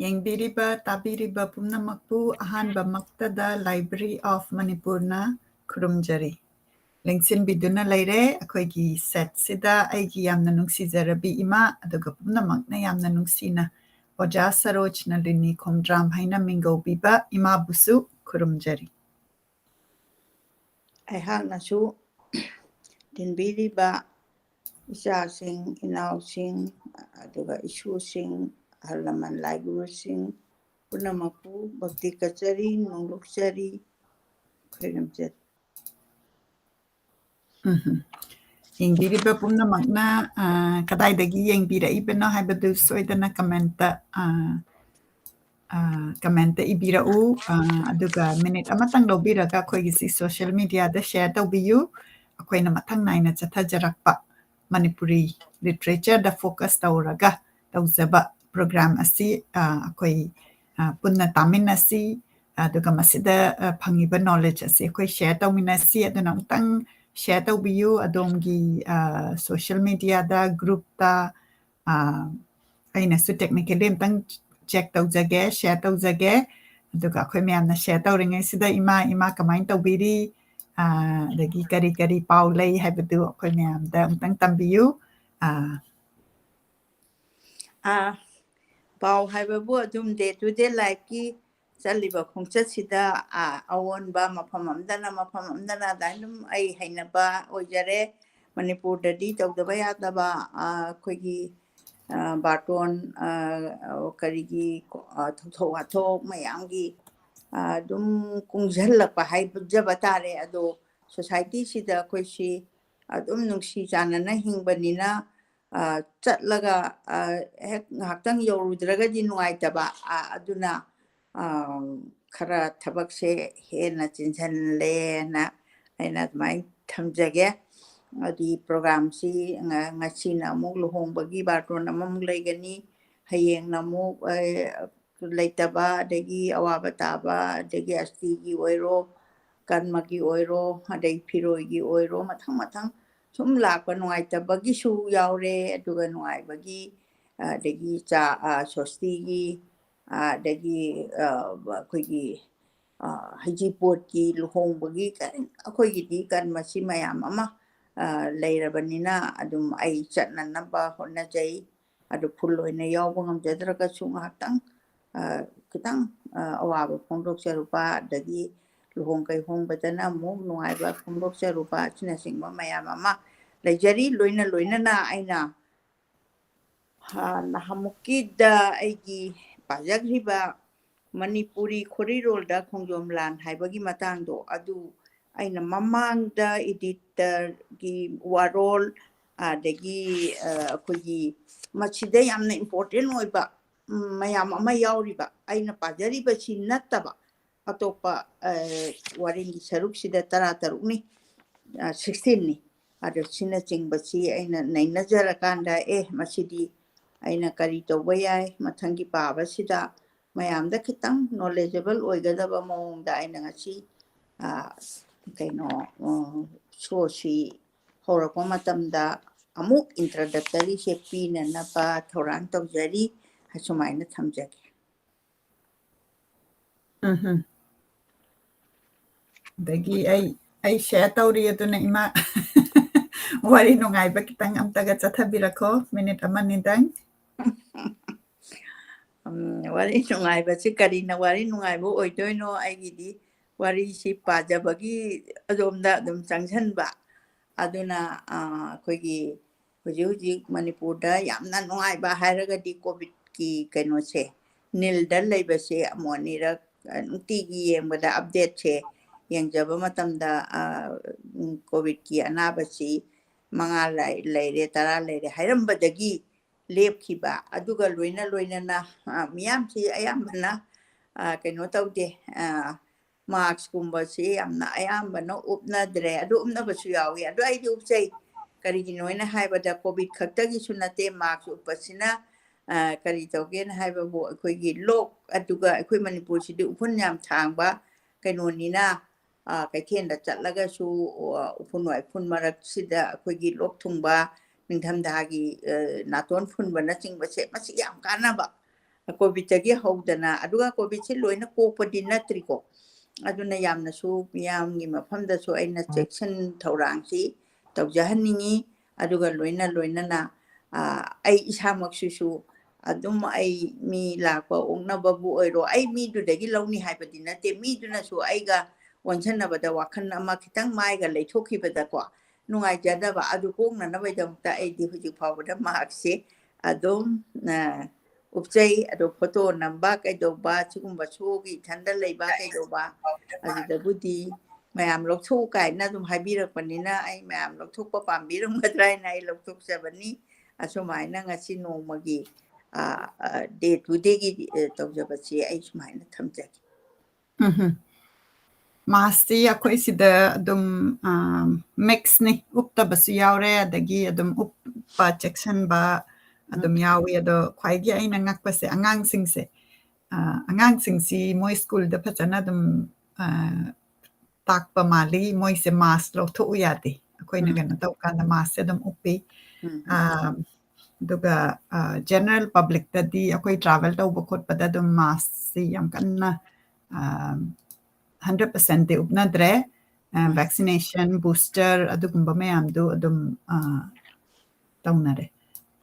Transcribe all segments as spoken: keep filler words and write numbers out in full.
ꯌꯦꯡꯕꯤꯔꯤꯕ, ꯇꯥꯕꯤꯔꯤꯕ ꯄꯨꯝꯅꯃꯛꯄꯨ ꯑꯍꯥꯟꯕꯃꯛꯇꯗ Library of Manipurꯅ ꯈꯨꯔꯨꯝꯖꯔꯤ꯫ ꯂꯦꯡꯁꯤꯟꯕꯤꯗꯨꯅ ꯂꯩꯔꯦ꯫ ꯑꯩꯈꯣꯏꯒꯤ setꯁꯤꯗ ꯑꯩꯒꯤ ꯌꯥꯝꯅ ꯅꯨꯡꯁꯤꯖꯔꯕꯤ ꯏꯃꯥ, ꯑꯗꯨꯒ ꯄꯨꯝꯅꯃꯛꯅ ꯌꯥꯝꯅ ꯅꯨꯡꯁꯤꯅ ꯑꯣꯖꯥ ꯁꯔꯣꯖ ꯅꯂꯤꯅꯤ ꯈꯣꯡꯗ꯭ꯔꯥꯝ ꯍꯥꯏꯅ ꯃꯤꯡꯒꯧꯕꯤꯕ ꯏꯃꯥꯕꯨꯁꯨ ꯈꯨꯔꯨꯝꯖꯔꯤ꯫ ꯑꯩꯍꯥꯛꯅꯁꯨ ꯇꯤꯟꯕꯤꯔꯤꯕ ꯏꯆꯥꯁꯤꯡ, ꯏꯅꯥꯎꯁꯤꯡ, ꯑꯗꯨꯒ ꯏꯁꯨꯁꯤꯡ, ꯑꯍꯜ ꯂꯃꯟ ꯂꯥꯏꯒꯨꯔꯨꯁꯤꯡ ꯄꯨꯝꯅꯃꯛꯄꯨ ꯚꯛꯇꯤ ꯀꯠꯆꯔꯤ, ꯅꯣꯡꯂꯨꯛꯆꯔꯤ, ꯈꯣꯏꯔꯝꯖꯔꯤ꯫ ꯎꯝꯍꯨꯝ꯫ ꯌꯦꯡꯕꯤꯔꯤꯕ ꯄꯨꯝꯅꯃꯛꯅ, ꯑ, ꯀꯗꯥꯏꯗꯒꯤ ꯌꯦꯡꯕꯤꯔꯛꯏꯕꯅꯣ ꯍꯥꯏꯕꯗꯨ ꯁꯣꯏꯗꯅ commentꯇ, ꯑ, ꯑ, commentꯇ ꯏꯕꯤꯔꯛꯎ꯫ ꯑ, ꯑꯗꯨꯒ minute ꯑꯃꯇꯪ ꯂꯧꯕꯤꯔꯒ ꯑꯩꯈꯣꯏꯒꯤꯁꯤ social mediaꯗ share ꯇꯧꯕꯤꯌꯨ꯫ ꯑꯩꯈꯣꯏꯅ ꯃꯊꯪ ꯅꯥꯏꯅ ꯆꯠꯊꯖꯔꯛꯄ ꯃꯅꯤꯄꯨꯔꯤ literatureꯗ focus ꯇꯧꯔꯒ ꯇꯧꯖꯕ program ꯑꯁꯤ, ꯑ, ꯑꯩꯈꯣꯏ, ꯑ, ꯄꯨꯟꯅ ꯇꯥꯃꯤꯟꯅꯁꯤ꯫ ꯑꯗꯨꯒ ꯃꯁꯤꯗ, ꯑ, ꯐꯪꯉꯤꯕ knowledge ꯑꯁꯤ ꯑꯩꯈꯣꯏ share ꯇꯧꯃꯤꯟꯅꯁꯤ꯫ ꯑꯗꯨꯅ ꯑꯃꯨꯛꯇꯪ share ꯇꯧꯕꯤꯌꯨ꯫ ꯑꯗꯣꯝꯒꯤ, ꯑ, social mediaꯗ, groupꯇ, ꯑ, ꯑꯩꯅꯁꯨ technically ꯑꯃꯨꯛꯇꯪ check ꯇꯧꯖꯒꯦ, share ꯇꯧꯖꯒꯦ꯫ ꯑꯗꯨꯒ ꯑꯩꯈꯣꯏ ꯃꯌꯥꯝꯅ share ꯇꯧꯔꯤꯉꯩꯁꯤꯗ ꯏꯃꯥ, ꯏꯃꯥ ꯀꯃꯥꯏꯅ ꯇꯧꯕꯤꯔꯤ? ꯑ, ꯑꯗꯒꯤ ꯀꯔꯤ ꯀꯔꯤ ꯄꯥꯎ ꯂꯩ ꯍꯥꯏꯕꯗꯨ ꯑꯩꯈꯣꯏ ꯃꯌꯥꯝꯗ ꯑꯃꯨꯛꯇꯪ ꯇꯝꯕꯤꯌꯨ꯫ ꯑ, ꯑ, ꯄꯥꯎ ꯍꯥꯏꯕꯕꯨ ꯑꯗꯨꯝ day to day lifeꯀꯤ ꯆꯠꯂꯤꯕ ꯈꯣꯡꯆꯠꯁꯤꯗ, ꯑ, ꯑꯑꯣꯟꯕ ꯃꯐꯝ ꯑꯃꯗꯅ ꯃꯐꯝ ꯑꯃꯗꯅ ꯑꯗꯨꯃꯥꯏꯅ ꯑꯗꯨꯝ ꯑꯩ ꯍꯩꯅꯕ ꯑꯣꯏꯖꯔꯦ꯫ ꯃꯅꯤꯄꯨꯔꯗꯗꯤ ꯇꯧꯗꯕ ꯌꯥꯗꯕ, ꯑ, ꯑꯩꯈꯣꯏꯒꯤ, ꯑ, ꯕꯥꯔꯇꯣꯟ, ꯑ, ꯀꯔꯤꯒꯤ, ꯑ, ꯊꯧꯗꯣꯛ ꯋꯥꯊꯣꯛ ꯃꯌꯥꯝꯒꯤ, ꯑ, ꯑꯗꯨꯝ ꯀꯨꯡꯁꯤꯜꯂꯛꯄ ꯍꯥꯏꯖꯕ ꯇꯥꯔꯦ꯫ ꯑꯗꯣ societyꯁꯤꯗ ꯑꯩꯈꯣꯏꯁꯤ ꯑꯗꯨꯝ ꯅꯨꯡꯁꯤ ꯆꯥꯟꯅꯅ ꯍꯤꯡꯕꯅꯤꯅ, ꯑ, ꯆꯠꯂꯒ, ꯑ, ꯍꯦꯛ ꯉꯥꯏꯍꯥꯛꯇꯪ ꯌꯧꯔꯨꯗ꯭ꯔꯒꯗꯤ ꯅꯨꯡꯉꯥꯏꯇꯕ꯫ ꯑ, ꯑꯗꯨꯅ, ꯑ, ꯈꯔ ꯊꯕꯛꯁꯦ ꯍꯦꯟꯅ ꯆꯤꯟꯁꯤꯜꯂꯦꯅ ꯑꯩꯅ ꯑꯗꯨꯃꯥꯏꯅ ꯊꯝꯖꯒꯦ꯫ ꯑꯗꯨꯗꯤ programꯁꯤ ꯉ-, ꯉꯁꯤꯅ ꯑꯃꯨꯛ ꯂꯨꯍꯣꯡꯕꯒꯤ ꯕꯥꯔꯇꯣꯟ ꯑꯃꯃꯨꯛ ꯂꯩꯒꯅꯤ, ꯍꯌꯦꯡꯅ ꯑꯃꯨꯛ, ꯑ, ꯂꯩꯇꯕ, ꯑꯗꯒꯤ ꯑꯋꯥꯕ ꯇꯥꯕ, ꯑꯗꯒꯤ ꯑꯁꯇꯤꯒꯤ ꯑꯣꯏꯔꯣ, ꯀꯔꯃꯒꯤ ꯑꯣꯏꯔꯣ, ꯑꯗꯩ ꯐꯤꯔꯣꯏꯒꯤ ꯑꯣꯏꯔꯣ, ꯃꯊꯪ ꯃꯊꯪ ꯁꯨꯝ ꯂꯥꯛꯄ ꯅꯨꯡꯉꯥꯏꯇꯕꯒꯤꯁꯨ ꯌꯥꯎꯔꯦ, ꯑꯗꯨꯒ ꯅꯨꯡꯉꯥꯏꯕꯒꯤ, ꯑꯗꯒꯤ ꯆꯥ, ꯑ, ꯁꯣꯁꯇꯤꯒꯤ, ꯑꯗꯒꯤ ꯑꯩꯈꯣꯏꯒꯤ ꯍꯩꯖꯤꯡꯄꯣꯠꯀꯤ ꯂꯨꯍꯣꯡꯕꯒꯤ ꯑꯩꯈꯣꯏꯒꯤꯗꯤ ꯀꯟ ꯃꯁꯤ ꯃꯌꯥꯝ ꯑꯃ ꯂꯩꯔꯕꯅꯤꯅ, ꯑꯗꯨꯝ ꯑꯩ ꯆꯠꯅꯅꯕ ꯍꯣꯠꯅꯖꯩ꯫ ꯑꯗꯨ ꯐꯨꯜ ꯑꯣꯏꯅ ꯌꯥꯎꯕ ꯉꯝꯖꯗ꯭ꯔꯒꯁꯨ ꯉꯥꯏꯍꯥꯛꯇꯪ ꯈꯤꯇꯪ ꯑꯋꯥꯕ ꯐꯣꯡꯗꯣꯛꯆꯔꯨꯕ, ꯑꯗꯒꯤ ꯂꯨꯍꯣꯡ ꯀꯩꯍꯣꯡꯕꯗꯅ ꯑꯃꯨꯛ ꯅꯨꯡꯉꯥꯏꯕ ꯐꯣꯡꯗꯣꯛꯆꯔꯨꯕ ꯑꯁꯤꯅꯆꯤꯡꯕ ꯃꯌꯥꯝ ꯑꯃ ꯂꯩꯖꯔꯤ꯫ ꯂꯣꯏꯅ ꯂꯣꯏꯅꯅ ꯑꯩꯅ ꯅꯍꯥꯟꯃꯨꯛꯀꯤꯗ ꯑꯩꯒꯤ ꯄꯥꯖꯈ꯭ꯔꯤꯕ ꯃꯅꯤꯄꯨꯔꯤ ꯈꯣꯔꯤꯔꯣꯜꯗ ꯈꯣꯡꯖꯣꯝ ꯂꯥꯟ ꯍꯥꯏꯕꯒꯤ ꯃꯇꯥꯡꯗꯣ, ꯑꯗꯨ ꯑꯩꯅ ꯃꯃꯥꯡꯗ ꯏꯗꯤꯇꯔꯒꯤ ꯋꯥꯔꯣꯜ, ꯑꯗꯒꯤ ꯑꯩꯈꯣꯏꯒꯤ ꯃꯁꯤꯗ ꯌꯥꯝꯅ ꯏꯝꯄꯣꯔꯇꯦꯟ ꯑꯣꯏꯕ ꯃꯌꯥꯝ ꯑꯃ ꯌꯥꯎꯔꯤꯕ, ꯑꯩꯅ ꯄꯥꯖꯔꯤꯕꯁꯤ ꯅꯠꯇꯕ ꯑꯇꯣꯞꯄ ꯋꯥꯔꯦꯡꯒꯤ ꯁꯔꯨꯛꯁꯤꯗ ꯇꯔꯥ ꯇꯔꯨꯛꯅꯤ, ꯁꯤꯛꯁꯇꯤꯟꯅꯤ꯫ ꯑꯗꯣ ꯁꯤꯅꯆꯤꯡꯕꯁꯤ ꯑꯩꯅ ꯅꯩꯅꯖꯔꯀꯥꯟꯗ, ꯑꯦ, ꯃꯁꯤꯗꯤ ꯑꯩꯅ ꯀꯔꯤ ꯇꯧꯕ ꯌꯥꯏ, ꯃꯊꯪꯒꯤ ꯄꯥꯕꯁꯤꯗ ꯃꯌꯥꯝꯗ ꯈꯤꯇꯪ ꯅꯣꯂꯦꯖꯦꯕꯜ ꯑꯣꯏꯒꯗꯕ ꯃꯑꯣꯡꯗ ꯑꯩꯅ ꯉꯁꯤ ꯀꯩꯅꯣ ꯁꯣꯁꯤ ꯍꯧꯔꯛꯄ ꯃꯇꯝꯗ ꯑꯃꯨꯛ ꯏꯟꯇ꯭ꯔꯗꯛꯇꯔꯤꯁꯦ ꯄꯤꯅꯅꯕ ꯊꯧꯔꯥꯡ ꯇꯧꯖꯔꯤ꯫ ꯑꯁꯨꯃꯥꯏꯅ ꯊꯝꯖꯒꯦ꯫ ꯎꯝ꯫ ꯑꯗꯒꯤ ꯑꯩ ꯑꯩ ꯁꯤꯌꯔ ꯇꯧꯔꯤ, ꯑꯗꯨꯅ ꯏꯃꯥ ꯋꯥꯔꯤ ꯅꯨꯡꯉꯥꯏꯕ ꯈꯤꯇꯪ ꯑꯝꯇꯒ ꯆꯠꯊꯕꯤꯔꯛꯈꯣ, ꯃꯤꯅꯤꯠ ꯑꯃꯅꯤꯗꯪ꯫ ꯋꯥꯔꯤ ꯅꯨꯡꯉꯥꯏꯕꯁꯤ ꯀꯔꯤꯅ ꯋꯥꯔꯤ ꯅꯨꯡꯉꯥꯏꯕ ꯑꯣꯏꯗꯣꯏꯅꯣ? ꯑꯩꯒꯤꯗꯤ ꯋꯥꯔꯤꯁꯤ ꯄꯥꯖꯕꯒꯤ ꯑꯗꯣꯝꯗ ꯑꯗꯨꯝ ꯆꯪꯁꯤꯟꯕ꯫ ꯑꯗꯨꯅ ꯑꯩꯈꯣꯏꯒꯤ ꯍꯧꯖꯤꯛ ꯍꯧꯖꯤꯛ ꯃꯅꯤꯄꯨꯔꯗ ꯌꯥꯝꯅ ꯅꯨꯡꯉꯥꯏꯕ ꯍꯥꯏꯔꯒꯗꯤ ꯀꯣꯚꯤꯠꯀꯤ ꯀꯩꯅꯣꯁꯦ, ꯅꯤꯜꯗ ꯂꯩꯕꯁꯦ ꯑꯃꯨꯛ ꯑꯅꯤꯔꯛ ꯅꯨꯡꯇꯤꯒꯤ ꯌꯦꯡꯕꯗ ꯑꯞꯗꯦꯠꯁꯦ ꯌꯦꯡꯖꯕ ꯃꯇꯝꯗ ꯀꯣꯚꯤꯠꯀꯤ ꯑꯅꯥꯕꯁꯤ ꯃꯉꯥ ꯂꯩꯔꯦ, ꯇꯔꯥ ꯂꯩꯔꯦ ꯍꯥꯏꯔꯝꯕꯗꯒꯤ ꯂꯦꯞꯈꯤꯕ, ꯑꯗꯨꯒ ꯂꯣꯏꯅ ꯂꯣꯏꯅꯅ ꯃꯤꯌꯥꯝꯁꯤ ꯑꯌꯥꯝꯕꯅ ꯀꯩꯅꯣ ꯇꯧꯗꯦ, ꯃꯥꯛꯁꯀꯨꯝꯕꯁꯤ ꯌꯥꯝꯅ ꯑꯌꯥꯝꯕꯅ ꯎꯞꯅꯗ꯭ꯔꯦ꯫ ꯑꯗꯨ ꯎꯞꯅꯕꯁꯨ ꯌꯥꯎꯏ, ꯑꯗꯨ ꯑꯩꯗꯤ ꯎꯞꯆꯩ꯫ ꯀꯔꯤꯒꯤꯅꯣ ꯍꯥꯏꯅ ꯍꯥꯏꯕꯗ ꯀꯣꯚꯤꯠ ꯈꯛꯇꯒꯤꯁꯨ ꯅꯠꯇꯦ, ꯃꯥꯛꯁ ꯎꯞꯄꯁꯤꯅ ꯀꯔꯤ ꯇꯧꯒꯦꯅ ꯍꯥꯏꯕꯕꯨ ꯑꯩꯈꯣꯏꯒꯤ ꯂꯣꯛ, ꯑꯗꯨꯒ ꯑꯩꯈꯣꯏ ꯃꯅꯤꯄꯨꯔꯁꯤꯗꯤ ꯎꯐꯨꯜ ꯌꯥꯝ ꯊꯥꯡꯕ ꯀꯩꯅꯣꯅꯤꯅ, ꯀꯩꯊꯦꯜꯗ ꯆꯠꯂꯒꯁꯨ ꯎꯐꯨꯜ ꯋꯥꯏꯐꯨꯜ ꯃꯔꯛꯁꯤꯗ ꯑꯩꯈꯣꯏꯒꯤ ꯂꯣꯛ ꯊꯨꯡꯕ, ꯅꯤꯡꯊꯝꯊꯥꯒꯤ ꯅꯥꯇꯣꯟ ꯐꯨꯟꯕꯅꯆꯤꯡꯕꯁꯦ ꯃꯁꯤ ꯌꯥꯝ ꯀꯥꯟꯅꯕ꯫ ꯀꯣꯚꯤꯠꯇꯒꯤ ꯍꯧꯗꯅ, ꯑꯗꯨꯒ ꯀꯣꯚꯤꯠꯁꯤ ꯂꯣꯏꯅ ꯀꯣꯛꯄꯗꯤ ꯅꯠꯇ꯭ꯔꯤꯀꯣ꯫ ꯑꯗꯨꯅ ꯌꯥꯝꯅꯁꯨ ꯃꯤꯌꯥꯝꯒꯤ ꯃꯐꯝꯗꯁꯨ ꯑꯩꯅ ꯆꯦꯛꯁꯤꯟ ꯊꯧꯔꯥꯡꯁꯤ ꯇꯧꯖꯍꯟꯅꯤꯡꯉꯤ꯫ ꯑꯗꯨꯒ ꯂꯣꯏꯅ ꯂꯣꯏꯅꯅ, ꯑ, ꯑꯩ ꯏꯁꯥꯃꯛꯁꯤꯁꯨ ꯑꯗꯨꯝ ꯑꯩ ꯃꯤ ꯂꯥꯛꯄ ꯑꯣꯛꯅꯕꯕꯨ ꯑꯣꯏꯔꯣ, ꯑꯩ ꯃꯤꯗꯨꯗꯒꯤ ꯂꯧꯅꯤ ꯍꯥꯏꯕꯗꯤ ꯅꯠꯇꯦ, ꯃꯤꯗꯨꯅꯁꯨ ꯑꯩꯒ ꯑꯣꯟꯁꯤꯟꯅꯕꯗ ꯋꯥꯈꯜ ꯑꯃ ꯈꯤꯇꯪ ꯃꯥꯏꯒ ꯂꯩꯊꯣꯛꯈꯤꯕꯗꯀꯣ, ꯅꯨꯡꯉꯥꯏꯖꯗꯕ ꯑꯗꯨ ꯀꯣꯛꯅꯅꯕꯒꯤꯗꯃꯛꯇ ꯑꯩꯗꯤ ꯍꯧꯖꯤꯛ ꯐꯥꯎꯕꯗ ꯃꯍꯥꯛꯁꯦ ꯑꯗꯨꯝ, ꯑ, ꯎꯞꯆꯩ꯫ ꯑꯗꯣ ꯐꯣꯇꯣ ꯅꯝꯕ ꯀꯩꯗꯧꯕ, ꯁꯤꯒꯨꯝꯕ ꯁꯣꯒꯤ ꯏꯊꯟꯗ ꯂꯩꯕ ꯀꯩꯗꯧꯕ, ꯑꯗꯨꯗꯕꯨꯗꯤ ꯃꯌꯥꯝ ꯂꯧꯊꯣꯛꯎ ꯀꯥꯏꯅ ꯑꯗꯨꯝ ꯍꯥꯏꯕꯤꯔꯛꯄꯅꯤꯅ, ꯑꯩ ꯃꯌꯥꯝ ꯂꯧꯊꯣꯛꯄ ꯄꯥꯝꯕꯤꯔꯝꯒꯗ꯭ꯔꯥ ꯍꯥꯏꯅ ꯑꯩ ꯂꯧꯊꯣꯛꯆꯕꯅꯤ꯫ ꯑꯁꯨꯃꯥꯏꯅ ꯉꯁꯤ ꯅꯣꯡꯃꯒꯤ, ꯑ, ꯑ, day to dayꯒꯤ, ꯑ, ꯇꯧꯖꯕꯁꯤ ꯑꯩ ꯁꯨꯃꯥꯏꯅ ꯊꯝꯖꯒꯦ꯫ ꯎꯝ꯫ Maskꯁꯤ ꯑꯩꯈꯣꯏ ꯁꯤꯗ ꯑꯗꯨꯝ, ꯑ, mixꯅꯤ, ꯎꯞꯇꯕꯁꯨ ꯌꯥꯎꯔꯦ, ꯑꯗꯒꯤ ꯑꯗꯨꯝ ꯎꯞꯄ ꯆꯦꯛꯁꯤꯟꯕ ꯑꯗꯨꯝ ꯌꯥꯎꯏ꯫ ꯑꯗꯣ ꯈ꯭ꯋꯥꯏꯒꯤ ꯑꯩꯅ ꯉꯛꯄꯁꯦ ꯑꯉꯥꯡꯁꯤꯡꯁꯦ, ꯑ, ꯑꯉꯥꯡꯁꯤꯡꯁꯤ ꯃꯣꯏ schoolꯗ ꯐꯖꯅ ꯑꯗꯨꯝ, ꯑ, ꯇꯥꯛꯄ ꯃꯥꯜꯂꯤ, ꯃꯣꯏꯁꯦ mask ꯂꯧꯊꯣꯛꯎ ꯌꯥꯗꯦ꯫ ꯑꯩꯈꯣꯏꯅ ꯎꯝ꯫ ꯀꯩꯅꯣ ꯇꯧꯀꯥꯟꯗ maskꯁꯦ ꯑꯗꯨꯝ ꯎꯞꯄꯤ꯫ ꯎꯝ꯫ ꯑ, ꯑꯗꯨꯒ, ꯑ, general publicꯇꯗꯤ ꯑꯩꯈꯣꯏ travel ꯇꯧꯕ ꯈꯣꯠꯄꯗ ꯑꯗꯨꯝ maskꯁꯤ ꯌꯥꯝ ꯀꯟꯅ, ꯑ, hundred percentꯗꯤ ꯎꯞꯅꯗ꯭ꯔꯦ꯫ ꯑ, ꯎꯝ꯫ Vaccination, booster ꯑꯗꯨꯒꯨꯝꯕ ꯃꯌꯥꯝꯗꯨ ꯑꯗꯨꯝ, ꯑ, ꯇꯧꯅꯔꯦ꯫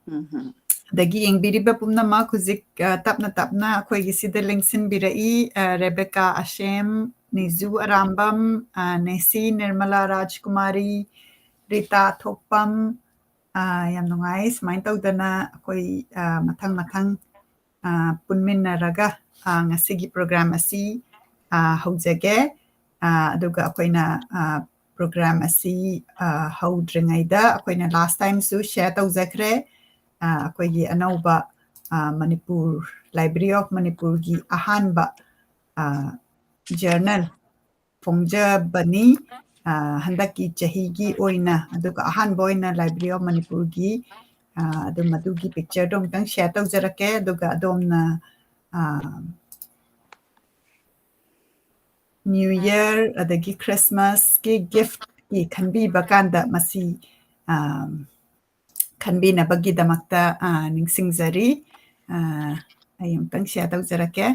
ꯎꯝ ꯍꯝ꯫ ꯑꯗꯒꯤ ꯌꯦꯡꯕꯤꯔꯤꯕ ꯄꯨꯝꯅꯃꯛ ꯍꯧꯖꯤꯛ, ꯑ, ꯇꯞꯅ ꯇꯞꯅ ꯑꯩꯈꯣꯏꯒꯤ ꯁꯤꯗ ꯂꯦꯡꯁꯤꯟꯕꯤꯔꯛꯏ, ꯑ, ꯔꯦꯕꯦꯀꯥ ꯑꯁꯦꯝ, ꯅꯤꯖꯨ ꯑꯔꯥꯝꯕꯝ, ꯑ, ꯅꯦꯁꯤ ꯅꯤꯔꯃꯂꯥ ꯔꯥꯖꯀꯨꯃꯥꯔꯤ, ꯔꯤꯇꯥ ꯊꯣꯛꯄꯝ, ꯑ, ꯌꯥꯝ ꯅꯨꯡꯉꯥꯏ꯫ ꯁꯨꯃꯥꯏꯅ ꯇꯧꯗꯅ ꯑꯩꯈꯣꯏ, ꯑ, ꯃꯊꯪ ꯃꯊꯪ, ꯑ, ꯄꯨꯟꯃꯤꯟꯅꯔꯒ, ꯑ, ꯉꯁꯤꯒꯤ program ꯑꯁꯤ, ꯑ, ꯍꯧꯖꯒꯦ꯫ ꯑ, ꯑꯗꯨꯒ ꯑꯩꯈꯣꯏꯅ, ꯑ, program ꯑꯁꯤ, ꯑ, ꯍꯧꯗ꯭ꯔꯤꯉꯩꯗ ꯑꯩꯈꯣꯏꯅ last timeꯁꯨ share ꯇꯧꯖꯈ꯭ꯔꯦ꯫ ꯑ, ꯑꯩꯈꯣꯏꯒꯤ ꯑꯅꯧꯕ, ꯑ, ꯃꯅꯤꯄꯨꯔ, Library of ꯃꯅꯤꯄꯨꯔꯒꯤ ꯑꯍꯥꯟꯕ, ꯑ, journal ꯐꯣꯡꯖꯕꯅꯤ꯫ ꯑ, ꯍꯟꯗꯛꯀꯤ ꯆꯍꯤꯒꯤ ꯑꯣꯏꯅ, ꯑꯗꯨꯒ ꯑꯍꯥꯟꯕ ꯑꯣꯏꯅ Library of ꯃꯅꯤꯄꯨꯔꯒꯤ, ꯑ, ꯑꯗꯨꯝ ꯑꯗꯨꯒꯤ pictureꯗꯣ ꯑꯃꯨꯛꯇꯪ share ꯇꯧꯖꯔꯛꯀꯦ꯫ ꯑꯗꯨꯒ ꯑꯗꯣꯝꯅ, ꯑ, New Year ꯑꯗꯒꯤ Christmasꯀꯤ giftꯀꯤ ꯈꯟꯕꯤꯕ ꯀꯥꯟꯗ ꯃꯁꯤ, ꯑ, ꯈꯟꯕꯤꯅꯕꯒꯤꯗꯃꯛꯇ, ꯑ, ꯅꯤꯡꯁꯤꯡꯖꯔꯤ꯫ ꯑ, ꯑꯩ ꯑꯃꯨꯛꯇꯪ share ꯇꯧꯖꯔꯛꯀꯦ꯫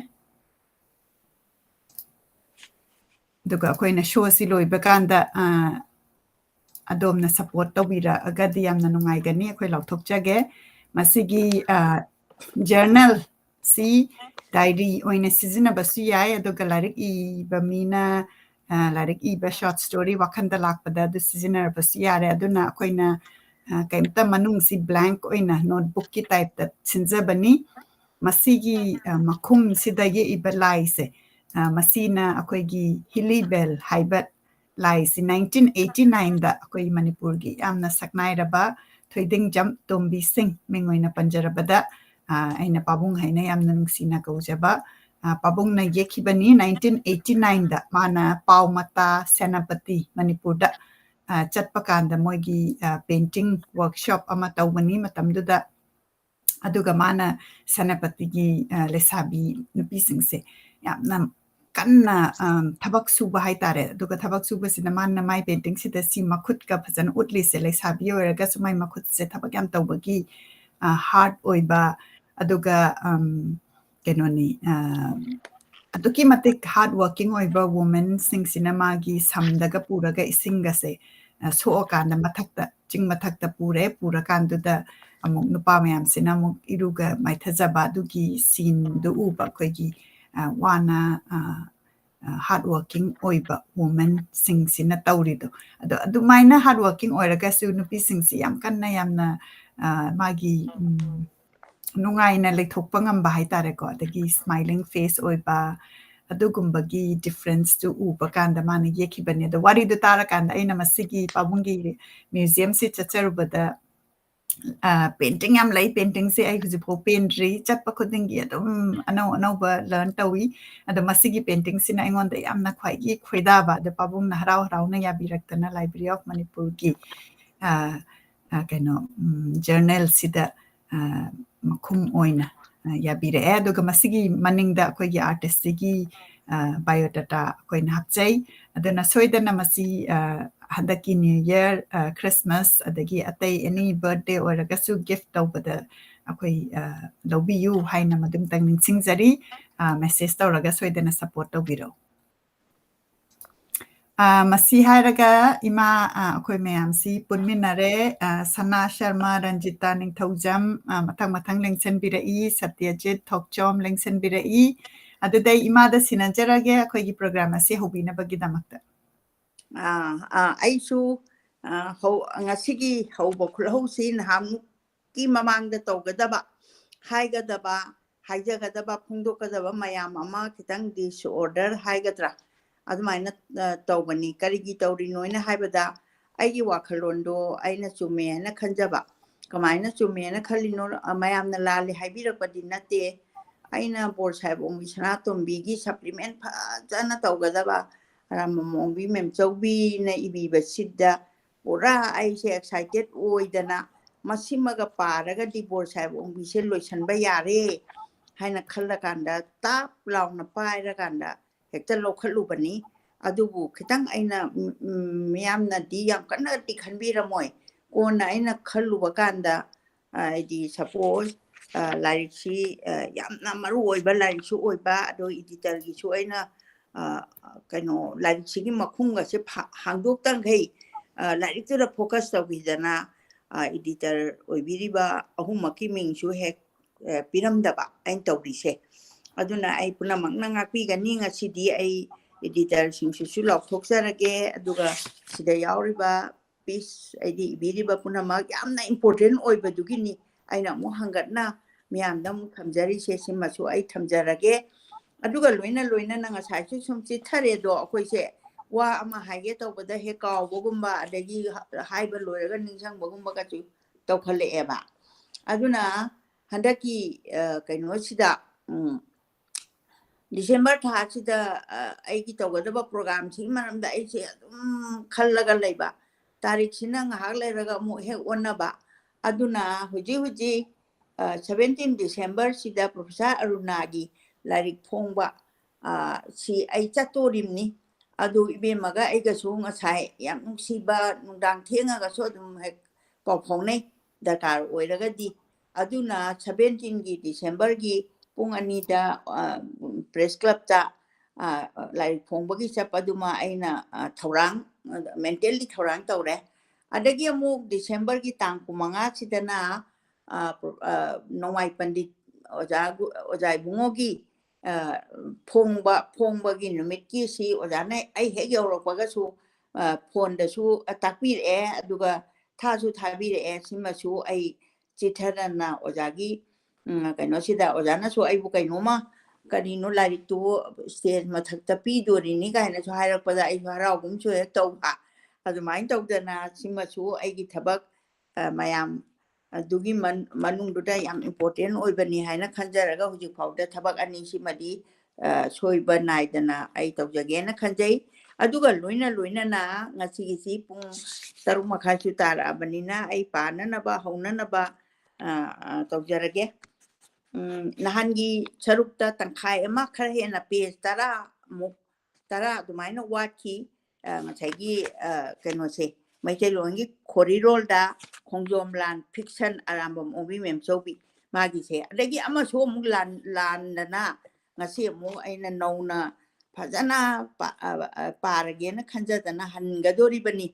ꯑꯗꯨꯒ ꯑꯩꯈꯣꯏꯅ showꯁꯤ ꯂꯣꯏꯕ ꯀꯥꯟꯗ, ꯑ, ꯑꯗꯣꯝꯅ support ꯇꯧꯕꯤꯔꯛꯑꯒꯗꯤ ꯌꯥꯝꯅ ꯅꯨꯡꯉꯥꯏꯒꯅꯤ꯫ ꯑꯩꯈꯣꯏ ꯂꯥꯎꯊꯣꯛꯆꯒꯦ꯫ ꯃꯁꯤꯒꯤ, ꯑ, journalꯁꯤ diary ꯑꯣꯏꯅ ꯁꯤꯖꯤꯟꯅꯕꯁꯨ ꯌꯥꯏ, ꯑꯗꯨꯒ ꯂꯥꯏꯔꯤꯛ ꯏꯕ ꯃꯤꯅ, ꯑ, ꯂꯥꯏꯔꯤꯛ ꯏꯕ short story ꯋꯥꯈꯟꯗ ꯂꯥꯛꯄꯗ ꯑꯗꯨ ꯁꯤꯖꯤꯟꯅꯔꯕꯁꯨ ꯌꯥꯔꯦ꯫ ꯑꯗꯨꯅ ꯑꯩꯈꯣꯏꯅ, ꯑ, ꯀꯩꯝꯇ ꯃꯅꯨꯡꯁꯤ blank ꯑꯣꯏꯅ notebookꯀꯤ typeꯇ ꯁꯤꯟꯖꯕꯅꯤ꯫ ꯃꯁꯤꯒꯤ, ꯑ, ꯃꯈꯨꯝꯁꯤꯗ ꯌꯦꯛꯏꯕ ꯂꯥꯏꯁꯦ, ꯑ, ꯃꯁꯤꯅ ꯑꯩꯈꯣꯏꯒꯤ ꯍꯤꯂꯤꯕꯦꯜ ꯍꯥꯏꯕ ꯂꯥꯏꯁꯤ nineteen eighty nineꯗ ꯑꯩꯈꯣꯏ ꯃꯅꯤꯄꯨꯔꯒꯤ ꯌꯥꯝꯅ ꯁꯛꯅꯥꯏꯔꯕ ꯊꯣꯏꯗꯤꯡꯖꯝ ꯇꯣꯝꯕꯤ ꯁꯤꯡ, ꯃꯤꯡ ꯑꯣꯏꯅ ꯄꯟꯖꯔꯕꯗ, ꯑ, ꯑꯩꯅ ꯄꯥꯕꯨꯡ ꯍꯥꯏꯅ ꯌꯥꯝꯅ ꯅꯨꯡꯁꯤꯅ ꯀꯧꯖꯕ, ꯑ, ꯄꯥꯕꯨꯡꯅ ꯌꯦꯛꯈꯤꯕꯅꯤ nineteen eighty nineꯗ꯫ ꯃꯥꯅ ꯄꯥꯎꯃꯇꯥ ꯁꯦꯅꯥꯄꯇꯤ, ꯃꯅꯤꯄꯨꯔꯗ, ꯑ, ꯆꯠꯄ ꯀꯥꯟꯗ ꯃꯣꯏꯒꯤ, ꯑ, painting workshop ꯑꯃ ꯇꯧꯕꯅꯤ ꯃꯇꯝꯗꯨꯗ꯫ ꯑꯗꯨꯒ ꯃꯥꯅ ꯁꯦꯅꯥꯄꯇꯤꯒꯤ, ꯑ, ꯂꯩꯁꯥꯕꯤ ꯅꯨꯄꯤꯁꯤꯡꯁꯦ ꯌꯥꯝꯅ ꯀꯟꯅ, ꯑꯝ, ꯊꯕꯛ ꯁꯨꯕ ꯍꯥꯏꯇꯥꯔꯦ꯫ ꯑꯗꯨꯒ ꯊꯕꯛ ꯁꯨꯕꯁꯤꯗ ꯃꯥꯅ ꯃꯥꯏ paintingꯁꯤꯗ ꯁꯤ ꯃꯈꯨꯠꯀ ꯐꯖꯅ ꯎꯠꯂꯤꯁꯦ꯫ ꯂꯩꯁꯥꯕꯤ ꯑꯣꯏꯔꯒꯁꯨ ꯃꯥꯏ ꯃꯈꯨꯠꯁꯦ ꯊꯕꯛ ꯌꯥꯝ ꯇꯧꯕꯒꯤ, ꯑ, hard ꯑꯣꯏꯕ, ꯑꯗꯨꯒ, ꯑꯝ, ꯀꯩꯅꯣꯅꯤ, ꯑ, ꯑꯗꯨꯛꯀꯤ ꯃꯇꯤꯛ hard working ꯑꯣꯏꯕ womanꯁꯤꯡꯁꯤꯅ ꯃꯥꯒꯤ ꯁꯝꯗꯒ ꯄꯨꯔꯒ ꯏꯁꯤꯡꯒꯁꯦ, ꯑ, ꯁꯣꯛꯑꯀꯥꯟꯗ ꯃꯊꯛꯇ, ꯆꯤꯡ ꯃꯊꯛꯇ ꯄꯨꯔꯦ꯫ ꯄꯨꯔꯀꯥꯟꯗꯨꯗ ꯑꯃꯨꯛ ꯅꯨꯄꯥ ꯃꯌꯥꯝꯁꯤꯅ ꯑꯃꯨꯛ ꯏꯔꯨꯒ ꯃꯥꯏꯊꯖꯕ ꯑꯗꯨꯒꯤ sceneꯗꯨ ꯎꯕ ꯑꯩꯈꯣꯏꯒꯤ, ꯑ, ꯋꯥꯅ, ꯑ, ꯑ, hard working ꯑꯣꯏꯕ womanꯁꯤꯡꯁꯤꯅ ꯇꯧꯔꯤꯗꯣ꯫ ꯑꯗꯣ ꯑꯗꯨꯃꯥꯏꯅ hard working ꯑꯣꯏꯔꯒꯁꯨ ꯅꯨꯄꯤꯁꯤꯡꯁꯤ ꯌꯥꯝ ꯀꯟꯅ ꯌꯥꯝꯅ, ꯑ, ꯃꯥꯒꯤ, ꯎꯝ, ꯅꯨꯡꯉꯥꯏꯅ ꯂꯩꯊꯣꯛꯄ ꯉꯝꯕ ꯍꯥꯏꯇꯥꯔꯦꯀꯣ꯫ ꯑꯗꯒꯤ smiling face ꯑꯣꯏꯕ, ꯑꯗꯨꯒꯨꯝꯕꯒꯤ differenceꯇꯨ ꯎꯕ ꯀꯥꯟꯗ ꯃꯥꯅ ꯌꯦꯛꯈꯤꯕꯅꯦ꯫ ꯑꯗꯣ ꯋꯥꯔꯤꯗꯨ ꯇꯥꯔꯀꯥꯟꯗ ꯑꯩꯅ ꯃꯁꯤꯒꯤ ꯄꯥꯕꯨꯡꯒꯤ museumꯁꯤ ꯆꯠꯆꯔꯨꯕꯗ, ꯑ, painting ꯌꯥꯝ ꯂꯩ꯫ Paintingꯁꯦ ꯑꯩ ꯍꯧꯖꯤꯛꯐꯥꯎ ꯄꯦꯟꯗ꯭ꯔꯤ꯫ ꯆꯠꯄ ꯈꯨꯗꯤꯡꯒꯤ ꯑꯗꯨꯝ ꯑꯅꯧ ꯑꯅꯧꯕ learn ꯇꯧꯏ꯫ ꯑꯗꯣ ꯃꯁꯤꯒꯤ paintingꯁꯤꯅ ꯑꯩꯉꯣꯟꯗ ꯌꯥꯝꯅ ꯈ꯭ꯋꯥꯏꯒꯤ ꯈꯣꯏꯗꯥꯕ꯫ ꯑꯗꯣ ꯄꯥꯕꯨꯡꯅ ꯍꯔꯥꯎ ꯍꯔꯥꯎꯅ ꯌꯥꯕꯤꯔꯛꯇꯅ Library of Manipurꯒꯤ, ꯑ, ꯑ, ꯀꯩꯅꯣ, ꯎꯝ, journalꯁꯤꯗ, ꯑ, ꯃꯈꯨꯝ ꯑꯣꯏꯅ, ꯑ, ꯌꯥꯕꯤꯔꯛꯑꯦ꯫ ꯑꯗꯨꯒ ꯃꯁꯤꯒꯤ ꯃꯅꯤꯡꯗ ꯑꯩꯈꯣꯏꯒꯤ artistꯁꯤꯒꯤ, ꯑ, biodata ꯑꯩꯈꯣꯏꯅ ꯍꯥꯞꯆꯩ꯫ ꯑꯗꯨꯅ ꯁꯣꯏꯗꯅ ꯃꯁꯤ, ꯑ, ꯍꯟꯗꯛꯀꯤ New Year, ꯑ, Christmas, ꯑꯗꯒꯤ ꯑꯇꯩ any birthday ꯑꯣꯏꯔꯒꯁꯨ gift ꯇꯧꯕꯗ, ꯑꯩꯈꯣꯏ, ꯑ, ꯂꯧꯕꯤꯌꯨ ꯍꯥꯏꯅ ꯃꯗꯨꯝꯇꯪ ꯅꯤꯡꯁꯤꯡꯖꯔꯤ꯫ ꯑ, message ꯇꯧꯔꯒ ꯁꯣꯏꯗꯅ support ꯇꯧꯕꯤꯔꯛꯎ꯫ ꯑ, ꯃꯁꯤ ꯍꯥꯏꯔꯒ ꯏꯃꯥ, ꯑ, ꯑꯩꯈꯣꯏ ꯃꯌꯥꯝꯁꯤ ꯄꯨꯟꯃꯤꯟꯅꯔꯦ꯫ ꯑ, ꯁꯅꯥ ꯁꯔꯃ, ꯔꯟꯖꯤꯇꯥ ꯅꯤꯡꯊꯧꯖꯝ, ꯑ, ꯃꯊꯪ ꯃꯊꯪ ꯂꯦꯡꯁꯟꯕꯤꯔꯛꯏ, ꯁꯇ꯭ꯌꯖꯤꯠ ꯊꯣꯛꯆꯣꯝ ꯂꯦꯡꯁꯟꯕꯤꯔꯛꯏ꯫ ꯑꯗꯨꯗꯩ ꯏꯃꯥꯗ ꯁꯤꯟꯅꯖꯔꯒꯦ ꯑꯩꯈꯣꯏꯒꯤ program ꯑꯁꯤ ꯍꯧꯕꯤꯅꯕꯒꯤꯗꯃꯛꯇ꯫ ꯑꯥ, ꯑꯥ, ꯑꯩꯁꯨ, ꯑꯥ, ꯍꯧ-, ꯉꯁꯤꯒꯤ ꯍꯧꯕ ꯈꯨꯜꯍꯧꯁꯤ ꯅꯍꯥꯟꯃꯨꯛꯀꯤ ꯃꯃꯥꯡꯗ ꯇꯧꯒꯗꯕ, ꯍꯥꯏꯒꯗꯕ, ꯍꯥꯏꯖꯒꯗꯕ, ꯐꯣꯡꯗꯣꯛꯀꯗꯕ ꯃꯌꯥꯝ ꯑꯃ ꯈꯤꯇꯪ disorder ꯍꯥꯏꯒꯗ꯭ꯔꯥ, ꯑꯗꯨꯃꯥꯏꯅ, ꯑ, ꯇꯧꯕꯅꯤ꯫ ꯀꯔꯤꯒꯤ ꯇꯧꯔꯤꯅꯣꯅ ꯍꯥꯏꯕꯗ, ꯑꯩꯒꯤ ꯋꯥꯈꯜꯂꯣꯟꯗꯣ ꯑꯩꯅ ꯆꯨꯝꯃꯦ ꯍꯥꯏꯅ ꯈꯟꯖꯕ꯫ ꯀꯃꯥꯏꯅ ꯆꯨꯝꯃꯦꯅ ꯈꯜꯂꯤꯅꯣ? ꯑ, ꯃꯌꯥꯝꯅ ꯂꯥꯜꯂꯦ ꯍꯥꯏꯕꯤꯔꯛꯄꯗꯤ ꯅꯠꯇꯦ꯫ ꯑꯩꯅ ꯕꯣꯔ ꯁꯥꯍꯦꯕ ꯑꯣꯡꯕꯤ ꯁꯅꯥꯇꯣꯝꯕꯤꯒꯤ supplement ꯐꯖꯅ ꯇꯧꯒꯗꯕ, ꯔꯥꯃꯃꯣꯡꯕꯤ ꯃꯦꯝꯆꯧꯕꯤꯅ ꯏꯕꯤꯕꯁꯤꯗ ꯄꯨꯔꯥ ꯑꯩꯁꯦ excited ꯑꯣꯏꯗꯅ, ꯃꯁꯤꯃꯒ ꯄꯥꯔꯒꯗꯤ ꯕꯣꯔ ꯁꯥꯍꯦꯕ ꯑꯣꯡꯕꯤꯁꯦ ꯂꯣꯏꯁꯟꯕ ꯌꯥꯔꯦ ꯍꯥꯏꯅ ꯈꯜꯂꯀꯥꯟꯗ, ꯇꯥꯞ ꯂꯥꯎꯅ ꯄꯥꯏꯔꯀꯥꯟꯗ ꯍꯦꯛꯇ ꯂꯧꯈꯠꯂꯨꯕꯅꯤ꯫ ꯑꯗꯨꯕꯨ ꯈꯤꯇꯪ ꯑꯩꯅ, ꯎꯝ, ꯎꯝ, ꯃꯤꯌꯥꯝꯅꯗꯤ ꯌꯥꯝ ꯀꯟꯅꯗꯤ ꯈꯟꯕꯤꯔꯝꯃꯣꯏ꯫ ꯀꯣꯟꯅ ꯑꯩꯅ ꯈꯜꯂꯨꯕ ꯀꯥꯟꯗ, ꯑ, ꯍꯥꯏꯗꯤ suppose, ꯑ, ꯂꯥꯏꯔꯤꯛꯁꯤ, ꯑ, ꯌꯥꯝꯅ ꯃꯔꯨ ꯑꯣꯏꯕ ꯂꯥꯏꯔꯤꯛꯁꯨ ꯑꯣꯏꯕ, ꯑꯗꯣ editorꯒꯤꯁꯨ ꯑꯩꯅ, ꯑ, ꯀꯩꯅꯣ, ꯂꯥꯏꯔꯤꯛꯁꯤꯒꯤ ꯃꯈꯨꯝꯒꯁꯦ ꯐꯥ-, ꯍꯥꯡꯗꯣꯛꯇꯈꯩ, ꯑ, ꯂꯥꯏꯔꯤꯛꯇꯨꯗ focus ꯇꯧꯕꯤꯗꯅ, ꯑ, editor ꯑꯣꯏꯕꯤꯔꯤꯕ ꯑꯍꯨꯝꯃꯛꯀꯤ ꯃꯤꯡꯁꯨ ꯍꯦꯛ, ꯑ, ꯄꯤꯔꯝꯗꯕ ꯑꯩꯅ ꯇꯧꯔꯤꯁꯦ꯫ ꯑꯗꯨꯅ ꯑꯩ ꯄꯨꯝꯅꯃꯛꯅ ꯉꯥꯛꯄꯤꯒꯅꯤ꯫ ꯉꯁꯤꯗꯤ ꯑꯩ editorꯁꯤꯡꯁꯤꯁꯨ ꯂꯥꯎꯊꯣꯛꯆꯔꯒꯦ, ꯑꯗꯨꯒ ꯁꯤꯗ ꯌꯥꯎꯔꯤꯕ piece, ꯍꯥꯏꯗꯤ ꯏꯕꯤꯔꯤꯕ ꯄꯨꯝꯅꯃꯛ ꯌꯥꯝꯅ important ꯑꯣꯏꯕꯗꯨꯒꯤꯅꯤ ꯑꯩꯅ ꯑꯃꯨꯛ ꯍꯪꯒꯠꯅ ꯃꯤꯌꯥꯝꯗ ꯑꯃꯨꯛ ꯊꯝꯖꯔꯤꯁꯦ꯫ ꯁꯤꯃꯁꯨ ꯑꯩ ꯊꯝꯖꯔꯒꯦ꯫ ꯑꯗꯨꯒ ꯂꯣꯏꯅ ꯂꯣꯏꯅꯅ ꯉꯁꯥꯏꯁꯨ ꯁꯨꯝ ꯆꯤꯠꯊꯔꯦ, ꯑꯗꯣ ꯑꯩꯈꯣꯏꯁꯦ ꯋꯥ ꯑꯃ ꯍꯥꯏꯒꯦ ꯇꯧꯕꯗ ꯍꯦꯛ ꯀꯥꯎꯕꯒꯨꯝꯕ, ꯑꯗꯒꯤ ꯍ-, ꯍꯥꯏꯕ ꯂꯣꯏꯔꯒ ꯅꯤꯡꯁꯤꯡꯕꯒꯨꯝꯕꯒꯁꯨ ꯇꯧꯈꯠꯂꯛꯑꯦꯕ꯫ ꯑꯗꯨꯅ ꯍꯟꯗꯛꯀꯤ, ꯑ, ꯀꯩꯅꯣꯁꯤꯗ, ꯎꯝ, December ꯊꯥꯁꯤꯗ, ꯑ, ꯑꯩꯒꯤ ꯇꯧꯒꯗꯕ programꯁꯤꯒꯤ ꯃꯔꯝꯗ ꯑꯩꯁꯦ ꯑꯗꯨꯝ ꯈꯜꯂꯒ ꯂꯩꯕ꯫ ꯇꯥꯔꯤꯛꯁꯤꯅ ꯉꯥꯏꯍꯥꯛ ꯂꯩꯔꯒ ꯑꯃꯨꯛ ꯍꯦꯛ ꯑꯣꯟꯅꯕ꯫ ꯑꯗꯨꯅ ꯍꯧꯖꯤꯛ ꯍꯧꯖꯤꯛ, ꯑ, seventeen Decemberꯁꯤꯗ Professor ꯑꯔꯨꯅꯥꯒꯤ ꯂꯥꯏꯔꯤꯛ ꯐꯣꯡꯕ, ꯑ, ꯁꯤ ꯑꯩ ꯆꯠꯇꯣꯔꯤꯕꯅꯤ꯫ ꯑꯗꯨ ꯏꯕꯦꯝꯃꯒ ꯑꯩꯒꯁꯨ ꯉꯁꯥꯏ ꯌꯥꯝ ꯅꯨꯡꯁꯤꯕ, ꯅꯨꯡꯗꯥꯡ ꯊꯦꯡꯉꯒꯁꯨ ꯑꯗꯨꯝ ꯍꯦꯛ ꯄꯥꯎ ꯐꯥꯎꯅꯩ, ꯗꯔꯀꯥꯔ ꯑꯣꯏꯔꯒꯗꯤ꯫ ꯑꯗꯨꯅ seventeenꯒꯤ Decemberꯒꯤ ꯄꯨꯡ ꯑꯅꯤꯗ, ꯑ, Press Clubꯇ, ꯑ, ꯂꯥꯏꯔꯤꯛ ꯐꯣꯡꯕꯒꯤ ꯆꯠꯄꯗꯨꯃ ꯑꯩꯅ, ꯑ, ꯊꯧꯔꯥꯡ, mentally ꯊꯧꯔꯥꯡ ꯇꯧꯔꯦ꯫ ꯑꯗꯒꯤ ꯑꯃꯨꯛ Decemberꯒꯤ ꯇꯥꯡ ꯀꯨꯟꯃꯉꯥꯁꯤꯗꯅ, ꯑ, ꯄ꯭ꯔꯣ-, ꯑ, ꯅꯣꯡꯃꯥꯏ ꯄꯟꯗꯤꯠ ꯑꯣꯖꯥ ꯒꯨ-, ꯑꯣꯖꯥ ꯏꯕꯨꯡꯉꯣꯒꯤ, ꯑ, ꯐꯣꯡꯕ, ꯐꯣꯡꯕꯒꯤ ꯅꯨꯃꯤꯠꯀꯤꯁꯤ ꯑꯣꯖꯥꯅ ꯑꯩ ꯍꯦꯛ ꯌꯧꯔꯛꯄꯒꯁꯨ, ꯑ, phoneꯗꯁꯨ ꯇꯥꯛꯄꯤꯔꯛꯑꯦ, ꯑꯗꯨꯒ ꯊꯥꯁꯨ ꯊꯥꯕꯤꯔꯛꯑꯦ꯫ ꯁꯤꯃꯁꯨ ꯑꯩ ꯆꯤꯊꯗꯅ ꯑꯣꯖꯥꯒꯤ, ꯎꯝ, ꯀꯩꯅꯣꯁꯤꯗ ꯑꯣꯖꯥꯅꯁꯨ ꯑꯩꯕꯨ ꯀꯩꯅꯣꯝꯃ, "ꯀꯔꯤꯅꯣ ꯂꯥꯏꯔꯤꯛꯇꯨꯕꯨ stage ꯃꯊꯛꯇ ꯄꯤꯗꯣꯔꯤꯅꯤ?" ꯀꯥꯏꯅꯁꯨ ꯍꯥꯏꯔꯛꯄꯗ ꯑꯩꯁꯨ ꯍꯔꯥꯎꯒꯨꯝꯁꯨ ꯍꯦꯛ ꯇꯧꯕ꯫ ꯑꯗꯨꯃꯥꯏꯅ ꯇꯧꯗꯅ ꯁꯤꯃꯁꯨ ꯑꯩꯒꯤ ꯊꯕꯛ, ꯑ, ꯃꯌꯥꯝ ꯑꯗꯨꯒꯤ ꯃꯟ-, ꯃꯅꯨꯡꯗꯨꯗ ꯌꯥꯝ important ꯑꯣꯏꯕꯅꯤ ꯍꯥꯏꯅ ꯈꯟꯖꯔꯒ ꯍꯧꯖꯤꯛ ꯐꯥꯎꯗ ꯊꯕꯛ ꯑꯅꯤꯁꯤꯃꯗꯤ, ꯑ, ꯁꯣꯏꯕ ꯅꯥꯏꯗꯅ ꯑꯩ ꯇꯧꯖꯒꯦꯅ ꯈꯟꯖꯩ꯫ ꯑꯗꯨꯒ ꯂꯣꯏꯅ ꯂꯣꯏꯅꯅ ꯉꯁꯤꯒꯤꯁꯤ ꯄꯨꯡ ꯇꯔꯨꯛ ꯃꯈꯥꯏꯁꯨ ꯇꯥꯔꯛꯑꯕꯅꯤꯅ ꯑꯩ ꯄꯥꯅꯅꯕ, ꯍꯧꯅꯅꯕ, ꯑ, ꯑ, ꯇꯧꯖꯔꯒꯦ꯫ ꯎꯝ, ꯅꯍꯥꯟꯒꯤ ꯁꯔꯨꯛꯇ ꯇꯪꯈꯥꯏ ꯑꯃ ꯈꯔ ꯍꯦꯟꯅ, page ꯇꯔꯥ ꯃꯨꯛ, ꯇꯔꯥ ꯑꯗꯨꯃꯥꯏꯅ ꯋꯥꯠꯈꯤ꯫ ꯑ, ꯉꯁꯥꯏꯒꯤ, ꯑ, ꯀꯩꯅꯣꯁꯦ, ꯃꯩꯇꯩꯂꯣꯟꯒꯤ ꯈꯣꯔꯤꯔꯣꯜꯗ ꯈꯣꯡꯖꯣꯝ ꯂꯥꯟ fiction, ꯑꯔꯥꯝꯕꯝ ꯑꯣꯡꯕꯤ ꯃꯦꯝꯆꯧꯕꯤ ꯃꯥꯒꯤꯁꯦ꯫ ꯑꯗꯒꯤ ꯑꯃꯁꯨ ꯑꯃꯨꯛ ꯂꯥꯟ-, ꯂꯥꯟꯗꯅ ꯉꯁꯤ ꯑꯃꯨꯛ ꯑꯩꯅ ꯅꯧꯅ ꯐꯖꯅ ꯄꯥ-, ꯑ, ꯑ, ꯄꯥꯔꯒꯦꯅ ꯈꯟꯖꯗꯅ ꯍꯟꯒꯗꯣꯔꯤꯕꯅꯤ꯫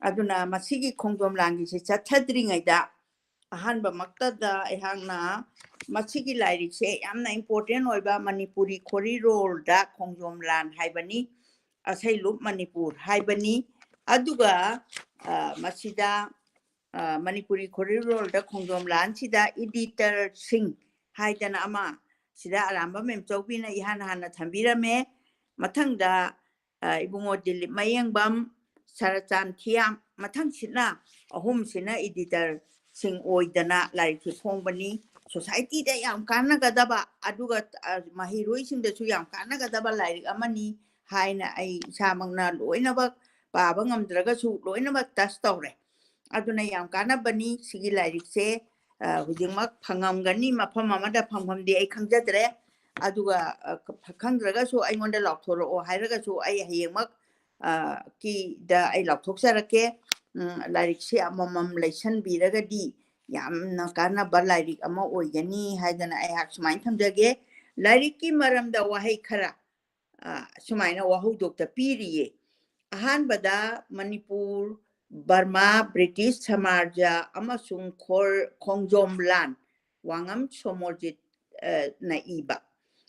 ꯑꯗꯨꯅ ꯃꯁꯤꯒꯤ ꯈꯣꯡꯖꯣꯝ ꯂꯥꯟꯒꯤꯁꯤ ꯆꯠꯊꯗ꯭ꯔꯤꯉꯩꯗ ꯑꯍꯥꯟꯕꯃꯛꯇꯗ ꯑꯩꯍꯥꯛꯅ ꯃꯁꯤꯒꯤ ꯂꯥꯏꯔꯤꯛꯁꯦ ꯌꯥꯝꯅ important ꯑꯣꯏꯕ ꯃꯅꯤꯄꯨꯔꯤ ꯈꯣꯔꯤꯔꯣꯜꯗ ꯈꯣꯡꯖꯣꯝ ꯂꯥꯟ ꯍꯥꯏꯕꯅꯤ, ꯑꯁꯩꯂꯨꯞ ꯃꯅꯤꯄꯨꯔ ꯍꯥꯏꯕꯅꯤ꯫ ꯑꯗꯨꯒ, ꯑ, ꯃꯁꯤꯗ, ꯑ, ꯃꯅꯤꯄꯨꯔꯤ ꯈꯣꯔꯤꯔꯣꯜꯗ ꯈꯣꯡꯖꯣꯝ ꯂꯥꯟꯁꯤꯗ editorꯁꯤꯡ ꯍꯥꯏꯗꯅ ꯑꯃ ꯁꯤꯗ ꯑꯔꯥꯝꯕꯝ ꯃꯦꯝꯆꯧꯕꯤꯅ ꯏꯍꯥꯟ ꯍꯥꯟꯅ ꯊꯝꯕꯤꯔꯝꯃꯦ꯫ ꯃꯊꯪꯗ, ꯑ, ꯏꯕꯨꯡꯉꯣ ꯗꯤꯂꯤꯞ ꯃꯌꯦꯡꯕꯝ, ꯁꯔꯆꯥꯟ ꯊꯤꯌꯥꯝ, ꯃꯊꯪꯁꯤꯅ ꯑꯍꯨꯝꯁꯤꯅ editorꯁꯤꯡ ꯑꯣꯏꯗꯅ ꯂꯥꯏꯔꯤꯛꯁꯦ ꯐꯣꯡꯕꯅꯤ꯫ Societyꯗ ꯌꯥꯝ ꯀꯥꯟꯅꯒꯗꯕ, ꯑꯗꯨꯒ, ꯑ, ꯃꯍꯩꯔꯣꯏꯁꯤꯡꯗꯁꯨ ꯌꯥꯝ ꯀꯥꯟꯅꯒꯗꯕ ꯂꯥꯏꯔꯤꯛ ꯑꯃꯅꯤ ꯍꯥꯏꯅ ꯑꯩ ꯏꯁꯥꯃꯛꯅ ꯂꯣꯏꯅꯃꯛ ꯄꯥꯕ ꯉꯝꯗ꯭ꯔꯒꯁꯨ ꯂꯣꯏꯅꯃꯛ touch ꯇꯧꯔꯦ꯫ ꯑꯗꯨꯅ ꯌꯥꯝ ꯀꯥꯟꯅꯕꯅꯤ ꯁꯤꯒꯤ ꯂꯥꯏꯔꯤꯛꯁꯦ꯫ ꯑ, ꯍꯧꯖꯤꯛꯃꯛ ꯐꯪꯉꯝꯒꯅꯤ, ꯃꯐꯝ ꯑꯃꯗ ꯐꯪꯐꯝꯗꯤ ꯑꯩ ꯈꯪꯖꯗ꯭ꯔꯦ꯫ ꯑꯗꯨꯒ, ꯑ, ꯈ-, ꯈꯪꯗ꯭ꯔꯒꯁꯨ ꯑꯩꯉꯣꯟꯗ ꯂꯥꯎꯊꯣꯔꯛꯑꯣ ꯍꯥꯏꯔꯒꯁꯨ ꯑꯩ ꯍꯌꯦꯡꯃꯛ, ꯑ, ꯀꯤꯗ ꯑꯩ ꯂꯥꯎꯊꯣꯛꯆꯔꯛꯀꯦ꯫ ꯎꯝ, ꯂꯥꯏꯔꯤꯛꯁꯦ ꯑꯃꯃꯝ ꯂꯩꯁꯟꯕꯤꯔꯒꯗꯤ ꯌꯥꯝꯅ ꯀꯥꯟꯅꯕ ꯂꯥꯏꯔꯤꯛ ꯑꯃ ꯑꯣꯏꯒꯅꯤ ꯍꯥꯏꯗꯅ ꯑꯩꯍꯥꯛ ꯁꯨꯃꯥꯏꯅ ꯊꯝꯖꯒꯦ꯫ ꯂꯥꯏꯔꯤꯛꯀꯤ ꯃꯔꯝꯗ ꯋꯥꯍꯩ ꯈꯔ, ꯑ, ꯁꯨꯃꯥꯏꯅ ꯋꯥꯍꯧꯗꯣꯛꯇ ꯄꯤꯔꯤꯌꯦ꯫ ꯑꯍꯥꯟꯕꯗ ꯃꯅꯤꯄꯨꯔ, ꯕꯔꯃꯥ, ꯕ꯭ꯔꯤꯇꯤꯁ ꯁꯥꯝꯔꯥꯖ꯭ꯌ ꯑꯃꯁꯨꯡ ꯈꯣꯔ-, ꯈꯣꯡꯖꯣꯝ ꯂꯥꯟ, ꯋꯥꯉꯝ ꯁꯣꯃꯣꯔꯖꯤꯠ, ꯑ, ꯅ ꯏꯕ꯫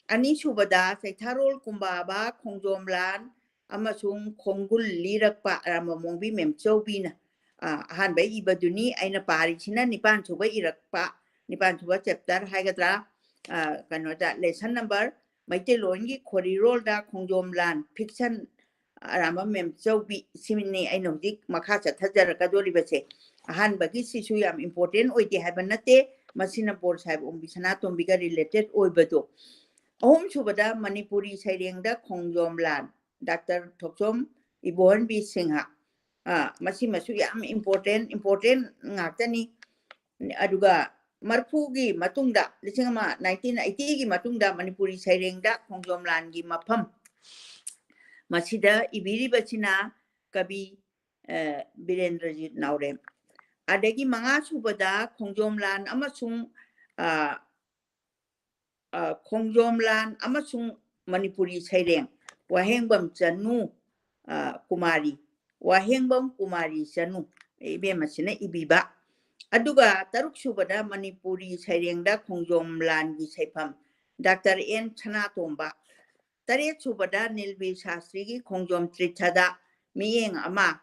ꯑꯅꯤꯁꯨꯕꯗ ꯆꯩꯊꯥꯔꯣꯜ ꯀꯨꯝꯕꯥꯕ, ꯈꯣꯡꯖꯣꯝ ꯂꯥꯟ ꯑꯃꯁꯨꯡ ꯈꯣꯡꯒꯨꯜ ꯂꯤꯔꯛꯄ, ꯑꯔꯥꯝꯕꯝ ꯑꯣꯡꯕꯤ ꯃꯦꯝꯆꯧꯕꯤꯅ, ꯑ, ꯑꯍꯥꯟꯕ ꯏꯕꯗꯨꯅꯤ꯫ ꯑꯩꯅ ꯄꯥꯔꯤꯁꯤꯅ ꯅꯤꯄꯥꯟ ꯁꯨꯕ ꯏꯔꯛꯄ, ꯅꯤꯄꯥꯟ ꯁꯨꯕ chapter ꯍꯥꯏꯒꯗ꯭ꯔꯥ, ꯑ, ꯀꯩꯅꯣꯗ, lesson number, ꯃꯩꯇꯩꯂꯣꯟꯒꯤ ꯈꯣꯔꯤꯔꯣꯜꯗ ꯈꯣꯡꯖꯣꯝ ꯂꯥꯟ, fiction, ꯑꯔꯥꯝꯕꯝ ꯃꯦꯝꯆꯧꯕꯤ, ꯁꯤꯅꯤ ꯑꯩꯅ ꯍꯧꯖꯤꯛ ꯃꯈꯥ ꯆꯠꯊꯖꯔꯛꯀꯗꯣꯔꯤꯕꯁꯦ꯫ ꯑꯍꯥꯟꯕꯒꯤꯁꯤꯁꯨ ꯌꯥꯝ important ꯑꯣꯏꯗꯦ ꯍꯥꯏꯕ ꯅꯠꯇꯦ, ꯃꯁꯤꯅ ꯕꯣꯔ ꯁꯥꯍꯦꯕ ꯑꯣꯡꯕꯤ ꯁꯅꯥꯇꯣꯝꯕꯤꯒ related ꯑꯣꯏꯕꯗꯣ꯫ ꯑꯍꯨꯝꯁꯨꯕꯗ ꯃꯅꯤꯄꯨꯔꯤ ꯁꯩꯔꯦꯡꯗ ꯈꯣꯡꯖꯣꯝ ꯂꯥꯟ, ꯗꯥꯛꯇꯔ ꯊꯣꯛꯆꯣꯝ ꯏꯕꯣꯍꯟꯕꯤ ꯁꯤꯡꯍ꯫ ꯑ, ꯃꯁꯤꯃꯁꯨ ꯌꯥꯝ important, important ꯉꯥꯛꯇꯅꯤ꯫ ꯑꯗꯨꯒ ꯃꯔꯐꯨꯒꯤ ꯃꯇꯨꯡꯗ, ꯂꯤꯁꯤꯡ ꯑꯃ, nineteen eighty ꯒꯤ ꯃꯇꯨꯡꯗ ꯃꯅꯤꯄꯨꯔꯤ ꯁꯩꯔꯦꯡꯗ ꯈꯣꯡꯖꯣꯝ ꯂꯥꯟꯒꯤ ꯃꯐꯝ, ꯃꯁꯤꯗ ꯏꯕꯤꯔꯤꯕꯁꯤꯅ ꯀꯕꯤ, ꯑ, ꯕꯤꯔꯦꯟꯗ꯭ꯔꯖꯤꯠ ꯅꯥꯎꯔꯦꯝ꯫ ꯑꯗꯒꯤ ꯃꯉꯥ ꯁꯨꯕꯗ ꯈꯣꯡꯖꯣꯝ ꯂꯥꯟ ꯑꯃꯁꯨꯡ, ꯑ, ꯑ, ꯈꯣꯡꯖꯣꯝ ꯂꯥꯟ ꯑꯃꯁꯨꯡ ꯃꯅꯤꯄꯨꯔꯤ ꯁꯩꯔꯦꯡ, ꯋꯥꯍꯦꯡꯕꯝ ꯆꯅꯨ, ꯑ, ꯀꯨꯃꯥꯔꯤ, ꯋꯥꯍꯦꯡꯕꯝ ꯀꯨꯃꯥꯔꯤ ꯆꯅꯨ, ꯏꯕꯦꯝꯃꯁꯤꯅ ꯏꯕꯤꯕ꯫ ꯑꯗꯨꯒ ꯇꯔꯨꯛ ꯁꯨꯕꯗ ꯃꯅꯤꯄꯨꯔꯤ ꯁꯩꯔꯦꯡꯗ ꯈꯣꯡꯖꯣꯝ ꯂꯥꯟꯒꯤ ꯁꯩꯐꯝ, ꯗꯥꯛꯇꯔ ꯑꯦꯟ ꯁꯅꯥꯇꯣꯝꯕ꯫ ꯇꯔꯦꯠ ꯁꯨꯕꯗ ꯅꯤꯜꯕꯤꯔ ꯁꯥꯁꯇ꯭ꯔꯤꯒꯤ ꯈꯣꯡꯖꯣꯝ ꯇ꯭ꯔꯤꯊꯗ ꯃꯤꯠꯌꯦꯡ ꯑꯃ,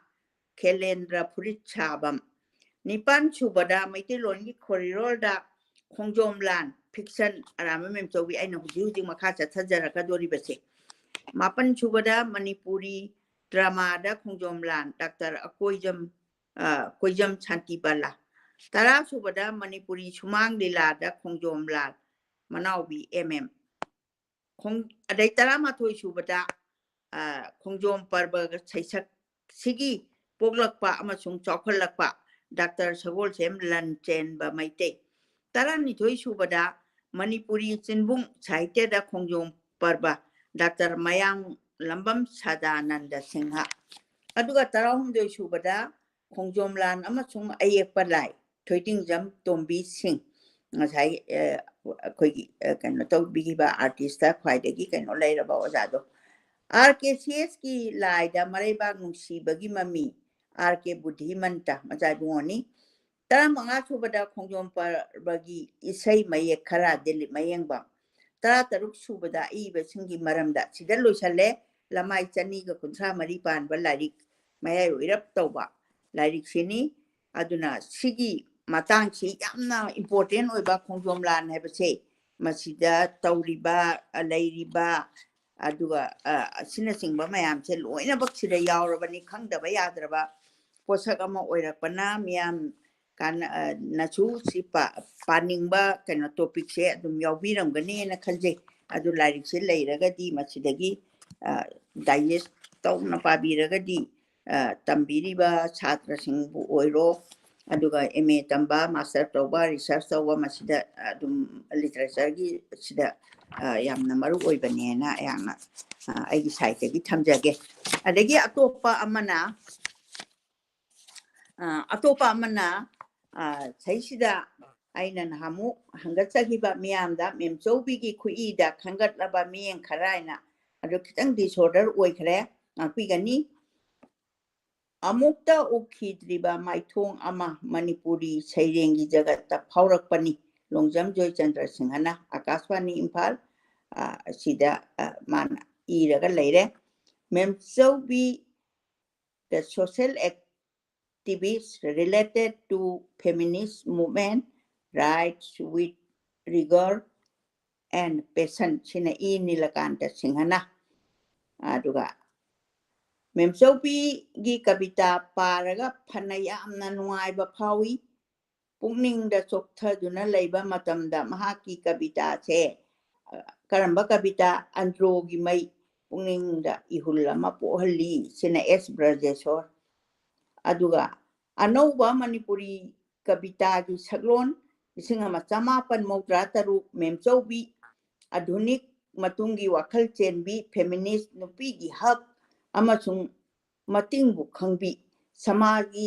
ꯈꯦꯂꯦꯟꯗ꯭ꯔ ꯐꯨꯔꯤꯠ ꯁꯥꯕꯝ꯫ ꯅꯤꯄꯥꯟ ꯁꯨꯕꯗ ꯃꯩꯇꯩꯂꯣꯟꯒꯤ ꯈꯣꯔꯤꯔꯣꯜꯗ ꯈꯣꯡꯖꯣꯝ ꯂꯥꯟ, fiction, ꯑꯔꯥꯝꯕꯝ ꯃꯦꯝꯆꯧꯕꯤ, ꯑꯩꯅ ꯍꯧꯖꯤꯛ ꯍꯧꯖꯤꯛ ꯃꯈꯥ ꯆꯠꯊꯖꯔꯛꯀꯗꯣꯔꯤꯕꯁꯦ꯫ ꯃꯥꯄꯟ ꯁꯨꯕꯗ ꯃꯅꯤꯄꯨꯔꯤ drama ꯗ ꯈꯣꯡꯖꯣꯝ ꯂꯥꯟ, ꯗꯥꯛꯇꯔ ꯑꯀꯣꯏꯖꯝ, ꯑ, ꯀꯣꯏꯖꯝ ꯁꯥꯟꯇꯤꯕꯂꯥ꯫ ꯇꯔꯥ ꯁꯨꯕꯗ ꯃꯅꯤꯄꯨꯔꯤ ꯁꯨꯃꯥꯡ ꯂꯤꯂꯥꯗ ꯈꯣꯡꯖꯣꯝ ꯂꯥꯟ, ꯃꯅꯥꯎꯕꯤ ꯑꯦꯝ ꯑꯦꯝ꯫ ꯈꯣꯡ-, ꯑꯗꯩ ꯇꯔꯥꯃꯥꯊꯣꯏ ꯁꯨꯕꯗ, ꯑ, ꯈꯣꯡꯖꯣꯝ ꯄꯔꯕ ꯁꯩꯁꯛꯁꯤꯒꯤ ꯄꯣꯛꯂꯛꯄ ꯑꯃꯁꯨꯡ ꯆꯥꯎꯈꯠꯂꯛꯄ, ꯗꯥꯛꯇꯔ ꯁꯒꯣꯜꯁꯦꯝ ꯂꯟꯆꯦꯟꯕ ꯃꯩꯇꯩ꯫ ꯇꯔꯥꯅꯤꯊꯣꯏ ꯁꯨꯕꯗ ꯃꯅꯤꯄꯨꯔꯤ ꯆꯤꯟꯕꯨꯡ ꯁꯥꯍꯤꯇ꯭ꯌꯗ ꯈꯣꯡꯖꯣꯝ ꯄꯔꯕ, ꯗꯥꯛꯇꯔ ꯃꯌꯥꯡꯂꯝꯕꯝ ꯁꯗꯥꯅꯟꯗ ꯁꯤꯡꯍ꯫ ꯑꯗꯨꯒ ꯇꯔꯥꯍꯨꯝꯗꯣꯏ ꯁꯨꯕꯗ ꯈꯣꯡꯖꯣꯝ ꯂꯥꯟ ꯑꯃꯁꯨꯡ ꯑꯌꯦꯛꯄ ꯂꯥꯏ, ꯊꯣꯏꯗꯤꯡꯖꯝ ꯇꯣꯝꯕꯤ ꯁꯤꯡ, ꯉꯁꯥꯏ ꯑ, ꯑꯩꯈꯣꯏꯒꯤ ꯑ, ꯀꯩꯅꯣ ꯇꯧꯕꯤꯈꯤꯕ ꯑꯥꯔꯇꯤꯁꯇ ꯈ꯭ꯋꯥꯏꯗꯒꯤ ꯀꯩꯅꯣ ꯂꯩꯔꯕ ꯑꯣꯖꯥꯗꯣ, ꯑꯥꯔ ꯀꯦ ꯁꯤ ꯑꯦꯁꯀꯤ ꯂꯥꯏꯗ ꯃꯔꯩꯕꯥꯛ ꯅꯨꯡꯁꯤꯕꯒꯤ ꯃꯃꯤ ꯑꯥꯔ ꯀꯦ ꯕꯨꯙꯤꯃꯟꯇ, ꯃꯆꯥ ꯏꯕꯨꯡꯉꯣꯅꯤ꯫ ꯇꯔꯥꯃꯉꯥ ꯁꯨꯕꯗ ꯈꯣꯡꯖꯣꯝ ꯄꯔꯕꯒꯤ ꯏꯁꯩ ꯃꯌꯦꯛ ꯈꯔ, ꯗꯤꯂꯤꯞ ꯃꯌꯦꯡꯕꯝ꯫ ꯇꯔꯥꯇꯔꯨꯛ ꯁꯨꯕꯗ ꯑꯏꯕꯁꯤꯡꯒꯤ ꯃꯔꯝꯗ, ꯁꯤꯗ ꯂꯣꯏꯁꯜꯂꯦ꯫ ꯂꯃꯥꯏ ꯆꯅꯤꯒ ꯀꯨꯟꯊ꯭ꯔꯥ ꯃꯔꯤ ꯄꯥꯟꯕ ꯂꯥꯏꯔꯤꯛ, ꯃꯌꯥꯏ ꯑꯣꯏꯔꯞ ꯇꯧꯕ ꯂꯥꯏꯔꯤꯛꯁꯤꯅꯤ꯫ ꯑꯗꯨꯅ ꯁꯤꯒꯤ ꯃꯇꯥꯡꯁꯤ ꯌꯥꯝꯅ ꯏꯝꯄꯣꯔꯇꯦꯟ ꯑꯣꯏꯕ, ꯈꯣꯡꯖꯣꯝ ꯂꯥꯟ ꯍꯥꯏꯕꯁꯦ ꯃꯁꯤꯗ ꯇꯧꯔꯤꯕ, ꯑ, ꯂꯩꯔꯤꯕ, ꯑꯗꯨꯒ ꯑ, ꯑꯁꯤꯅꯆꯤꯡꯕ ꯃꯌꯥꯝꯁꯦ ꯂꯣꯏꯅꯃꯛ ꯁꯤꯗ ꯌꯥꯎꯔꯕꯅꯤ꯫ ꯈꯪꯗꯕ ꯌꯥꯗ꯭ꯔꯕ ꯄꯣꯠꯁꯛ ꯑꯃ ꯑꯣꯏꯔꯛꯄꯅ ꯃꯤꯌꯥꯝ ꯀꯥꯟꯅ-, ꯑ, ꯅꯁꯨ ꯁꯤ ꯄꯥ-, ꯄꯥꯅꯤꯡꯕ ꯀꯩꯅꯣ ꯇꯣꯄꯤꯛꯁꯦ ꯑꯗꯨꯝ ꯌꯥꯎꯕꯤꯔꯝꯒꯅꯤꯅ ꯈꯟꯖꯩ꯫ ꯑꯗꯨ ꯂꯥꯏꯔꯤꯛꯁꯦ ꯂꯩꯔꯒꯗꯤ ꯃꯁꯤꯗꯒꯤ, ꯑ, ꯗꯥꯏꯖꯦꯁ ꯇꯧꯅ ꯄꯥꯕꯤꯔꯒꯗꯤ, ꯑ, ꯇꯝꯕꯤꯔꯤꯕ ꯁꯥꯇ꯭ꯔꯁꯤꯡꯕꯨ ꯑꯣꯏꯔꯣ, ꯑꯗꯨꯒ ꯑꯦꯝ ꯑꯦ ꯇꯝꯕ, ꯃꯥꯁꯇꯔ ꯇꯧꯕ, ꯔꯤꯁꯔꯁ ꯇꯧꯕ, ꯃꯁꯤꯗ ꯑꯗꯨꯝ ꯂꯤꯇꯔꯦꯆꯔꯒꯤ ꯁꯤꯗ, ꯑ, ꯌꯥꯝꯅ ꯃꯔꯨ ꯑꯣꯏꯕꯅꯦꯅ ꯑꯩꯍꯥꯛꯅ, ꯑ, ꯑꯩꯒꯤ ꯁꯥꯏꯠꯇꯒꯤ ꯊꯝꯖꯒꯦ꯫ ꯑꯗꯒꯤ ꯑꯇꯣꯞꯄ ꯑꯃꯅ, ꯑ, ꯑꯇꯣꯞꯄ ꯑꯃꯅ, ꯑ, ꯁꯩꯁꯤꯗ ꯑꯩꯅ ꯅꯍꯥꯟꯃꯨꯛ ꯍꯪꯒꯠꯆꯈꯤꯕ ꯃꯤꯌꯥꯝꯗ ꯃꯦꯝꯆꯧꯕꯤꯒꯤ ꯈꯨꯠꯏꯗ ꯈꯟꯒꯠꯂꯕ ꯃꯤꯠꯌꯦꯡ ꯈꯔ ꯍꯥꯏꯅ, ꯑꯗꯨ ꯈꯤꯇꯪ ꯗꯤꯁꯑꯣꯔꯗꯔ ꯑꯣꯏꯈ꯭ꯔꯦ, ꯉꯥꯛꯄꯤꯒꯅꯤ꯫ ꯑꯃꯨꯛꯇ ꯎꯈꯤꯗ꯭ꯔꯤꯕ ꯃꯥꯏꯊꯣꯡ ꯑꯃ ꯃꯅꯤꯄꯨꯔꯤ ꯁꯩꯔꯦꯡꯒꯤ ꯖꯒꯠꯇ ꯐꯥꯎꯔꯛꯄꯅꯤ꯫ ꯂꯣꯡꯖꯝ ꯖꯣꯏꯆꯟꯗ꯭ꯔ ꯁꯤꯡꯍꯅ, ꯑꯀꯥꯁꯕꯥꯅꯤ ꯏꯝꯐꯥꯜ, ꯑ, ꯑꯁꯤꯗ, ꯑ, ꯃꯥꯅ ꯏꯔꯒ ꯂꯩꯔꯦ꯫ ꯃꯦꯝꯆꯧꯕꯤ, the social activist related to feminist movement, writes with rigor and passion, ꯁꯤꯅ ꯏ ꯅꯤꯂꯀꯥꯟꯇ ꯁꯤꯡꯍꯅ꯫ ꯑꯗꯨꯒ ꯃꯦꯝꯆꯧꯕꯤꯒꯤ ꯀꯕꯤꯇꯥ ꯄꯥꯔꯒ ꯐꯅ ꯌꯥꯝꯅ ꯅꯨꯡꯉꯥꯏꯕ ꯐꯥꯎꯏ꯫ ꯄꯨꯛꯅꯤꯡꯗ ꯆꯣꯛꯊꯗꯨꯅ ꯂꯩꯕ ꯃꯇꯝꯗ ꯃꯍꯥꯛꯀꯤ ꯀꯕꯤꯇꯥꯁꯦ, ꯑ, ꯀꯔꯝꯕ ꯀꯕꯤꯇꯥ? ꯑꯟꯗ꯭ꯔꯣꯒꯤ ꯃꯩ ꯄꯨꯛꯅꯤꯡꯗ ꯏꯍꯨꯜ ꯑꯃ ꯄꯣꯛꯍꯜꯂꯤ꯫ ꯁꯤꯅ ꯑꯦꯁ ꯕ꯭ꯔꯖꯦꯁꯣꯔ꯫ ꯑꯗꯨꯒ ꯑꯅꯧꯕ ꯃꯅꯤꯄꯨꯔꯤ ꯀꯕꯤꯇꯥꯒꯤ ꯁꯛꯂꯣꯟ, ꯂꯤꯁꯤꯡ ꯑꯃ ꯆꯃꯥꯄꯟ ꯃꯧꯗ꯭ꯔꯥ ꯇꯔꯨꯛ, ꯃꯦꯝꯆꯧꯕꯤ, ꯑꯙꯨꯅꯤꯛ ꯃꯇꯨꯡꯒꯤ ꯋꯥꯈꯜ ꯆꯦꯟꯕꯤ, ꯐꯦꯃꯤꯅꯤꯁ, ꯅꯨꯄꯤꯒꯤ ꯍꯛ ꯑꯃꯁꯨꯡ ꯃꯇꯤꯡꯕꯨ ꯈꯪꯕꯤ, ꯁꯃꯥꯖꯒꯤ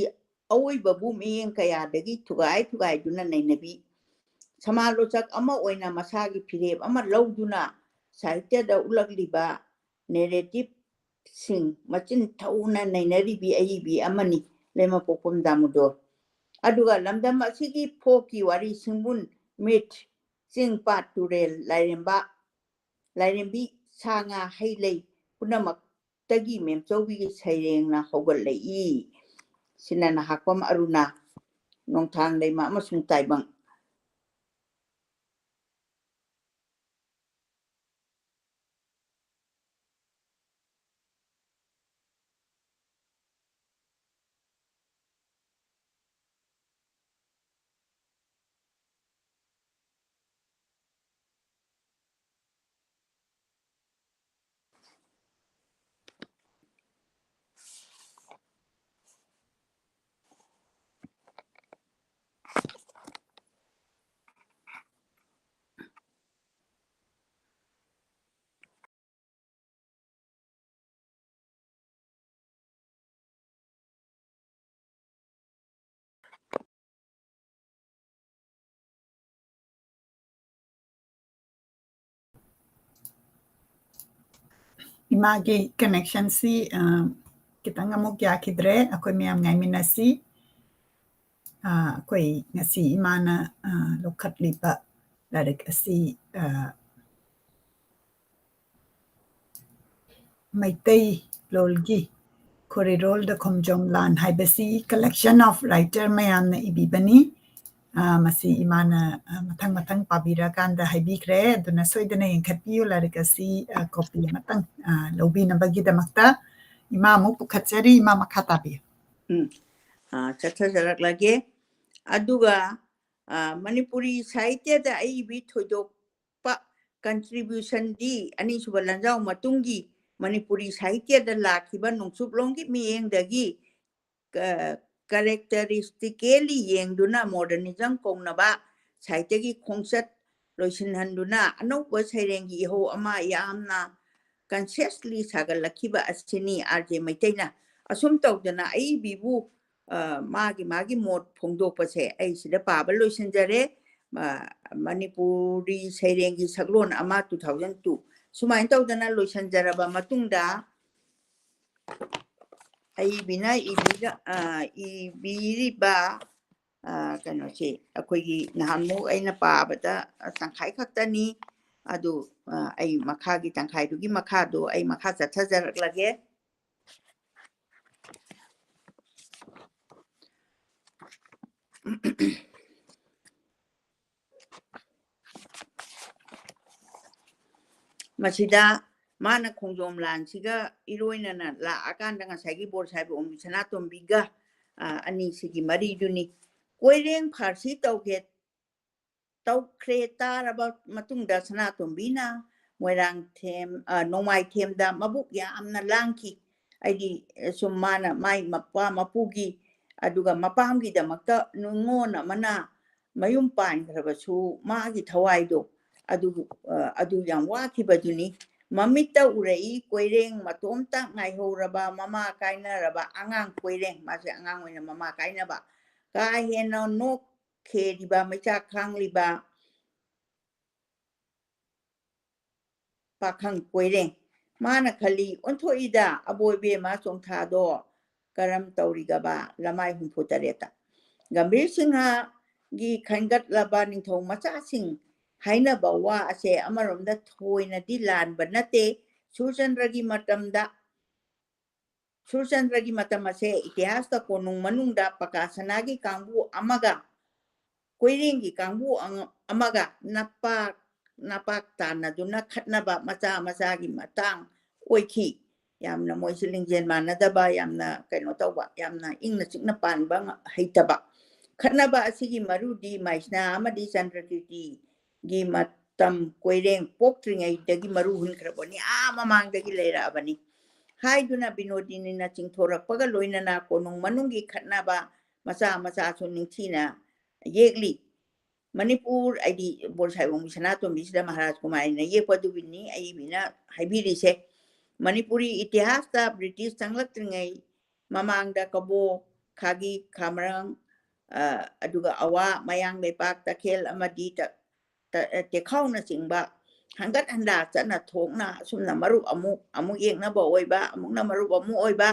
ꯑꯋꯣꯏꯕꯕꯨ ꯃꯤꯠꯌꯦꯡ ꯀꯌꯥꯗꯒꯤ ꯊꯨꯒꯥꯏ ꯊꯨꯒꯥꯏꯗꯨꯅ ꯅꯩꯅꯕꯤ, ꯁꯃꯥꯂꯣꯆꯛ ꯑꯃ ꯑꯣꯏꯅ ꯃꯁꯥꯒꯤ ꯐꯤꯔꯦꯞ ꯑꯃ ꯂꯧꯗꯨꯅ ꯁꯥꯍꯤꯇ꯭ꯌꯗ ꯎꯠꯂꯛꯂꯤꯕ narrative ꯁꯤꯡ ꯃꯆꯤꯟ ꯊꯧꯅ ꯅꯩꯅꯔꯤꯕꯤ ꯑꯏꯕꯤ ꯑꯃꯅꯤ ꯂꯩꯃꯄꯣꯛꯄꯝ ꯗꯥꯃꯨꯗꯣꯔ꯫ ꯑꯗꯨꯒ ꯂꯝꯗꯝ ꯑꯁꯤꯒꯤ folkꯀꯤ ꯋꯥꯔꯤ ꯁꯤꯡꯕꯨꯟ, myth, ꯆꯤꯡ ꯄꯥꯠ ꯇꯨꯔꯦꯜ ꯂꯥꯏꯔꯦꯝꯕ, ꯂꯥꯏꯔꯦꯝꯕꯤ, ꯁꯥ ꯉꯥ ꯍꯩ ꯂꯩ ꯄꯨꯝꯅꯃꯛꯇꯒꯤ ꯃꯦꯝꯆꯧꯕꯤꯒꯤ ꯁꯩꯔꯦꯡꯅ ꯍꯧꯒꯠꯂꯛꯏ꯫ ꯁꯤꯅ ꯅꯍꯥꯛꯄꯝ ꯑꯔꯨꯅꯥ, ꯅꯣꯡꯊꯥꯡ ꯂꯩꯃ ꯑꯃꯁꯨꯡ ꯇꯥꯏꯕꯪ꯫ ꯏꯃꯥꯒꯤ connectionꯁꯤ, ꯑ, ꯈꯤꯇꯪ ꯑꯃꯨꯛ ꯌꯥꯈꯤꯗ꯭ꯔꯦ꯫ ꯑꯩꯈꯣꯏ ꯃꯌꯥꯝ ꯉꯥꯏꯃꯤꯟꯅꯁꯤ꯫ ꯑ, ꯑꯩꯈꯣꯏ ꯉꯁꯤ ꯏꯃꯥꯅ, ꯑ, ꯂꯧꯈꯠꯂꯤꯕ ꯂꯥꯏꯔꯤꯛ ꯑꯁꯤ, ꯑ, ꯃꯩꯇꯩ ꯂꯣꯜꯒꯤ ꯈꯣꯔꯤꯔꯣꯜꯗ ꯈꯣꯡꯖꯣꯝ ꯂꯥꯟ ꯍꯥꯏꯕꯁꯤ collection of writer ꯃꯌꯥꯝꯅ ꯏꯕꯤꯕꯅꯤ꯫ ꯑ, ꯃꯁꯤ ꯏꯃꯥꯅ, ꯑ, ꯃꯊꯪ ꯃꯊꯪ ꯄꯥꯕꯤꯔꯀꯥꯟꯗ ꯍꯥꯏꯕꯤꯈ꯭ꯔꯦ꯫ ꯑꯗꯨꯅ ꯁꯣꯏꯗꯅ ꯌꯦꯡꯈꯠꯄꯤꯌꯨ ꯂꯥꯏꯔꯤꯛ ꯑꯁꯤ, ꯑ, copy ꯑꯃꯇꯪ, ꯑ, ꯂꯧꯕꯤꯅꯕꯒꯤꯗꯃꯛꯇ꯫ ꯏꯃꯥ ꯑꯃꯨꯛ ꯄꯨꯈꯠꯆꯔꯤ, ꯏꯃꯥ ꯃꯈꯥ ꯇꯥꯕꯤꯌꯨ꯫ ꯎꯝ꯫ ꯑ, ꯆꯠꯊꯖꯔꯛꯂꯒꯦ꯫ ꯑꯗꯨꯒ, ꯑ, ꯃꯅꯤꯄꯨꯔꯤ ꯁꯥꯍꯤꯇ꯭ꯌꯗ ꯑꯏꯕꯤ ꯊꯣꯏꯗꯣꯛꯄ contributionꯗꯤ ꯑꯅꯤꯁꯨꯕ ꯂꯥꯟꯖꯥꯎ ꯃꯇꯨꯡꯒꯤ ꯃꯅꯤꯄꯨꯔꯤ ꯁꯥꯍꯤꯇ꯭ꯌꯗ ꯂꯥꯛꯈꯤꯕ ꯅꯣꯡꯆꯨꯞꯂꯣꯝꯒꯤ ꯃꯤꯠꯌꯦꯡꯗꯒꯤ, ꯑ, characteristically ꯌꯦꯡꯗꯨꯅ modernism ꯀꯧꯅꯕ ꯁꯥꯍꯤꯇ꯭ꯌꯒꯤ ꯈꯣꯡꯆꯠ ꯂꯣꯏꯁꯤꯟꯍꯟꯗꯨꯅ ꯑꯅꯧꯕ ꯁꯩꯔꯦꯡꯒꯤ ꯏꯍꯧ ꯑꯃ ꯌꯥꯝꯅ consciously ꯁꯥꯒꯠꯂꯛꯈꯤꯕ ꯑꯁꯤꯅꯤ꯫ ꯑꯥꯔ ꯖꯦ ꯃꯩꯇꯩꯅ ꯑꯁꯨꯝ ꯇꯧꯗꯅ ꯑꯏꯕꯤꯕꯨ ꯑ, ꯃꯥꯒꯤ ꯃꯥꯒꯤ ꯃꯣꯠ ꯐꯣꯡꯗꯣꯛꯄꯁꯦ ꯑꯩ ꯁꯤꯗ ꯄꯥꯕ ꯂꯣꯏꯁꯤꯟꯖꯔꯦ꯫ ꯑ, ꯃꯅꯤꯄꯨꯔꯤ ꯁꯩꯔꯦꯡꯒꯤ ꯁꯛꯂꯣꯟ ꯑꯃ, two thousand two꯫ ꯁꯨꯃꯥꯏꯅ ꯇꯧꯗꯅ ꯂꯣꯏꯁꯤꯟꯖꯔꯕ ꯃꯇꯨꯡꯗ, ꯑꯏꯕꯤꯅ ꯏꯕꯤꯔ-, ꯑ, ꯏꯕꯤꯔꯤꯕ, ꯑ, ꯀꯩꯅꯣꯁꯦ, ꯑꯩꯈꯣꯏꯒꯤ ꯅꯍꯥꯟꯃꯨꯛ ꯑꯩꯅ ꯄꯥꯕꯗ ꯇꯪꯈꯥꯏ ꯈꯛꯇꯅꯤ꯫ ꯑꯗꯨ, ꯑ, ꯑꯩ ꯃꯈꯥꯒꯤ ꯇꯪꯈꯥꯏꯗꯨꯒꯤ ꯃꯈꯥꯗꯣ ꯑꯩ ꯃꯈꯥ ꯆꯠꯊꯖꯔꯛꯂꯒꯦ꯫ ꯃꯁꯤꯗ ꯃꯥꯅ ꯈꯣꯡꯖꯣꯝ ꯂꯥꯟꯁꯤꯒ ꯏꯔꯣꯏꯅꯅ ꯂꯥꯛꯑꯀꯥꯟꯗ ꯉꯁꯥꯏꯒꯤ ꯕꯣꯔ ꯁꯥꯍꯦꯕ ꯑꯣꯡꯕꯤ ꯁꯅꯥꯇꯣꯝꯕꯤꯒ, ꯑ, ꯑꯅꯤꯁꯤꯒꯤ ꯃꯔꯤꯗꯨꯅꯤ꯫ ꯀꯣꯏꯔꯦꯡ ꯐꯥꯔꯁꯤ ꯇꯧꯒꯦ, ꯇꯧꯈ꯭ꯔꯦ ꯇꯥꯔꯕ ꯃꯇꯨꯡꯗ ꯁꯅꯥꯇꯣꯝꯕꯤꯅ ꯃꯣꯏꯔꯥꯡꯊꯦꯝ, ꯑ, ꯅꯣꯡꯃꯥꯏꯊꯦꯝꯗ ꯃꯕꯨꯛ ꯌꯥꯝꯅ ꯂꯥꯡꯈꯤ꯫ ꯑꯩꯗꯤ, ꯑ, ꯁꯨꯝ ꯃꯥꯅ ꯃꯥꯏ ꯃꯄꯥ ꯃꯄꯨꯒꯤ ꯑꯗꯨꯒ ꯃꯄꯥꯝꯒꯤꯗꯃꯛꯇ ꯅꯨꯡꯉꯣꯟ ꯑꯃꯅ ꯃꯌꯨꯝ ꯄꯥꯟꯈ꯭ꯔꯕꯁꯨ ꯃꯥꯒꯤ ꯊꯋꯥꯏꯗꯣ ꯑꯗꯨ, ꯑ, ꯑꯗꯨ ꯌꯥꯝ ꯋꯥꯈꯤꯕꯗꯨꯅꯤ꯫ ꯃꯃꯤꯠꯇ ꯎꯔꯛꯏ ꯀꯣꯏꯔꯦꯡ ꯃꯇꯣꯝꯇ ꯉꯥꯏꯍꯧꯔꯕ ꯃꯃꯥ ꯀꯥꯏꯅꯔꯕ ꯑꯉꯥꯡ ꯀꯣꯏꯔꯦꯡ, ꯃꯥꯁꯦ ꯑꯉꯥꯡ ꯑꯣꯏꯅ ꯃꯃꯥ ꯀꯥꯏꯅꯕ, ꯀꯥ ꯍꯦꯟꯅ ꯅꯣꯛꯈꯦꯔꯤꯕ, ꯃꯩꯆꯥꯛ ꯈꯥꯡꯂꯤꯕ ꯄꯥꯈꯪ ꯀꯣꯏꯔꯦꯡ꯫ ꯃꯥꯅ ꯈꯜꯂꯤ, "ꯑꯣꯟꯊꯣꯛꯏꯗ, ꯑꯕꯣꯏꯕꯦꯝꯃ ꯆꯣꯡꯊꯥꯗꯣ ꯀꯔꯝ ꯇꯧꯔꯤꯒꯕ?" ꯂꯃꯥꯏ ꯍꯨꯝꯐꯨ ꯇꯔꯦꯠꯇ꯫ ꯒꯝꯚꯤꯔ ꯁꯤꯡꯍꯒꯤ ꯈꯟꯒꯠꯂꯕ ꯅꯤꯡꯊꯧ ꯃꯆꯥꯁꯤꯡ ꯍꯥꯏꯅꯕ ꯋꯥ ꯑꯁꯦ ꯑꯃꯔꯣꯝꯗ ꯊꯣꯏꯅꯗꯤ ꯂꯥꯟꯕ ꯅꯠꯇꯦ꯫ ꯁꯨꯔꯆꯟꯗ꯭ꯔꯒꯤ ꯃꯇꯝꯗ, ꯁꯨꯔꯆꯟꯗ꯭ꯔꯒꯤ ꯃꯇꯝ ꯑꯁꯦ ꯏꯇꯤꯍꯥꯁꯇ ꯀꯣꯅꯨꯡ ꯃꯅꯨꯡꯗ ꯄꯀꯥ ꯁꯅꯥꯒꯤ ꯀꯥꯡꯕꯨ ꯑꯃꯒ ꯀꯣꯏꯔꯦꯡꯒꯤ ꯀꯥꯡꯕꯨ ꯑꯉ-, ꯑꯃꯒ ꯅꯄꯥꯛ, ꯅꯄꯥꯛ ꯇꯥꯟꯅꯗꯨꯅ ꯈꯠꯅꯕ ꯃꯆꯥ ꯃꯆꯥꯒꯤ ꯃꯇꯥꯡ ꯑꯣꯏꯈꯤ꯫ ꯌꯥꯝꯅ ꯃꯣꯏꯁꯦ ꯂꯤꯡꯖꯦꯜ ꯃꯥꯟꯅꯗꯕ, ꯌꯥꯝꯅ ꯀꯩꯅꯣ ꯇꯧꯕ, ꯌꯥꯝꯅ ꯏꯪꯅ ꯆꯤꯛꯅ ꯄꯥꯟꯕ ꯉ-, ꯍꯩꯇꯕ꯫ ꯈꯠꯅꯕ ꯑꯁꯤꯒꯤ ꯃꯔꯨꯗꯤ ꯃꯥꯏꯁꯅꯥ ꯑꯃꯗꯤ ꯆꯟꯗ꯭ꯔꯀꯤꯔꯇꯤꯒꯤ ꯃꯇꯝ ꯀꯣꯏꯔꯦꯡ ꯄꯣꯛꯇ꯭ꯔꯤꯉꯩꯗꯒꯤ ꯃꯔꯨ ꯍꯨꯟꯈ꯭ꯔꯕꯅꯤ, ꯑꯥ ꯃꯃꯥꯡꯗꯒꯤ ꯂꯩꯔꯛꯑꯕꯅꯤ ꯍꯥꯏꯗꯨꯅ ꯕꯤꯅꯣꯗꯤꯅꯤꯅ ꯆꯤꯡꯊꯣꯔꯛꯄꯒ ꯂꯣꯏꯅꯅ ꯀꯣꯅꯨꯡ ꯃꯅꯨꯡꯒꯤ ꯈꯠꯅꯕ ꯃꯆꯥ ꯃꯆꯥꯁꯨ ꯅꯤꯡꯊꯤꯅ ꯌꯦꯛꯂꯤ꯫ ꯃꯅꯤꯄꯨꯔ, ꯍꯥꯏꯗꯤ ꯕꯣꯔ ꯁꯥꯍꯦꯕ ꯑꯣꯡꯕꯤ ꯁꯅꯥꯇꯣꯝꯕꯤꯁꯤꯗ ꯃꯍꯥꯔꯥꯖ ꯀꯨꯃꯥꯔꯤꯅ ꯌꯦꯛꯄ ꯑꯗꯨꯒꯤꯅꯤ ꯑꯏꯕꯤꯅ ꯍꯥꯏꯕꯤꯔꯤꯁꯦ꯫ ꯃꯅꯤꯄꯨꯔꯤ ꯏꯇꯤꯍꯥꯁꯇ ꯕ꯭ꯔꯤꯇꯤꯁ ꯆꯪꯂꯛꯇ꯭ꯔꯤꯉꯩ ꯃꯃꯥꯡꯗ ꯀꯕꯣ ꯈꯥꯒꯤ, ꯈꯥꯃꯔꯪ, ꯑ, ꯑꯗꯨꯒ ꯑꯋꯥ, ꯃꯌꯥꯡ ꯂꯩꯄꯥꯛ, ꯇꯈꯦꯜ ꯑꯃꯗꯤ ꯇ-, ꯇ-, ꯇꯦꯈꯥꯎꯅꯆꯤꯡꯕ ꯍꯟꯒꯠ ꯍꯟꯗꯥ ꯆꯠꯅ ꯊꯣꯛꯅ ꯑꯁꯨꯝꯅ ꯃꯔꯨꯞ ꯑꯃꯨꯛ, ꯑꯃꯨꯛ ꯌꯦꯛꯅꯕ ꯑꯣꯏꯕ, ꯑꯃꯨꯛꯅ ꯃꯔꯨꯞ ꯑꯃꯨꯛ ꯑꯣꯏꯕ,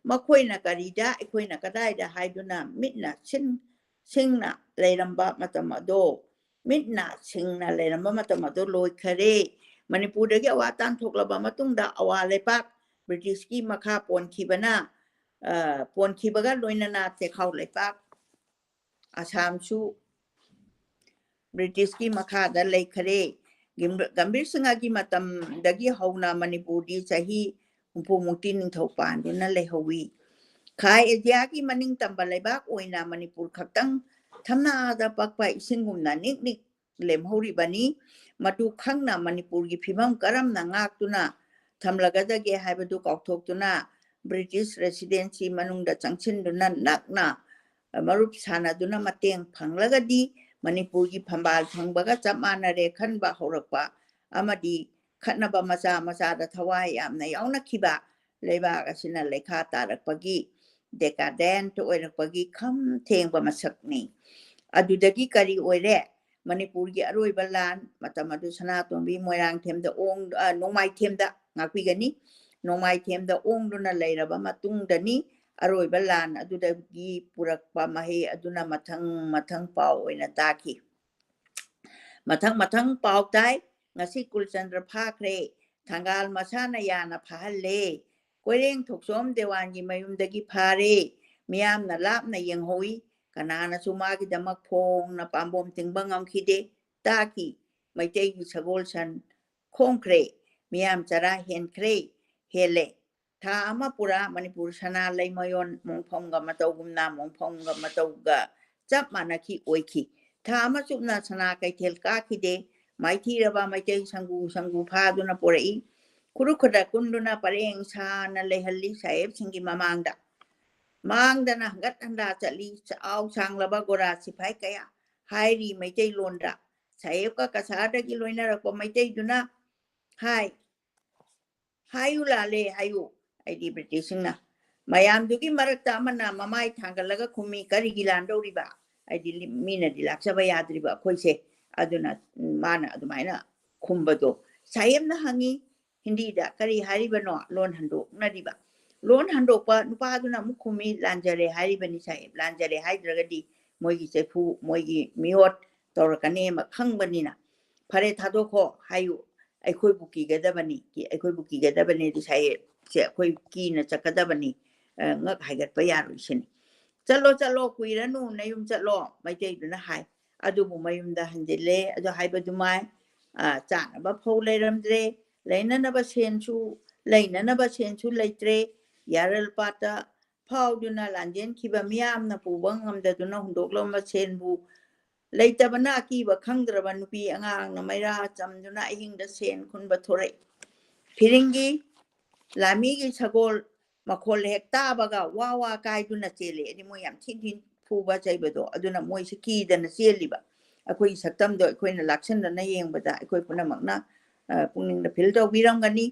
ꯃꯈꯣꯏꯅ ꯀꯔꯤꯗ, ꯑꯩꯈꯣꯏꯅ ꯀꯗꯥꯏꯗ ꯍꯥꯏꯗꯨꯅ ꯃꯤꯠꯅ ꯁꯤꯟ-, ꯁꯤꯡꯅ ꯂꯩꯔꯝꯕ ꯃꯇꯝ ꯑꯗꯣ, ꯃꯤꯠꯅ ꯁꯤꯡꯅ ꯂꯩꯔꯝꯕ ꯃꯇꯝ ꯑꯗꯣ ꯂꯣꯏꯈꯔꯦ꯫ ꯃꯅꯤꯄꯨꯔꯗꯒꯤ ꯑꯋꯥ ꯇꯥꯟꯊꯣꯛꯂꯕ ꯃꯇꯨꯡꯗ ꯑꯋꯥ ꯂꯩꯄꯥꯛ ꯕ꯭ꯔꯤꯇꯤꯁꯀꯤ ꯃꯈꯥ ꯄꯣꯟꯈꯤꯕꯅ, ꯑ, ꯄꯣꯟꯈꯤꯕꯒ ꯂꯣꯏꯅꯅ ꯆꯦꯈꯥꯎ ꯂꯩꯄꯥꯛ ꯑꯁꯥꯝꯁꯨ ꯕ꯭ꯔꯤꯇꯤꯁꯀꯤ ꯃꯈꯥꯗ ꯂꯩꯈꯔꯦ꯫ ꯒꯝ-, ꯒꯝꯚꯤꯔ ꯁꯤꯡꯍꯒꯤ ꯃꯇꯝꯗꯒꯤ ꯍꯧꯅ ꯃꯅꯤꯄꯨꯔꯗꯤ ꯆꯍꯤ ꯍꯨꯝꯐꯨ ꯃꯨꯛꯇꯤ ꯅꯤꯡꯊꯧ ꯄꯥꯟꯗꯨꯅ ꯂꯩꯍꯧꯋꯤ꯫ ꯈꯥ ꯑꯦꯁꯤꯌꯥꯒꯤ ꯃꯅꯤꯡ ꯇꯝꯕ ꯂꯩꯕꯥꯛ ꯑꯣꯏꯅ ꯃꯅꯤꯄꯨꯔ ꯈꯛꯇꯪ ꯊꯝꯅꯥꯗ ꯄꯛꯄ ꯏꯁꯤꯡꯒꯨꯝꯅ ꯅꯤꯛ ꯅꯤꯛ ꯂꯦꯝꯍꯧꯔꯤꯕꯅꯤ꯫ ꯃꯗꯨ ꯈꯪꯅ ꯃꯅꯤꯄꯨꯔꯒꯤ ꯐꯤꯕꯝ ꯀꯔꯝꯅ ꯉꯥꯛꯇꯨꯅ ꯊꯝꯂꯒꯗꯒꯦ ꯍꯥꯏꯕꯗꯨ ꯀꯥꯎꯊꯣꯛꯇꯨꯅ ꯕ꯭ꯔꯤꯇꯤꯁ ꯔꯦꯁꯤꯗꯦꯟꯁꯤ ꯃꯅꯨꯡꯗ ꯆꯪꯁꯤꯟꯗꯨꯅ ꯅꯛꯅ ꯃꯔꯨꯞ ꯁꯥꯟꯅꯗꯨꯅ ꯃꯇꯦꯡ ꯐꯪꯂꯒꯗꯤ ꯃꯅꯤꯄꯨꯔꯒꯤ ꯐꯝꯕꯥꯜ ꯐꯪꯕꯒ ꯆꯞ ꯃꯥꯟꯅꯔꯦ ꯈꯟꯕ ꯍꯧꯔꯛꯄ ꯑꯃꯗꯤ ꯈꯠꯅꯕ ꯃꯆꯥ ꯃꯆꯥꯗ ꯊꯋꯥꯏ ꯌꯥꯝꯅ ꯌꯥꯎꯅꯈꯤꯕ ꯂꯩꯕꯥꯛ ꯑꯁꯤꯅ ꯂꯩꯈꯥ ꯇꯥꯔꯛꯄꯒꯤ, ꯗꯦꯀꯥꯗꯦꯟꯠ ꯑꯣꯏꯔꯛꯄꯒꯤ ꯈꯝ ꯊꯦꯡꯕ ꯃꯁꯛꯅꯤ꯫ ꯑꯗꯨꯗꯒꯤ ꯀꯔꯤ ꯑꯣꯏꯔꯦ? ꯃꯅꯤꯄꯨꯔꯒꯤ ꯑꯔꯣꯏꯕ ꯂꯥꯟ, ꯃꯇꯝ ꯑꯗꯨ ꯁꯅꯥꯇꯣꯝꯕꯤ ꯃꯣꯏꯔꯥꯡꯊꯦꯝꯗ ꯑꯣꯡ-, ꯑ, ꯅꯣꯡꯃꯥꯏꯊꯦꯝꯗ, ꯉꯥꯛꯄꯤꯒꯅꯤ, ꯅꯣꯡꯃꯥꯏꯊꯦꯝꯗ ꯑꯣꯡꯗꯨꯅ ꯂꯩꯔꯕ ꯃꯇꯨꯡꯗꯅꯤ ꯑꯔꯣꯏꯕ ꯂꯥꯟ ꯑꯗꯨꯗꯒꯤ ꯄꯨꯔꯛꯄ ꯃꯍꯩ ꯑꯗꯨꯅ ꯃꯊꯪ ꯃꯊꯪ ꯄꯥꯎ ꯑꯣꯏꯅ ꯇꯥꯈꯤ꯫ ꯃꯊꯪ ꯃꯊꯪ ꯄꯥꯎ ꯇꯥꯏ꯫ ꯉꯁꯤ ꯀꯨꯜꯆꯟꯗ꯭ꯔ ꯐꯥꯈ꯭ꯔꯦ꯫ ꯊꯪꯒꯥꯜ ꯃꯁꯥꯅ ꯌꯥꯅ ꯐꯥꯍꯜꯂꯦ꯫ ꯀꯣꯏꯔꯦꯡ ꯊꯣꯛꯆꯣꯝ ꯗꯦꯋꯥꯟꯒꯤ ꯃꯌꯨꯝꯗꯒꯤ ꯐꯥꯔꯦ꯫ ꯃꯤꯌꯥꯝꯅ ꯂꯥꯞꯅ ꯌꯦꯡꯍꯧꯏ꯫ ꯀꯅꯥꯅꯁꯨ ꯃꯥꯒꯤꯗꯃꯛ ꯐꯣꯡꯅ ꯄꯥꯝꯕꯣꯝ ꯇꯤꯡꯕ ꯉꯝꯈꯤꯗꯦ꯫ ꯇꯥꯈꯤ꯫ ꯃꯩꯇꯩꯒꯤ ꯁꯒꯣꯜ ꯁꯟ ꯈꯣꯡꯈ꯭ꯔꯦ꯫ ꯃꯤꯌꯥꯝ ꯆꯔꯥ ꯍꯦꯟꯈ꯭ꯔꯦ꯫ ꯍꯦꯜꯂꯦ꯫ ꯊꯥ ꯑꯃ ꯄꯨꯔꯥ ꯃꯅꯤꯄꯨꯔ ꯁꯅꯥ ꯂꯩꯃꯌꯣꯟ ꯃꯣꯡꯐꯝꯒ ꯃꯇꯧꯒꯨꯝꯅ ꯃꯣꯡꯐꯝꯒ ꯃꯇꯧꯒ ꯆꯞ ꯃꯥꯟꯅꯈꯤ ꯑꯣꯏꯈꯤ꯫ ꯊꯥ ꯑꯃ ꯆꯨꯞꯅ ꯁꯅꯥ ꯀꯩꯊꯦꯜ ꯀꯥꯈꯤꯗꯦ꯫ ꯃꯥꯏꯊꯤꯔꯕ ꯃꯩꯇꯩ ꯁꯪꯒꯨ ꯁꯪꯒꯨ ꯐꯥꯗꯨꯅ ꯄꯨꯔꯛꯏ꯫ ꯈꯨꯔꯨ ꯈꯨꯗ ꯀꯨꯟꯗꯨꯅ ꯄꯔꯦꯡ ꯁꯥꯅ ꯂꯩꯍꯜꯂꯤ ꯁꯥꯍꯦꯕꯁꯤꯡꯒꯤ ꯃꯃꯥꯡꯗ꯫ ꯃꯥꯡꯗꯅ ꯍꯪꯒꯠ ꯍꯟꯗꯥ ꯆꯠꯂꯤ ꯆꯥꯎ ꯁꯥꯡꯂꯕ ꯒꯣꯔꯥ ꯁꯤꯐꯥꯏ ꯀꯌꯥ꯫ ꯍꯥꯏꯔꯤ ꯃꯩꯇꯩꯂꯣꯟꯗ꯫ ꯁꯥꯍꯦꯕꯀ ꯀꯁꯥꯔꯗꯒꯤ ꯂꯣꯏꯅꯔꯛꯄ ꯃꯩꯇꯩꯗꯨꯅ ꯍꯥꯏ, "ꯍꯥꯏꯌꯨ ꯂꯥꯜꯂꯦ ꯍꯥꯏꯌꯨ"꯫ ꯑꯩꯗꯤ ꯕ꯭ꯔꯤꯇꯤꯁꯁꯤꯡꯅ ꯃꯌꯥꯝꯗꯨꯒꯤ ꯃꯔꯛꯇ ꯑꯃꯅ ꯃꯃꯥꯏ ꯊꯥꯡꯒꯠꯂꯒ ꯈꯨꯝꯃꯤ, "ꯀꯔꯤꯒꯤ ꯂꯥꯟꯗꯧꯔꯤꯕ? ꯍꯥꯏꯗꯤ ꯂꯤ-, ꯃꯤꯅꯗꯤ ꯂꯥꯛꯆꯕ ꯌꯥꯗ꯭ꯔꯤꯕ ꯑꯩꯈꯣꯏꯁꯦ"꯫ ꯑꯗꯨꯅ ꯃꯥꯅ ꯑꯗꯨꯃꯥꯏꯅ ꯈꯨꯝꯕꯗꯣ ꯁꯥꯍꯦꯕꯅ ꯍꯪꯉꯤ ꯍꯤꯟꯗꯤꯗ, "ꯀꯔꯤ ꯍꯥꯏꯔꯤꯕꯅꯣ?" ꯂꯣꯟ ꯍꯟꯗꯣꯛꯅꯔꯤꯕ꯫ ꯂꯣꯟ ꯍꯟꯗꯣꯛꯄ ꯅꯨꯄꯥꯗꯨꯅ ꯑꯃꯨꯛ ꯈꯨꯝꯃꯤ, "ꯂꯥꯟꯖꯔꯦ ꯍꯥꯏꯔꯤꯕꯅꯤ ꯁꯥꯍꯦꯕ, ꯂꯥꯟꯖꯔꯦ ꯍꯥꯏꯗ꯭ꯔꯒꯗꯤ ꯃꯣꯏꯒꯤ ꯆꯩꯐꯨ, ꯃꯣꯏꯒꯤ ꯃꯤꯑꯣꯠ ꯇꯧꯔꯛꯀꯅꯦꯕ ꯈꯪꯕꯅꯤꯅ꯫ "ꯐꯔꯦ, ꯊꯥꯗꯣꯛꯈꯣ ꯍꯥꯏꯌꯨ, ꯑꯩꯈꯣꯏꯕꯨ ꯀꯤꯒꯗꯕꯅꯤ, ꯀꯤ-, ꯑꯩꯈꯣꯏꯕꯨ ꯀꯤꯒꯗꯕꯅꯦꯗꯤ ꯁꯥꯍꯦꯕꯁꯦ ꯑꯩꯈꯣꯏ ꯀꯤꯅ ꯆꯠꯀꯗꯕꯅꯤ, ꯑ, ꯉꯛ ꯍꯥꯏꯒꯠꯄ ꯌꯥꯔꯣꯏ" ꯁꯤꯅꯤ꯫ "ꯆꯠꯂꯣ, ꯆꯠꯂꯣ, ꯀꯨꯏꯔꯅꯨ, ꯅꯌꯨꯝ ꯆꯠꯂꯣ", ꯃꯩꯇꯩꯗꯨꯅ ꯍꯥꯏ꯫ ꯑꯗꯨꯕꯨ ꯃꯌꯨꯝꯗ ꯍꯟꯖꯤꯜꯂꯦ꯫ ꯑꯗꯨ ꯍꯥꯏꯕꯗꯨꯃꯥꯏ, ꯑ, ꯆꯥꯅꯕ ꯐꯧ ꯂꯩꯔꯝꯗ꯭ꯔꯦ, ꯂꯩꯅꯅꯕ ꯁꯦꯟꯁꯨ, ꯂꯩꯅꯅꯕ ꯁꯦꯟꯁꯨ ꯂꯩꯇ꯭ꯔꯦ꯫ ꯌꯥꯔꯜ ꯄꯥꯠꯇ ꯐꯥꯎꯗꯨꯅ ꯂꯥꯟꯖꯦꯟꯈꯤꯕ ꯃꯤꯌꯥꯝꯅ ꯄꯨꯕ ꯉꯝꯗꯗꯨꯅ ꯍꯨꯟꯗꯣꯛꯂꯝꯕ ꯁꯦꯟꯕꯨ ꯂꯩꯇꯕꯅ ꯑꯀꯤꯕ ꯈꯪꯗ꯭ꯔꯕ ꯅꯨꯄꯤ ꯑꯉꯥꯡꯅ ꯃꯩꯔꯥ ꯆꯝꯗꯨꯅ ꯑꯍꯤꯡꯗ ꯁꯦꯟ ꯈꯨꯟꯕ ꯊꯣꯔꯛꯏ꯫ ꯐꯤꯔꯤꯡꯒꯤ ꯂꯥꯃꯤꯒꯤ ꯁꯒꯣꯜ ꯃꯈꯣꯜ ꯍꯦꯛ ꯇꯥꯕꯒ ꯋꯥ ꯋꯥ ꯀꯥꯏꯗꯨꯅ ꯆꯦꯜꯂꯦ꯫ ꯍꯥꯏꯗꯤ ꯃꯣꯏ ꯌꯥꯝ ꯊꯤꯟ ꯊꯤꯟ ꯐꯨꯕ ꯆꯩꯕꯗꯣ, ꯑꯗꯨꯅ ꯃꯣꯏꯁꯦ ꯀꯤꯗꯅ ꯆꯦꯜꯂꯤꯕ꯫ ꯑꯩꯈꯣꯏꯒꯤ ꯁꯛꯇꯝꯗꯣ ꯑꯩꯈꯣꯏꯅ ꯂꯥꯛꯁꯟꯗꯅ ꯌꯦꯡꯕꯗ ꯑꯩꯈꯣꯏ ꯄꯨꯝꯅꯃꯛꯅ, ꯑ, ꯄꯨꯛꯅꯤꯡꯗ feel ꯇꯧꯕꯤꯔꯝꯒꯅꯤ꯫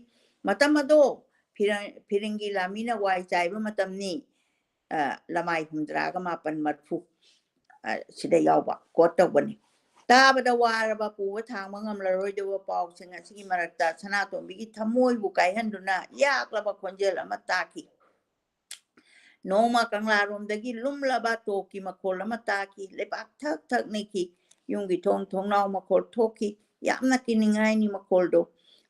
ꯃꯇꯝ ꯑꯗꯣ ꯐꯤꯔ-, ꯐꯤꯔꯤꯡꯒꯤ ꯂꯥꯃꯤꯅ ꯋꯥꯏ ꯆꯥꯏꯕ ꯃꯇꯝꯅꯤ꯫ ꯑ, ꯂꯃꯥꯏ ꯍꯨꯝꯗ꯭ꯔꯥꯒ ꯃꯥꯄꯟ ꯃꯔꯐꯨ, ꯑ, ꯁꯤꯗ ꯌꯥꯎꯕ quote ꯇꯧꯕꯅꯤ꯫ ꯇꯥꯕꯗ ꯋꯥꯔꯕ, ꯄꯨꯕ ꯊꯥꯡꯕ ꯉꯝꯂꯔꯣꯏꯗꯕ ꯄꯥꯎꯁꯤꯡ ꯑꯁꯤꯒꯤ ꯃꯔꯛꯇ ꯁꯅꯥꯇꯣꯝꯕꯤꯒꯤ ꯊꯃꯣꯏꯕꯨ ꯀꯥꯏꯍꯟꯗꯨꯅ ꯌꯥꯛꯂꯕ ꯈꯣꯟꯖꯦꯜ ꯑꯃ ꯇꯥꯈꯤ꯫ ꯅꯣꯡꯃ ꯀꯪꯂꯥꯔꯣꯝꯗꯒꯤ ꯂꯨꯝꯂꯕ ꯇꯣꯞꯀꯤ ꯃꯈꯣꯜ ꯑꯃ ꯇꯥꯈꯤ꯫ ꯂꯩꯕꯥꯛ ꯊꯛ ꯊꯛ ꯅꯤꯛꯈꯤ꯫ ꯌꯨꯝꯒꯤ ꯊꯣꯡ ꯊꯣꯡꯅꯥꯎ ꯃꯈꯣꯜ ꯊꯣꯛꯈꯤ꯫ ꯌꯥꯝꯅ ꯀꯤꯅꯤꯡꯉꯥꯏꯅꯤ ꯃꯈꯣꯜꯗꯣ꯫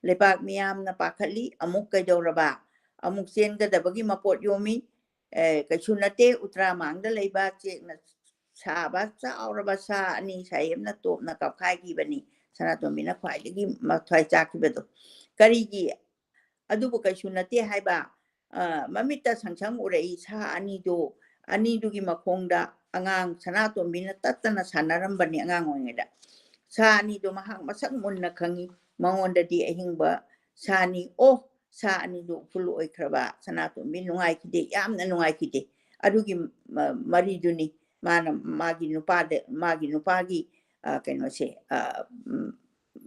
ꯂꯩꯕꯥꯛ ꯃꯤꯌꯥꯝꯅ ꯄꯥꯈꯠꯂꯤ꯫ ꯑꯃꯨꯛ ꯀꯩꯗꯧꯔꯕ? ꯑꯃꯨꯛ ꯆꯦꯟꯒꯗꯕꯒꯤ ꯃꯄꯣꯠ ꯌꯣꯝꯃꯤ꯫ ꯑꯦ, ꯀꯩꯁꯨ ꯅꯠꯇꯦ, ꯎꯇ꯭ꯔꯥ ꯃꯥꯡꯗ ꯂꯩꯕ ꯆꯦꯛꯅ ꯁꯥꯕ ꯆꯥꯎꯔꯕ ꯁꯥ ꯑꯅꯤ ꯁꯥꯍꯦꯕꯅ ꯇꯣꯞꯅ ꯀꯥꯞꯈꯥꯏꯈꯤꯕꯅꯤ꯫ ꯁꯅꯥꯇꯣꯝꯕꯤꯅ ꯈ꯭ꯋꯥꯏꯗꯒꯤ ꯃꯊ꯭ꯋꯥꯏ ꯆꯥꯛꯈꯤꯕꯗꯣ꯫ ꯀꯔꯤꯒꯤ? ꯑꯗꯨꯕꯨ ꯀꯩꯁꯨ ꯅꯠꯇꯦ ꯍꯥꯏꯕ, ꯑ, ꯃꯃꯤꯠꯇ ꯁꯪ ꯁꯪ ꯎꯔꯛꯏ ꯁꯥ ꯑꯅꯤꯗꯣ, ꯑꯅꯤꯗꯨꯒꯤ ꯃꯈꯣꯡꯗ ꯑꯉꯥꯡ ꯁꯅꯥꯇꯣꯝꯕꯤꯅ ꯇꯠꯇꯅ ꯁꯥꯟꯅꯔꯝꯕꯅꯤ ꯑꯉꯥꯡ ꯑꯣꯏꯔꯤꯉꯩꯗ꯫ ꯁꯥ ꯑꯅꯤꯗꯣ ꯃꯍꯥꯛ ꯃꯁꯛ ꯃꯨꯟꯅ ꯈꯪꯏ꯫ ꯃꯉꯣꯟꯗꯗꯤ ꯑꯍꯤꯡꯕ ꯁꯥꯅꯤ꯫ ꯑꯣ, ꯁꯥ ꯑꯅꯤꯗꯨ ꯎꯐꯨꯜ ꯑꯣꯏꯈ꯭ꯔꯕ꯫ ꯁꯅꯥꯇꯣꯝꯕꯤ ꯅꯨꯡꯉꯥꯏꯈꯤꯗꯦ, ꯌꯥꯝꯅ ꯅꯨꯡꯉꯥꯏꯈꯤꯗꯦ꯫ ꯑꯗꯨꯒꯤ ꯃ-, ꯃꯔꯤꯗꯨꯅꯤ ꯃꯥꯅ ꯃꯥꯒꯤ ꯅꯨꯄꯥꯗ, ꯃꯥꯒꯤ ꯅꯨꯄꯥꯒꯤ, ꯑ, ꯀꯩꯅꯣꯁꯦ, ꯑ, ꯎꯝ,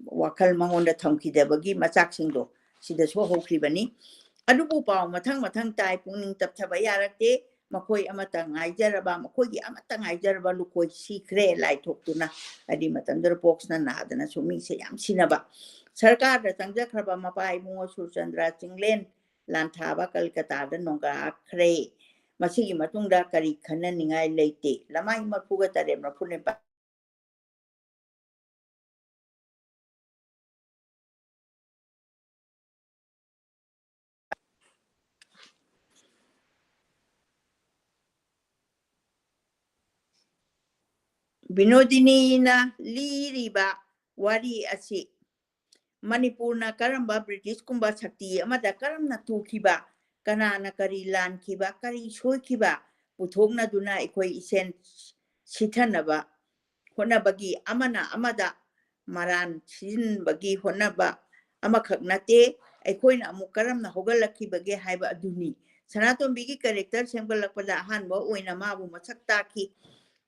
ꯋꯥꯈꯜ ꯃꯉꯣꯟꯗ ꯊꯝꯈꯤꯗꯕꯒꯤ ꯃꯆꯥꯛꯁꯤꯡꯗꯣ ꯁꯤꯗꯁꯨ ꯍꯧꯈꯤꯕꯅꯤ꯫ ꯑꯗꯨꯕꯨ ꯄꯥꯎ ꯃꯊꯪ ꯃꯊꯪ ꯇꯥꯏ, ꯄꯨꯛꯅꯤꯡ ꯇꯞꯊꯕ ꯌꯥꯔꯛꯇꯦ꯫ ꯃꯈꯣꯏ ꯑꯃꯠꯇ ꯉꯥꯏꯖꯔꯕ, ꯃꯈꯣꯏꯒꯤ ꯑꯃꯠꯇ ꯉꯥꯏꯖꯔꯕ ꯂꯨꯈꯣꯏ ꯁꯤꯈ꯭ꯔꯦ ꯂꯥꯏ ꯊꯣꯛꯇꯨꯅ꯫ ꯑꯗꯨꯏ ꯃꯇꯝꯗꯨꯗ ꯄꯣꯛꯁꯅ ꯅꯥꯗꯅꯁꯨ ꯃꯤꯁꯦ ꯌꯥꯝ ꯁꯤꯅꯕ꯫ ꯁꯔꯀꯥꯔꯗ ꯆꯪꯖꯈ꯭ꯔꯕ ꯃꯄꯥ ꯏꯕꯨꯡꯉꯣ ꯁꯨꯔꯆꯟꯗ꯭ꯔ ꯆꯤꯡꯂꯦꯟ ꯂꯥꯟꯊꯥꯕ ꯀꯜꯀꯇꯥꯗ ꯅꯣꯡꯒꯥꯈ꯭ꯔꯦ꯫ ꯃꯁꯤꯒꯤ ꯃꯇꯨꯡꯗ ꯀꯔꯤ ꯈꯟꯅꯅꯤꯡꯉꯥꯏ ꯂꯩꯇꯦ꯫ ꯂꯃꯥꯏ ꯃꯔꯐꯨꯒ ꯇꯔꯦꯠ ꯃꯔꯐꯨ ꯅꯤꯄꯥꯜ꯫ ꯕꯤꯅꯣꯗꯤꯅꯤꯅ ꯂꯤꯔꯤꯕ ꯋꯥꯔꯤ ꯑꯁꯤ ꯃꯅꯤꯄꯨꯔꯅ ꯀꯔꯝꯕ ꯕ꯭ꯔꯤꯇꯤꯁꯀꯨꯝꯕ ꯁꯛꯇꯤ ꯑꯃꯗ ꯀꯔꯝꯅ ꯇꯨꯈꯤꯕ, ꯀꯅꯥꯅ ꯀꯔꯤ ꯂꯥꯟꯈꯤꯕ, ꯀꯔꯤ ꯁꯣꯏꯈꯤꯕ ꯄꯨꯊꯣꯛꯅꯗꯨꯅ ꯑꯩꯈꯣꯏ ꯏꯁꯦꯟ ꯁꯤꯊꯅꯕ ꯍꯣꯠꯅꯕꯒꯤ, ꯑꯃꯅ ꯑꯃꯗ ꯃꯔꯥꯟ ꯁꯤꯖꯤꯟꯕꯒꯤ ꯍꯣꯠꯅꯕ ꯑꯃꯈꯛ ꯅꯠꯇꯦ, ꯑꯩꯈꯣꯏꯅ ꯑꯃꯨꯛ ꯀꯔꯝꯅ ꯍꯧꯒꯠꯂꯛꯈꯤꯕꯒꯦ ꯍꯥꯏꯕ ꯑꯗꯨꯅꯤ꯫ ꯁꯅꯥꯇꯣꯝꯕꯤꯒꯤ ꯀꯦꯔꯦꯛꯇꯔ ꯁꯦꯝꯒꯠꯂꯛꯄꯗ ꯑꯍꯥꯟꯕ ꯑꯣꯏꯅ ꯃꯥꯕꯨ ꯃꯁꯛ ꯇꯥꯛꯈꯤ꯫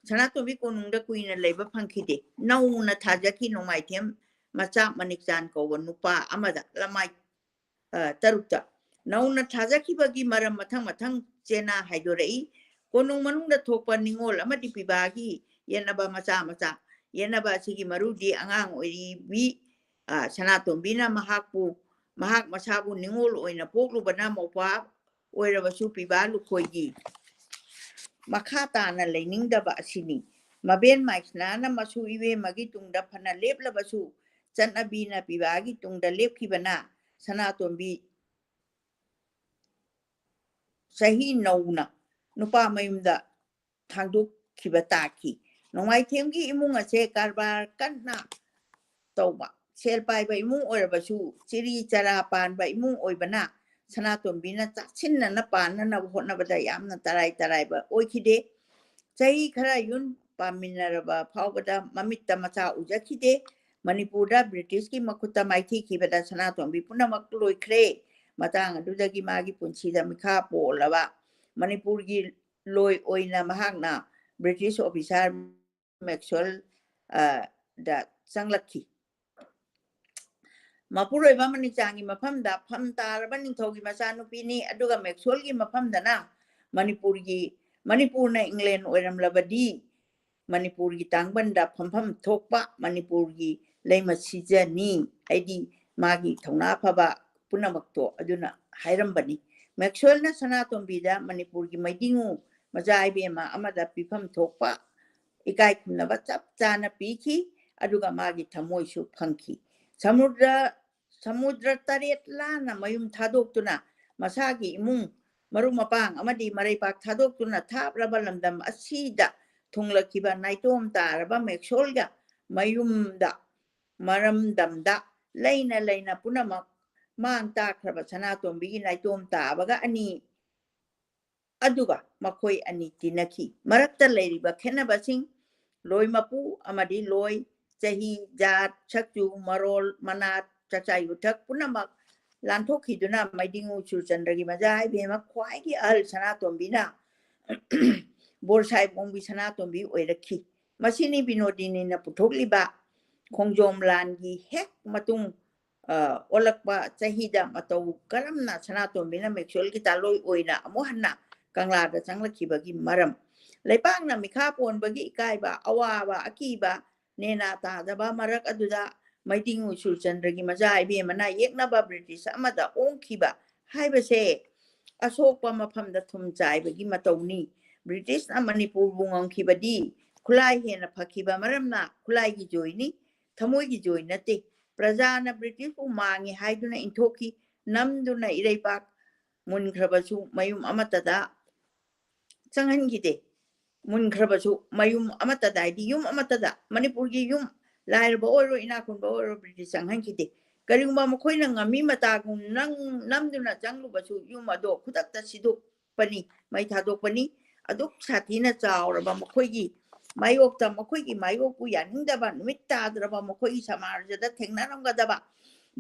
ꯁꯅꯥꯇꯣꯝꯕꯤ ꯀꯣꯅꯨꯡꯗ ꯀꯨꯏꯅ ꯂꯩꯕ ꯐꯪꯈꯤꯗꯦ꯫ ꯅꯧꯅ ꯊꯥꯖꯈꯤ ꯅꯣꯡꯃꯥꯏꯊꯦꯝ ꯃꯆꯥ ꯃꯅꯤꯛꯆꯥꯟ ꯀꯧꯕ ꯅꯨꯄꯥ ꯑꯃꯗ꯫ ꯂꯃꯥꯏ ꯑ, ꯇꯔꯨꯛꯇ ꯅꯧꯅ ꯊꯥꯖꯈꯤꯕꯒꯤ ꯃꯔꯝ ꯃꯊꯪ ꯃꯊꯪ ꯆꯦꯅꯥ ꯍꯥꯏꯗꯣꯔꯛꯏ꯫ ꯀꯣꯅꯨꯡ ꯃꯅꯨꯡꯗ ꯊꯣꯛꯄ ꯅꯤꯡꯉꯣꯜ ꯑꯃꯗꯤ ꯄꯤꯕꯥꯒꯤ ꯌꯦꯠꯅꯕ ꯃꯆꯥ ꯃꯆꯥ꯫ ꯌꯦꯠꯅꯕ ꯑꯁꯤꯒꯤ ꯃꯔꯨꯗꯤ ꯑꯉꯥꯡ ꯑꯣꯏꯔꯤꯕꯤ, ꯑ, ꯁꯅꯥꯇꯣꯝꯕꯤꯅ ꯃꯍꯥꯛꯄꯨ, ꯃꯍꯥꯛ ꯃꯁꯥꯕꯨ ꯅꯤꯡꯉꯣꯜ ꯑꯣꯏꯅ ꯄꯣꯛꯂꯨꯕꯅ ꯃꯧꯄ꯭ꯋꯥ ꯑꯣꯏꯔꯕꯁꯨ ꯄꯤꯕꯥ ꯂꯨꯈꯣꯏꯒꯤ ꯃꯈꯥ ꯇꯥꯅ ꯂꯩꯅꯤꯡꯗꯕ ꯑꯁꯤꯅꯤ꯫ ꯃꯕꯦꯟ ꯃꯥꯏꯁꯅꯥꯅ ꯃꯁꯨ ꯏꯕꯦꯝꯃꯒꯤ ꯇꯨꯡꯗ ꯐꯅ ꯂꯦꯞꯂꯕꯁꯨ, ꯆꯠꯅꯕꯤꯅ ꯄꯤꯕꯥꯒꯤ ꯇꯨꯡꯗ ꯂꯦꯞꯈꯤꯕꯅ ꯁꯅꯥꯇꯣꯝꯕꯤ ꯆꯍꯤ ꯅꯧꯅ ꯅꯨꯄꯥ ꯃꯌꯨꯝꯗ ꯊꯥꯡꯗꯣꯛꯈꯤꯕ ꯇꯥꯈꯤ꯫ ꯅꯣꯡꯃꯥꯏꯊꯦꯝꯒꯤ ꯏꯃꯨꯡ ꯑꯁꯦ ꯀꯔꯕꯥꯔ ꯀꯟꯅ ꯇꯧꯕ, ꯁꯦꯜ ꯄꯥꯏꯕ ꯏꯃꯨꯡ ꯑꯣꯏꯔꯕꯁꯨ, ꯆꯤꯔꯤ ꯆꯔꯥ ꯄꯥꯟꯕ ꯏꯃꯨꯡ ꯑꯣꯏꯕꯅ ꯁꯅꯥꯇꯣꯝꯕꯤꯅ ꯆꯥꯛꯁꯤꯟꯅꯅ ꯄꯥꯟꯅꯅꯕ ꯍꯣꯠꯅꯕꯗ ꯌꯥꯝꯅ ꯇꯔꯥꯏ ꯇꯔꯥꯏꯕ ꯑꯣꯏꯈꯤꯗꯦ꯫ ꯆꯍꯤ ꯈꯔ ꯌꯨꯝ ꯄꯥꯟꯃꯤꯟꯅꯔꯕ ꯐꯥꯎꯕꯗ ꯃꯃꯤꯠꯇ ꯃꯆꯥ ꯎꯖꯈꯤꯗꯦ꯫ ꯃꯅꯤꯄꯨꯔꯗ ꯕ꯭ꯔꯤꯇꯤꯁꯀꯤ ꯃꯈꯨꯠꯇ ꯃꯥꯏꯊꯤꯈꯤꯕꯗ ꯁꯅꯥꯇꯣꯝꯕꯤ ꯄꯨꯝꯅꯃꯛ ꯂꯣꯏꯈ꯭ꯔꯦ꯫ ꯃꯇꯥꯡ ꯑꯗꯨꯗꯒꯤ ꯃꯥꯒꯤ ꯄꯨꯟꯁꯤꯗ ꯃꯤꯈꯥ ꯄꯣꯜꯂꯕ ꯃꯅꯤꯄꯨꯔꯒꯤ ꯂꯣꯏ ꯑꯣꯏꯅ ꯃꯍꯥꯛꯅ ꯕ꯭ꯔꯤꯇꯤꯁ ꯑꯣꯐꯤꯁꯥꯔ ꯃꯦꯛꯁꯋꯦꯜ, ꯑ, ꯗ ꯆꯪꯂꯛꯈꯤ꯫ ꯃꯄꯨꯔꯣꯏꯕ ꯃꯅꯤꯛꯆꯥꯡꯒꯤ ꯃꯐꯝꯗ ꯐꯝ ꯇꯥꯔꯕ ꯅꯤꯡꯊꯧꯒꯤ ꯃꯆꯥꯅꯨꯄꯤꯅꯤ꯫ ꯑꯗꯨꯒ ꯃꯦꯛꯁꯋꯦꯜꯒꯤ ꯃꯐꯝꯗꯅ ꯃꯅꯤꯄꯨꯔꯒꯤ, ꯃꯅꯤꯄꯨꯔꯅ ꯏꯪꯂꯦꯟ ꯑꯣꯏꯔꯝꯂꯕꯗꯤ ꯃꯅꯤꯄꯨꯔꯒꯤ ꯇꯥꯡꯕꯟꯗ ꯐꯝꯐꯝ ꯊꯣꯛꯄ ꯃꯅꯤꯄꯨꯔꯒꯤ ꯂꯩꯃ ꯁꯤꯖꯅꯤ꯫ ꯍꯥꯏꯗꯤ ꯃꯥꯒꯤ ꯊꯧꯅꯥ ꯐꯕ ꯄꯨꯝꯅꯃꯛꯇꯣ ꯑꯗꯨꯅ ꯍꯥꯏꯔꯝꯕꯅꯤ꯫ ꯃꯦꯛꯁꯋꯦꯜꯅ ꯁꯅꯥꯇꯣꯝꯕꯤꯗ ꯃꯅꯤꯄꯨꯔꯒꯤ ꯃꯩꯗꯤꯡꯉꯨ ꯃꯆꯥ ꯏꯕꯦꯝꯃ ꯑꯃꯗ ꯄꯤꯐꯝ ꯊꯣꯛꯄ ꯏꯀꯥꯏ ꯈꯨꯝꯅꯕ ꯆꯞ ꯆꯥꯅ ꯄꯤꯈꯤ꯫ ꯑꯗꯨꯒ ꯃꯥꯒꯤ ꯊꯃꯣꯏꯁꯨ ꯐꯪꯈꯤ꯫ ꯁꯃꯨꯗ꯭ꯔ, ꯁꯃꯨꯗ꯭ꯔ ꯇꯔꯦꯠ ꯂꯥꯟꯅ ꯃꯌꯨꯝ ꯊꯥꯗꯣꯛꯇꯨꯅ ꯃꯁꯥꯒꯤ ꯏꯃꯨꯡ ꯃꯔꯨꯞ ꯃꯄꯥꯡ ꯑꯃꯗꯤ ꯃꯔꯩꯄꯥꯛ ꯊꯥꯗꯣꯛꯇꯨꯅ ꯊꯥꯞꯂꯕ ꯂꯝꯗꯝ ꯑꯁꯤꯗ ꯊꯨꯡꯂꯛꯈꯤꯕ ꯅꯥꯏꯇꯣꯝ ꯇꯥꯔꯕ ꯃꯦꯛꯁꯣꯜꯒ ꯃꯌꯨꯝꯗ, ꯃꯔꯝꯗꯝꯗ ꯂꯩꯅ ꯂꯩꯅ ꯄꯨꯝꯅꯃꯛ ꯃꯥꯡ ꯇꯥꯛꯈ꯭ꯔꯕ ꯁꯅꯥꯇꯣꯝꯕꯤꯒꯤ ꯅꯥꯏꯇꯣꯝ ꯇꯥꯕꯒ ꯑꯅꯤ ꯑꯗꯨꯒ ꯃꯈꯣꯏ ꯑꯅꯤ ꯇꯤꯟꯅꯈꯤ꯫ ꯃꯔꯛꯇ ꯂꯩꯔꯤꯕ ꯈꯦꯠꯅꯕꯁꯤꯡ, ꯂꯣꯏ ꯃꯄꯨ ꯑꯃꯗꯤ ꯂꯣꯏ, ꯆꯍꯤ, ꯖꯥꯠ, ꯁꯛꯆꯨ, ꯃꯔꯣꯜ, ꯃꯅꯥꯠ, ꯆꯥꯛꯆꯥ ꯌꯨꯊꯛ ꯄꯨꯝꯅꯃꯛ ꯂꯥꯟꯊꯣꯛꯈꯤꯗꯨꯅ ꯃꯩꯗꯤꯡꯉꯨ ꯁꯨꯔꯆꯟꯗ꯭ꯔꯒꯤ ꯃꯆꯥ ꯏꯕꯦꯝꯃ ꯈ꯭ꯋꯥꯏꯒꯤ ꯑꯍꯜ ꯁꯅꯥꯇꯣꯝꯕꯤꯅ ꯕꯣꯔꯁꯥꯏ ꯃꯣꯡꯕꯤ ꯁꯅꯥꯇꯣꯝꯕꯤ ꯑꯣꯏꯔꯛꯈꯤ꯫ ꯃꯁꯤꯅꯤ ꯕꯤꯅꯣꯗꯤꯅꯤꯅ ꯄꯨꯊꯣꯛꯂꯤꯕ ꯈꯣꯡꯖꯣꯝ ꯂꯥꯟꯒꯤ ꯍꯦꯛ ꯃꯇꯨꯡ ꯑ, ꯑꯣꯜꯂꯛꯄ ꯆꯍꯤꯗ ꯃꯇꯧ ꯀꯔꯝꯅ ꯁꯅꯥꯇꯣꯝꯕꯤꯅ ꯃꯦꯛꯁꯋꯦꯜꯒꯤ ꯇꯥꯂꯣꯏ ꯑꯣꯏꯅ ꯑꯃꯨꯛ ꯍꯟꯅ ꯀꯪꯂꯥꯗ ꯆꯪꯂꯛꯈꯤꯕꯒꯤ ꯃꯔꯝ꯫ ꯂꯩꯄꯥꯛꯅ ꯃꯤꯈꯥ ꯄꯣꯟꯕꯒꯤ ꯏꯀꯥꯏꯕ, ꯑꯋꯥꯕ, ꯑꯀꯤꯕ, ꯅꯦꯅꯥ ꯇꯥꯗꯕ ꯃꯔꯛ ꯑꯗꯨꯗ ꯃꯩꯗꯤꯡꯉꯨ ꯁꯨꯔꯆꯟꯗ꯭ꯔꯒꯤ ꯃꯆꯥ ꯏꯕꯦꯝꯃꯅ ꯌꯦꯛꯅꯕ ꯕ꯭ꯔꯤꯇꯤꯁ ꯑꯃꯗ ꯑꯣꯡꯈꯤꯕ ꯍꯥꯏꯕꯁꯦ ꯑꯁꯣꯛꯄ ꯃꯐꯝꯗ ꯊꯨꯝ ꯆꯥꯏꯕꯒꯤ ꯃꯇꯧꯅꯤ꯫ ꯕ꯭ꯔꯤꯇꯤꯁꯅ ꯃꯅꯤꯄꯨꯔꯕꯨ ꯉꯝꯈꯤꯕꯗꯤ ꯈꯨꯠꯂꯥꯏ ꯍꯦꯟꯅ ꯐꯈꯤꯕ ꯃꯔꯝꯅ ꯈꯨꯠꯂꯥꯏꯒꯤ ꯖꯣꯏꯅꯤ, ꯊꯃꯣꯏꯒꯤ ꯖꯣꯏ ꯅꯠꯇꯦ꯫ ꯄ꯭ꯔꯖꯥꯅ ꯕ꯭ꯔꯤꯇꯤꯁꯄꯨ ꯃꯥꯡꯉꯤ ꯍꯥꯏꯗꯨꯅ ꯏꯟꯊꯣꯛꯈꯤ꯫ ꯅꯝꯗꯨꯅ ꯏꯔꯩꯄꯥꯛ ꯃꯨꯟꯈ꯭ꯔꯕꯁꯨ ꯃꯌꯨꯝ ꯑꯃꯠꯇꯗ ꯆꯪꯍꯟꯈꯤꯗꯦ꯫ ꯃꯨꯟꯈ꯭ꯔꯕꯁꯨ ꯃꯌꯨꯝ ꯑꯃꯠꯇꯗ, ꯍꯥꯏꯗꯤ ꯌꯨꯝ ꯑꯃꯠꯇꯗ, ꯃꯅꯤꯄꯨꯔꯒꯤ ꯌꯨꯝ, ꯂꯥꯏꯔꯕ ꯑꯣꯏꯔꯣ, ꯏꯅꯥꯛ ꯈꯨꯟꯕ ꯑꯣꯏꯔꯣ, ꯕ꯭ꯔꯤꯇꯤꯁ ꯆꯪꯍꯟꯈꯤꯗꯦ꯫ ꯀꯔꯤꯒꯨꯝꯕ ꯃꯈꯣꯏꯅ ꯉꯝꯃꯤ ꯃꯇꯥꯒꯨꯝ ꯅꯪ ꯅꯝꯗꯨꯅ ꯆꯪꯂꯨꯕꯁꯨ ꯌꯨꯝ ꯑꯗꯣ ꯈꯨꯗꯛꯇ ꯁꯤꯗꯣꯛꯄꯅꯤ, ꯃꯩ ꯊꯥꯗꯣꯛꯄꯅꯤ꯫ ꯑꯗꯨꯛ ꯁꯥꯊꯤꯅ ꯆꯥꯎꯔꯕ ꯃꯈꯣꯏꯒꯤ ꯃꯥꯌꯣꯛꯇ, ꯃꯈꯣꯏꯒꯤ ꯃꯥꯌꯣꯛꯄꯨ ꯌꯥꯅꯤꯡꯗꯕ, ꯅꯨꯃꯤꯠ ꯇꯥꯗ꯭ꯔꯕ ꯃꯈꯣꯏꯒꯤ ꯁꯃꯥꯖꯗ ꯊꯦꯡꯅꯔꯝꯒꯗꯕ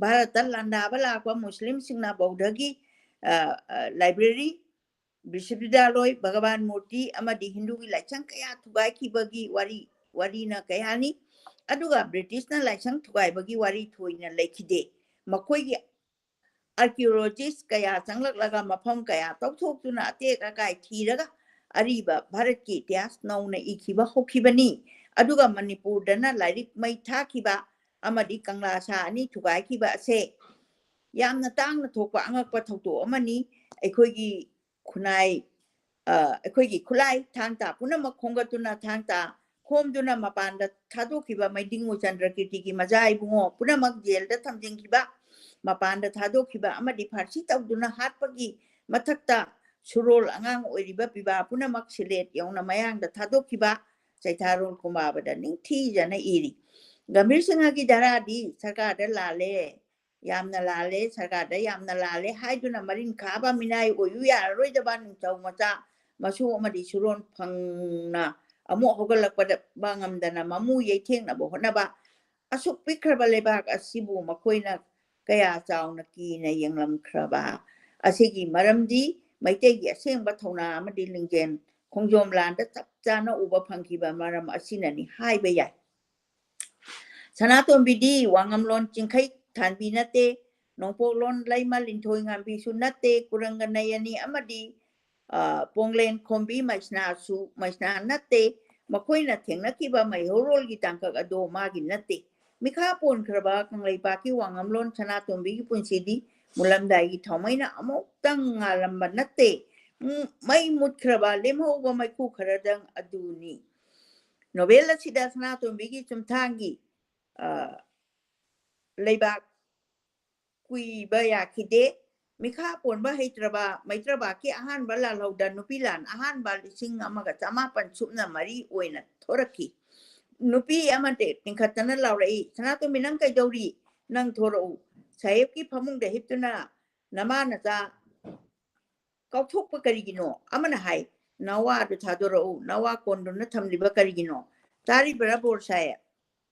ꯚꯥꯔꯠꯇ ꯂꯥꯟꯗꯥꯕ ꯂꯥꯛꯄ ꯃꯨꯁꯂꯤꯝꯁꯤꯡꯅ ꯕꯧꯙꯒꯤ, ꯑ, ꯑ, ꯂꯥꯏꯕ꯭ꯔꯦꯔꯤ, ꯕꯤꯁ꯭ꯋꯕꯤꯗ꯭ꯌꯥꯂꯣꯏ, ꯚꯒꯕꯥꯟ ꯃꯨꯔꯇꯤ ꯑꯃꯗꯤ ꯍꯤꯟꯗꯨꯒꯤ ꯂꯥꯏꯁꯪ ꯀꯌꯥ ꯊꯨꯒꯥꯏꯈꯤꯕꯒꯤ ꯋꯥꯔꯤ, ꯋꯥꯔꯤꯅ ꯀꯌꯥꯅꯤ꯫ ꯑꯗꯨꯒ ꯕ꯭ꯔꯤꯇꯤꯁꯅ ꯂꯥꯏꯁꯪ ꯊꯨꯒꯥꯏꯕꯒꯤ ꯋꯥꯔꯤ ꯊꯣꯏꯅ ꯂꯩꯈꯤꯗꯦ꯫ ꯃꯈꯣꯏꯒꯤ archaeologist ꯀꯌꯥ ꯆꯪꯂꯛꯂꯒ ꯃꯐꯝ ꯀꯌꯥ ꯇꯧꯊꯣꯛꯇꯨꯅ ꯑꯇꯦꯛ ꯑꯀꯥꯏ ꯊꯤꯔꯒ ꯑꯔꯤꯕ ꯚꯥꯔꯠꯀꯤ ꯏꯇꯤꯍꯥꯁ ꯅꯧꯅ ꯏꯈꯤꯕ ꯍꯧꯈꯤꯕꯅꯤ꯫ ꯑꯗꯨꯒ ꯃꯅꯤꯄꯨꯔꯗꯅ ꯂꯥꯏꯔꯤꯛ ꯃꯩ ꯊꯥꯈꯤꯕ ꯑꯃꯗꯤ ꯀꯪꯂꯥ ꯁꯥ ꯑꯅꯤ ꯊꯨꯒꯥꯏꯈꯤꯕ ꯑꯁꯦ ꯌꯥꯝꯅ ꯇꯥꯡꯅ ꯊꯣꯛꯄ ꯑꯉꯛꯄ ꯊꯧꯗꯣꯛ ꯑꯃꯅꯤ꯫ ꯑꯩꯈꯣꯏꯒꯤ ꯈꯨꯟꯅꯥꯏ, ꯑ, ꯑꯩꯈꯣꯏꯒꯤ ꯈꯨꯠꯂꯥꯏ ꯊꯥꯡ ꯇꯥ ꯄꯨꯝꯅꯃꯛ ꯈꯣꯝꯒꯠꯇꯨꯅ, ꯊꯥꯡ ꯇꯥ ꯈꯣꯝꯗꯨꯅ ꯃꯄꯥꯟꯗ ꯊꯥꯗꯣꯛꯈꯤꯕ ꯃꯩꯗꯤꯡꯉꯨ ꯆꯟꯗ꯭ꯔꯀꯤꯔꯇꯤꯒꯤ ꯃꯆꯥ ꯏꯕꯨꯡꯉꯣ ꯄꯨꯝꯅꯃꯛ ꯖꯦꯜꯗ ꯊꯝꯖꯤꯟꯈꯤꯕ, ꯃꯄꯥꯟꯗ ꯊꯥꯗꯣꯛꯈꯤꯕ ꯑꯃꯗꯤ ꯐꯥꯔꯁꯤ ꯇꯧꯗꯨꯅ ꯍꯥꯠꯄꯒꯤ ꯃꯊꯛꯇ ꯁꯨꯔꯣꯜ ꯑꯉꯥꯡ ꯑꯣꯏꯔꯤꯕ ꯄꯤꯕꯥ ꯄꯨꯝꯅꯃꯛ ꯁꯤꯂꯦꯠ ꯌꯧꯅ ꯃꯌꯥꯡꯗ ꯊꯥꯗꯣꯛꯈꯤꯕ, ꯆꯩꯊꯥꯔꯣꯜ ꯀꯨꯝꯕꯥꯕꯗ ꯅꯤꯡꯊꯤꯖꯅ ꯏꯔꯤ꯫ ꯒꯝꯚꯤꯔ ꯁꯤꯡꯍꯒꯤ ꯙꯔꯥꯗꯤ ꯁꯔꯀꯥꯔꯗ ꯂꯥꯜꯂꯦ, ꯌꯥꯝꯅ ꯂꯥꯜꯂꯦ, ꯁꯔꯀꯥꯔꯗ ꯌꯥꯝꯅ ꯂꯥꯜꯂꯦ ꯍꯥꯏꯗꯨꯅ ꯃꯔꯤꯟ ꯈꯥꯕ ꯃꯤꯅꯥꯏ ꯑꯣꯏꯌꯨ ꯌꯥꯔꯔꯣꯏꯗꯕ ꯅꯤꯡꯊꯧ ꯃꯆꯥ ꯃꯁꯨ ꯑꯃꯗꯤ ꯁꯨꯔꯣꯟ ꯐꯪꯅ ꯑꯃꯨꯛ ꯍꯧꯒꯠꯂꯛꯄꯗ ꯉꯝꯗꯅ ꯃꯃꯨ ꯌꯩꯊꯦꯡꯅꯕ ꯍꯣꯠꯅꯕ, ꯑꯁꯨꯛ ꯄꯤꯛꯈ꯭ꯔꯕ ꯂꯩꯕꯥꯛ ꯑꯁꯤꯕꯨ ꯃꯈꯣꯏꯅ ꯀꯌꯥ ꯆꯥꯎꯅ ꯀꯤꯅ ꯌꯦꯡꯂꯝꯈ꯭ꯔꯕ ꯑꯁꯤꯒꯤ ꯃꯔꯝꯗꯤ ꯃꯩꯇꯩꯒꯤ ꯑꯁꯦꯡꯕ ꯊꯧꯅꯥ ꯑꯃꯗꯤ ꯂꯤꯡꯖꯦꯜ ꯈꯣꯡꯖꯣꯝ ꯂꯥꯟꯗ ꯆꯞ ꯆꯥꯅ ꯎꯕ ꯐꯪꯈꯤꯕ ꯃꯔꯝ ꯑꯁꯤꯅꯅꯤ ꯍꯥꯏꯕ ꯌꯥꯏ꯫ ꯁꯅꯥꯇꯣꯝꯕꯤꯗꯤ ꯋꯥꯉꯝꯂꯣꯟ ꯆꯤꯡꯈꯩ ꯊꯥꯟꯕꯤ ꯅꯠꯇꯦ, ꯅꯣꯡꯄꯣꯛꯂꯣꯟ ꯂꯩꯃ ꯂꯤꯟꯊꯣꯏ ꯉꯥꯝꯕꯤꯁꯨ ꯅꯠꯇꯦ, ꯀꯨꯔꯪꯒ ꯅꯌꯅꯤ ꯑꯃꯗꯤ, ꯑ, ꯄꯣꯡꯂꯦꯟ ꯈꯣꯝꯕꯤ ꯃꯩꯁꯅꯥꯁꯨ ꯃꯩꯁꯅꯥ ꯅꯠꯇꯦ꯫ ꯃꯈꯣꯏꯅ ꯊꯦꯡꯅꯈꯤꯕ ꯃꯩꯍꯧꯔꯣꯜꯒꯤ ꯇꯥꯡꯀꯛ ꯑꯗꯣ ꯃꯥꯒꯤ ꯅꯠꯇꯦ꯫ ꯃꯤꯈꯥ ꯄꯣꯟꯈ꯭ꯔꯕ ꯀꯪꯂꯩꯄꯥꯛꯀꯤ ꯋꯥꯉꯝꯂꯣꯟ ꯁꯅꯥꯇꯣꯝꯕꯤꯒꯤ ꯄꯨꯟꯁꯤꯗꯤ ꯃꯨꯜꯂꯝꯗꯥꯏꯒꯤ ꯊꯥꯎꯃꯩꯅ ꯑꯃꯨꯛꯇꯪ ꯉꯥꯜꯂꯝꯕ ꯅꯠꯇꯦ꯫ ꯎꯝ, ꯃꯩ ꯃꯨꯠꯈ꯭ꯔꯕ ꯂꯦꯝꯍꯧꯕ ꯃꯩꯈꯨ ꯈꯔꯗꯪ ꯑꯗꯨꯅꯤ꯫ ꯅꯣꯕꯦꯜ ꯑꯁꯤꯗ ꯁꯅꯥꯇꯣꯝꯕꯤꯒꯤ ꯆꯨꯝꯊꯥꯡꯒꯤ, ꯑ, ꯂꯩꯕꯥꯛ ꯀꯨꯏꯕ ꯌꯥꯈꯤꯗꯦ꯫ ꯃꯤꯈꯥ ꯄꯣꯟꯕ ꯍꯩꯇ꯭ꯔꯕ ꯃꯩꯇ꯭ꯔꯕꯥꯛꯀꯤ ꯑꯍꯥꯟꯕ ꯂꯥꯜꯍꯧꯗ ꯅꯨꯄꯤ ꯂꯥꯟ ꯑꯍꯥꯟꯕ ꯂꯤꯁꯤꯡ ꯑꯃꯒ ꯆꯃꯥꯄꯟ ꯁꯨꯞꯅ ꯃꯔꯤ ꯑꯣꯏꯅ ꯊꯣꯔꯛꯈꯤ꯫ ꯅꯨꯄꯤ ꯑꯃꯗꯤ ꯇꯤꯡꯈꯠꯇꯅ ꯂꯥꯎꯔꯛꯏ, "ꯁꯅꯥꯇꯣꯝꯕꯤ, ꯅꯪ ꯀꯩꯗꯧꯔꯤ? ꯅꯪ ꯊꯣꯔꯛꯎ꯫ ꯁꯥꯍꯦꯕꯀꯤ ꯐꯃꯨꯡꯗ ꯍꯤꯞꯇꯨꯅ ꯅꯃꯥ ꯅꯆꯥ ꯀꯥꯎꯊꯣꯛꯄ ꯀꯔꯤꯒꯤꯅꯣ?" ꯑꯃꯅ ꯍꯥꯏ, "ꯅꯋꯥꯗꯨ ꯊꯥꯗꯣꯔꯛꯎ, ꯅꯋꯥ ꯀꯣꯟꯗꯨꯅ ꯊꯝꯂꯤꯕ ꯀꯔꯤꯒꯤꯅꯣ?" ꯇꯥꯔꯤꯕꯔꯥ ꯕꯣꯔ ꯁꯥꯍꯦꯕ?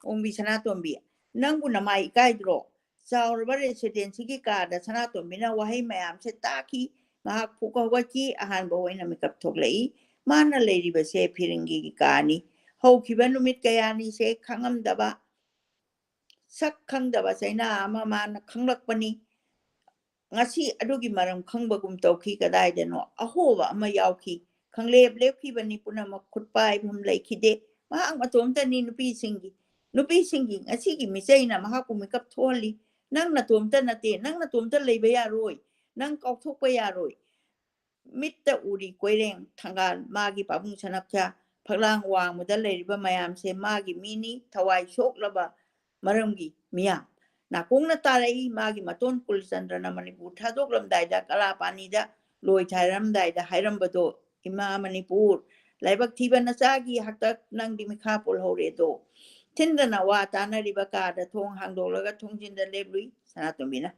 ꯑꯣꯡꯕꯤ ꯁꯅꯥꯇꯣꯝꯕꯤ, ꯅꯪꯕꯨ ꯅꯃꯥꯏ ꯏꯀꯥꯏꯗ꯭ꯔꯣ? ꯆꯥꯎꯔꯕ ꯔꯦꯁꯤꯗꯦꯟꯁꯤꯒꯤ ꯀꯥꯗ ꯁꯅꯥꯇꯣꯝꯕꯤꯅ ꯋꯥꯍꯩ ꯃꯌꯥꯝꯁꯦ ꯇꯥꯈꯤ꯫ ꯃꯍꯥꯛ ꯐꯨꯛ ꯍꯧꯒꯠꯈꯤ꯫ ꯑꯍꯥꯟꯕ ꯑꯣꯏꯅ ꯃꯤꯀꯞ ꯊꯣꯛꯂꯛꯏ꯫ ꯃꯥꯅ ꯂꯩꯔꯤꯕꯁꯦ ꯐꯤꯔꯤꯡꯒꯤꯒꯤ ꯀꯥꯅꯤ꯫ ꯍꯧꯈꯤꯕ ꯅꯨꯃꯤꯠ ꯀꯌꯥꯅꯤꯁꯦ ꯈꯪꯉꯝꯗꯕ ꯁꯛ ꯈꯪꯗꯕ ꯆꯩꯅꯥ ꯑꯃ ꯃꯥꯅ ꯈꯪꯂꯛꯄꯅꯤ꯫ ꯉꯁꯤ ꯑꯗꯨꯒꯤ ꯃꯔꯝ ꯈꯪꯕꯒꯨꯝ ꯇꯧꯈꯤ꯫ ꯀꯗꯥꯏꯗꯅꯣ ꯑꯍꯣꯕ ꯑꯃ ꯌꯥꯎꯈꯤ꯫ ꯈꯪꯂꯦꯞ ꯂꯦꯞꯈꯤꯕꯅꯤ ꯄꯨꯝꯅꯃꯛ꯫ ꯈꯨꯠꯄꯥꯏꯐꯝ ꯂꯩꯈꯤꯗꯦ꯫ ꯃꯍꯥꯛ ꯃꯇꯣꯝꯇꯅꯤ ꯅꯨꯄꯤꯁꯤꯡꯒꯤ, ꯅꯨꯄꯤꯁꯤꯡꯒꯤ ꯉꯁꯤꯒꯤ ꯃꯤꯆꯩꯅ ꯃꯍꯥꯛꯄꯨ ꯃꯤꯀꯞ ꯊꯣꯛꯍꯜꯂꯤ꯫ ꯅꯪ ꯅꯇꯣꯝꯇ ꯅꯠꯇꯦ, ꯅꯪ ꯅꯇꯣꯝꯇ ꯂꯩꯕ ꯌꯥꯔꯣꯏ, ꯅꯪ ꯀꯥꯎꯊꯣꯛꯄ ꯌꯥꯔꯣꯏ꯫ ꯃꯤꯠꯇ ꯎꯔꯤ ꯀꯣꯏꯔꯦꯡ ꯊꯪꯒꯥꯜ, ꯃꯥꯒꯤ ꯄꯥꯕꯨꯡ ꯁꯅꯞꯁꯥ, ꯐꯛꯂꯥꯡ ꯋꯥꯡꯃꯗ ꯂꯩꯔꯤꯕ ꯃꯌꯥꯝꯁꯦ ꯃꯥꯒꯤ ꯃꯤꯅꯤ꯫ ꯊꯋꯥꯏ ꯁꯣꯛꯂꯕ ꯃꯔꯝꯒꯤ ꯃꯤꯌꯥꯝ꯫ ꯅꯥꯀꯣꯡꯅ ꯇꯥꯔꯛꯏ ꯃꯥꯒꯤ ꯃꯇꯣꯟ ꯀꯨꯜꯆꯟꯗ꯭ꯔꯅ ꯃꯅꯤꯄꯨꯔ ꯊꯥꯗꯣꯛꯂꯝꯗꯥꯏꯗ, ꯀꯂꯥꯄꯥꯅꯤꯗ ꯂꯣꯏ ꯊꯥꯔꯝꯗꯥꯏꯗ ꯍꯥꯏꯔꯝꯕꯗꯣ, "ꯏꯃꯥ ꯃꯅꯤꯄꯨꯔ, ꯂꯥꯏꯕꯛ ꯊꯤꯕ ꯅꯆꯥꯒꯤ ꯍꯥꯛꯇꯛ ꯅꯪꯗꯤ ꯃꯤꯈꯥ ꯄꯣꯜꯍꯧꯔꯦꯗꯣ"꯫ ꯊꯤꯟꯗꯅ ꯋꯥ ꯇꯥꯅꯔꯤꯕ ꯀꯥꯗ ꯊꯣꯡ ꯍꯥꯡꯗꯣꯛꯂꯒ ꯊꯣꯡꯖꯤꯟꯗ ꯂꯦꯞꯂꯨꯏ ꯁꯅꯥꯇꯣꯝꯕꯤꯅ꯫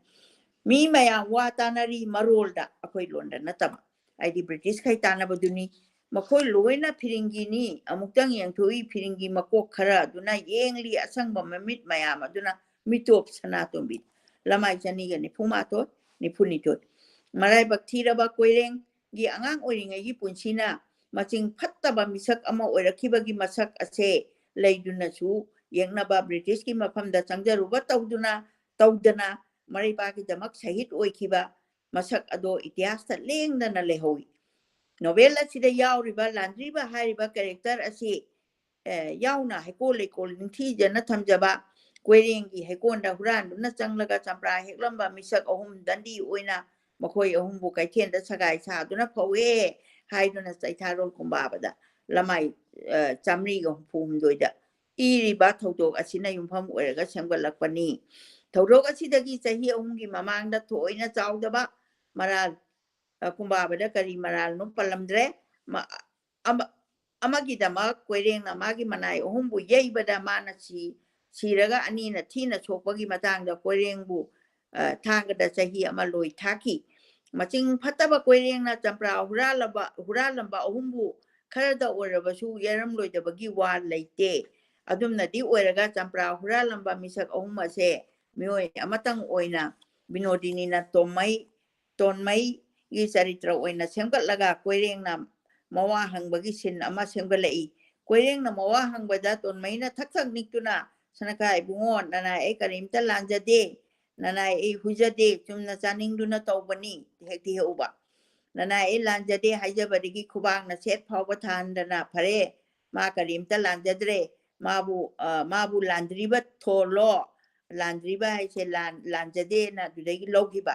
ꯃꯤ ꯃꯌꯥꯝ ꯋꯥ ꯇꯥꯅꯔꯤ ꯃꯔꯣꯜꯗ, ꯑꯩꯈꯣꯏ ꯂꯣꯟꯗ ꯅꯠꯇꯕ, ꯍꯥꯏꯗꯤ ꯕ꯭ꯔꯤꯇꯤꯁꯈꯩ ꯇꯥꯟꯅꯕꯗꯨꯅꯤ꯫ ꯃꯈꯣꯏ ꯂꯣꯏꯅ ꯐꯤꯔꯤꯡꯒꯤꯅꯤ꯫ ꯑꯃꯨꯛꯇꯪ ꯌꯦꯡꯊꯣꯛꯏ ꯐꯤꯔꯤꯡꯒꯤ ꯃꯀꯣꯛ ꯈꯔ ꯑꯗꯨꯅ, ꯌꯦꯡꯂꯤ ꯑꯁꯪꯕ ꯃꯃꯤꯠ ꯃꯌꯥꯝ ꯑꯗꯨꯅ ꯃꯤꯇꯣꯞ ꯁꯅꯥꯇꯣꯝꯕꯤ꯫ ꯂꯃꯥꯏ ꯆꯅꯤꯒ ꯅꯤꯐꯨ ꯃꯥꯊꯣꯏ, ꯅꯤꯐꯨ ꯅꯤꯊꯣꯏ꯫ ꯃꯔꯥꯏꯕꯛ ꯊꯤꯔꯕ ꯀꯣꯏꯔꯦꯡꯒꯤ ꯑꯉꯥꯡ ꯑꯣꯏꯔꯤꯉꯩꯒꯤ ꯄꯨꯟꯁꯤꯅ ꯃꯆꯤꯡ ꯐꯠꯇꯕ ꯃꯤꯁꯛ ꯑꯃ ꯑꯣꯏꯔꯛꯈꯤꯕꯒꯤ ꯃꯁꯛ ꯑꯁꯦ ꯂꯩꯗꯨꯅꯁꯨ ꯌꯦꯛꯅꯕ ꯕ꯭ꯔꯤꯇꯤꯁꯀꯤ ꯃꯐꯝꯗ ꯆꯪꯖꯔꯨꯕ ꯇꯧꯗꯨꯅ, ꯇꯧꯗꯅ ꯃꯔꯩꯕꯥꯛꯀꯤꯗꯃꯛ ꯁꯍꯤꯗ ꯑꯣꯏꯈꯤꯕ ꯃꯁꯛ ꯑꯗꯣ ꯏꯇꯤꯍꯥꯁꯇ ꯂꯦꯡꯗꯅ ꯂꯩꯍꯧꯏ꯫ ꯅꯣꯚꯦꯜ ꯑꯁꯤꯗ ꯌꯥꯎꯔꯤꯕ ꯂꯥꯟꯗ꯭ꯔꯤꯕ ꯍꯥꯏꯔꯤꯕ ꯀꯦꯔꯦꯛꯇꯔ ꯑꯁꯤ, ꯑꯦ, ꯌꯥꯎꯅ ꯍꯩꯀꯣꯜ ꯂꯩꯀꯣꯜ ꯅꯤꯡꯊꯤꯖꯅ ꯊꯝꯖꯕ ꯀꯣꯏꯔꯦꯡꯒꯤ ꯍꯩꯀꯣꯜꯗ ꯍꯨꯔꯥꯟꯗꯨꯅ ꯆꯪꯂꯒ ꯆꯝꯄ꯭ꯔꯥ ꯍꯦꯛꯂꯝꯕ ꯃꯤꯁꯛ ꯑꯍꯨꯝ ꯗꯟꯗꯤ ꯑꯣꯏꯅ ꯃꯈꯣꯏ ꯑꯍꯨꯝꯕꯨ ꯀꯩꯊꯦꯜꯗ ꯁꯒꯥꯏ ꯁꯥꯗꯨꯅ ꯐꯧꯑꯦ ꯍꯥꯏꯗꯨꯅ ꯆꯩꯊꯥꯔꯣꯜ ꯀꯨꯝꯕꯥꯕꯗ ꯂꯃꯥꯏ, ꯑ, ꯆꯥꯃꯔꯤꯒ ꯍꯨꯝꯐꯨ ꯍꯨꯝꯗꯣꯏꯗ ꯏꯔꯤꯕ ꯊꯧꯗꯣꯛ ꯑꯁꯤꯅ ꯌꯨꯝꯐꯝ ꯑꯣꯏꯔꯒ ꯁꯦꯝꯒꯠꯂꯛꯄꯅꯤ꯫ ꯊꯧꯗꯣꯛ ꯑꯁꯤꯗꯒꯤ ꯆꯍꯤ ꯑꯍꯨꯝꯒꯤ ꯃꯃꯥꯡꯗ ꯊꯣꯏꯅ ꯆꯥꯎꯗꯕ ꯃꯔꯥꯜ, ꯑ, ꯀꯨꯝꯕꯥꯕꯗ ꯀꯔꯤ ꯃꯔꯥꯜꯅꯣ ꯄꯜꯂꯝꯗ꯭ꯔꯦ꯫ ꯃ-, ꯑꯃ-, ꯑꯃꯒꯤꯗꯃꯛ ꯀꯣꯏꯔꯦꯡꯅ ꯃꯥꯒꯤ ꯃꯅꯥꯏ ꯑꯍꯨꯝꯕꯨ ꯌꯩꯕꯗ ꯃꯥꯅ ꯁꯤ-, ꯁꯤꯔꯒ ꯑꯅꯤꯅ ꯊꯤꯅ ꯁꯣꯛꯄꯒꯤ ꯃꯇꯥꯡꯗ ꯀꯣꯏꯔꯦꯡꯕꯨ, ꯑ, ꯊꯥꯡꯒꯗ ꯆꯍꯤ ꯑꯃ ꯂꯣꯏ ꯊꯥꯈꯤ꯫ ꯃꯆꯤꯡ ꯐꯠꯇꯕ ꯀꯣꯏꯔꯦꯡꯅ ꯆꯝꯄ꯭ꯔꯥ ꯍꯨꯔꯥꯜꯂꯕ, ꯍꯨꯔꯥꯜꯂꯝꯕ ꯑꯍꯨꯝꯕꯨ ꯈꯔꯗ ꯑꯣꯏꯔꯕꯁꯨ ꯌꯩꯔꯝꯂꯣꯏꯗꯕꯒꯤ ꯋꯥ ꯂꯩꯇꯦ꯫ ꯑꯗꯨꯝꯅꯗꯤ ꯑꯣꯏꯔꯒ ꯆꯝꯄ꯭ꯔꯥ ꯍꯨꯔꯥꯜꯂꯝꯕ ꯃꯤꯁꯛ ꯑꯍꯨꯝ ꯑꯁꯦ ꯃꯤꯑꯣꯏ ꯑꯃꯇꯪ ꯑꯣꯏꯅ ꯕꯤꯅꯣꯗꯤꯅꯤꯅ ꯇꯣꯝꯃꯩ, ꯇꯣꯟꯃꯩꯒꯤ ꯆꯔꯤꯇ꯭ꯔ ꯑꯣꯏꯅ ꯁꯦꯝꯒꯠꯂꯒ ꯀꯣꯏꯔꯦꯡꯅ ꯃꯋꯥ ꯍꯪꯕꯒꯤ ꯁꯤꯟ ꯑꯃ ꯁꯦꯝꯒꯠꯂꯛꯏ꯫ ꯀꯣꯏꯔꯦꯡꯅ ꯃꯋꯥ ꯍꯪꯕꯗ ꯇꯣꯟꯃꯩꯅ ꯊꯛ ꯊꯛ ꯅꯤꯛꯇꯨꯅ ꯁꯅꯀꯥ ꯏꯕꯨꯡꯉꯣ, ꯅꯅꯥꯏ ꯑꯩ ꯀꯔꯤꯝꯇ ꯂꯥꯟꯖꯗꯦ, ꯅꯅꯥꯏ ꯑꯩ ꯍꯨꯖꯗꯦ, ꯆꯨꯝꯅ ꯆꯥꯅꯤꯡꯗꯨꯅ ꯇꯧꯕꯅꯤ, ꯍꯦꯛꯇ ꯍꯦꯛꯎꯕ꯫ ꯅꯅꯥꯏ ꯑꯩ ꯂꯥꯟꯖꯗꯦ ꯍꯥꯏꯖꯕꯗꯒꯤ ꯈꯨꯕꯥꯛꯅ ꯁꯦꯠ ꯐꯥꯎꯕ ꯊꯥꯍꯟꯗꯅ, "ꯐꯔꯦ, ꯃꯥ ꯀꯔꯤꯝꯇ ꯂꯥꯟꯖꯗ꯭ꯔꯦ, ꯃꯥꯕꯨ, ꯑ, ꯃꯥꯕꯨ ꯂꯥꯟꯗ꯭ꯔꯤꯕ ꯊꯣꯜꯂꯣ, ꯂꯥꯟꯗ꯭ꯔꯤꯕ ꯍꯥꯏꯁꯦ ꯂꯥꯟ-, ꯂꯥꯟꯖꯗꯦꯅ" ꯑꯗꯨꯗꯒꯤ ꯂꯧꯈꯤꯕ꯫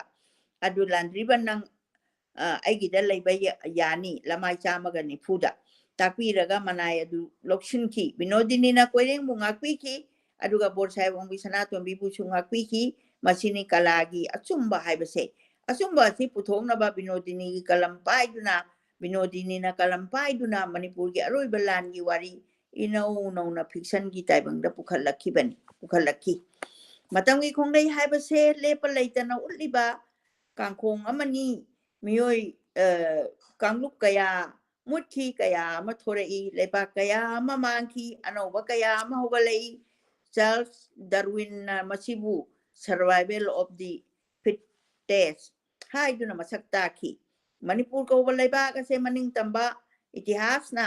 ꯑꯗꯨ ꯂꯥꯟꯗ꯭ꯔꯤꯕ ꯅꯪ, ꯑ, ꯑꯩꯒꯤꯗ ꯂꯩꯕ ꯌꯥ-, ꯌꯥꯅꯤ, ꯂꯃꯥꯏ ꯆꯥꯝꯃꯒ ꯅꯤꯐꯨꯗ ꯇꯥꯛꯄꯤꯔꯒ ꯃꯅꯥꯏ ꯑꯗꯨ ꯂꯧꯁꯤꯟꯈꯤ꯫ ꯕꯤꯅꯣꯗꯤꯅꯤꯅ ꯀꯣꯏꯔꯦꯡꯕꯨ ꯉꯥꯛꯄꯤꯈꯤ, ꯑꯗꯨꯒ ꯕꯣꯔꯁꯥꯏ ꯋꯥꯡꯕꯤ ꯁꯅꯥꯇꯣꯝꯕꯤꯕꯨꯁꯨ ꯉꯥꯛꯄꯤꯈꯤ꯫ ꯃꯁꯤꯅꯤ ꯀꯂꯥꯒꯤ ꯑꯆꯨꯝꯕ ꯍꯥꯏꯕꯁꯦ꯫ ꯑꯆꯨꯝꯕ ꯑꯁꯤ ꯄꯨꯊꯣꯛꯅꯕ ꯕꯤꯅꯣꯗꯤꯅꯤꯒꯤ ꯀꯂꯝ ꯄꯥꯏꯗꯨꯅ, ꯕꯤꯅꯣꯗꯤꯅꯤꯅ ꯀꯂꯝ ꯄꯥꯏꯗꯨꯅ ꯃꯅꯤꯄꯨꯔꯒꯤ ꯑꯔꯣꯏꯕ ꯂꯥꯟꯒꯤ ꯋꯥꯔꯤ ꯏꯅꯧ ꯅꯧꯅ ꯐꯤꯛꯁꯟꯒꯤ ꯇꯥꯏꯕꯪꯗ ꯄꯨꯈꯠꯂꯛꯈꯤꯕꯅꯤ, ꯄꯨꯈꯠꯂꯛꯈꯤ꯫ ꯃꯇꯝꯒꯤ ꯈꯣꯡꯂꯩ ꯍꯥꯏꯕꯁꯦ ꯂꯦꯞꯄ ꯂꯩꯇꯅ ꯎꯠꯂꯤꯕ ꯀꯥꯡꯈꯣꯡ ꯑꯃꯅꯤ꯫ ꯃꯤꯑꯣꯏ, ꯑ, ꯀꯥꯡꯂꯨꯞ ꯀꯌꯥ ꯃꯨꯠꯈꯤ, ꯀꯌꯥ ꯑꯃ ꯊꯣꯔꯛꯏ, ꯂꯩꯕꯥꯛ ꯀꯌꯥ ꯑꯃ ꯃꯥꯡꯈꯤ, ꯑꯅꯧꯕ ꯀꯌꯥ ꯑꯃ ꯍꯧꯒꯠꯂꯛꯏ꯫ ꯆꯥꯔꯜꯁ ꯗꯥꯔꯋꯤꯟꯅ ꯃꯁꯤꯕꯨ survival of the fittest ꯍꯥꯏꯗꯨꯅ ꯃꯁꯛ ꯇꯥꯛꯈꯤ꯫ ꯃꯅꯤꯄꯨꯔ ꯀꯧꯕ ꯂꯩꯕꯥꯛ ꯑꯁꯦ ꯃꯅꯤꯡ ꯇꯝꯕ ꯏꯇꯤꯍꯥꯁꯅ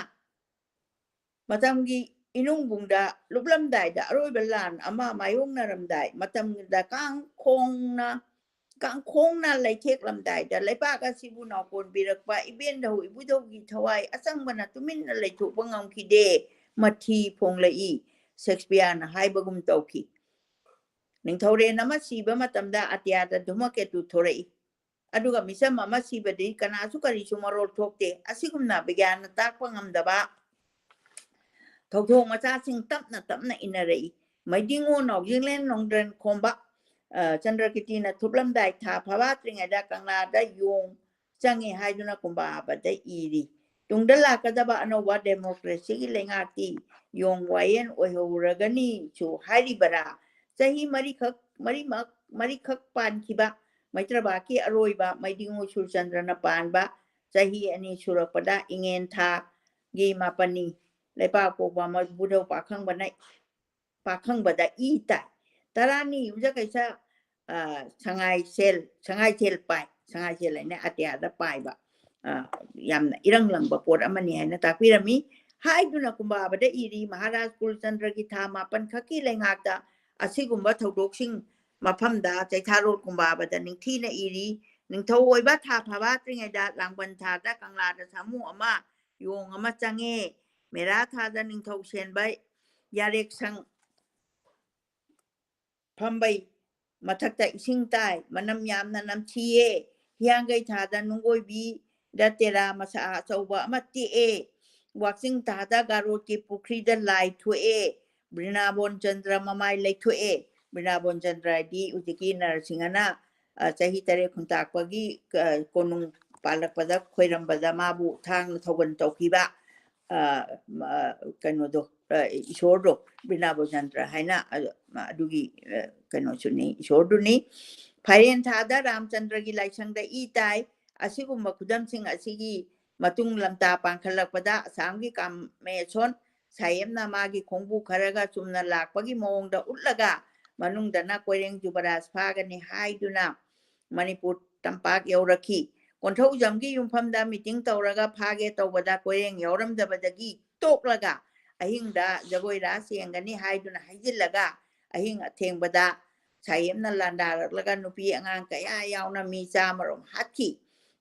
ꯃꯇꯝꯒꯤ ꯏꯅꯨꯡꯕꯨꯡꯗ ꯂꯨꯞꯂꯝꯗꯥꯏꯗ, ꯑꯔꯣꯏꯕ ꯂꯥꯟ ꯑꯃ ꯃꯥꯌꯣꯛꯅꯔꯝꯗꯥꯏ ꯃꯇꯝꯗ ꯀꯥꯡꯈꯣꯡꯅ, ꯀꯥꯡꯈꯣꯡꯅ ꯂꯩꯊꯦꯛꯂꯝꯗꯥꯏꯗ ꯂꯩꯕꯥꯛ ꯑꯁꯤꯕꯨ ꯅꯥꯎꯀꯣꯟꯕꯤꯔꯛꯄ ꯏꯕꯦꯟꯙꯧ ꯏꯕꯨꯙꯧꯒꯤ ꯊꯋꯥꯏ ꯑꯆꯪꯕꯅ ꯇꯨꯃꯤꯟꯅ ꯂꯩꯊꯣꯛꯄ ꯉꯝꯈꯤꯗꯦ꯫ ꯃꯊꯤ ꯐꯣꯡꯂꯛꯏ꯫ ꯁꯦꯛꯁꯄꯤꯌꯔꯅ ꯍꯥꯏꯕꯒꯨꯝ ꯇꯧꯈꯤ꯫ ꯅꯤꯡꯊꯧꯔꯦꯟ ꯑꯃ ꯁꯤꯕ ꯃꯇꯝꯗ ꯑꯇꯤꯌꯥꯗ ꯙꯨꯃꯀꯦꯇꯨ ꯊꯣꯔꯛꯏ꯫ ꯑꯗꯨꯒ ꯃꯤꯆꯝ ꯑꯃ ꯁꯤꯕꯗꯤ ꯀꯅꯥꯁꯨ ꯀꯔꯤꯁꯨ ꯃꯔꯣꯜ ꯊꯣꯛꯇꯦ꯫ ꯑꯁꯤꯒꯨꯝꯅ ꯕꯤꯒ꯭ꯌꯥꯟꯅ ꯇꯥꯛꯄ ꯉꯝꯗꯕ ꯊꯧꯗꯣꯛ ꯃꯆꯥꯁꯤꯡ ꯇꯞꯅ ꯇꯞꯅ ꯏꯟꯅꯔꯛꯏ꯫ ꯃꯩꯗꯤꯡꯉꯨ ꯅꯥꯎꯖꯤꯡꯂꯦꯟ ꯅꯣꯡꯗ꯭ꯔꯦꯟ ꯈꯣꯝꯕ, ꯑ, ꯆꯟꯗ꯭ꯔꯀꯤꯇꯤꯅ ꯊꯨꯞꯂꯝꯗꯥꯏ ꯊꯥ ꯐꯥꯕꯥꯠꯇ꯭ꯔꯤꯉꯩꯗ ꯀꯪꯂꯥꯗ ꯌꯣꯡ ꯆꯪꯉꯤ ꯍꯥꯏꯗꯨꯅ ꯀꯨꯝꯕꯥꯕꯗ ꯏꯔꯤ꯫ ꯇꯨꯡꯗ ꯂꯥꯛꯀꯗꯕ ꯑꯅꯧꯕ ꯗꯦꯃꯣꯀ꯭ꯔꯦꯁꯤꯒꯤ ꯂꯩꯉꯥꯛꯇꯤ ꯌꯣꯡ ꯋꯥꯌꯦꯟ ꯑꯣꯏꯍꯧꯔꯒꯅꯤꯁꯨ ꯍꯥꯏꯔꯤꯕꯔꯥ? ꯆꯍꯤ ꯃꯔꯤꯈꯛ, ꯃꯔꯤꯃꯛ, ꯃꯔꯤꯈꯛ ꯄꯥꯟꯈꯤꯕ ꯃꯩꯇ꯭ꯔꯕꯥꯛꯀꯤ ꯑꯔꯣꯏꯕ ꯃꯩꯗꯤꯡꯉꯨ ꯁꯨꯔꯆꯟꯗ꯭ꯔꯅ ꯄꯥꯟꯕ ꯆꯍꯤ ꯑꯅꯤ ꯁꯨꯔꯛꯄꯗ ꯏꯉꯦꯟ ꯊꯥꯒꯤ ꯃꯥꯄꯟꯅꯤ꯫ ꯂꯩꯄꯥꯛꯄꯣꯛꯄ ꯃꯕꯨꯙꯧ ꯄꯥꯈꯪꯕꯅ, ꯄꯥꯈꯪꯕꯗ ꯏ ꯇꯥꯏ꯫ ꯇꯔꯥꯅꯤ ꯌꯨꯝꯖꯀꯩꯁ, ꯑ, ꯁꯉꯥꯏꯁꯦꯜ, ꯁꯉꯥꯏꯁꯦꯜ ꯄꯥꯏ꯫ ꯁꯉꯥꯏꯁꯦꯜ ꯍꯥꯏꯅ ꯑꯇꯤꯌꯥꯗ ꯄꯥꯏꯕ, ꯑ, ꯌꯥꯝꯅ ꯏꯔꯪ ꯂꯪꯕ ꯄꯣꯠ ꯑꯃꯅꯤ ꯍꯥꯏꯅ ꯇꯥꯛꯄꯤꯔꯝꯃꯤ꯫ ꯍꯥꯏꯗꯨꯅ ꯀꯨꯝꯕꯥꯕꯗ ꯏꯔꯤ꯫ ꯃꯍꯥꯔꯥꯖ ꯀꯨꯜꯆꯟꯗ꯭ꯔꯒꯤ ꯊꯥ ꯃꯥꯄꯟ ꯈꯛꯀꯤ ꯂꯩꯉꯥꯛꯇ ꯑꯁꯤꯒꯨꯝꯕ ꯊꯧꯗꯣꯛꯁꯤꯡ ꯃꯐꯝꯗ ꯆꯩꯊꯥꯔꯣꯜ ꯀꯨꯝꯕꯥꯕꯗ ꯅꯤꯡꯊꯤꯅ ꯏꯔꯤ꯫ ꯅꯤꯡꯊꯧ ꯑꯣꯏꯕ ꯊꯥ ꯐꯥꯕꯥꯠꯇ꯭ꯔꯤꯉꯩꯗ ꯂꯥꯡꯕꯟ ꯊꯥꯗ ꯀꯪꯂꯥꯗ ꯁꯥꯃꯨ ꯑꯃ, ꯌꯣꯡ ꯑꯃ ꯆꯪꯉꯦ꯫ ꯃꯦꯔꯥ ꯊꯥꯗ ꯅꯤꯡꯊꯧ ꯁꯦꯟꯕ ꯌꯥꯔꯦꯛꯁꯪ ꯐꯝꯕꯩ ꯃꯊꯛꯇ ꯏꯁꯤꯡ ꯇꯥꯏ, ꯃꯅꯝ ꯌꯥꯝꯅ ꯅꯝꯊꯤꯌꯦ꯫ ꯍꯤꯌꯥꯡꯒꯩ ꯊꯥꯗ ꯅꯨꯡꯒꯣꯏꯕꯤ ꯔꯇꯦꯔꯥ ꯃꯁꯥ ꯑꯆꯧꯕ ꯑꯃ ꯇꯦꯛꯑꯦ꯫ ꯋꯥꯛꯆꯤꯡ ꯊꯥꯗ ꯒꯥꯔꯣꯠꯀꯤ ꯄꯨꯈ꯭ꯔꯤꯗ ꯂꯥꯏ ꯊꯣꯛꯑꯦ꯫ ꯕ꯭ꯔꯤꯅꯥꯕꯣꯟ ꯆꯟꯗ꯭ꯔ ꯃꯃꯥꯏ ꯂꯩꯊꯣꯛꯑꯦ꯫ ꯕ꯭ꯔꯤꯅꯥꯕꯣꯟ ꯆꯟꯗ꯭ꯔ ꯍꯥꯏꯗꯤ ꯍꯧꯖꯤꯛꯀꯤ ꯅꯔꯁꯤꯡꯍꯅ, ꯑ, ꯆꯍꯤ ꯇꯔꯦꯠ ꯈꯨꯟꯇꯥꯛꯄꯒꯤ, ꯑ, ꯀꯣꯅꯨꯡ ꯄꯥꯜꯂꯛꯄꯗ ꯈꯣꯏꯔꯝꯕꯗ ꯃꯥꯕꯨ ꯊꯥꯡꯅ ꯊꯧꯒꯜ ꯇꯧꯈꯤꯕ, ꯑ, ꯃ-, ꯀꯩꯅꯣꯗꯣ, ꯑ, ꯏꯁꯣꯔꯗꯣ, ꯕ꯭ꯔꯤꯅꯥꯕꯣꯟ ꯆꯟꯗ꯭ꯔ ꯍꯥꯏꯅ, ꯑ, ꯑꯗꯨꯒꯤ, ꯑ, ꯀꯩꯅꯣꯁꯨꯅꯤ, ꯏꯁꯣꯔꯗꯨꯅꯤ꯫ ꯐꯥꯏꯔꯦꯟ ꯊꯥꯗ ꯔꯥꯝꯆꯟꯗ꯭ꯔꯒꯤ ꯂꯥꯏꯁꯪꯗ ꯏ ꯇꯥꯏ꯫ ꯑꯁꯤꯒꯨꯝꯕ ꯈꯨꯗꯝꯁꯤꯡ ꯑꯁꯤꯒꯤ ꯃꯇꯨꯡ ꯂꯝꯇꯥ ꯄꯥꯡꯈꯠꯂꯛꯄꯗ ꯑꯁꯥꯝꯒꯤ ꯀꯥꯃꯦꯁꯣꯟ ꯁꯥꯍꯦꯕꯅ ꯃꯥꯒꯤ ꯈꯣꯡꯕꯨ ꯈꯔꯒ ꯆꯨꯝꯅ ꯂꯥꯛꯄꯒꯤ ꯃꯑꯣꯡꯗ ꯎꯠꯂꯒ ꯃꯅꯨꯡꯗꯅ ꯀꯣꯏꯔꯦꯡ ꯖꯨꯕꯔꯥꯖ ꯐꯥꯒꯅꯤ ꯍꯥꯏꯗꯨꯅ ꯃꯅꯤꯄꯨꯔ ꯇꯝꯄꯥꯛ ꯌꯧꯔꯛꯈꯤ꯫ ꯀꯣꯟꯊꯧꯖꯝꯒꯤ ꯌꯨꯝꯐꯝꯗ ꯃꯤꯇꯤꯡ ꯇꯧꯔꯒ ꯐꯥꯒꯦ ꯇꯧꯕꯗ ꯀꯣꯏꯔꯦꯡ ꯌꯥꯎꯔꯝꯗꯕꯗꯒꯤ ꯇꯣꯛꯂꯒ ꯑꯍꯤꯡꯗ ꯖꯒꯣꯏ ꯔꯥꯁ ꯌꯦꯡꯒꯅꯤ ꯍꯥꯏꯗꯨꯅ ꯍꯩꯖꯤꯜꯂꯒ ꯑꯍꯤꯡ ꯑꯊꯦꯡꯕꯗ ꯁꯥꯍꯦꯕꯅ ꯂꯥꯟꯗꯥꯔꯛꯂꯒ ꯅꯨꯄꯤ ꯑꯉꯥꯡ ꯀꯌꯥ ꯌꯥꯎꯅ ꯃꯤ ꯆꯥꯃꯔꯣꯝ ꯍꯥꯠꯈꯤ꯫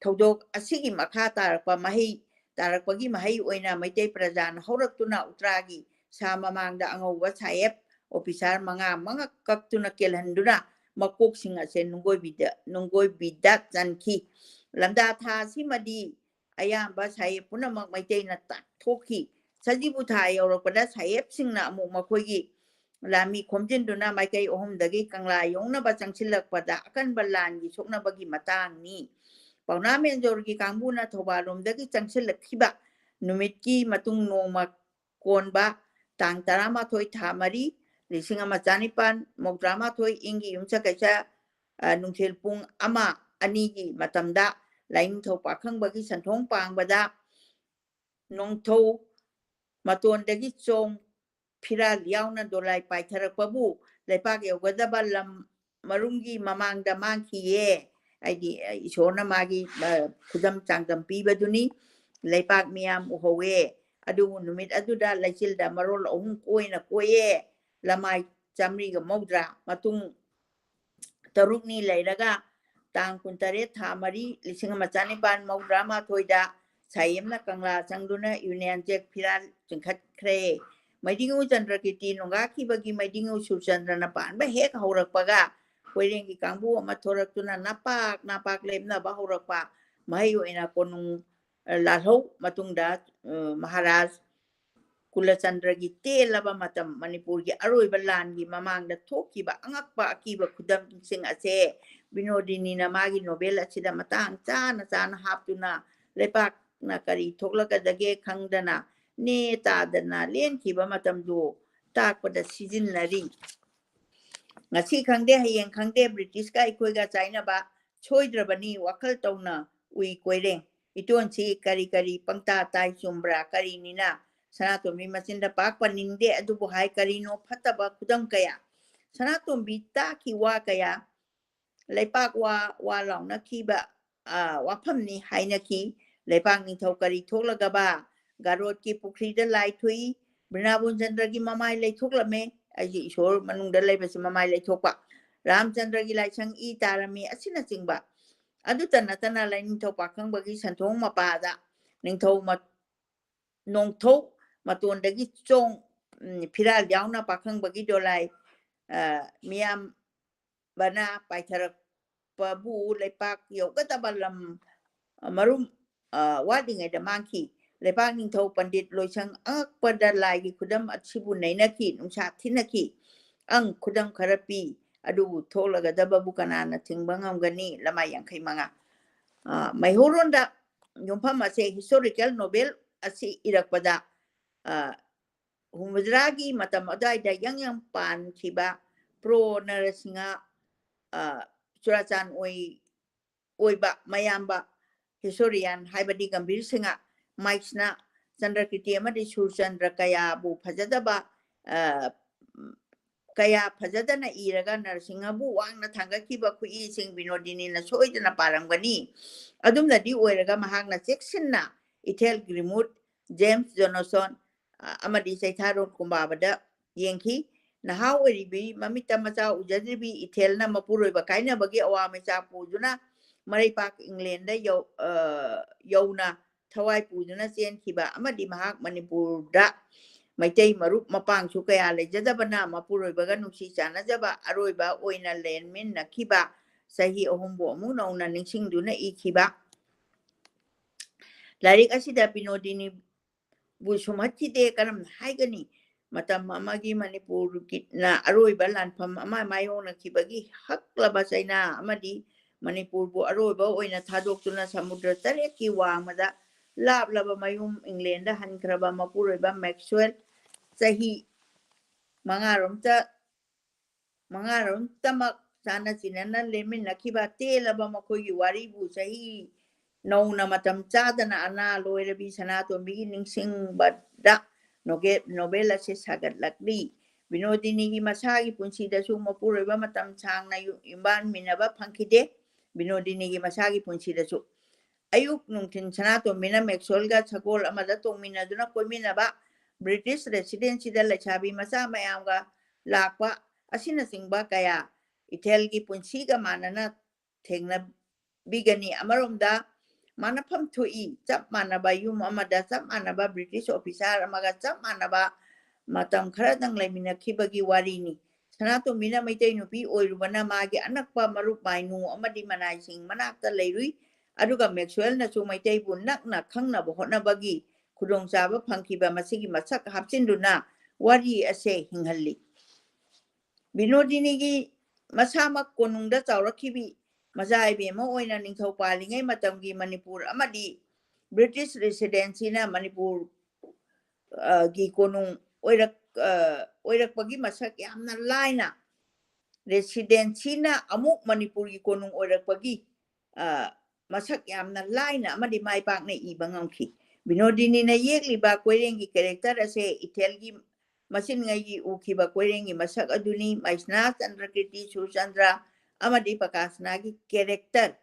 ꯊꯧꯗꯣꯛ ꯑꯁꯤꯒꯤ ꯃꯈꯥ ꯇꯥꯔꯛꯄ ꯃꯍꯩ ꯇꯥꯔꯛꯄꯒꯤ ꯃꯍꯩ ꯑꯣꯏꯅ ꯃꯩꯇꯩ ꯄ꯭ꯔꯖꯥꯅ ꯍꯧꯔꯛꯇꯨꯅ ꯎꯇ꯭ꯔꯥꯒꯤ ꯁꯥ ꯃꯃꯥꯡꯗ ꯑꯉꯧꯕ ꯁꯥꯍꯦꯕ ꯑꯣꯐꯤꯁꯥꯔ ꯃꯉꯥ ꯃꯉꯥ ꯀꯛꯇꯨꯅ ꯀꯦꯜꯍꯟꯗꯨꯅ ꯃꯀꯣꯛꯁꯤꯡ ꯑꯁꯦ ꯅꯨꯡꯒꯣꯏꯕꯤꯗ, ꯅꯨꯡꯒꯣꯏꯕꯤꯗ ꯆꯟꯈꯤ꯫ ꯂꯝꯗꯥ ꯊꯥ ꯑꯁꯤꯃꯗꯤ ꯑꯌꯥꯝꯕ ꯁꯥꯍꯦꯕ ꯄꯨꯝꯅꯃꯛ ꯃꯩꯇꯩꯅ ꯇꯥꯛꯊꯣꯛꯈꯤ꯫ ꯁꯖꯤꯕꯨ ꯊꯥ ꯌꯧꯔꯛꯄꯗ ꯁꯥꯍꯦꯕꯁꯤꯡꯅ ꯑꯃꯨꯛ ꯃꯈꯣꯏꯒꯤ ꯂꯥꯟꯃꯤ ꯈꯣꯝꯖꯤꯟꯗꯨꯅ ꯃꯥꯏꯀꯩ ꯑꯍꯨꯝꯗꯒꯤ ꯀꯪꯂꯥ ꯌꯧꯅꯕ ꯆꯪꯁꯤꯜꯂꯛꯄꯗ ꯑꯀꯟꯕ ꯂꯥꯟꯒꯤ ꯁꯣꯛꯅꯕꯒꯤ ꯃꯇꯥꯡꯅꯤ꯫ ꯄꯥꯎꯅꯥ ꯃꯦꯟꯖꯣꯔꯒꯤ ꯀꯥꯡꯕꯨꯅ ꯊꯧꯕꯥꯜ ꯂꯣꯝꯗꯒꯤ ꯆꯪꯁꯤꯜꯂꯛꯈꯤꯕ ꯅꯨꯃꯤꯠꯀꯤ ꯃꯇꯨꯡ ꯅꯣꯡꯃ ꯀꯣꯟꯕ ꯇꯥꯡ ꯇꯔꯥꯃꯥꯊꯣꯏ ꯊꯥ ꯃꯔꯤ ꯂꯤꯁꯤꯡ ꯑꯃ ꯆꯅꯤꯄꯥꯟ ꯃꯧꯗ꯭ꯔꯥ ꯃꯥꯊꯣꯏ ꯏꯪꯒꯤ ꯌꯨꯝꯁꯀꯩꯁ, ꯑ, ꯅꯨꯡꯊꯤꯜ ꯄꯨꯡ ꯑꯃ ꯑꯅꯤꯒꯤ ꯃꯇꯝꯗ ꯂꯥꯏꯅꯤꯡꯊꯧ ꯄꯥꯈꯪꯕꯒꯤ ꯁꯟꯊꯣꯡ ꯄꯥꯡꯕꯗ ꯅꯣꯡꯊꯧ ꯃꯇꯣꯟꯗꯒꯤ ꯆꯣꯡ ꯐꯤꯔꯥꯜ ꯌꯥꯎꯅ ꯗꯣꯂꯥꯏ ꯄꯥꯏꯊꯔꯛꯄꯕꯨ ꯂꯩꯄꯥꯛ ꯌꯧꯒꯗꯕ ꯂꯝ ꯃꯔꯨꯝꯒꯤ ꯃꯃꯥꯡꯗ ꯃꯥꯡꯈꯤꯌꯦ꯫ ꯍꯥꯏꯗꯤ, ꯑ, ꯏꯁꯣꯔꯅ ꯃꯥꯒꯤ, ꯑ, ꯈꯨꯗꯝ ꯆꯥꯡꯗꯝ ꯄꯤꯕꯗꯨꯅꯤ꯫ ꯂꯩꯄꯥꯛ ꯃꯤꯌꯥꯝ ꯎꯍꯧꯋꯦ꯫ ꯑꯗꯨꯕꯨ ꯅꯨꯃꯤꯠ ꯑꯗꯨꯗ ꯂꯩꯆꯤꯜꯗ ꯃꯔꯣꯜ ꯑꯍꯨꯝ ꯀꯣꯏꯅ ꯀꯣꯏꯌꯦ꯫ ꯂꯃꯥꯏ ꯆꯥꯃꯔꯤꯒ ꯃꯧꯗ꯭ꯔꯥ꯫ ꯃꯇꯨꯡ ꯇꯔꯨꯛꯅꯤ ꯂꯩꯔꯒ ꯇꯥꯡ ꯀꯨꯟꯇꯔꯦꯠ ꯊꯥ ꯃꯔꯤ ꯂꯤꯁꯤꯡ ꯑꯃ ꯆꯥꯅꯤꯄꯥꯟ ꯃꯧꯗ꯭ꯔꯥ ꯃꯥꯊꯣꯏꯗ ꯁꯥꯏꯌꯦꯝꯅ ꯀꯪꯂꯥ ꯆꯪꯗꯨꯅ ꯌꯨꯅꯤꯌꯟ ꯖꯦꯛ ꯐꯤꯔꯥꯜ ꯆꯤꯡꯈꯠꯈ꯭ꯔꯦ꯫ ꯃꯩꯗꯤꯉꯨ ꯆꯟꯗ꯭ꯔꯀꯤꯔꯇꯤ ꯅꯣꯡꯒꯥꯈꯤꯕꯒꯤ ꯃꯩꯗꯤꯉꯨ ꯁꯨꯔꯆꯟꯗ꯭ꯔꯅ ꯄꯥꯟꯕ ꯍꯦꯛ ꯍꯧꯔꯛꯄꯒ ꯀꯣꯏꯔꯦꯡꯒꯤ ꯀꯥꯡꯕꯨ ꯑꯃ ꯊꯣꯔꯛꯇꯨꯅ ꯅꯄꯥꯛ ꯅꯄꯥꯛ ꯂꯦꯞꯅꯕ ꯍꯧꯔꯛꯄ꯫ ꯃꯍꯩ ꯑꯣꯏꯅ ꯀꯣꯅꯨꯡ, ꯑ, ꯂꯥꯜꯍꯧ ꯃꯇꯨꯡꯗ, ꯑ, ꯃꯍꯥꯔꯥꯖ ꯀꯨꯂꯆꯟꯗ꯭ꯔꯒꯤ ꯇꯦꯜꯂꯕ ꯃꯇꯝ, ꯃꯅꯤꯄꯨꯔꯒꯤ ꯑꯔꯣꯏꯕ ꯂꯥꯟꯒꯤ ꯃꯃꯥꯡꯗ ꯊꯣꯛꯈꯤꯕ ꯑꯉꯛꯄ ꯑꯀꯤꯕ ꯈꯨꯗꯝꯁꯤꯡ ꯑꯁꯦ ꯕꯤꯅꯣꯗꯤꯅꯤꯅ ꯃꯥꯒꯤ ꯅꯣꯕꯦꯜ ꯑꯁꯤꯗ ꯃꯇꯥꯡ ꯆꯥꯅ ꯆꯥꯅ ꯍꯥꯞꯇꯨꯅ ꯂꯩꯄꯥꯛꯅ ꯀꯔꯤ ꯊꯣꯛꯂꯛꯀꯗꯒꯦ ꯈꯪꯗꯅ ꯅꯦ ꯇꯥꯗꯅ ꯂꯦꯟꯈꯤꯕ ꯃꯇꯝꯗꯨ ꯇꯥꯛꯄꯗ ꯁꯤꯖꯤꯟꯅꯔꯤ꯫ ꯉꯁꯤ ꯈꯪꯗꯦ, ꯍꯌꯦꯡ ꯈꯪꯗꯦ, ꯕ꯭ꯔꯤꯇꯤꯁꯀ ꯑꯩꯈꯣꯏꯒ ꯆꯥꯏꯅꯕ ꯁꯣꯏꯗ꯭ꯔꯕꯅꯤ, ꯋꯥꯈꯜ ꯇꯧꯅ ꯎꯏ ꯀꯣꯏꯔꯦꯡ꯫ ꯏꯇꯣꯟꯁꯤ ꯀꯔꯤ ꯀꯔꯤ ꯄꯪꯇꯥ ꯇꯥꯏ, ꯆꯨꯝꯕ꯭ꯔꯥ? ꯀꯔꯤꯅꯤꯅ? ꯁꯅꯥꯇꯣꯝꯕꯤ ꯃꯆꯤꯟꯗ ꯄꯥꯛ ꯄꯟꯅꯤꯡꯗꯦ, ꯑꯗꯨꯕꯨ ꯍꯥꯏ ꯀꯔꯤꯅꯣ ꯐꯠꯇꯕ ꯈꯨꯗꯝ ꯀꯌꯥ꯫ ꯁꯅꯥꯇꯣꯝꯕꯤ ꯇꯥꯈꯤ ꯋꯥ ꯀꯌꯥ, ꯂꯩꯄꯥꯛ ꯋꯥ ꯋꯥ ꯂꯥꯎꯅꯈꯤꯕ, ꯑ, ꯋꯥꯐꯝꯅꯤ ꯍꯥꯏꯅꯈꯤ꯫ ꯂꯩꯄꯥꯛ ꯅꯤꯡꯊꯧ ꯀꯔꯤ ꯊꯣꯛꯂꯒꯕ? ꯒꯥꯔꯣꯠꯀꯤ ꯄꯨꯈ꯭ꯔꯤꯗ ꯂꯥꯏ ꯊꯣꯛꯏ, ꯕ꯭ꯔꯤꯅꯥꯕꯣꯟ ꯆꯟꯗ꯭ꯔꯒꯤ ꯃꯃꯥꯏ ꯂꯩꯊꯣꯛꯂꯝꯃꯦ, ꯑꯩꯁꯦ ꯏꯁꯣꯔ ꯃꯅꯨꯡꯗ ꯂꯩꯕꯁꯤ ꯃꯃꯥꯏ ꯂꯩꯊꯣꯛꯄ, ꯔꯥꯝꯆꯟꯗ꯭ꯔꯒꯤ ꯂꯥꯏꯁꯪ ꯏ ꯇꯥꯔꯝꯃꯤ ꯑꯁꯤꯅꯆꯤꯡꯕ꯫ ꯑꯗꯨꯇ ꯅꯠꯇꯅ ꯂꯥꯏꯅꯤꯡꯊꯧ ꯄꯥꯈꯪꯕꯒꯤ ꯁꯟꯊꯣꯡ ꯃꯄꯥꯗ ꯅꯤꯡꯊꯧ ꯃ-, ꯅꯣꯡꯊꯧ ꯃꯇꯣꯟꯗꯒꯤ ꯆꯣꯡ, ꯎꯝ, ꯐꯤꯔꯥꯜ ꯌꯥꯎꯅ ꯄꯥꯈꯪꯕꯒꯤ ꯗꯣꯂꯥꯏ, ꯑ, ꯃꯤꯌꯥꯝꯕꯅ ꯄꯥꯏꯊꯔꯛꯄꯕꯨ ꯂꯩꯄꯥꯛ ꯌꯧꯒꯗꯕ ꯂꯝ, ꯑ, ꯃꯔꯨꯝ, ꯑ, ꯋꯥꯠꯂꯤꯉꯩꯗ ꯃꯥꯡꯈꯤ꯫ ꯂꯩꯄꯥꯛ ꯅꯤꯡꯊꯧ ꯄꯟꯗꯤꯠ ꯂꯣꯏꯁꯪ ꯑꯉꯛꯄꯗ ꯂꯥꯏꯒꯤ ꯈꯨꯗꯝ ꯑꯁꯤꯕꯨ ꯅꯩꯅꯈꯤ, ꯅꯨꯡꯁꯥ ꯊꯤꯅꯈꯤ꯫ ꯑꯪ ꯈꯨꯗꯝ ꯈꯔ ꯄꯤ, ꯑꯗꯨꯕꯨ ꯊꯣꯛꯂꯒꯗꯕꯕꯨ ꯀꯅꯥꯅ ꯊꯤꯡꯕ ꯉꯝꯒꯅꯤ? ꯂꯃꯥꯏ ꯌꯥꯡꯈꯩ ꯃꯉꯥ꯫ ꯑ, ꯃꯩꯍꯧꯔꯣꯟꯗ ꯌꯨꯝꯐꯝ ꯑꯁꯦ ꯍꯤꯁꯇꯣꯔꯤꯀꯦꯜ ꯅꯣꯕꯦꯜ ꯑꯁꯤ ꯏꯔꯛꯄꯗ, ꯑ, ꯍꯨꯝꯐꯨꯇꯔꯥꯒꯤ ꯃꯇꯝ ꯑꯗꯨꯋꯥꯏꯗ ꯌꯪ ꯌꯪ ꯄꯥꯟꯈꯤꯕ ꯄ꯭ꯔꯣ ꯅꯔꯁꯤꯡꯍ, ꯑ, ꯆꯨꯔꯥꯆꯥꯟ ꯑꯣꯏ-, ꯑꯣꯏꯕ ꯃꯌꯥꯝꯕ ꯍꯤꯁꯇꯣꯔꯤꯌꯥꯟ ꯍꯥꯏꯕꯗꯤ ꯒꯝꯚꯤꯔ ꯁꯤꯡꯍ ꯃꯥꯏꯛꯁꯅ ꯆꯟꯗ꯭ꯔꯀꯤꯔꯇꯤ ꯑꯃꯗꯤ ꯁꯨꯔꯆꯟꯗ꯭ꯔ ꯀꯌꯥꯕꯨ ꯐꯖꯗꯕ, ꯑ, ꯀꯌꯥ ꯐꯖꯗꯅ ꯏꯔꯒ ꯅꯔꯁꯤꯡꯍꯕꯨ ꯋꯥꯡꯅ ꯊꯥꯡꯒꯠꯈꯤꯕ ꯈꯨꯏꯁꯤꯡ ꯕꯤꯅꯣꯗꯤꯅꯤꯅ ꯁꯣꯏꯗꯅ ꯄꯥꯔꯝꯒꯅꯤ꯫ ꯑꯗꯨꯝꯅꯗꯤ ꯑꯣꯏꯔꯒ ꯃꯍꯥꯛꯅ ꯆꯦꯛꯁꯤꯟꯅ ꯏꯊꯦꯜ ꯒ꯭ꯔꯤꯃꯨꯠ ꯖꯦꯝꯁ ꯖꯣꯅꯣꯁꯣꯟ, ꯑ, ꯑꯃꯗꯤ ꯆꯩꯊꯥꯔꯣꯜ ꯀꯨꯝꯕꯥꯕꯗ ꯌꯦꯡꯈꯤ꯫ ꯅꯍꯥ ꯑꯣꯏꯔꯤꯕꯤ, ꯃꯃꯤꯠꯇ ꯃꯆꯥ ꯎꯖꯗ꯭ꯔꯤꯕꯤ ꯏꯊꯦꯜꯅ ꯃꯄꯨꯔꯣꯏꯕ ꯀꯥꯏꯅꯕꯒꯤ ꯑꯋꯥ ꯃꯩꯆꯥꯛ ꯄꯨꯗꯨꯅ ꯃꯔꯩꯄꯥꯛ ꯏꯪꯂꯦꯟꯗ ꯌꯧ-, ꯑ, ꯌꯧꯅ ꯊꯋꯥꯏ ꯄꯨꯗꯨꯅ ꯆꯦꯟꯈꯤꯕ ꯑꯃꯗꯤ ꯃꯍꯥꯛ ꯃꯅꯤꯄꯨꯔꯗ ꯃꯩꯇꯩ ꯃꯔꯨꯞ ꯃꯄꯥꯡꯁꯨ ꯀꯌꯥ ꯂꯩꯖꯗꯕꯅ ꯃꯄꯨꯔꯣꯏꯕꯒ ꯅꯨꯡꯁꯤ ꯆꯥꯟꯅꯖꯕ ꯑꯔꯣꯏꯕ ꯑꯣꯏꯅ ꯂꯦꯟꯃꯤꯟꯅꯈꯤꯕ ꯆꯍꯤ ꯑꯍꯨꯝꯕꯨ ꯑꯃꯨꯛ ꯅꯧꯅ ꯅꯤꯡꯁꯤꯡꯗꯨꯅ ꯏꯈꯤꯕ꯫ ꯂꯥꯏꯔꯤꯛ ꯑꯁꯤꯗ ꯕꯤꯅꯣꯗꯤꯅꯤꯕꯨ ꯁꯨꯝꯍꯠꯈꯤꯗꯦ꯫ ꯀꯔꯝꯅ ꯍꯥꯏꯒꯅꯤ? ꯃꯇꯝ ꯑꯃꯒꯤ ꯃꯅꯤꯄꯨꯔꯒꯤꯅ ꯑꯔꯣꯏꯕ ꯂꯥꯟꯐꯝ ꯑꯃ ꯃꯥꯌꯣꯛꯅꯈꯤꯕꯒꯤ ꯍꯛꯂꯕ ꯆꯩꯅꯥ ꯑꯃꯗꯤ ꯃꯅꯤꯄꯨꯔꯕꯨ ꯑꯔꯣꯏꯕ ꯑꯣꯏꯅ ꯊꯥꯗꯣꯛꯇꯨꯅ ꯁꯃꯨꯗ꯭ꯔ ꯇꯔꯦꯠꯀꯤ ꯋꯥꯡꯃꯗ ꯂꯥꯞꯂꯕ ꯃꯌꯨꯝ ꯏꯪꯂꯦꯟꯗ ꯍꯟꯈ꯭ꯔꯕ ꯃꯄꯨꯔꯣꯏꯕ ꯃꯦꯛꯁꯋꯦꯜ ꯆꯍꯤ ꯃꯉꯥꯔꯣꯝꯇ, ꯃꯉꯥꯔꯣꯝꯇꯃꯛ ꯆꯥꯅ ꯆꯤꯟꯅꯅ ꯂꯦꯟꯃꯤꯟꯅꯈꯤꯕ ꯇꯦꯜꯂꯕ ꯃꯈꯣꯏꯒꯤ ꯋꯥꯔꯤꯕꯨ ꯆꯍꯤ ꯅꯧꯅ ꯃꯇꯝ ꯆꯥꯗꯅ ꯑꯅꯥ ꯂꯣꯏꯔꯕꯤ ꯁꯅꯥꯇꯣꯝꯕꯤꯒꯤ ꯅꯤꯡꯁꯤꯡꯕꯗ ꯅꯣꯒꯦ-, ꯅꯣꯕꯦꯜ ꯑꯁꯤ ꯁꯥꯒꯠꯂꯛꯂꯤ꯫ ꯕꯤꯅꯣꯗꯤꯅꯤꯒꯤ ꯃꯁꯥꯒꯤ ꯄꯨꯟꯁꯤꯗꯁꯨ ꯃꯄꯨꯔꯣꯏꯕ ꯃꯇꯝ ꯁꯥꯡꯅ ꯌꯨ-, ꯌꯨꯝꯕꯥꯟꯃꯤꯟꯅꯕ ꯐꯪꯈꯤꯗꯦ꯫ ꯕꯤꯅꯣꯗꯤꯅꯤꯒꯤ ꯃꯁꯥꯒꯤ ꯄꯨꯟꯁꯤꯗꯁꯨ ꯑꯌꯨꯛ ꯅꯨꯡꯊꯤꯟ ꯁꯅꯥꯇꯣꯝꯕꯤꯅ ꯃꯦꯛꯁꯋꯦꯜꯒ ꯁꯒꯣꯜ ꯑꯃꯗ ꯇꯣꯡꯃꯤꯟꯅꯗꯨꯅ ꯀꯣꯏꯃꯤꯟꯅꯕ, ꯕ꯭ꯔꯤꯇꯤꯁ ꯔꯦꯁꯤꯗꯦꯟꯁꯤꯗ ꯂꯩꯁꯥꯕꯤ ꯃꯆꯥ ꯃꯌꯥꯝꯒ ꯂꯥꯛꯄ ꯑꯁꯤꯅꯆꯤꯡꯕ ꯀꯌꯥ ꯏꯊꯦꯜꯒꯤ ꯄꯨꯟꯁꯤꯒ ꯃꯥꯟꯅꯅ ꯊꯦꯡꯅꯕꯤꯒꯅꯤ꯫ ꯑꯃꯔꯣꯝꯗ ꯃꯥꯟꯅꯐꯝ ꯊꯣꯛꯏ꯫ ꯆꯞ ꯃꯥꯟꯅꯕ ꯌꯨꯝ ꯑꯃꯗ ꯆꯞ ꯃꯥꯟꯅꯕ ꯕ꯭ꯔꯤꯇꯤꯁ ꯑꯣꯐꯤꯁꯥꯔ ꯑꯃꯒ ꯆꯞ ꯃꯥꯟꯅꯕ ꯃꯇꯝ ꯈꯔꯗꯪ ꯂꯩꯃꯤꯟꯅꯈꯤꯕꯒꯤ ꯋꯥꯔꯤꯅꯤ꯫ ꯁꯅꯥꯇꯣꯝꯕꯤꯅ ꯃꯩꯇꯩ ꯅꯨꯄꯤ ꯑꯣꯏꯔꯨꯕꯅ ꯃꯥꯒꯤ ꯑꯅꯛꯄ ꯃꯔꯨꯞ ꯃꯥꯏꯅꯨ ꯑꯃꯗꯤ ꯃꯅꯥꯏꯁꯤꯡ ꯃꯅꯥꯛꯇ ꯂꯩꯔꯨꯏ꯫ ꯑꯗꯨꯒ ꯃꯦꯛꯁꯋꯦꯜꯅꯁꯨ ꯃꯩꯇꯩꯕꯨ ꯅꯛꯅ ꯈꯪꯅꯕ ꯍꯣꯠꯅꯕꯒꯤ ꯈꯨꯗꯣꯡꯆꯥꯕ ꯐꯪꯈꯤꯕ ꯃꯁꯤꯒꯤ ꯃꯁꯛ ꯍꯥꯞꯆꯤꯟꯗꯨꯅ ꯋꯥꯔꯤ ꯑꯁꯦ ꯍꯤꯡꯍꯜꯂꯤ꯫ ꯕꯤꯅꯣꯗꯤꯅꯤꯒꯤ ꯃꯁꯥꯃꯛ ꯀꯣꯅꯨꯡꯗ ꯆꯥꯎꯔꯛꯈꯤꯕꯤ ꯃꯆꯥ ꯏꯕꯦꯝꯃ ꯑꯣꯏꯅ ꯅꯤꯡꯊꯧ ꯄꯥꯜꯂꯤꯉꯩ ꯃꯇꯝꯒꯤ ꯃꯅꯤꯄꯨꯔ ꯑꯃꯗꯤ ꯕ꯭ꯔꯤꯇꯤꯁ ꯔꯦꯁꯤꯗꯦꯟꯁꯤꯅ ꯃꯅꯤꯄꯨꯔ, ꯑ, ꯒꯤ ꯀꯣꯅꯨꯡ ꯑꯣꯏꯔꯛ-, ꯑ, ꯑꯣꯏꯔꯛꯄꯒꯤ ꯃꯁꯛ ꯌꯥꯝꯅ ꯂꯥꯏꯅ, ꯔꯦꯁꯤꯗꯦꯟꯁꯤꯅ ꯑꯃꯨꯛ ꯃꯅꯤꯄꯨꯔꯒꯤ ꯀꯣꯅꯨꯡ ꯑꯣꯏꯔꯛꯄꯒꯤ, ꯑ, ꯃꯁꯛ ꯌꯥꯝꯅ ꯂꯥꯏꯅ ꯑꯃꯗꯤ ꯃꯥꯏ ꯄꯥꯛꯅ ꯏꯕ ꯉꯝꯈꯤ꯫ ꯕꯤꯅꯣꯗꯤꯅꯤꯅ ꯌꯦꯛꯂꯤꯕ ꯀꯣꯏꯔꯦꯡꯒꯤ ꯀꯦꯔꯦꯛꯇꯔ ꯑꯁꯦ ꯏꯊꯦꯜꯒꯤ ꯃꯆꯤꯟꯉꯩꯒꯤ ꯎꯈꯤꯕ ꯀꯣꯏꯔꯦꯡꯒꯤ ꯃꯁꯛ ꯑꯗꯨꯅꯤ꯫ ꯃꯩꯁꯅꯥ, ꯆꯟꯗ꯭ꯔꯀꯤꯔꯇꯤ, ꯁꯨꯔꯆꯟꯗ꯭ꯔ ꯑꯃꯗꯤ ꯄ꯭ꯔꯀꯥꯁꯅꯥꯒꯤ ꯀꯦꯔꯦꯛꯇꯔ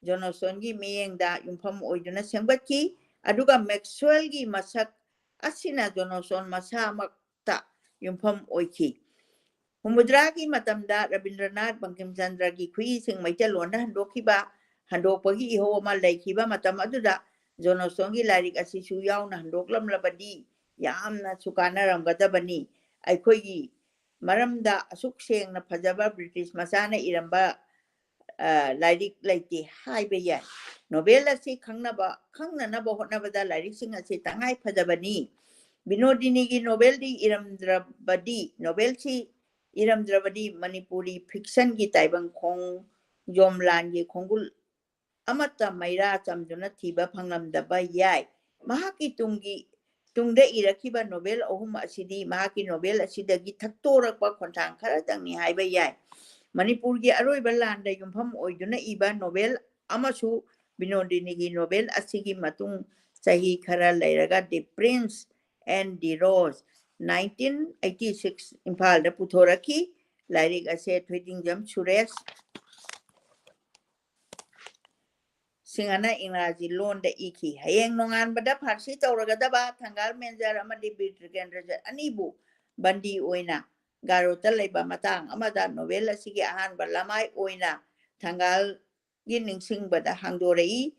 ꯖꯣꯅꯣꯁꯣꯟꯒꯤ ꯃꯤꯠꯌꯦꯡꯗ ꯌꯨꯝꯐꯝ ꯑꯣꯏꯗꯨꯅ ꯁꯦꯝꯒꯠꯈꯤ꯫ ꯑꯗꯨꯒ ꯃꯦꯛꯁꯋꯦꯜꯒꯤ ꯃꯁꯛ ꯑꯁꯤꯅ ꯖꯣꯟ ꯁ꯭ꯇꯣꯟ ꯃꯁꯥꯃꯛꯇ ꯌꯨꯝꯐꯝ ꯑꯣꯏꯈꯤ꯫ ꯍꯨꯝꯐꯨꯇꯔꯥꯒꯤ ꯃꯇꯝꯗ ꯔꯕꯤꯟꯗ꯭ꯔꯅꯥꯊ ꯕꯪꯀꯤꯝꯆꯟꯗ꯭ꯔꯒꯤ ꯈꯨꯏꯁꯤꯡ ꯃꯩꯇꯩꯂꯣꯟꯗ ꯍꯟꯗꯣꯛꯈꯤꯕ, ꯍꯟꯗꯣꯛꯄꯒꯤ ꯏꯍꯧ ꯑꯃ ꯂꯩꯈꯤꯕ ꯃꯇꯝ ꯑꯗꯨꯗ ꯖꯣꯟ ꯁ꯭ꯇꯣꯟꯒꯤ ꯂꯥꯏꯔꯤꯛ ꯑꯁꯤꯁꯨ ꯌꯥꯎꯅ ꯍꯟꯗꯣꯛꯂꯝꯂꯕꯗꯤ ꯌꯥꯝꯅꯁꯨ ꯀꯥꯟꯅꯔꯝꯒꯗꯕꯅꯤ꯫ ꯑꯩꯈꯣꯏꯒꯤ ꯃꯔꯝꯗ ꯑꯁꯨꯛ ꯁꯦꯡꯅ ꯐꯖꯕ ꯕ꯭ꯔꯤꯇꯤꯁ ꯃꯆꯥꯅ ꯏꯔꯝꯕ, ꯑ, ꯂꯥꯏꯔꯤꯛ ꯂꯩꯇꯦ ꯍꯥꯏꯕ ꯌꯥꯏ꯫ ꯅꯣꯕꯦꯜ ꯑꯁꯤ ꯈꯪꯅꯕ, ꯈꯪꯅꯅꯕ ꯍꯣꯠꯅꯕꯗ ꯂꯥꯏꯔꯤꯛꯁꯤꯡ ꯑꯁꯤ ꯇꯉꯥꯏ ꯐꯗꯕꯅꯤ꯫ ꯕꯤꯅꯣꯗꯤꯅꯤꯒꯤ ꯅꯣꯕꯦꯜꯗꯤ ꯏꯔꯝꯗ꯭ꯔꯕꯗꯤ, ꯅꯣꯕꯦꯜꯁꯤ ꯏꯔꯝꯗ꯭ꯔꯕꯗꯤ ꯃꯅꯤꯄꯨꯔꯤ ꯐꯤꯛꯁꯟꯒꯤ ꯇꯥꯏꯕꯪ ꯈꯣꯡꯖꯣꯝ ꯂꯥꯟꯒꯤ ꯈꯣꯡꯒꯨꯜ ꯑꯃꯠꯇ ꯃꯩꯔꯥ ꯆꯝꯗꯨꯅ ꯊꯤꯕ ꯐꯪꯂꯝꯗꯕ ꯌꯥꯏ꯫ ꯃꯍꯥꯛꯀꯤ ꯇꯨꯡꯒꯤ, ꯇꯨꯡꯗ ꯏꯔꯛꯈꯤꯕ ꯅꯣꯕꯦꯜ ꯑꯍꯨꯝ ꯑꯁꯤꯗꯤ ꯃꯍꯥꯛꯀꯤ ꯅꯣꯕꯦꯜ ꯑꯁꯤꯗꯒꯤ ꯊꯛꯇꯣꯔꯛꯄ ꯈꯣꯟꯊꯥꯡ ꯈꯔꯗꯪꯅꯤ ꯍꯥꯏꯕ ꯌꯥꯏ꯫ ꯃꯅꯤꯄꯨꯔꯒꯤ ꯑꯔꯣꯏꯕ ꯂꯥꯟꯗ ꯌꯨꯝꯐꯝ ꯑꯣꯏꯗꯨꯅ ꯏꯕ ꯅꯣꯕꯦꯜ ꯑꯃꯁꯨ ꯕꯤꯅꯣꯗꯤꯅꯤꯒꯤ ꯅꯣꯕꯦꯜ ꯑꯁꯤꯒꯤ ꯃꯇꯨꯡ ꯆꯍꯤ ꯈꯔ ꯂꯩꯔꯒ The Prince and the Rose, nineteen eighty six, ꯏꯝꯐꯥꯜꯗ ꯄꯨꯊꯣꯔꯛꯈꯤ꯫ ꯂꯥꯏꯔꯤꯛ ꯑꯁꯦ ꯊꯣꯏꯗꯤꯡꯖꯝ ꯁꯨꯔꯦꯁ ꯁꯤꯡꯍꯅ ꯏꯪꯒ꯭ꯔꯥꯖꯤ ꯂꯣꯟꯗ ꯏꯈꯤ꯫ ꯍꯌꯦꯡ ꯅꯣꯡꯉꯥꯟꯕꯗ ꯐꯥꯔꯁꯤ ꯇꯧꯔꯒꯗꯕ ꯊꯪꯒꯥꯜ ꯃꯦꯟꯖꯔ ꯑꯃꯗꯤ ꯕꯤꯔ ꯇ꯭ꯔꯤꯀꯦꯟꯗ꯭ꯔꯖꯠ ꯑꯅꯤꯕꯨ ꯕꯟꯗꯤ ꯑꯣꯏꯅ ꯒꯥꯔꯣꯠꯇ ꯂꯩꯕ ꯃꯇꯥꯡ ꯑꯃꯗ ꯅꯣꯕꯦꯜ ꯑꯁꯤꯒꯤ ꯑꯍꯥꯟꯕ ꯂꯃꯥꯏ ꯑꯣꯏꯅ ꯊꯪꯒꯥꯜꯒꯤ ꯅꯤꯡꯁꯤꯡꯕꯗ ꯍꯥꯡꯗꯣꯔꯛꯏ꯫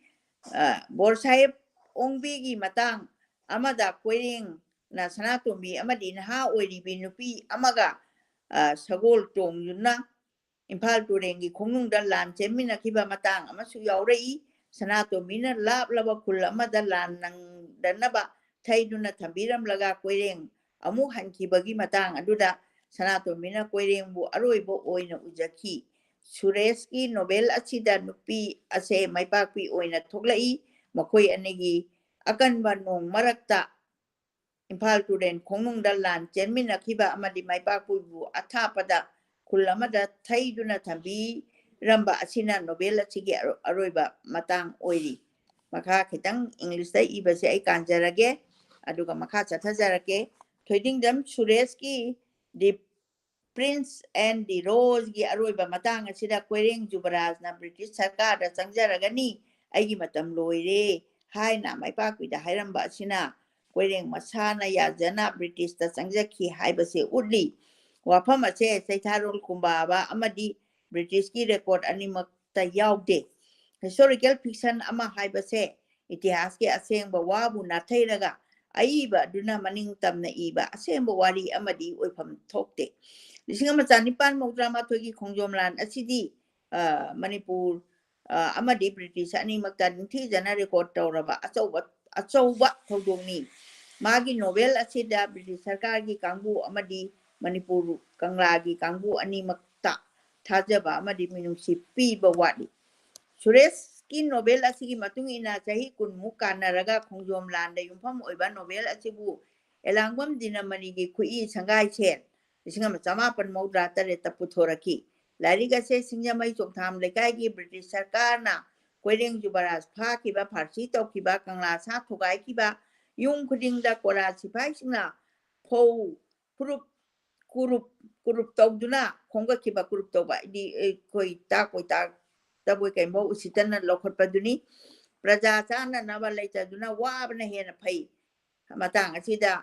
ꯑ, ꯕꯣꯔ ꯁꯥꯍꯦꯕ ꯑꯣꯡꯕꯤꯒꯤ ꯃꯇꯥꯡ ꯑꯃꯗ ꯀꯣꯏꯔꯦꯡꯅ ꯁꯅꯥꯇꯣꯝꯕꯤ ꯑꯃꯗꯤ ꯅꯍꯥ ꯑꯣꯏꯔꯤꯕꯤ ꯅꯨꯄꯤ ꯑꯃꯒ, ꯑ, ꯁꯒꯣꯜ ꯇꯣꯡꯗꯨꯅ ꯏꯝꯐꯥꯜ ꯇꯨꯔꯦꯜꯒꯤ ꯈꯣꯡꯅꯨꯡꯗ ꯂꯥꯟ ꯆꯦꯟꯃꯤꯟꯅꯈꯤꯕ ꯃꯇꯥꯡ ꯑꯃꯁꯨ ꯌꯥꯎꯔꯛꯏ꯫ ꯁꯅꯥꯇꯣꯝꯕꯤꯅ ꯂꯥꯞꯂꯕ ꯈꯨꯜ ꯑꯃꯗ ꯂꯥꯟ ꯅꯪꯗꯅꯕ ꯊꯩꯗꯨꯅ ꯊꯝꯕꯤꯔꯝꯂꯒ ꯀꯣꯏꯔꯦꯡ ꯑꯃꯨꯛ ꯍꯟꯈꯤꯕꯒꯤ ꯃꯇꯥꯡ ꯑꯗꯨꯗ ꯁꯅꯥꯇꯣꯝꯕꯤꯅ ꯀꯣꯏꯔꯦꯡꯕꯨ ꯑꯔꯣꯏꯕ ꯑꯣꯏꯅ ꯎꯖꯈꯤ꯫ ꯁꯨꯔꯦꯁꯀꯤ ꯅꯣꯕꯦꯜ ꯑꯁꯤꯗ ꯅꯨꯄꯤ ꯑꯁꯦ ꯃꯥꯏꯄꯥꯛꯄꯤ ꯑꯣꯏꯅ ꯊꯣꯛꯂꯛꯏ꯫ ꯃꯈꯣꯏ ꯑꯅꯤꯒꯤ ꯑꯀꯟꯕ ꯅꯣꯡ ꯃꯔꯛꯇ ꯏꯝꯐꯥꯜ ꯇꯨꯔꯦꯜ ꯈꯣꯡꯅꯨꯡꯗ ꯂꯥꯟ ꯆꯦꯟꯃꯤꯟꯅꯈꯤꯕ ꯑꯃꯗꯤ ꯃꯥꯏꯄꯥꯛꯄꯤꯕꯨ ꯑꯊꯥꯞꯄꯗ ꯈꯨꯜ ꯑꯃꯗ ꯊꯩꯗꯨꯅ ꯊꯝꯕꯤꯔꯝꯕ ꯑꯁꯤꯅ ꯅꯣꯕꯦꯜ ꯑꯁꯤꯒꯤ ꯑꯔꯣ-, ꯑꯔꯣꯏꯕ ꯃꯇꯥꯡ ꯑꯣꯏꯔꯤ꯫ ꯃꯈꯥ ꯈꯤꯇꯪ ꯏꯪꯂꯤꯁꯇ ꯏꯕꯁꯦ ꯑꯩ ꯀꯥꯟꯖꯔꯒꯦ, ꯑꯗꯨꯒ ꯃꯈꯥ ꯆꯠꯊꯖꯔꯛꯀꯦ꯫ ꯊꯣꯏꯗꯤꯡꯖꯝ ꯁꯨꯔꯦꯁꯀꯤ The Prince and the Roseꯒꯤ ꯑꯔꯣꯏꯕ ꯃꯇꯥꯡ ꯑꯁꯤꯗ ꯀꯣꯏꯔꯦꯡ ꯖꯨꯕꯔꯥꯖꯅ ꯕ꯭ꯔꯤꯇꯤꯁ ꯁꯔꯀꯥꯔꯗ ꯆꯪꯖꯔꯒꯅꯤ, "ꯑꯩꯒꯤ ꯃꯇꯝ ꯂꯣꯏꯔꯦ, ꯍꯥꯏꯅ ꯃꯥꯏꯄꯥꯛꯄꯤꯗ ꯍꯥꯏꯔꯝꯕ ꯑꯁꯤꯅ ꯀꯣꯏꯔꯦꯡ ꯃꯁꯥꯅ ꯌꯥꯖꯅ ꯕ꯭ꯔꯤꯇꯤꯁꯇ ꯆꯪꯖꯈꯤ ꯍꯥꯏꯕꯁꯦ ꯎꯠꯂꯤ꯫ ꯋꯥꯐꯝ ꯑꯁꯦ ꯆꯩꯊꯥꯔꯣꯜ ꯀꯨꯝꯕꯥꯕ ꯑꯃꯗꯤ ꯕ꯭ꯔꯤꯇꯤꯁꯀꯤ ꯔꯦꯀꯣꯔꯠ ꯑꯅꯤꯃꯛꯇ ꯌꯥꯎꯗꯦ꯫ ꯍꯤꯁꯇꯣꯔꯤꯀꯦꯜ ꯐꯤꯛꯁꯟ ꯑꯃ ꯍꯥꯏꯕꯁꯦ ꯏꯇꯤꯍꯥꯁꯀꯤ ꯑꯁꯦꯡꯕ ꯋꯥꯕꯨ ꯅꯥꯊꯩꯔꯒ ꯑꯏꯕ ꯑꯗꯨꯅ ꯃꯅꯤꯡ ꯇꯝꯅ ꯏꯕ ꯑꯁꯦꯡꯕ ꯋꯥꯔꯤ ꯑꯃꯗꯤ ꯑꯣꯏꯐꯝ ꯊꯣꯛꯇꯦ꯫ ꯂꯤꯁꯤꯡ ꯑꯃ ꯆꯥꯅꯤꯄꯥꯟ ꯃꯧꯗ꯭ꯔꯥ ꯃꯥꯊꯣꯏꯒꯤ ꯈꯣꯡꯖꯣꯝ ꯂꯥꯟ ꯑꯁꯤꯗꯤ, ꯑ, ꯃꯅꯤꯄꯨꯔ, ꯑ, ꯑꯃꯗꯤ ꯕ꯭ꯔꯤꯇꯤꯁ ꯑꯅꯤꯃꯛꯇ ꯅꯤꯡꯊꯤꯖꯅ ꯔꯦꯀꯣꯔꯠ ꯇꯧꯔꯕ ꯑꯆꯧꯕ, ꯑꯆꯧꯕ ꯊꯧꯗꯣꯛꯅꯤ꯫ ꯃꯥꯒꯤ ꯅꯣꯚꯦꯜ ꯑꯁꯤꯗ ꯕ꯭ꯔꯤꯇꯤꯁ ꯁꯔꯀꯥꯔꯒꯤ ꯀꯥꯡꯕꯨ ꯑꯃꯗꯤ ꯃꯅꯤꯄꯨꯔ ꯀꯪꯂꯥꯒꯤ ꯀꯥꯡꯕꯨ ꯑꯅꯤꯃꯛꯇ ꯊꯥꯖꯕ ꯑꯃꯗꯤ ꯃꯤꯅꯨꯡꯁꯤ ꯄꯤꯕ ꯋꯥꯠꯂꯤ꯫ ꯁꯨꯔꯦꯁꯀꯤ ꯅꯣꯚꯦꯜ ꯑꯁꯤꯒꯤ ꯃꯇꯨꯡ ꯏꯟꯅ ꯆꯍꯤ ꯀꯨꯟꯃꯨꯛ ꯀꯥꯟꯅꯔꯒ ꯈꯣꯡꯖꯣꯝ ꯂꯥꯟꯗ ꯌꯨꯝꯐꯝ ꯑꯣꯏꯕ ꯅꯣꯚꯦꯜ ꯑꯁꯤꯕꯨ ꯑꯦꯂꯥꯡꯕꯝ ꯗꯤꯅꯃꯅꯤꯒꯤ ꯈꯨꯠꯏ ꯁꯪꯒꯥꯏꯁꯦꯟ ꯂꯤꯁꯤꯡ ꯑꯃ ꯆꯃꯥꯄꯟ ꯃꯧꯗ꯭ꯔꯥ ꯇꯔꯦꯠꯇ ꯄꯨꯊꯣꯔꯛꯈꯤ꯫ ꯂꯥꯏꯔꯤꯛ ꯑꯁꯦ ꯁꯤꯡꯖꯃꯩ ꯆꯣꯡꯊꯥꯝ ꯂꯩꯀꯥꯏꯒꯤ ꯕ꯭ꯔꯤꯇꯤꯁ ꯁꯔꯀꯥꯔꯅ ꯀꯣꯏꯔꯦꯡ ꯖꯨꯕꯔꯥꯖ ꯐꯥꯈꯤꯕ, ꯐꯥꯔꯁꯤ ꯇꯧꯈꯤꯕ, ꯀꯪꯂꯥ ꯁꯥ ꯊꯨꯒꯥꯏꯈꯤꯕ, ꯌꯨꯝ ꯈꯨꯗꯤꯡꯗ ꯀꯣꯔꯥ ꯁꯤꯐꯥꯏꯁꯤꯡꯅ ꯐꯧ ꯐꯨꯔꯨꯞ, ꯀꯨꯔꯨꯞ, ꯀꯨꯔꯨꯞ ꯇꯧꯗꯨꯅ ꯈꯣꯝꯒꯠꯈꯤꯕ, ꯀꯨꯔꯨꯞ ꯇꯧꯕ ꯍꯥꯏꯗꯤ ꯑꯩꯈꯣꯏ ꯇꯥꯛ ꯑꯣꯏ ꯇꯥꯛꯇꯕꯣꯏ ꯀꯩꯝꯐꯧ ꯎꯁꯤꯠꯇꯅ ꯂꯧꯈꯠꯄꯗꯨꯅꯤ꯫ ꯄ꯭ꯔꯖꯥ ꯆꯥꯅꯅꯕ ꯂꯩꯇꯗꯨꯅ ꯋꯥꯕꯅ ꯍꯦꯟꯅ ꯐꯩ꯫ ꯃꯇꯥꯡ ꯑꯁꯤꯗ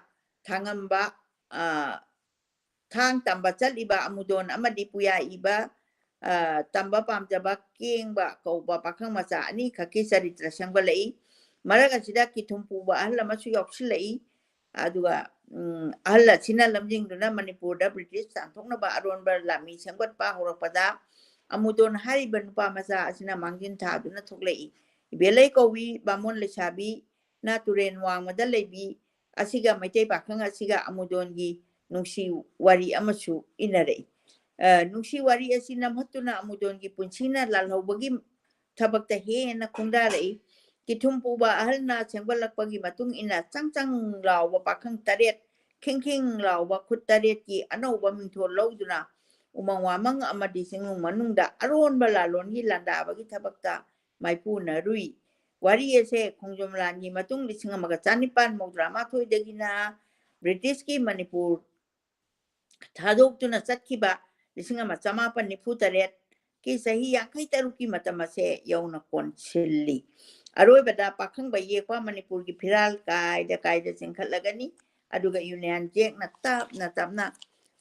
ꯊꯥꯡꯉꯝꯕ, ꯑ, ꯊꯥꯡ ꯇꯝꯕ ꯆꯠꯂꯤꯕ ꯑꯃꯨꯗꯣꯟ ꯑꯃꯗꯤ ꯄꯨꯌꯥꯏꯕ, ꯑ, ꯇꯝꯕ ꯄꯥꯝꯖꯕ ꯀꯦꯡꯕ ꯀꯧꯕ ꯄꯥꯈꯪ ꯃꯆꯥ ꯑꯅꯤꯈꯛꯀꯤ ꯆꯔꯤꯇ꯭ꯔ ꯁꯦꯝꯒꯠꯂꯛꯏ꯫ ꯃꯔꯛ ꯑꯁꯤꯗ ꯀꯤꯊꯨꯝ ꯄꯨꯕ ꯑꯍꯜ ꯑꯃꯁꯨ ꯌꯥꯎꯁꯤꯜꯂꯛꯏ꯫ ꯑꯗꯨꯒ, ꯎꯝ, ꯑꯍꯜ ꯑꯁꯤꯅ ꯂꯝꯖꯤꯡꯗꯨꯅ ꯃꯅꯤꯄꯨꯔꯗ ꯕ꯭ꯔꯤꯇꯤꯁ ꯇꯥꯟꯊꯣꯛꯅꯕ ꯑꯔꯣꯟꯕ ꯂꯥꯟꯃꯤ ꯁꯦꯝꯒꯠꯄ ꯍꯧꯔꯛꯄꯗ ꯑꯃꯨꯗꯣꯟ ꯍꯥꯏꯔꯤꯕ ꯅꯨꯄꯥ ꯃꯆꯥ ꯑꯁꯤꯅ ꯃꯥꯡꯖꯤꯟ ꯊꯥꯗꯨꯅ ꯊꯣꯛꯂꯛꯏ꯫ ꯏꯕꯦꯂꯩ ꯀꯧꯏ ꯕꯥꯃꯣꯟ ꯂꯩꯁꯥꯕꯤꯅ ꯇꯨꯔꯦꯟ ꯋꯥꯡꯃꯗ ꯂꯩꯕꯤ ꯑꯁꯤꯒ ꯃꯩꯇꯩ ꯄꯥꯈꯪ ꯑꯁꯤꯒ ꯑꯃꯨꯗꯣꯟꯒꯤ ꯅꯨꯡꯁꯤ ꯋꯥꯔꯤ ꯑꯃꯁꯨ ꯏꯅꯔꯛꯏ꯫ ꯑ, ꯅꯨꯡꯁꯤ ꯋꯥꯔꯤ ꯑꯁꯤ ꯅꯝꯍꯠꯇꯨꯅ ꯑꯃꯨꯗꯣꯟꯒꯤ ꯄꯨꯟꯁꯤꯅ ꯂꯥꯜꯍꯧꯕꯒꯤ ꯊꯕꯛꯇ ꯍꯦꯟꯅ ꯈꯣꯡꯗꯥꯔꯛꯏ꯫ ꯀꯤꯊꯨꯝ ꯄꯨꯕ ꯑꯍꯜꯅ ꯁꯦꯝꯒꯠꯂꯛꯄꯒꯤ ꯃꯇꯨꯡ ꯏꯟꯅ ꯆꯪ ꯆꯪ ꯂꯥꯎꯕ ꯄꯥꯈꯪ ꯇꯔꯦꯠ, ꯈꯤꯡ ꯈꯤꯡ ꯂꯥꯎꯕ ꯈꯨꯠ ꯇꯔꯦꯠꯀꯤ ꯑꯅꯧꯕ ꯃꯤꯡꯊꯣꯜ ꯂꯧꯗꯨꯅ ꯎꯃꯪ ꯋꯥꯃꯪ ꯑꯃꯗꯤ ꯆꯤꯡꯅꯨꯡ ꯃꯅꯨꯡꯗ ꯑꯔꯣꯟꯕ ꯂꯥꯂꯣꯟꯒꯤ ꯂꯥꯟꯗꯥꯕꯒꯤ ꯊꯕꯛꯇ ꯃꯥꯏꯄꯨꯅꯔꯨꯏ꯫ ꯋꯥꯔꯤ ꯑꯁꯦ ꯈꯣꯡꯖꯣꯝ ꯂꯥꯟꯒꯤ ꯃꯇꯨꯡ ꯂꯤꯁꯤꯡ ꯑꯃꯒ ꯆꯥꯅꯤꯄꯥꯟ ꯃꯧꯗ꯭ꯔꯥ ꯃꯥꯊꯣꯏꯗꯒꯤꯅ ꯕ꯭ꯔꯤꯇꯤꯁꯀꯤ ꯃꯅꯤꯄꯨꯔ ꯊꯥꯗꯣꯛꯇꯨꯅ ꯆꯠꯈꯤꯕ ꯂꯤꯁꯤꯡ ꯑꯃ ꯆꯃꯥꯄꯟ ꯅꯤꯐꯨ ꯇꯔꯦꯠ ꯀꯤ ꯆꯍꯤ ꯌꯥꯡꯈꯩ ꯇꯔꯨꯛꯀꯤ ꯃꯇꯝ ꯑꯁꯦ ꯌꯧꯅ ꯀꯣꯟꯁꯤꯜꯂꯤ꯫ ꯑꯔꯣꯏꯕꯗ ꯄꯥꯈꯪꯕ ꯌꯦꯛꯄ ꯃꯅꯤꯄꯨꯔꯒꯤ ꯐꯤꯔꯥꯜ ꯀꯥꯏꯗ ꯀꯥꯏꯗ ꯆꯤꯡꯈꯠꯂꯒꯅꯤ, ꯑꯗꯨꯒ Union Jackꯅ ꯇꯞꯅ ꯇꯞꯅ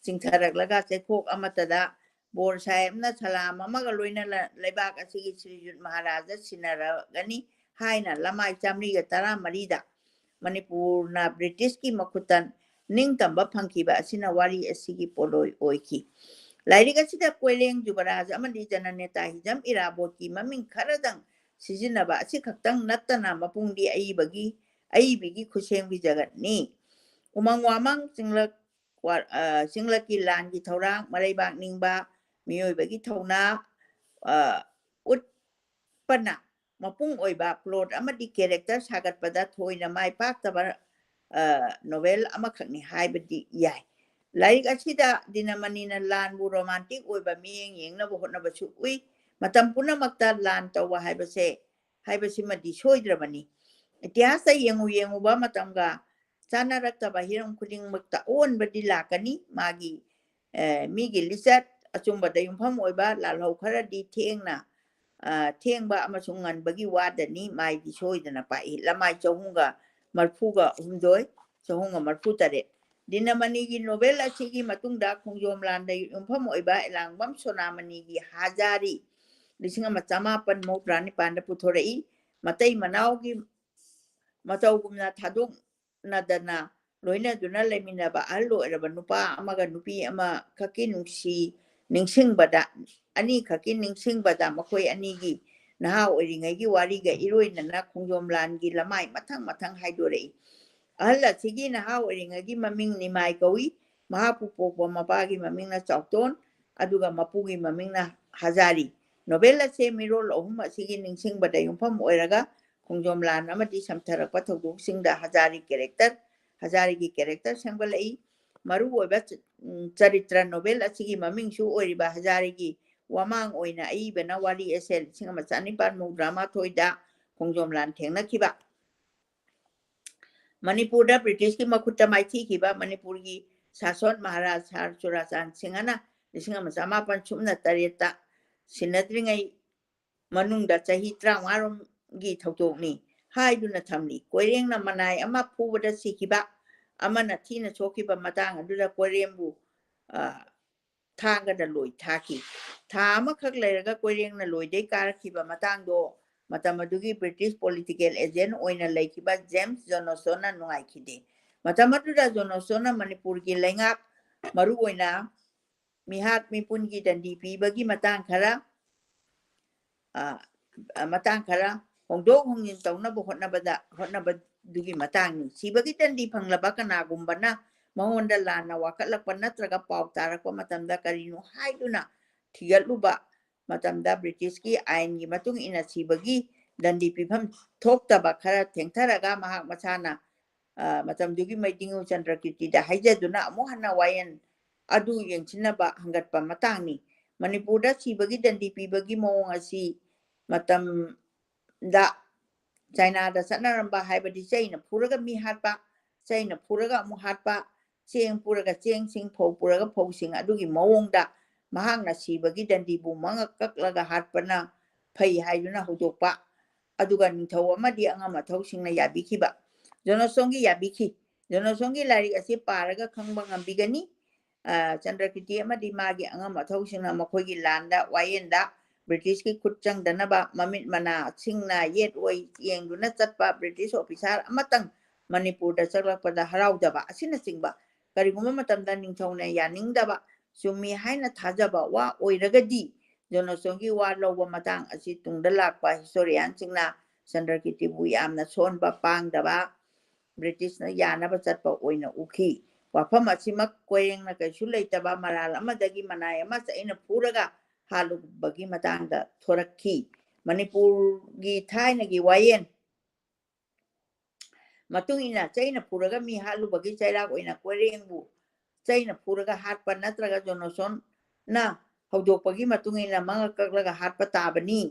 ꯆꯤꯡꯊꯔꯛꯂꯒ ꯆꯩꯈꯣꯛ ꯑꯃꯠꯇꯗ ꯕꯣꯔ ꯁꯥꯍꯦꯕꯅ ꯁꯂꯥꯝ ꯑꯃꯒ ꯂꯣꯏꯅꯅ ꯂꯩꯕꯥꯛ ꯑꯁꯤꯒꯤ ꯁ꯭ꯔꯤꯖꯨꯠ ꯃꯍꯥꯔꯥꯖ ꯁꯤꯟꯅꯔꯒꯅꯤ ꯍꯥꯏꯅ ꯂꯃꯥꯏ ꯆꯥꯃꯔꯤꯒ ꯇꯔꯥꯃꯔꯤꯗ ꯃꯅꯤꯄꯨꯔꯅ ꯕ꯭ꯔꯤꯇꯤꯁꯀꯤ ꯃꯈꯨꯠꯇ ꯅꯤꯡꯇꯝꯕ ꯐꯪꯈꯤꯕ ꯑꯁꯤꯅ ꯋꯥꯔꯤ ꯑꯁꯤꯒꯤ ꯄꯣꯠꯂꯣꯏ ꯑꯣꯏꯈꯤ꯫ ꯂꯥꯏꯔꯤꯛ ꯑꯁꯤꯗ ꯀꯣꯏꯂꯦꯡ ꯖꯨꯕꯔꯥꯖ ꯑꯃꯗꯤ ꯖꯅꯅꯦꯇꯥ ꯍꯤꯖꯝ ꯏꯔꯥꯕꯣꯠꯀꯤ ꯃꯃꯤꯡ ꯈꯔꯗꯪ ꯁꯤꯖꯤꯟꯅꯕ ꯑꯁꯤꯈꯛꯇꯪ ꯅꯠꯇꯅ ꯃꯄꯨꯡꯗꯤ ꯑꯏꯕꯒꯤ, ꯑꯏꯕꯤꯒꯤ ꯈꯨꯠꯁꯦꯝꯒꯤ ꯖꯒꯠꯅꯤ꯫ ꯎꯃꯪ ꯋꯥꯃꯪ ꯆꯤꯡꯂꯛ, ꯋꯥ-, ꯑ, ꯆꯤꯡꯂꯛꯀꯤ ꯂꯥꯟꯒꯤ ꯊꯧꯔꯥꯡ, ꯃꯔꯩꯕꯥꯛ ꯅꯤꯡꯕ, ꯃꯤꯑꯣꯏꯕꯒꯤ ꯊꯧꯅꯥ, ꯑ, ꯎꯠꯄꯅ ꯃꯄꯨꯡ ꯑꯣꯏꯕ plot ꯑꯃꯗꯤ character ꯁꯥꯒꯠꯄꯗ ꯊꯣꯏꯅ ꯃꯥꯏ ꯄꯥꯛꯇꯕ, ꯑ, novel ꯑꯃꯈꯛꯅꯤ ꯍꯥꯏꯕꯗꯤ ꯌꯥꯏ꯫ ꯂꯥꯏꯔꯤꯛ ꯑꯁꯤꯗ ꯗꯤꯅꯃꯅꯤꯅ ꯂꯥꯟꯕꯨ romantic ꯑꯣꯏꯕ ꯃꯤꯠꯌꯦꯡ ꯌꯦꯡꯅꯕ ꯍꯣꯠꯅꯕꯁꯨ ꯎꯏ꯫ ꯃꯇꯝ ꯄꯨꯝꯅꯃꯛꯇ ꯂꯥꯟ ꯇꯧꯕ ꯍꯥꯏꯕꯁꯦ, ꯍꯥꯏꯕꯁꯤꯃꯗꯤ ꯁꯣꯏꯗ꯭ꯔꯕꯅꯤ꯫ ꯏꯇꯤꯍꯥꯁꯇ ꯌꯦꯡꯉꯨ ꯌꯦꯡꯉꯨꯕ ꯃꯇꯝꯒ ꯆꯥꯅꯔꯛꯇꯕ ꯍꯤꯔꯝ ꯈꯨꯗꯤꯡꯃꯛꯇ ꯑꯑꯣꯟꯕꯗꯤ ꯂꯥꯛꯀꯅꯤ꯫ ꯃꯥꯒꯤ, ꯑ, ꯃꯤꯒꯤ ꯂꯤꯆꯠ, ꯑꯆꯨꯝꯕꯗ ꯌꯨꯝꯐꯝ ꯑꯣꯏꯕ ꯂꯥꯜꯍꯧ ꯈꯔꯗꯤ ꯊꯦꯡꯅ, ꯑ, ꯊꯦꯡꯕ ꯑꯃꯁꯨꯡ ꯉꯟꯕꯒꯤ ꯋꯥꯗꯅꯤ, ꯃꯥꯏꯗꯤ ꯁꯣꯏꯗꯅ ꯄꯥꯛꯏ꯫ ꯂꯃꯥꯏ ꯆꯍꯨꯝꯒ ꯃꯔꯐꯨꯒ ꯍꯨꯝꯗꯣꯏ, ꯆꯍꯨꯝꯒ ꯃꯔꯐꯨ ꯇꯔꯦꯠ꯫ ꯗꯤꯅꯃꯅꯤꯒꯤ novel ꯑꯁꯤꯒꯤ ꯃꯇꯨꯡꯗ ꯈꯣꯡꯖꯣꯝ ꯂꯥꯟꯗ ꯌꯨꯝꯐꯝ ꯑꯣꯏꯕ ꯑꯦꯂꯥꯡꯕꯝ ꯁꯣꯅꯥꯃꯅꯤꯒꯤ ꯍꯖꯥꯔꯤ ꯂꯤꯁꯤꯡ ꯑꯃ ꯆꯃꯥꯄꯟ ꯃꯧꯗ꯭ꯔꯥ ꯅꯤꯄꯥꯟꯗ ꯄꯨꯊꯣꯔꯛꯏ꯫ ꯃꯇꯩ ꯃꯅꯥꯎꯒꯤ ꯃꯇꯧꯒꯨꯝꯅ ꯊꯥꯗꯣꯛꯅꯗꯅ ꯂꯣꯏꯅꯗꯨꯅ ꯂꯩꯃꯤꯟꯅꯕ ꯑꯍꯜ ꯑꯣꯏꯔꯕ ꯅꯨꯄꯥ ꯑꯃꯒ ꯅꯨꯄꯤ ꯑꯃꯈꯛꯀꯤ ꯅꯨꯡꯁꯤ ꯅꯤꯡꯁꯤꯡꯕꯗ, ꯑꯅꯤꯈꯛꯀꯤ ꯅꯤꯡꯁꯤꯡꯕꯗ ꯃꯈꯣꯏ ꯑꯅꯤꯒꯤ ꯅꯍꯥ ꯑꯣꯏꯔꯤꯉꯩꯒꯤ ꯋꯥꯔꯤꯒ ꯏꯔꯣꯏꯅꯅ ꯈꯣꯡꯖꯣꯝ ꯂꯥꯟꯒꯤ ꯂꯃꯥꯏ ꯃꯊꯪ ꯃꯊꯪ ꯍꯥꯏꯗꯣꯔꯛꯏ꯫ ꯑꯍꯜ ꯑꯁꯤꯒꯤ ꯅꯍꯥ ꯑꯣꯏꯔꯤꯉꯩꯒꯤ ꯃꯃꯤꯡ ꯅꯤꯃꯥꯏ ꯀꯧꯏ꯫ ꯃꯍꯥꯛꯄꯨ ꯄꯣꯛꯄ ꯃꯄꯥꯒꯤ ꯃꯃꯤꯡꯅ ꯆꯥꯎꯇꯣꯟ, ꯑꯗꯨꯒ ꯃꯄꯨꯒꯤ ꯃꯃꯤꯡꯅ ꯍꯖꯥꯔꯤ꯫ Novel ꯑꯁꯦ ꯃꯤꯔꯣꯜ ꯑꯍꯨꯝ ꯑꯁꯤꯒꯤ ꯅꯤꯡꯁꯤꯡꯕꯗ ꯌꯨꯝꯐꯝ ꯑꯣꯏꯔꯒ ꯈꯣꯡꯖꯣꯝ ꯂꯥꯟ ꯑꯃꯗꯤ ꯁꯝꯊꯔꯛꯄ ꯊꯧꯗꯣꯛꯁꯤꯡꯗ ꯍꯖꯥꯔꯤ character, ꯍꯖꯥꯔꯤꯒꯤ character ꯁꯦꯝꯒꯠꯂꯛꯏ꯫ ꯃꯔꯨꯑꯣꯏꯕ ꯆ-, ꯎꯝ, ꯆꯔꯤꯇ꯭ꯔ novel ꯑꯁꯤꯒꯤ ꯃꯃꯤꯡꯁꯨ ꯑꯣꯏꯔꯤꯕ ꯍꯖꯥꯔꯤꯒꯤ ꯋꯥꯃꯥꯡ ꯑꯣꯏꯅ ꯑꯏꯕꯅ ꯋꯥꯔꯤ ꯑꯁꯦ ꯂꯤꯁꯤꯡ ꯑꯃ ꯆꯅꯤꯄꯥꯟ ꯃꯧꯗ꯭ꯔꯥ ꯃꯥꯊꯣꯏꯗ ꯈꯣꯡꯖꯣꯝ ꯂꯥꯟ ꯊꯦꯡꯅꯈꯤꯕ, ꯃꯅꯤꯄꯨꯔꯗ ꯕ꯭ꯔꯤꯇꯤꯁꯀꯤ ꯃꯈꯨꯠꯇ ꯃꯥꯏꯊꯤꯈꯤꯕ ꯃꯅꯤꯄꯨꯔꯒꯤ ꯁꯥꯁꯣꯟ ꯃꯍꯥꯔꯥꯖ ꯁꯥꯔ ꯆꯨꯔꯥꯆꯥꯟ ꯁꯤꯡꯍꯅ ꯂꯤꯁꯤꯡ ꯑꯃ ꯆꯃꯥꯄꯟ ꯁꯨꯞꯅ ꯇꯔꯦꯠꯇ ꯁꯤꯟꯅꯗ꯭ꯔꯤꯉꯩ ꯃꯅꯨꯡꯗ ꯆꯍꯤ ꯇꯔꯥꯃꯉꯥꯔꯣꯝꯒꯤ ꯊꯧꯗꯣꯛꯅꯤ ꯍꯥꯏꯗꯨꯅ ꯊꯝꯂꯤ꯫ ꯀꯣꯏꯔꯦꯡꯅ ꯃꯅꯥꯏ ꯑꯃ ꯐꯨꯕꯗ ꯁꯤꯈꯤꯕ, ꯑꯃꯅ ꯊꯤꯅ ꯁꯣꯛꯈꯤꯕ ꯃꯇꯥꯡ ꯑꯗꯨꯗ ꯀꯣꯏꯔꯦꯡꯕꯨ, ꯑ, ꯊꯥꯡꯒꯗ ꯂꯣꯏ ꯊꯥꯈꯤ꯫ ꯊꯥ ꯑꯃꯈꯛ ꯂꯩꯔꯒ ꯀꯣꯏꯔꯦꯡꯅ ꯂꯣꯏꯗꯩ ꯀꯥꯔꯛꯈꯤꯕ ꯃꯇꯥꯡꯗꯣ ꯃꯇꯝ ꯑꯗꯨꯒꯤ British political agent ꯑꯣꯏꯅ ꯂꯩꯈꯤꯕ James Johnson ꯅ ꯅꯨꯡꯉꯥꯏꯈꯤꯗꯦ꯫ ꯃꯇꯝ ꯑꯗꯨꯗ Johnson ꯅ ꯃꯅꯤꯄꯨꯔꯒꯤ ꯂꯩꯉꯥꯛ, ꯃꯔꯨꯑꯣꯏꯅ ꯃꯤꯍꯥꯠ ꯃꯤꯄꯨꯟꯒꯤ ꯗꯟꯗꯤ ꯄꯤꯕꯒꯤ ꯃꯇꯥꯡ ꯈꯔ, ꯑ, ꯑ, ꯃꯇꯥꯡ ꯈꯔ ꯍꯣꯡꯗꯣꯛ ꯍꯣꯡꯖꯤꯟ ꯇꯧꯅꯕ ꯍꯣꯠꯅꯕꯗ, ꯍꯣꯠꯅꯕꯗꯨꯒꯤ ꯃꯇꯥꯡꯅꯤ꯫ ꯁꯤꯕꯒꯤ ꯗꯟꯗꯤ ꯐꯪꯂꯕ ꯀꯅꯥꯒꯨꯝꯕꯅ ꯃꯉꯣꯟꯗ ꯂꯥꯟꯅ ꯋꯥꯀꯠꯂꯛꯄ ꯅꯠꯇ꯭ꯔꯒ ꯄꯥꯎ ꯇꯥꯔꯛꯄ ꯃꯇꯝꯗ ꯀꯔꯤꯅꯣ ꯍꯥꯏꯗꯨꯅ ꯊꯤꯒꯠꯂꯨꯕ ꯃꯇꯝꯗ British ꯀꯤ ꯑꯥꯏꯟꯒꯤ ꯃꯇꯨꯡ ꯏꯟꯅ ꯁꯤꯕꯒꯤ ꯗꯟꯗꯤ ꯄꯤꯐꯝ ꯊꯣꯛꯇꯕ ꯈꯔ ꯊꯦꯡꯊꯔꯒ ꯃꯍꯥꯛ ꯃꯁꯥꯅ, ꯑ, ꯃꯇꯝꯗꯨꯒꯤ ꯃꯩꯗꯤꯡꯉꯨ ꯆꯟꯗ꯭ꯔꯀꯤꯔꯇꯤꯗ ꯍꯥꯏꯖꯗꯨꯅ ꯑꯃꯨꯛ ꯍꯟꯅ ꯋꯥꯌꯦꯜ ꯑꯗꯨ ꯌꯦꯡꯁꯤꯟꯅꯕ ꯍꯪꯒꯠꯄ ꯃꯇꯥꯡꯅꯤ꯫ ꯃꯅꯤꯄꯨꯔꯗ ꯁꯤꯕꯒꯤ ꯗꯟꯗꯤ ꯄꯤꯕꯒꯤ ꯃꯑꯣꯡ ꯑꯁꯤ ꯃꯇꯝꯗ ꯆꯥꯏꯅꯥꯗ ꯆꯠꯅꯔꯝꯕ, ꯍꯥꯏꯕꯗꯤ ꯆꯩꯅ ꯐꯨꯔꯒ ꯃꯤ ꯍꯥꯠꯄ, ꯆꯩꯅ ꯐꯨꯔꯒ ꯑꯃꯨꯛ ꯍꯥꯠꯄ, ꯆꯦꯡ ꯄꯨꯔꯒ ꯆꯦꯡꯁꯤꯡ, ꯐꯧ ꯄꯨꯔꯒ ꯐꯧꯁꯤꯡ ꯑꯗꯨꯒꯤ ꯃꯑꯣꯡꯗ ꯃꯍꯥꯛꯅ ꯁꯤꯕꯒꯤ ꯗꯟꯗꯤꯕꯨ ꯃꯉꯛ ꯀꯛꯂꯒ ꯍꯥꯠꯄꯅ ꯐꯩ ꯍꯥꯏꯗꯨꯅ ꯍꯧꯗꯣꯛꯄ, ꯑꯗꯨꯒ ꯅꯤꯡꯊꯧ ꯑꯃꯗꯤ ꯑꯉꯝ ꯑꯊꯧꯁꯤꯡꯅ ꯌꯥꯕꯤꯈꯤꯕ꯫ ꯖꯣꯅꯣꯁꯣꯟꯒꯤ ꯌꯥꯕꯤꯈꯤ꯫ ꯖꯣꯅꯣꯁꯣꯟꯒꯤ ꯂꯥꯏꯔꯤꯛ ꯑꯁꯤ ꯄꯥꯔꯒ ꯈꯪꯕ ꯉꯝꯕꯤꯒꯅꯤ꯫ ꯑ, ꯆꯟꯗ꯭ꯔꯀꯤꯔꯇꯤ ꯑꯃꯗꯤ ꯃꯥꯒꯤ ꯑꯉꯝ ꯑꯊꯧꯁꯤꯡꯅ ꯃꯈꯣꯏꯒꯤ ꯂꯥꯟꯗ, ꯋꯥꯌꯦꯟꯗ British ꯀꯤ ꯈꯨꯠ ꯆꯪꯗꯅꯕ ꯃꯃꯤꯠ ꯃꯅꯥꯁꯤꯡꯅ ꯌꯦꯠ ꯑꯣꯏ ꯌꯦꯡꯗꯨꯅ ꯆꯠꯄ British officer ꯑꯃꯇꯪ ꯃꯅꯤꯄꯨꯔꯗ ꯆꯪꯂꯛꯄꯗ ꯍꯔꯥꯎꯗꯕ ꯑꯁꯤꯅꯆꯤꯡꯕ ꯀꯔꯤꯒꯨꯝꯕ ꯃꯇꯝꯗ ꯅꯤꯡꯊꯧꯅ ꯌꯥꯅꯤꯡꯗꯕ, ꯆꯨꯝꯃꯤ ꯍꯥꯏꯅ ꯊꯥꯖꯕ ꯋꯥ ꯑꯣꯏꯔꯒꯗꯤ ꯖꯣꯅꯣꯁꯣꯟꯒꯤ ꯋꯥ ꯂꯧꯕ ꯃꯇꯥꯡ ꯑꯁꯤ ꯇꯨꯡꯗ ꯂꯥꯛꯄ historian ꯁꯤꯡꯅ ꯆꯟꯗ꯭ꯔꯀꯤꯔꯇꯤꯕꯨ ꯌꯥꯝꯅ ꯁꯣꯟꯕ, ꯄꯥꯡꯗꯕ, British ꯅ ꯌꯥꯅꯕ ꯆꯠꯄ ꯑꯣꯏꯅ ꯎꯈꯤ꯫ ꯋꯥꯐꯝ ꯑꯁꯤꯃꯛ ꯀꯣꯏꯔꯦꯡꯅ ꯀꯩꯁꯨ ꯂꯩꯇꯕ ꯃꯔꯥꯜ ꯑꯃꯗꯒꯤ ꯃꯅꯥꯏ ꯑꯃ ꯆꯩꯅ ꯐꯨꯔꯒ ꯍꯥꯠꯂꯨꯕꯒꯤ ꯃꯇꯥꯡꯗ ꯊꯣꯔꯛꯈꯤ꯫ ꯃꯅꯤꯄꯨꯔꯒꯤ ꯊꯥꯏꯅꯒꯤ ꯋꯥꯌꯦꯟ ꯃꯇꯨꯡ ꯏꯟꯅ ꯆꯩꯅ ꯐꯨꯔꯒ ꯃꯤ ꯍꯥꯠꯂꯨꯕꯒꯤ ꯆꯩꯔꯥꯛ ꯑꯣꯏꯅ ꯀꯣꯏꯔꯦꯡꯕꯨ ꯆꯩꯅ ꯐꯨꯔꯒ ꯍꯥꯠꯄ ꯅꯠꯇ꯭ꯔꯒ ꯖꯣꯅꯣꯁꯣꯟꯅ ꯍꯧꯗꯣꯛꯄꯒꯤ ꯃꯇꯨꯡ ꯏꯟꯅ ꯃꯉꯛ ꯀꯛꯂꯒ ꯍꯥꯠꯄ ꯇꯥꯕꯅꯤ꯫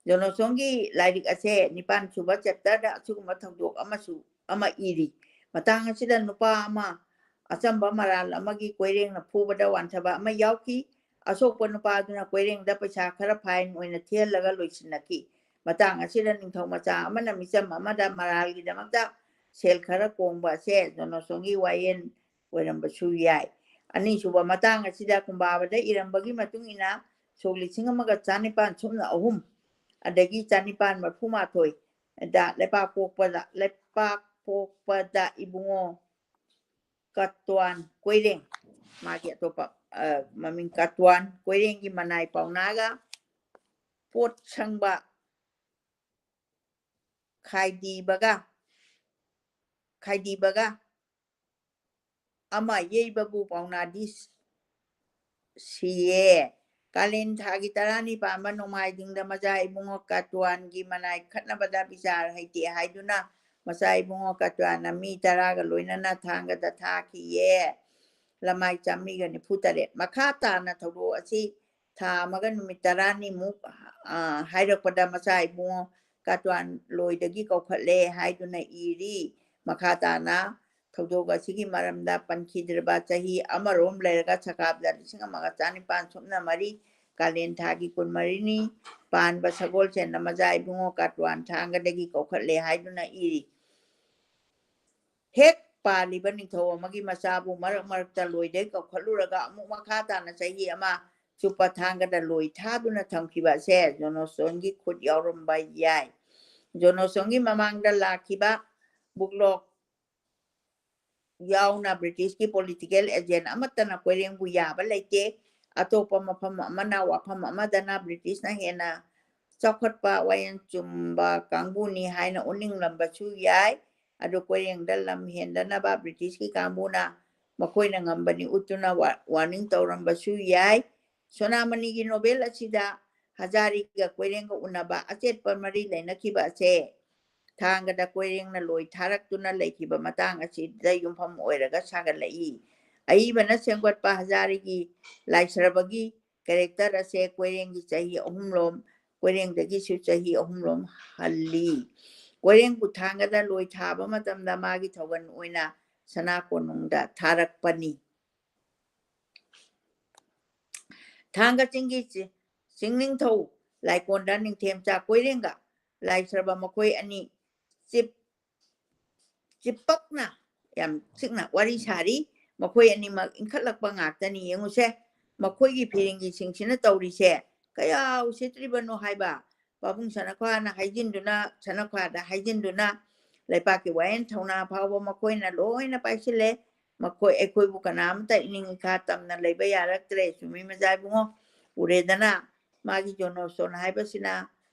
ꯖꯣꯅꯣꯁꯣꯟꯒꯤ ꯂꯥꯏꯔꯤꯛ ꯑꯁꯦ ꯅꯤꯄꯥꯟ ꯁꯨꯕ chapter ꯗ ꯑꯁꯤꯒꯨꯝꯕ ꯊꯧꯗꯣꯛ ꯑꯃꯁꯨ ꯑꯃ ꯏꯔꯤ꯫ ꯃꯇꯥꯡ ꯑꯁꯤꯗ ꯅꯨꯄꯥ ꯑꯃ ꯑꯆꯝꯕ ꯃꯔꯥꯜ ꯑꯃꯒꯤ ꯀꯣꯏꯔꯦꯡꯅ ꯐꯨꯕꯗ ꯋꯥꯟꯊꯕ ꯑꯃ ꯌꯥꯎꯈꯤ꯫ ꯑꯁꯣꯛꯄ ꯅꯨꯄꯥꯗꯨꯅ ꯀꯣꯏꯔꯦꯡꯗ ꯄꯩꯁꯥ ꯈꯔ ꯐꯥꯏꯟ ꯑꯣꯏꯅ ꯊꯤꯍꯜꯂꯒ ꯂꯣꯏꯁꯤꯟꯅꯈꯤ꯫ ꯃꯇꯥꯡ ꯑꯁꯤꯗ ꯅꯤꯡꯊꯧ ꯃꯆꯥ ꯑꯃꯅ ꯃꯤꯆꯝ ꯑꯃꯗ ꯃꯔꯥꯜꯒꯤꯗꯃꯛꯇ ꯁꯦꯜ ꯈꯔ ꯀꯣꯡꯕ ꯑꯁꯦ ꯖꯣꯅꯣꯁꯣꯟꯒꯤ ꯋꯥꯌꯦꯜ ꯑꯣꯏꯔꯝꯕꯁꯨ ꯌꯥꯏ꯫ ꯑꯅꯤꯁꯨꯕ ꯃꯇꯥꯡ ꯑꯁꯤꯗ ꯀꯨꯝꯕꯥꯕꯗ ꯏꯔꯝꯕꯒꯤ ꯃꯇꯨꯡ ꯏꯟꯅ ꯁꯣꯛ ꯂꯤꯁꯤꯡ ꯑꯃꯒ ꯆꯅꯤꯄꯥꯟ ꯁꯨꯞꯅ ꯑꯍꯨꯝ ꯑꯗꯒꯤ ꯆꯅꯤꯄꯥꯟ ꯃꯔꯐꯨ ꯃꯥꯊꯣꯏ ꯗ ꯂꯩꯄꯥꯛ ꯄꯣꯛꯄꯗ, ꯂꯩꯄꯥꯛ ꯄꯣꯛꯄꯗ ꯏꯕꯨꯡꯉꯣ ꯀꯥꯇ꯭ꯋꯥꯟ ꯀꯣꯏꯔꯦꯡ, ꯃꯥꯒꯤ ꯑꯇꯣꯞꯄ, ꯑ, ꯃꯃꯤꯡ ꯀꯥꯇ꯭ꯋꯥꯟ ꯀꯣꯏꯔꯦꯡꯒꯤ ꯃꯅꯥꯏ ꯄꯥꯎꯅꯥꯒ ꯄꯣꯠ ꯁꯪꯕ ꯈꯥꯏꯗꯤꯕꯒ, ꯈꯥꯏꯗꯤꯕꯒ ꯑꯃ ꯌꯩꯕꯕꯨ ꯄꯥꯎꯅꯥꯗꯤ ꯁꯤꯌꯦ꯫ ꯀꯥꯂꯦꯟ ꯊꯥꯒꯤ ꯇꯔꯥꯅꯤ ꯄꯥꯟꯕ ꯅꯣꯡꯃꯥꯏꯖꯤꯡꯗ ꯃꯆꯥ ꯏꯕꯨꯡꯉꯣ ꯀꯥꯇ꯭ꯋꯥꯟꯒꯤ ꯃꯅꯥꯏ ꯈꯠꯅꯕꯗ ꯕꯤꯆꯥꯔ ꯍꯩꯇꯦ ꯍꯥꯏꯗꯨꯅ ꯃꯆꯥ ꯏꯕꯨꯡꯉꯣ ꯀꯥꯇ꯭ꯋꯥꯟꯅ ꯃꯤ ꯇꯔꯥꯒ ꯂꯣꯏꯅꯅ ꯊꯥꯡꯒꯗ ꯊꯥꯈꯤꯌꯦ꯫ ꯂꯃꯥꯏ ꯆꯥꯃꯔꯤꯒ ꯅꯤꯐꯨ ꯇꯔꯦꯠ꯫ ꯃꯈꯥ ꯇꯥꯅ ꯊꯧꯗꯣꯛ ꯑꯁꯤ ꯊꯥ ꯑꯃꯒ ꯅꯨꯃꯤꯠ ꯇꯔꯥꯅꯤꯃꯨꯛ, ꯑ, ꯍꯥꯏꯔꯛꯄꯗ ꯃꯆꯥ ꯏꯕꯨꯡꯉꯣ ꯀꯥꯇ꯭ꯋꯥꯟ ꯂꯣꯏꯗꯒꯤ ꯀꯧꯈꯠꯂꯦ ꯍꯥꯏꯗꯨꯅ ꯏꯔꯤ꯫ ꯃꯈꯥ ꯇꯥꯅ ꯊꯧꯗꯣꯛ ꯑꯁꯤꯒꯤ ꯃꯔꯝꯗ ꯄꯟꯈꯤꯗ꯭ꯔꯕ ꯆꯍꯤ ꯑꯃꯔꯣꯝ ꯂꯩꯔꯒ ꯁꯀꯥꯕꯗ ꯂꯤꯁꯤꯡ ꯑꯃꯒ ꯆꯅꯤꯄꯥꯟ ꯁꯨꯞꯅ ꯃꯔꯤ ꯀꯥꯂꯦꯟ ꯊꯥꯒꯤ ꯀꯨꯟꯃꯔꯤꯅꯤ ꯄꯥꯟꯕ ꯁꯒꯣꯜꯁꯦꯟꯗ ꯃꯆꯥ ꯏꯕꯨꯡꯉꯣ ꯀꯥꯇ꯭ꯋꯥꯟ ꯊꯥꯡꯒꯗꯒꯤ ꯀꯧꯈꯠꯂꯦ ꯍꯥꯏꯗꯨꯅ ꯏꯔꯤ꯫ ꯍꯦꯛ ꯄꯥꯜꯂꯤꯕ ꯅꯤꯡꯊꯧ ꯑꯃꯒꯤ ꯃꯆꯥꯕꯨ ꯃꯔꯛ ꯃꯔꯛꯇ ꯂꯣꯏꯗꯩ ꯀꯧꯈꯠꯂꯨꯔꯒ ꯑꯃꯨꯛ ꯃꯈꯥ ꯇꯥꯅ ꯆꯍꯤ ꯑꯃ ꯆꯨꯞꯄ ꯊꯥꯡꯒꯗ ꯂꯣꯏ ꯊꯥꯗꯨꯅ ꯊꯝꯈꯤꯕ ꯑꯁꯦ ꯖꯣꯅꯣꯁꯣꯟꯒꯤ ꯈꯨꯠ ꯌꯥꯎꯔꯝꯕ ꯌꯥꯏ꯫ ꯖꯣꯅꯣꯁꯣꯟꯒꯤ ꯃꯃꯥꯡꯗ ꯂꯥꯛꯈꯤꯕ ꯕꯨꯛꯂꯣꯛ ꯌꯥꯎꯅ ꯕ꯭ꯔꯤꯇꯤꯁꯀꯤ ꯄꯣꯂꯤꯇꯤꯀꯦꯜ ꯑꯦꯖꯦꯟ ꯑꯃꯠꯇꯅ ꯀꯣꯏꯔꯦꯡꯕꯨ ꯌꯥꯕ ꯂꯩꯇꯦ꯫ ꯑꯇꯣꯞꯄ ꯃꯐꯝ ꯑꯃꯅ, ꯋꯥꯐꯝ ꯑꯃꯗꯅ ꯕ꯭ꯔꯤꯇꯤꯁꯅ ꯍꯦꯟꯅ ꯆꯥꯎꯈꯠꯄ, ꯋꯥꯌꯦꯜ ꯆꯨꯝꯕ ꯀꯥꯡꯕꯨꯅꯤ ꯍꯥꯏꯅ ꯎꯠꯅꯤꯡꯂꯝꯕꯁꯨ ꯌꯥꯏ꯫ ꯑꯗꯨ ꯀꯣꯏꯔꯦꯡꯗ ꯂꯝ ꯍꯦꯟꯗꯅꯕ ꯕ꯭ꯔꯤꯇꯤꯁꯀꯤ ꯀꯥꯡꯕꯨꯅ ꯃꯈꯣꯏꯅ ꯉꯝꯕꯅꯤ ꯎꯠꯇꯨꯅ ꯋꯥ-, ꯋꯥꯔꯅꯤꯡ ꯇꯧꯔꯝꯕꯁꯨ ꯌꯥꯏ꯫ ꯁꯣꯅꯥꯃꯅꯤꯒꯤ ꯅꯣꯕꯦꯜ ꯑꯁꯤꯗ ꯍꯖꯥꯔꯤꯒ ꯀꯣꯏꯔꯦꯡꯒ ꯎꯅꯕ ꯑꯆꯦꯠꯄ ꯃꯔꯤ ꯂꯩꯅꯈꯤꯕ ꯑꯁꯦ ꯊꯥꯡꯒꯗ ꯀꯣꯏꯔꯦꯡꯅ ꯂꯣꯏ ꯊꯥꯔꯛꯇꯨꯅ ꯂꯩꯈꯤꯕ ꯃꯇꯥꯡ ꯑꯁꯤꯗ ꯌꯨꯝꯐꯝ ꯑꯣꯏꯔꯒ ꯁꯥꯒꯠꯂꯛꯏ꯫ ꯑꯏꯕꯅ ꯁꯦꯝꯒꯠꯄ ꯍꯖꯥꯔꯤꯒꯤ ꯂꯥꯏꯁ꯭ꯔꯕꯒꯤ ꯀꯦꯔꯦꯛꯇꯔ ꯑꯁꯦ ꯀꯣꯏꯔꯦꯡꯒꯤ ꯆꯍꯤ ꯑꯍꯨꯝꯂꯣꯝ, ꯀꯣꯏꯔꯦꯡꯗꯒꯤꯁꯨ ꯆꯍꯤ ꯑꯍꯨꯝꯂꯣꯝ ꯍꯜꯂꯤ꯫ ꯀꯣꯏꯔꯦꯡꯕꯨ ꯊꯥꯡꯒꯗ ꯂꯣꯏ ꯊꯥꯕ ꯃꯇꯝꯗ ꯃꯥꯒꯤ ꯊꯧꯒꯜ ꯑꯣꯏꯅ ꯁꯅꯥ ꯀꯣꯅꯨꯡꯗ ꯊꯥꯔꯛꯄꯅꯤ꯫ ꯊꯥꯡꯒ ꯆꯤꯡꯒꯤ ꯆꯤ-, ꯆꯤꯡꯅꯤꯡꯊꯧ ꯂꯥꯏꯀꯣꯟꯗ ꯅꯤꯡꯊꯦꯝꯆꯥ ꯀꯣꯏꯔꯦꯡꯒ ꯂꯥꯏꯁ꯭ꯔꯕ ꯃꯈꯣꯏ ꯑꯅꯤ ꯆꯤꯞ-, ꯆꯤꯞꯄꯛꯅ, ꯌꯥꯝ ꯆꯤꯛꯅ ꯋꯥꯔꯤ ꯁꯥꯔꯤ꯫ ꯃꯈꯣꯏ ꯑꯅꯤꯃꯛ ꯏꯟꯈꯠꯂꯛꯄ ꯉꯥꯛꯇꯅꯤ꯫ ꯌꯦꯡꯉꯨꯁꯦ, ꯃꯈꯣꯏꯒꯤ ꯐꯤꯔꯤꯡꯒꯤꯁꯤꯡꯁꯤꯅ ꯇꯧꯔꯤꯁꯦ ꯀꯌꯥ ꯎꯁꯤꯠꯇ꯭ꯔꯤꯕꯅꯣ ꯍꯥꯏꯕ ꯄꯥꯕꯨꯡ ꯁꯅꯈ꯭ꯋꯥꯅ ꯍꯥꯏꯖꯤꯟꯗꯨꯅ, ꯁꯅꯈ꯭ꯋꯥꯗ ꯍꯥꯏꯖꯤꯟꯗꯨꯅ ꯂꯩꯄꯥꯛꯀꯤ ꯋꯥꯌꯦꯜ ꯊꯧꯅꯥ ꯐꯥꯎꯕ ꯃꯈꯣꯏꯅ ꯂꯣꯏꯅ ꯄꯥꯏꯁꯤꯜꯂꯦ꯫ ꯃꯈꯣꯏ, ꯑꯩꯈꯣꯏꯕꯨ ꯀꯅꯥꯝꯇ ꯏꯅꯤꯡ ꯏꯈꯥ ꯇꯝꯅ ꯂꯩꯕ ꯌꯥꯔꯛꯇ꯭ꯔꯦ꯫ ꯆꯨꯝꯃꯤ ꯃꯖꯥ ꯏꯕꯨꯡꯉꯣ, ꯎꯔꯦꯗꯅ ꯃꯥꯒꯤ ꯖꯣꯅꯣꯁꯣꯟ ꯍꯥꯏꯕꯁꯤꯅ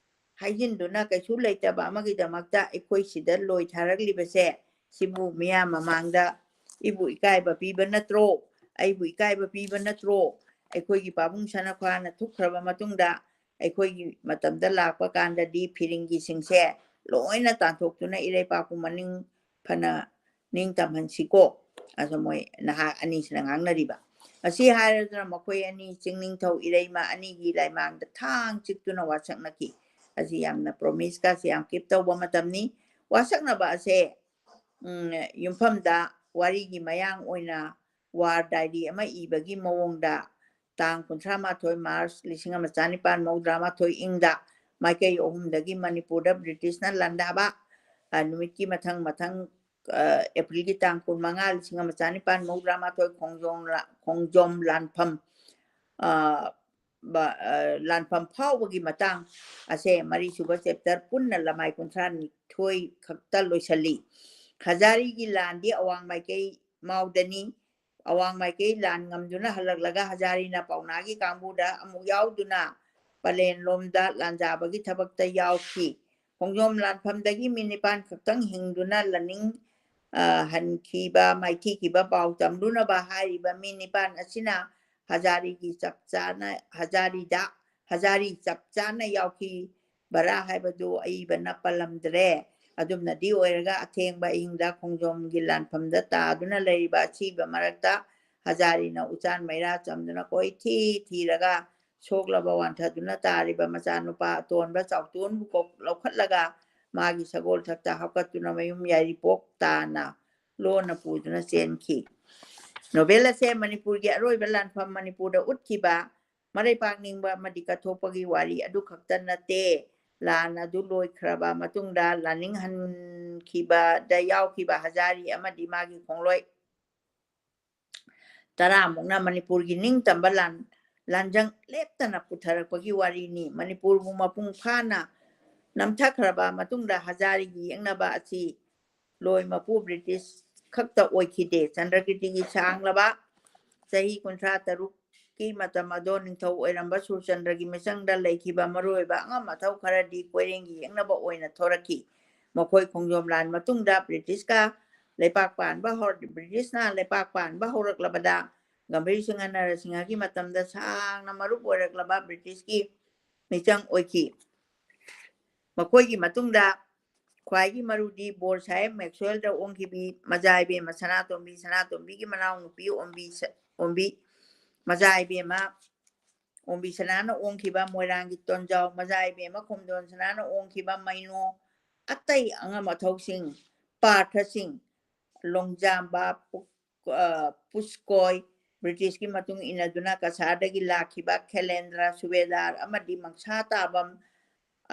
ꯍꯥꯏꯖꯤꯟꯗꯨꯅ ꯀꯩꯁꯨ ꯂꯩꯇꯕ ꯑꯃꯒꯤꯗꯃꯛꯇ ꯑꯩꯈꯣꯏ ꯁꯤꯗ ꯂꯣꯏ ꯊꯥꯔꯛꯂꯤꯕꯁꯦ, ꯁꯤꯕꯨ ꯃꯤꯌꯥꯝ ꯃꯃꯥꯡꯗ ꯏꯕꯨ ꯏꯀꯥꯏꯕ ꯄꯤꯕ ꯅꯠꯇ꯭ꯔꯣ? ꯑꯩꯕꯨ ꯏꯀꯥꯏꯕ ꯄꯤꯕ ꯅꯠꯇ꯭ꯔꯣ? ꯑꯩꯈꯣꯏꯒꯤ ꯄꯥꯕꯨꯡ ꯁꯅꯈ꯭ꯋꯥꯅ ꯊꯨꯞꯈ꯭ꯔꯕ ꯃꯇꯨꯡꯗ ꯑꯩꯈꯣꯏꯒꯤ ꯃꯇꯝꯗ ꯂꯥꯛꯄ ꯀꯥꯟꯗꯗꯤ ꯐꯤꯔꯤꯡꯒꯤꯁꯤꯡꯁꯦ ꯂꯣꯏꯅ ꯇꯥꯟꯊꯣꯛꯇꯨꯅ ꯏꯔꯩꯄꯥꯛꯄꯨ ꯃꯅꯤꯡ ꯐꯅ ꯅꯤꯡꯇꯝꯍꯟꯁꯤꯀꯣ꯫ ꯑꯗꯣ ꯃꯣꯏ ꯅꯍꯥ ꯑꯅꯤꯁꯤꯅ ꯉꯥꯡꯅꯔꯤꯕ꯫ ꯑꯁꯤ ꯍꯥꯏꯔꯗꯨꯅ ꯃꯈꯣꯏ ꯑꯅꯤ ꯆꯤꯡꯅꯤꯡꯊꯧ ꯏꯔꯩꯃ ꯑꯅꯤꯒꯤ ꯂꯥꯏꯃꯥꯡꯗ ꯊꯥꯡ ꯆꯤꯛꯇꯨꯅ ꯋꯥꯁꯛꯅꯈꯤ꯫ ꯑꯁꯤ ꯌꯥꯝꯅ ꯄ꯭ꯔꯣꯃꯤꯁꯀꯁꯦ ꯌꯥꯝ ꯀꯤꯞ ꯇꯧꯕ ꯃꯇꯝꯅꯤ꯫ ꯋꯥꯁꯛꯅꯕ ꯑꯁꯦ, ꯎꯝ, ꯌꯨꯝꯐꯝꯗ ꯋꯥꯔꯤꯒꯤ ꯃꯌꯥꯡ ꯑꯣꯏꯅ ꯋꯥꯔ ꯗꯥꯏꯔꯤ ꯑꯃ ꯏꯕꯒꯤ ꯃꯑꯣꯡꯗ ꯇꯥꯡ ꯀꯨꯟꯊ꯭ꯔꯥ ꯃꯥꯊꯣꯏ ꯃꯥꯔꯆ ꯂꯤꯁꯤꯡ ꯑꯃ ꯆꯥꯅꯤꯄꯥꯟ ꯃꯧꯗ꯭ꯔꯥ ꯃꯥꯊꯣꯏ ꯏꯪꯗ ꯃꯥꯏꯀꯩ ꯑꯍꯨꯝꯗꯒꯤ ꯃꯅꯤꯄꯨꯔꯗ ꯕ꯭ꯔꯤꯇꯤꯁꯅ ꯂꯥꯟꯗꯥꯕ, ꯑ, ꯅꯨꯃꯤꯠꯀꯤ ꯃꯊꯪ ꯃꯊꯪ, ꯑ, ꯑꯦꯄ꯭ꯔꯤꯜꯒꯤ ꯇꯥꯡ ꯀꯨꯟꯃꯉꯥ, ꯂꯤꯁꯤꯡ ꯑꯃ ꯆꯥꯅꯤꯄꯥꯟ ꯃꯧꯗ꯭ꯔꯥ ꯃꯥꯊꯣꯏ ꯈꯣꯡꯖꯣꯝ ꯂꯥ-, ꯈꯣꯡꯖꯣꯝ ꯂꯥꯟꯐꯝ, ꯑ, ꯕ-, ꯑ, ꯂꯥꯟꯐꯝ ꯐꯥꯎꯕꯒꯤ ꯃꯇꯥꯡ ꯑꯁꯦ ꯃꯔꯤꯁꯨꯕ ꯆꯦꯞꯇꯔ ꯄꯨꯟꯅ ꯂꯃꯥꯏ ꯀꯨꯟꯊ꯭ꯔꯥ ꯅꯤꯊꯣꯏ ꯈꯛꯇ ꯂꯣꯏꯁꯤꯜꯂꯤ꯫ ꯍꯖꯥꯔꯤꯒꯤ ꯂꯥꯟꯗꯤ ꯑꯋꯥꯡ ꯃꯥꯏꯀꯩ ꯃꯥꯎꯗꯅꯤ꯫ ꯑꯋꯥꯡ ꯃꯥꯏꯀꯩ ꯂꯥꯟ ꯉꯝꯗꯨꯅ ꯍꯜꯂꯛꯂꯒ ꯍꯖꯥꯔꯤꯅ ꯄꯥꯎꯅꯥꯒꯤ ꯀꯥꯡꯕꯨꯗ ꯑꯃꯨꯛ ꯌꯥꯎꯗꯨꯅ ꯄꯂꯦꯟ ꯂꯣꯝꯗ ꯂꯥꯟꯖꯥꯕꯒꯤ ꯊꯕꯛꯇ ꯌꯥꯎꯈꯤ꯫ ꯈꯣꯡꯖꯣꯝ ꯂꯥꯟꯐꯝꯗꯒꯤ ꯃꯤ ꯅꯤꯄꯥꯟ ꯈꯛꯇꯪ ꯍꯤꯡꯗꯨꯅ ꯂꯥꯅꯤꯡ, ꯑ, ꯍꯟꯈꯤꯕ, ꯃꯥꯏꯊꯤꯈꯤꯕ ꯄꯥꯎ ꯇꯝꯂꯨꯅꯕ ꯍꯥꯏꯔꯤꯕ ꯃꯤ ꯅꯤꯄꯥꯟ ꯑꯁꯤꯅ ꯍꯖꯥꯔꯤꯒꯤ ꯆꯞ ꯆꯥꯅ, ꯍꯖꯥꯔꯤꯗ, ꯍꯖꯥꯔꯤ ꯆꯞ ꯆꯥꯅ ꯌꯥꯎꯈꯤ꯫ ꯕꯔꯥ ꯍꯥꯏꯕꯗꯨ ꯑꯏꯕꯅ ꯄꯜꯂꯝꯗ꯭ꯔꯦ꯫ ꯑꯗꯨꯝꯅꯗꯤ ꯑꯣꯏꯔꯒ ꯑꯊꯦꯡꯕ ꯑꯍꯤꯡꯗ ꯈꯣꯡꯖꯣꯝꯒꯤ ꯂꯥꯟꯐꯝꯗ ꯇꯥꯗꯨꯅ ꯂꯩꯔꯤꯕ ꯑꯁꯤꯕ ꯃꯔꯛꯇ ꯍꯖꯥꯔꯤꯅ ꯎꯆꯥꯟ ꯃꯩꯔꯥ ꯆꯝꯗꯨꯅ ꯀꯣꯏꯊꯤ ꯊꯤꯔꯒ ꯁꯣꯛꯂꯕ ꯋꯥꯟꯊꯗꯨꯅ ꯇꯥꯔꯤꯕ ꯃꯆꯥꯅꯨꯄꯥ ꯑꯇꯣꯟꯕ ꯆꯥꯎꯇꯣꯟꯕꯨ ꯀꯣꯛ ꯂꯧꯈꯠꯂꯒ ꯃꯥꯒꯤ ꯁꯒꯣꯜ ꯊꯛꯇ ꯍꯥꯞꯀꯠꯇꯨꯅ ꯃꯌꯨꯝ ꯌꯥꯏꯔꯤꯄꯣꯛ ꯇꯥꯅ ꯂꯣꯟꯅ ꯄꯨꯗꯨꯅ ꯆꯦꯟꯈꯤ꯫ ꯅꯣꯚꯦꯜ ꯑꯁꯦ ꯃꯅꯤꯄꯨꯔꯒꯤ ꯑꯔꯣꯏꯕ ꯂꯥꯟꯐꯝ ꯃꯅꯤꯄꯨꯔꯗ ꯎꯠꯈꯤꯕ ꯃꯔꯩ ꯄꯥꯛꯅꯤꯡꯕ ꯑꯃꯗꯤ ꯀꯠꯊꯣꯛꯄꯒꯤ ꯋꯥꯔꯤ ꯑꯗꯨ ꯈꯛꯇ ꯅꯠꯇꯦ꯫ ꯂꯥꯟ ꯑꯗꯨ ꯂꯣꯏꯈ꯭ꯔꯕ ꯃꯇꯨꯡꯗ ꯂꯥꯟꯅꯤꯡꯍꯟꯈꯤꯕꯗ ꯌꯥꯎꯈꯤꯕ ꯍꯖꯥꯔꯤ ꯑꯃꯗꯤ ꯃꯥꯒꯤ ꯈꯣꯡꯂꯣꯏ ꯇꯔꯥꯃꯨꯛꯅ ꯃꯅꯤꯄꯨꯔꯒꯤ ꯅꯤꯡꯇꯝꯕ ꯂꯥꯟ, ꯂꯥꯟꯖꯪ ꯂꯦꯞꯇꯅ ꯄꯨꯊꯔꯛꯄꯒꯤ ꯋꯥꯔꯤꯅꯤ꯫ ꯃꯅꯤꯄꯨꯔꯕꯨ ꯃꯄꯨꯡ ꯐꯥꯅ ꯅꯝꯊꯈ꯭ꯔꯕ ꯃꯇꯨꯡꯗ ꯍꯖꯥꯔꯤꯒꯤ ꯌꯦꯛꯅꯕ ꯑꯁꯤ ꯂꯣꯏ ꯃꯄꯨ ꯕ꯭ꯔꯤꯇꯤꯁ ꯈꯛꯇ ꯑꯣꯏꯈꯤꯗꯦ꯫ ꯆꯟꯗ꯭ꯔꯀꯤꯔꯇꯤꯒꯤ ꯁꯥꯡꯂꯕ ꯆꯍꯤ ꯀꯨꯟꯊ꯭ꯔꯥ ꯇꯔꯨꯛꯀꯤ ꯃꯇꯝ ꯑꯗꯣ ꯅꯤꯡꯊꯧ ꯑꯣꯏꯔꯝꯕ ꯁꯨꯔꯆꯟꯗ꯭ꯔꯒꯤ ꯃꯤꯆꯪꯗ ꯂꯩꯈꯤꯕ ꯃꯔꯨꯑꯣꯏꯕ ꯑꯉꯝ ꯑꯊꯧ ꯈꯔꯗꯤ ꯀꯣꯏꯔꯦꯡꯒꯤ ꯌꯦꯛꯅꯕ ꯑꯣꯏꯅ ꯊꯣꯔꯛꯈꯤ꯫ ꯃꯈꯣꯏ ꯈꯣꯡꯖꯣꯝ ꯂꯥꯟ ꯃꯇꯨꯡꯗ ꯕ꯭ꯔꯤꯇꯤꯁꯀ ꯂꯩꯄꯥꯛ ꯄꯥꯟꯕ ꯍꯧꯔ-, ꯕ꯭ꯔꯤꯇꯤꯁꯅ ꯂꯩꯄꯥꯛ ꯄꯥꯟꯕ ꯍꯧꯔꯛꯂꯕꯗ ꯒꯝꯚꯤꯔ ꯁꯤꯡꯍ ꯅꯔꯁꯤꯡꯍꯒꯤ ꯃꯇꯝꯗ ꯁꯥꯡꯅ ꯃꯔꯨꯞ ꯑꯣꯏꯔꯛꯂꯕ ꯕ꯭ꯔꯤꯇꯤꯁꯀꯤ ꯃꯤꯆꯪ ꯑꯣꯏꯈꯤ꯫ ꯃꯈꯣꯏꯒꯤ ꯃꯇꯨꯡꯗ ꯈ꯭ꯋꯥꯏꯒꯤ ꯃꯔꯨꯗꯤ ꯕꯣꯔ ꯁꯥꯍꯦꯕ ꯃꯦꯛꯁꯋꯦꯜꯗ ꯑꯣꯡꯈꯤꯕꯤ ꯃꯖꯥ ꯏꯕꯦꯝꯃ ꯁꯅꯥꯇꯣꯝꯕꯤ, ꯁꯅꯥꯇꯣꯝꯕꯤꯒꯤ ꯃꯅꯥꯎꯅꯨꯄꯤ ꯑꯣꯝꯕꯤ ꯁ-, ꯑꯣꯝꯕꯤ, ꯃꯖꯥ ꯏꯕꯦꯝꯃ ꯑꯣꯝꯕꯤ ꯁꯅꯥꯅ ꯑꯣꯡꯈꯤꯕ ꯃꯣꯏꯔꯥꯡꯒꯤ ꯇꯣꯟꯖꯥꯎ, ꯃꯖꯥ ꯏꯕꯦꯝꯃ ꯈꯣꯝꯗꯣꯟ ꯁꯅꯥꯅ ꯑꯣꯡꯈꯤꯕ ꯃꯩꯅꯣ, ꯑꯇꯩ ꯑꯉꯝ ꯑꯊꯧꯁꯤꯡ, ꯄꯥꯔꯊꯁꯤꯡ, ꯂꯣꯡꯖꯥꯝꯕ, ꯄꯨ-, ꯑ, ꯄꯨꯁꯀꯣꯏ, ꯕ꯭ꯔꯤꯇꯤꯁꯀꯤ ꯃꯇꯨꯡ ꯏꯟꯅꯗꯨꯅ ꯀꯁꯥꯔꯗꯒꯤ ꯂꯥꯛꯈꯤꯕ ꯈꯦꯂꯦꯟꯗ꯭ꯔ ꯁꯨꯕꯦꯗꯥꯔ ꯑꯃꯗꯤ ꯃꯪꯁꯥ ꯇꯥꯕꯝ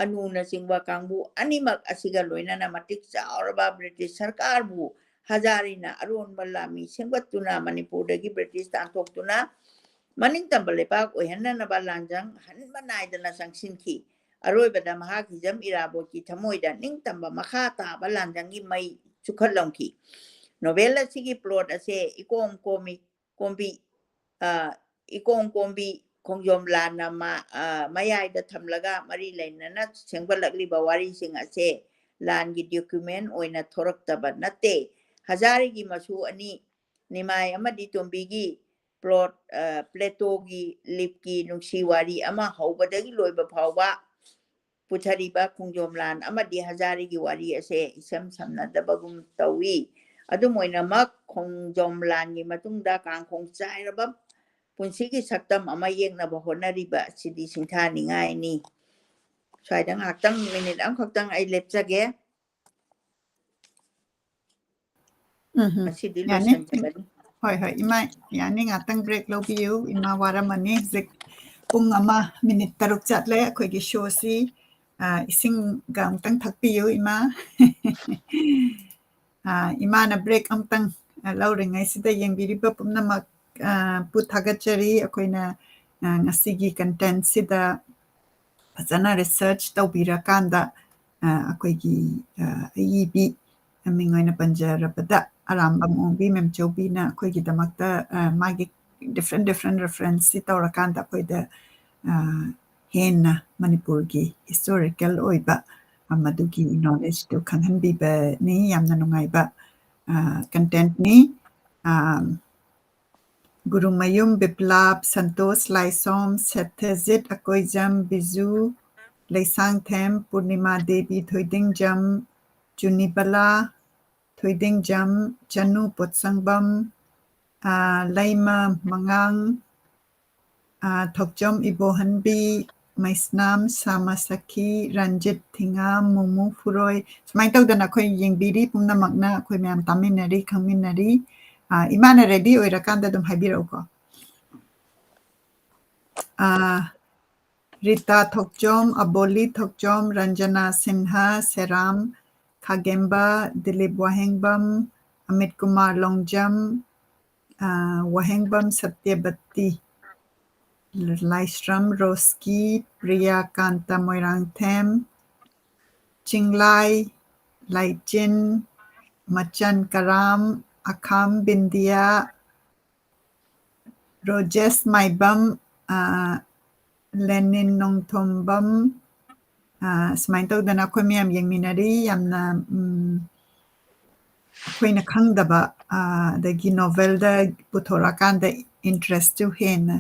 ꯑꯅꯨꯅꯆꯤꯡꯕ ꯀꯥꯡꯕꯨ ꯑꯅꯤꯃꯛ ꯑꯁꯤꯒ ꯂꯣꯏꯅꯅ ꯃꯇꯤꯛ ꯆꯥꯎꯔꯕ ꯕ꯭ꯔꯤꯇꯤꯁ ꯁꯔꯀꯥꯔꯕꯨ ꯍꯖꯥꯔꯤꯅ ꯑꯔꯣꯟꯕ ꯂꯥꯟꯃꯤ ꯁꯦꯝꯒꯠꯇꯨꯅ ꯃꯅꯤꯄꯨꯔꯗꯒꯤ ꯕ꯭ꯔꯤꯇꯤꯁ ꯇꯥꯟꯊꯣꯛꯇꯨꯅ ꯃꯅꯤꯡꯇꯝꯕ ꯂꯩꯕꯥꯛ ꯑꯣꯏꯍꯟꯅꯅꯕ ꯂꯥꯟꯖꯪ ꯍꯟꯕ ꯅꯥꯏꯗꯅ ꯆꯪꯁꯤꯟꯈꯤ꯫ ꯑꯔꯣꯏꯕꯗ ꯃꯍꯥꯛ ꯍꯤꯖꯝ ꯏꯔꯥꯕꯣꯠꯀꯤ ꯊꯃꯣꯏꯗ ꯅꯤꯡꯇꯝꯕ ꯃꯈꯥ ꯇꯥꯕ ꯂꯥꯟꯖꯪꯒꯤ ꯃꯩ ꯆꯨꯈꯠꯂꯝꯈꯤ꯫ ꯅꯣꯚꯦꯜ ꯑꯁꯤꯒꯤ ꯄ꯭ꯂꯣꯠ ꯑꯁꯦ ꯏꯀꯣꯝ ꯀꯣꯝꯃꯤ, ꯀꯣꯝꯕꯤ, ꯑ, ꯏꯀꯣꯝ ꯀꯣꯝꯕꯤ ꯈꯣꯡꯖꯣꯝ ꯂꯥꯟꯅ ꯃ-, ꯑ, ꯃꯌꯥꯏꯗ ꯊꯝꯂꯒ ꯃꯔꯤ ꯂꯩꯅꯅ ꯁꯦꯝꯒꯠꯂꯛꯂꯤꯕ ꯋꯥꯔꯤꯁꯤꯡ ꯑꯁꯦ ꯂꯥꯟꯒꯤ ꯗꯣꯀ꯭ꯌꯨꯃꯦꯟ ꯑꯣꯏꯅ ꯊꯣꯔꯛꯇꯕ ꯅꯠꯇꯦ꯫ ꯍꯖꯥꯔꯤꯒꯤ ꯃꯁꯨ ꯑꯅꯤ, ꯅꯤꯃꯥꯏ ꯑꯃꯗꯤ ꯇꯣꯝꯕꯤꯒꯤ ꯄ꯭ꯂꯣꯠ, ꯑ, ꯄ꯭ꯂꯦꯇꯣꯒꯤ ꯂꯤꯞꯀꯤ ꯅꯨꯡꯁꯤ ꯋꯥꯔꯤ ꯑꯃ ꯍꯧꯕꯗꯒꯤ ꯂꯣꯏꯕ ꯐꯥꯎꯕ ꯄꯨꯊꯔꯤꯕ ꯈꯣꯡꯖꯣꯝ ꯂꯥꯟ ꯑꯃꯗꯤ ꯍꯖꯥꯔꯤꯒꯤ ꯋꯥꯔꯤ ꯑꯁꯦ ꯏꯁꯝ ꯁꯝꯅꯗꯕꯒꯨꯝ ꯇꯧꯏ꯫ ꯑꯗꯨꯝ ꯑꯣꯏꯅꯃꯛ, ꯈꯣꯡꯖꯣꯝ ꯂꯥꯟꯒꯤ ꯃꯇꯨꯡꯗ ꯀꯥꯡꯈꯣꯡ ꯆꯥꯏꯔꯕ ꯄꯨꯟꯁꯤꯒꯤ ꯁꯛꯇꯝ ꯑꯃ ꯌꯦꯛꯅꯕ ꯍꯣꯠꯅꯔꯤꯕ ꯑꯁꯤꯗꯤ ꯁꯤꯡꯊꯥꯅꯤꯡꯉꯥꯏꯅꯤ꯫ ꯁ꯭ꯋꯥꯏꯗ ꯉꯥꯏꯍꯥꯛꯇꯪ, ꯃꯤꯅꯤꯠ ꯑꯃꯈꯛꯇꯪ ꯑꯩ ꯂꯦꯞꯆꯒꯦ꯫ ꯎꯝ, ꯎꯝ꯫ ꯉꯁꯤꯗꯤ ꯌꯥꯅꯤ꯫ ꯂꯣꯏꯁꯤꯟꯖꯔꯅꯤ꯫ ꯍꯣꯏ, ꯍꯣꯏ, ꯏꯃꯥ, ꯌꯥꯅꯤ, ꯉꯥꯛꯇꯪ ꯕ꯭ꯔꯦꯛ ꯂꯧꯕꯤꯌꯨ꯫ ꯏꯃꯥ ꯋꯥꯔꯝꯃꯅꯤ ꯍꯧꯖꯤꯛ꯫ ꯄꯨꯡ ꯑꯃ ꯃꯤꯅꯤꯠ ꯇꯔꯨꯛ ꯆꯠꯂꯦ ꯑꯩꯈꯣꯏꯒꯤ ꯁꯣꯁꯤ꯫ ꯑ, ꯏꯁꯤꯡꯒ ꯑꯃꯨꯛꯇꯪ ꯊꯛꯄꯤꯌꯨ, ꯏꯃꯥ꯫ ꯑ, ꯏꯃꯥꯅ ꯕ꯭ꯔꯦꯛ ꯑꯃꯨꯛꯇꯪ, ꯑ, ꯂꯧꯔꯤꯉꯩꯁꯤꯗ ꯌꯦꯡꯕꯤꯔꯤꯕ ꯄꯨꯝꯅꯃꯛ, ꯑ, ꯄꯨ ꯊꯥꯒꯠꯆꯔꯤ꯫ ꯑꯩꯈꯣꯏꯅ, ꯑ, ꯉꯁꯤꯒꯤ ꯀꯟꯇꯦꯟꯁꯤꯗ ꯐꯖꯅ ꯔꯤꯁꯔꯆ ꯇꯧꯕꯤꯔꯀꯥꯟꯗ, ꯑ, ꯑꯩꯈꯣꯏꯒꯤ, ꯑ, ꯑꯏꯕꯤ, ꯃꯤꯡ ꯑꯣꯏꯅ ꯄꯟꯖꯔꯕꯗ ꯑꯔꯥꯝꯕꯝ ꯑꯣꯡꯕꯤ ꯃꯦꯝꯆꯧꯕꯤꯅ ꯑꯩꯈꯣꯏꯒꯤꯗꯃꯛꯇ, ꯑ, ꯃꯥꯒꯤ different different referenceꯁꯤ ꯇꯧꯔꯀꯥꯟꯗ ꯑꯩꯈꯣꯏꯗ, ꯑ, ꯍꯦꯟꯅ ꯃꯅꯤꯄꯨꯔꯒꯤ historical ꯑꯣꯏꯕ, ꯑ, ꯃꯗꯨꯒꯤ knowledgeꯇꯨ ꯈꯪꯍꯟꯕꯤꯕꯅꯤ꯫ ꯌꯥꯝꯅ ꯅꯨꯡꯉꯥꯏꯕ, ꯑ, contentꯅꯤ꯫ ꯑ, ꯒꯨꯔꯨꯃꯌꯨꯝ ꯕꯤꯄ꯭ꯂꯥꯞ, ꯁꯟꯇꯣꯁ ꯂꯥꯏꯁꯣꯝ, ꯁꯠꯊꯖꯤꯠ ꯑꯀꯣꯏꯖꯝ, ꯕꯤꯖꯨ ꯂꯩꯁꯥꯡꯊꯦꯝ, ꯄꯨꯔꯅꯤꯃꯥ ꯗꯦꯕꯤ ꯊꯣꯏꯗꯤꯡꯖꯝ, ꯆꯨꯅꯤꯕꯂꯥ ꯊꯣꯏꯗꯤꯡꯖꯝ, ꯆꯅꯨ ꯄꯣꯠꯁꯪꯕꯝ, ꯑ, ꯂꯩꯃ ꯃꯉꯥꯡ, ꯑ, ꯊꯣꯛꯆꯣꯝ ꯏꯕꯣꯍꯟꯕꯤ, ꯃꯩꯁꯅꯥꯝ ꯁꯥꯃꯁꯈꯤ, ꯔꯟꯖꯤꯠ ꯊꯤꯉꯥꯝ, ꯃꯨꯃꯨ ꯐꯨꯔꯣꯏ, ꯁꯨꯃꯥꯏꯅ ꯇꯧꯗꯅ ꯑꯩꯈꯣꯏ ꯌꯦꯡꯕꯤꯔꯤ ꯄꯨꯝꯅꯃꯛꯅ, ꯑꯩꯈꯣꯏ ꯃꯌꯥꯝ ꯇꯥꯃꯤꯟꯅꯔꯤ, ꯈꯪꯃꯤꯟꯅꯔꯤ꯫ ꯑ, ꯏꯃꯥꯅ ready ꯑꯣꯏꯔꯀꯥꯟꯗ ꯑꯗꯨꯝ ꯍꯥꯏꯕꯤꯔꯛꯎꯀꯣ꯫ ꯑ, ꯔꯤꯇꯥ ꯊꯣꯛꯆꯣꯝ, ꯑꯕꯣꯂꯤ ꯊꯣꯛꯆꯣꯝ, ꯔꯟꯖꯅꯥ ꯁꯤꯟꯍꯥ, ꯁꯦꯔꯥꯝ ꯈꯥꯒꯦꯝꯕ, ꯗꯤꯂꯤꯞ ꯋꯥꯍꯦꯡꯕꯝ, ꯑꯃꯤꯠ ꯀꯨꯃꯥꯔ ꯂꯣꯡꯖꯝ, ꯑ, ꯋꯥꯍꯦꯡꯕꯝ ꯁꯇ꯭ꯌꯕꯇꯤ, ꯂꯥꯏꯁ꯭ꯔꯝ ꯔꯣꯁꯀꯤ, ꯄ꯭ꯔꯤꯌꯥ ꯀꯥꯟꯇ ꯃꯣꯏꯔꯥꯡꯊꯦꯝ, ꯆꯤꯡꯂꯥꯏ ꯂꯥꯏꯆꯤꯟ, ꯃꯆꯟ ꯀꯔꯥꯝ, ꯑꯈꯥꯝ ꯕꯤꯟꯗꯤꯌꯥ, ꯔꯣꯖꯦꯁ ꯃꯥꯏꯕꯝ, ꯑ, ꯂꯦꯅꯤꯟ ꯅꯣꯡꯊꯣꯝꯕꯝ, ꯑ, ꯁꯨꯃꯥꯏꯅ ꯇꯧꯗꯅ ꯑꯩꯈꯣꯏ ꯃꯌꯥꯝ ꯌꯦꯡꯃꯤꯟꯅꯔꯤ꯫ ꯌꯥꯝꯅ, ꯎꯝ, ꯑꯩꯈꯣꯏꯅ ꯈꯪꯗꯕ, ꯑ, ꯑꯗꯒꯤ novelꯗ ꯄꯨꯊꯣꯔꯛꯑꯀꯥꯟꯗ interestꯁꯨ ꯍꯦꯟꯅ,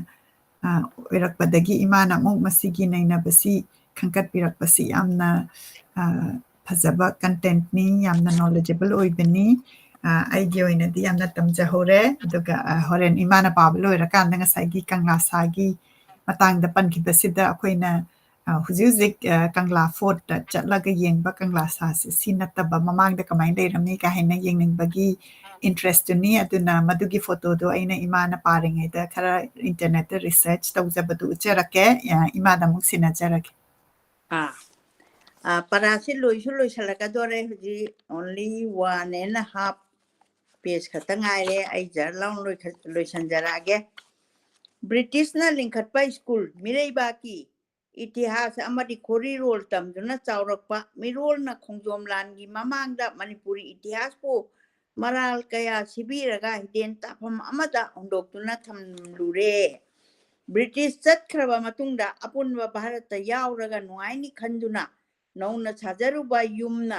ꯑ, ꯑꯣꯏꯔꯛꯄꯗꯒꯤ ꯏꯃꯥꯅ ꯑꯃꯨꯛ ꯃꯁꯤꯒꯤ ꯅꯩꯅꯕꯁꯤ ꯈꯟꯒꯠꯄꯤꯔꯛꯄꯁꯤ ꯌꯥꯝꯅ, ꯑ, ꯐꯖꯕ contentꯅꯤ, ꯌꯥꯝꯅ knowledgeable ꯑꯣꯏꯕꯅꯤ꯫ ꯑ, ꯑꯩꯒꯤ ꯑꯣꯏꯅꯗꯤ ꯌꯥꯝꯅ ꯇꯝꯖꯍꯧꯔꯦ꯫ ꯑꯗꯨꯒ, ꯑ, ꯍꯣꯔꯦꯟ ꯏꯃꯥꯅ ꯄꯥꯕ ꯂꯣꯏꯔꯀꯥꯟꯗ ꯉꯁꯥꯏꯒꯤ ꯀꯪꯂꯥꯁꯥꯒꯤ ꯃꯇꯥꯡꯗ ꯄꯟꯈꯤꯕꯁꯤꯗ ꯑꯩꯈꯣꯏꯅ, ꯍꯧꯖꯤꯛ ꯍꯧꯖꯤꯛ ꯀꯪꯂꯥ ꯐꯣꯔꯠꯇ ꯆꯠꯂꯒ ꯌꯦꯡꯕ ꯀꯪꯂꯥ ꯁꯥꯁꯦ ꯁꯤ ꯅꯠꯇꯕ ꯃꯃꯥꯡꯗ ꯀꯃꯥꯏꯅ ꯂꯩꯔꯝꯃꯤ ꯀꯥ ꯍꯥꯏꯅ ꯌꯦꯡꯅꯤꯡꯕꯒꯤ ꯏꯟꯇꯔꯦꯁꯇꯨꯅꯤ꯫ ꯑꯗꯨꯅ ꯃꯗꯨꯒꯤ ꯐꯣꯇꯣꯗꯣ ꯑꯩꯅ ꯏꯃꯥꯅ ꯄꯥꯔꯤꯉꯩꯗ ꯈꯔ ꯏꯟꯇꯔꯅꯦꯠꯇ ꯔꯤꯁꯔꯆ ꯇꯧꯖꯕꯗꯨ ꯎꯠꯆꯔꯛꯀꯦ꯫ ꯏꯃꯥꯗ ꯑꯃꯨꯛ ꯁꯤꯟꯅꯖꯔꯒꯦ꯫ ꯑꯥ ꯑꯥ, ꯄꯔꯥꯁꯤ ꯂꯣꯏꯁꯨ ꯂꯣꯏꯁꯤꯜꯂꯛꯀꯗꯣꯔꯦ꯫ ꯍꯧꯖꯤꯛ only one and half page ꯈꯛꯇ ꯉꯥꯏꯔꯦ꯫ ꯑꯩ ꯖꯔ ꯂꯥꯎꯅ ꯂꯣꯏꯁꯟꯖꯔꯛꯑꯒꯦ꯫ ꯕ꯭ꯔꯤꯇꯤꯁꯅ ꯂꯤꯡꯈꯠꯄ ꯁ꯭ꯀꯨꯜ꯫ ꯃꯤꯔꯩꯕꯥꯛꯀꯤ ꯏꯇꯤꯍꯥꯁ ꯑꯃꯗꯤ ꯈꯣꯔꯤꯔꯣꯜ ꯇꯝꯗꯨꯅ ꯆꯥꯎꯔꯛꯄ ꯃꯤꯔꯣꯜꯅ ꯈꯣꯡꯖꯣꯝ ꯂꯥꯟꯒꯤ ꯃꯃꯥꯡꯗ ꯃꯅꯤꯄꯨꯔꯤ ꯏꯇꯤꯍꯥꯁꯄꯨ ꯃꯔꯥꯜ ꯀꯌꯥ ꯁꯤꯕꯤꯔꯒ ꯍꯤꯗꯦꯟ ꯇꯥꯐꯝ ꯑꯃꯗ ꯍꯨꯟꯗꯣꯛꯇꯨꯅ ꯊꯝꯂꯨꯔꯦ꯫ ꯕ꯭ꯔꯤꯇꯤꯁ ꯆꯠꯈ꯭ꯔꯕ ꯃꯇꯨꯡꯗ ꯑꯄꯨꯟꯕ ꯚꯥꯔꯠꯇ ꯌꯥꯎꯔꯒ ꯅꯨꯡꯉꯥꯏꯅꯤ ꯈꯟꯗꯨꯅ ꯅꯧꯅ ꯁꯥꯖꯔꯨꯕ ꯌꯨꯝꯅ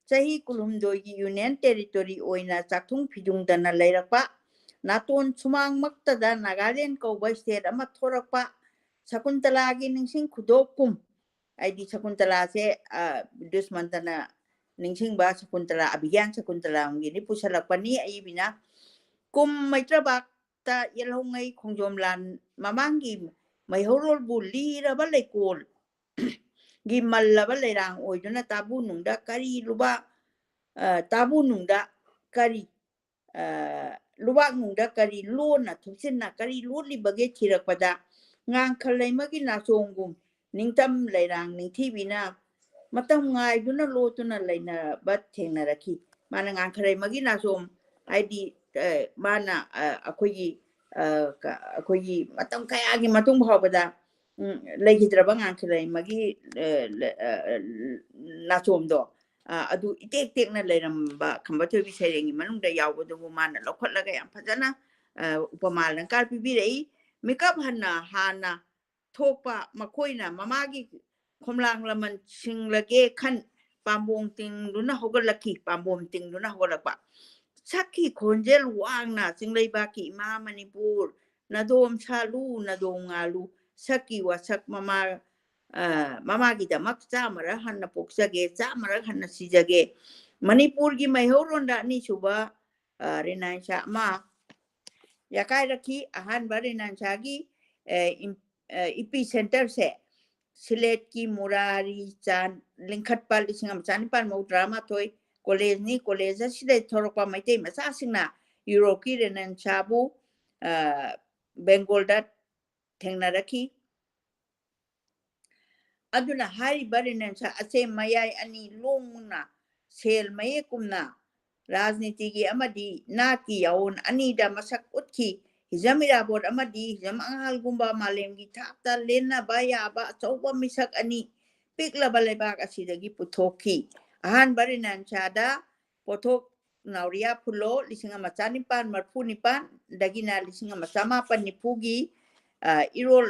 ꯆꯍꯤ ꯀꯨꯟꯍꯨꯝꯗꯣꯏꯒꯤ ꯌꯨꯅꯤꯌꯟ ꯇꯦꯔꯤꯇꯣꯔꯤ ꯑꯣꯏꯅ ꯆꯥꯛꯊꯨꯡ ꯐꯤꯗꯨꯡꯗꯅ ꯂꯩꯔꯛꯄ, ꯅꯥꯇꯣꯟ ꯁꯨꯃꯥꯡꯃꯛꯇꯗ ꯅꯥꯒꯥꯂꯦꯟ ꯀꯧꯕ ꯁ꯭ꯇꯦꯠ ꯑꯃ ꯊꯣꯔꯛꯄ, ꯁꯀꯨꯟꯇꯂꯥꯒꯤ ꯅꯤꯡꯁꯤꯡ ꯈꯨꯗꯣꯛ ꯀꯨꯝ, ꯍꯥꯏꯗꯤ ꯁꯀꯨꯟꯇꯂꯥꯁꯦ ꯗꯨꯁꯃꯟꯇꯅ ꯅꯤꯡꯁꯤꯡꯕ ꯁꯀꯨꯟꯇꯂꯥ, ꯑꯚꯤꯒ꯭ꯌꯥꯟ ꯁꯀꯨꯟꯇꯂꯥꯒꯤꯅꯤ ꯄꯨꯁꯜꯂꯛꯄꯅꯤ ꯑꯏꯕꯤꯅ꯫ ꯀꯨꯝ ꯃꯩꯇ꯭ꯔꯕꯥꯛꯇ ꯌꯦꯜꯍꯧꯉꯩ ꯈꯣꯡꯖꯣꯝ ꯂꯥꯟ ꯃꯃꯥꯡꯒꯤ ꯃꯩꯍꯧꯔꯣꯜꯕꯨ ꯂꯤꯔꯕ ꯂꯩꯀꯣꯜ ꯒꯤ ꯃꯜꯂꯕ ꯂꯩꯔꯥꯡ ꯑꯣꯏꯗꯨꯅ ꯇꯥꯕꯨ ꯅꯨꯡꯗ ꯀꯔꯤ ꯂꯨꯕꯥꯛ, ꯑ, ꯇꯥꯕꯨ ꯅꯨꯡꯗ ꯀꯔꯤ, ꯑ, ꯂꯨꯕꯥꯛ ꯅꯨꯡꯗ ꯀꯔꯤ ꯂꯣꯟꯅ ꯊꯨꯞꯆꯤꯟꯅ ꯀꯔꯤ ꯂꯣꯠꯂꯤꯕꯒꯦ ꯊꯤꯔꯛꯄꯗ, ꯉꯥꯡꯈ ꯂꯩꯃꯒꯤ ꯅꯥꯆꯣꯡꯒꯨꯝ ꯅꯤꯡꯇꯝ ꯂꯩꯔꯥꯡ ꯅꯤꯡꯊꯤꯕꯤꯅ ꯃꯇꯝ ꯉꯥꯏꯗꯨꯅ ꯂꯣꯠꯇꯨꯅ ꯂꯩꯅꯕ ꯊꯦꯡꯅꯔꯛꯈꯤ꯫ ꯃꯥꯅ ꯉꯥꯡꯈ ꯂꯩꯃꯒꯤ ꯅꯥꯆꯣꯝ ꯍꯥꯏꯗꯤ, ꯑ, ꯃꯥꯅ, ꯑ, ꯑꯩꯈꯣꯏꯒꯤ, ꯑ, ꯀ-, ꯑꯩꯈꯣꯏꯒꯤ ꯃꯇꯝ ꯀꯌꯥꯒꯤ ꯃꯇꯨꯡ ꯐꯥꯎꯕꯗ ꯎꯝ, ꯂꯩꯈꯤꯗ꯭ꯔꯕ ꯉꯥꯡꯈ ꯂꯩꯃꯒꯤ, ꯑ, ꯂ-, ꯑ, ꯑ, ꯅꯥꯆꯣꯝꯗꯣ, ꯑ, ꯑꯗꯨ ꯏꯇꯦꯛ ꯇꯦꯛꯅ ꯂꯩꯔꯝꯕ ꯈꯝꯕ ꯊꯣꯏꯕꯤ ꯁꯩꯔꯦꯡꯒꯤ ꯃꯅꯨꯡꯗ ꯌꯥꯎꯕꯗꯨꯕꯨ ꯃꯥꯅ ꯂꯧꯈꯠꯂꯒ ꯌꯥꯝ ꯐꯖꯅ, ꯑ, ꯎꯄꯃꯥ ꯑꯂꯪꯀꯥꯔ ꯄꯤꯕꯤꯔꯛꯏ꯫ ꯃꯤꯀꯞ ꯍꯟꯅ ꯍꯥꯟꯅ ꯊꯣꯛꯄ ꯃꯈꯣꯏꯅ ꯃꯃꯥꯒꯤ ꯈꯣꯝꯂꯥꯡ ꯂꯃꯟ ꯁꯤꯡꯂꯒꯦ ꯈꯟ ꯄꯥꯝꯕꯣꯝ ꯇꯤꯡꯗꯨꯅ ꯍꯧꯒꯠꯂꯛꯈꯤ, ꯄꯥꯝꯕꯣꯝ ꯇꯤꯡꯗꯨꯅ ꯍꯧꯒꯠꯂꯛꯄ꯫ ꯁꯛꯀꯤ ꯈꯣꯟꯖꯦꯜ ꯋꯥꯡꯅ ꯆꯤꯡꯂꯩꯕꯥꯛꯀꯤ ꯏꯃꯥ ꯃꯅꯤꯄꯨꯔ, ꯅꯥꯗꯣꯝ ꯁꯥꯠꯂꯨ, ꯅꯥꯗꯣꯝ ꯉꯥꯜꯂꯨ, ꯁꯛꯀꯤ ꯋꯥꯁꯛ ꯃꯃꯥ, ꯑ, ꯃꯃꯥꯒꯤꯗꯃꯛ ꯆꯥꯝꯃꯔꯛ ꯍꯟꯅ ꯄꯣꯛꯆꯒꯦ, ꯆꯥꯝꯃꯔꯛ ꯍꯟꯅ ꯁꯤꯖꯒꯦ꯫ ꯃꯅꯤꯄꯨꯔꯒꯤ ꯃꯩꯍꯧꯔꯣꯟꯗ ꯑꯅꯤꯁꯨꯕ, ꯑ, ꯔꯤꯅꯥꯏꯟꯁꯥ ꯑꯃ ꯌꯥꯀꯥꯏꯔꯛꯈꯤ꯫ ꯑꯍꯥꯟꯕ ꯔꯤꯅꯥꯏꯟꯁꯥꯒꯤ, ꯑ, ꯏꯝ-, ꯑ, ꯏꯄꯤ ꯁꯦꯟꯇꯔꯁꯦ ꯁꯤꯂꯦꯠꯀꯤ ꯃꯨꯔꯥꯔꯤ ꯆꯥꯟ ꯂꯤꯡꯈꯠꯄ ꯂꯤꯁꯤꯡ ꯑꯃ ꯆꯥꯅꯤꯄꯥꯟ ꯃꯧꯗ꯭ꯔꯥ ꯃꯥꯊꯣꯏ ꯀꯣꯂꯦꯖꯅꯤ꯫ ꯀꯣꯂꯦꯖ ꯑꯁꯤꯗ ꯊꯣꯔꯛꯄ ꯃꯩꯇꯩ ꯃꯆꯥꯁꯤꯡꯅ ꯌꯨꯔꯣꯞꯀꯤ ꯔꯦꯅꯦꯟꯁꯥꯕꯨ, ꯑ, ꯕꯦꯡꯒꯣꯜꯗ ꯊꯦꯡꯅꯔꯛꯈꯤ꯫ ꯑꯗꯨꯅ ꯍꯥꯏꯔꯤꯕ ꯔꯦꯅꯦꯟꯁꯥ ꯑꯁꯦ ꯃꯌꯥꯏ ꯑꯅꯤ ꯂꯣꯡꯅ ꯁꯦꯜ ꯃꯌꯦꯛꯀꯨꯝꯅ ꯔꯥꯖꯅꯤꯇꯤꯒꯤ ꯑꯃꯗꯤ ꯅꯥꯠꯀꯤ ꯌꯥꯑꯣꯟ ꯑꯅꯤꯗ ꯃꯁꯛ ꯎꯠꯈꯤ꯫ ꯍꯤꯖꯝ ꯏꯔꯥꯕꯣꯠ ꯑꯃꯗꯤ ꯍꯤꯖꯝ ꯑꯉꯥꯜꯒꯨꯝꯕ ꯃꯥꯂꯦꯝꯒꯤ ꯊꯥꯛꯇ ꯂꯦꯟꯅꯕ ꯌꯥꯕ ꯑꯆꯧꯕ ꯃꯤꯁꯛ ꯑꯅꯤ ꯄꯤꯛꯂꯕ ꯂꯩꯕꯥꯛ ꯑꯁꯤꯗꯒꯤ ꯄꯨꯊꯣꯛꯈꯤ꯫ ꯑꯍꯥꯟꯕ ꯔꯦꯅꯦꯟꯁꯥꯗ ꯄꯣꯊꯣꯛ ꯅꯥꯎꯔꯤꯌꯥ ꯐꯨꯂꯣ ꯂꯤꯁꯤꯡ ꯑꯃ ꯆꯥꯅꯤꯄꯥꯟ ꯃꯔꯤꯐꯨ ꯅꯤꯄꯥꯟꯗꯒꯤꯅ ꯂꯤꯁꯤꯡ ꯑꯃ ꯆꯥꯃꯥꯄꯟ ꯅꯤꯐꯨꯒꯤ, ꯑ, ꯏꯔꯣꯜ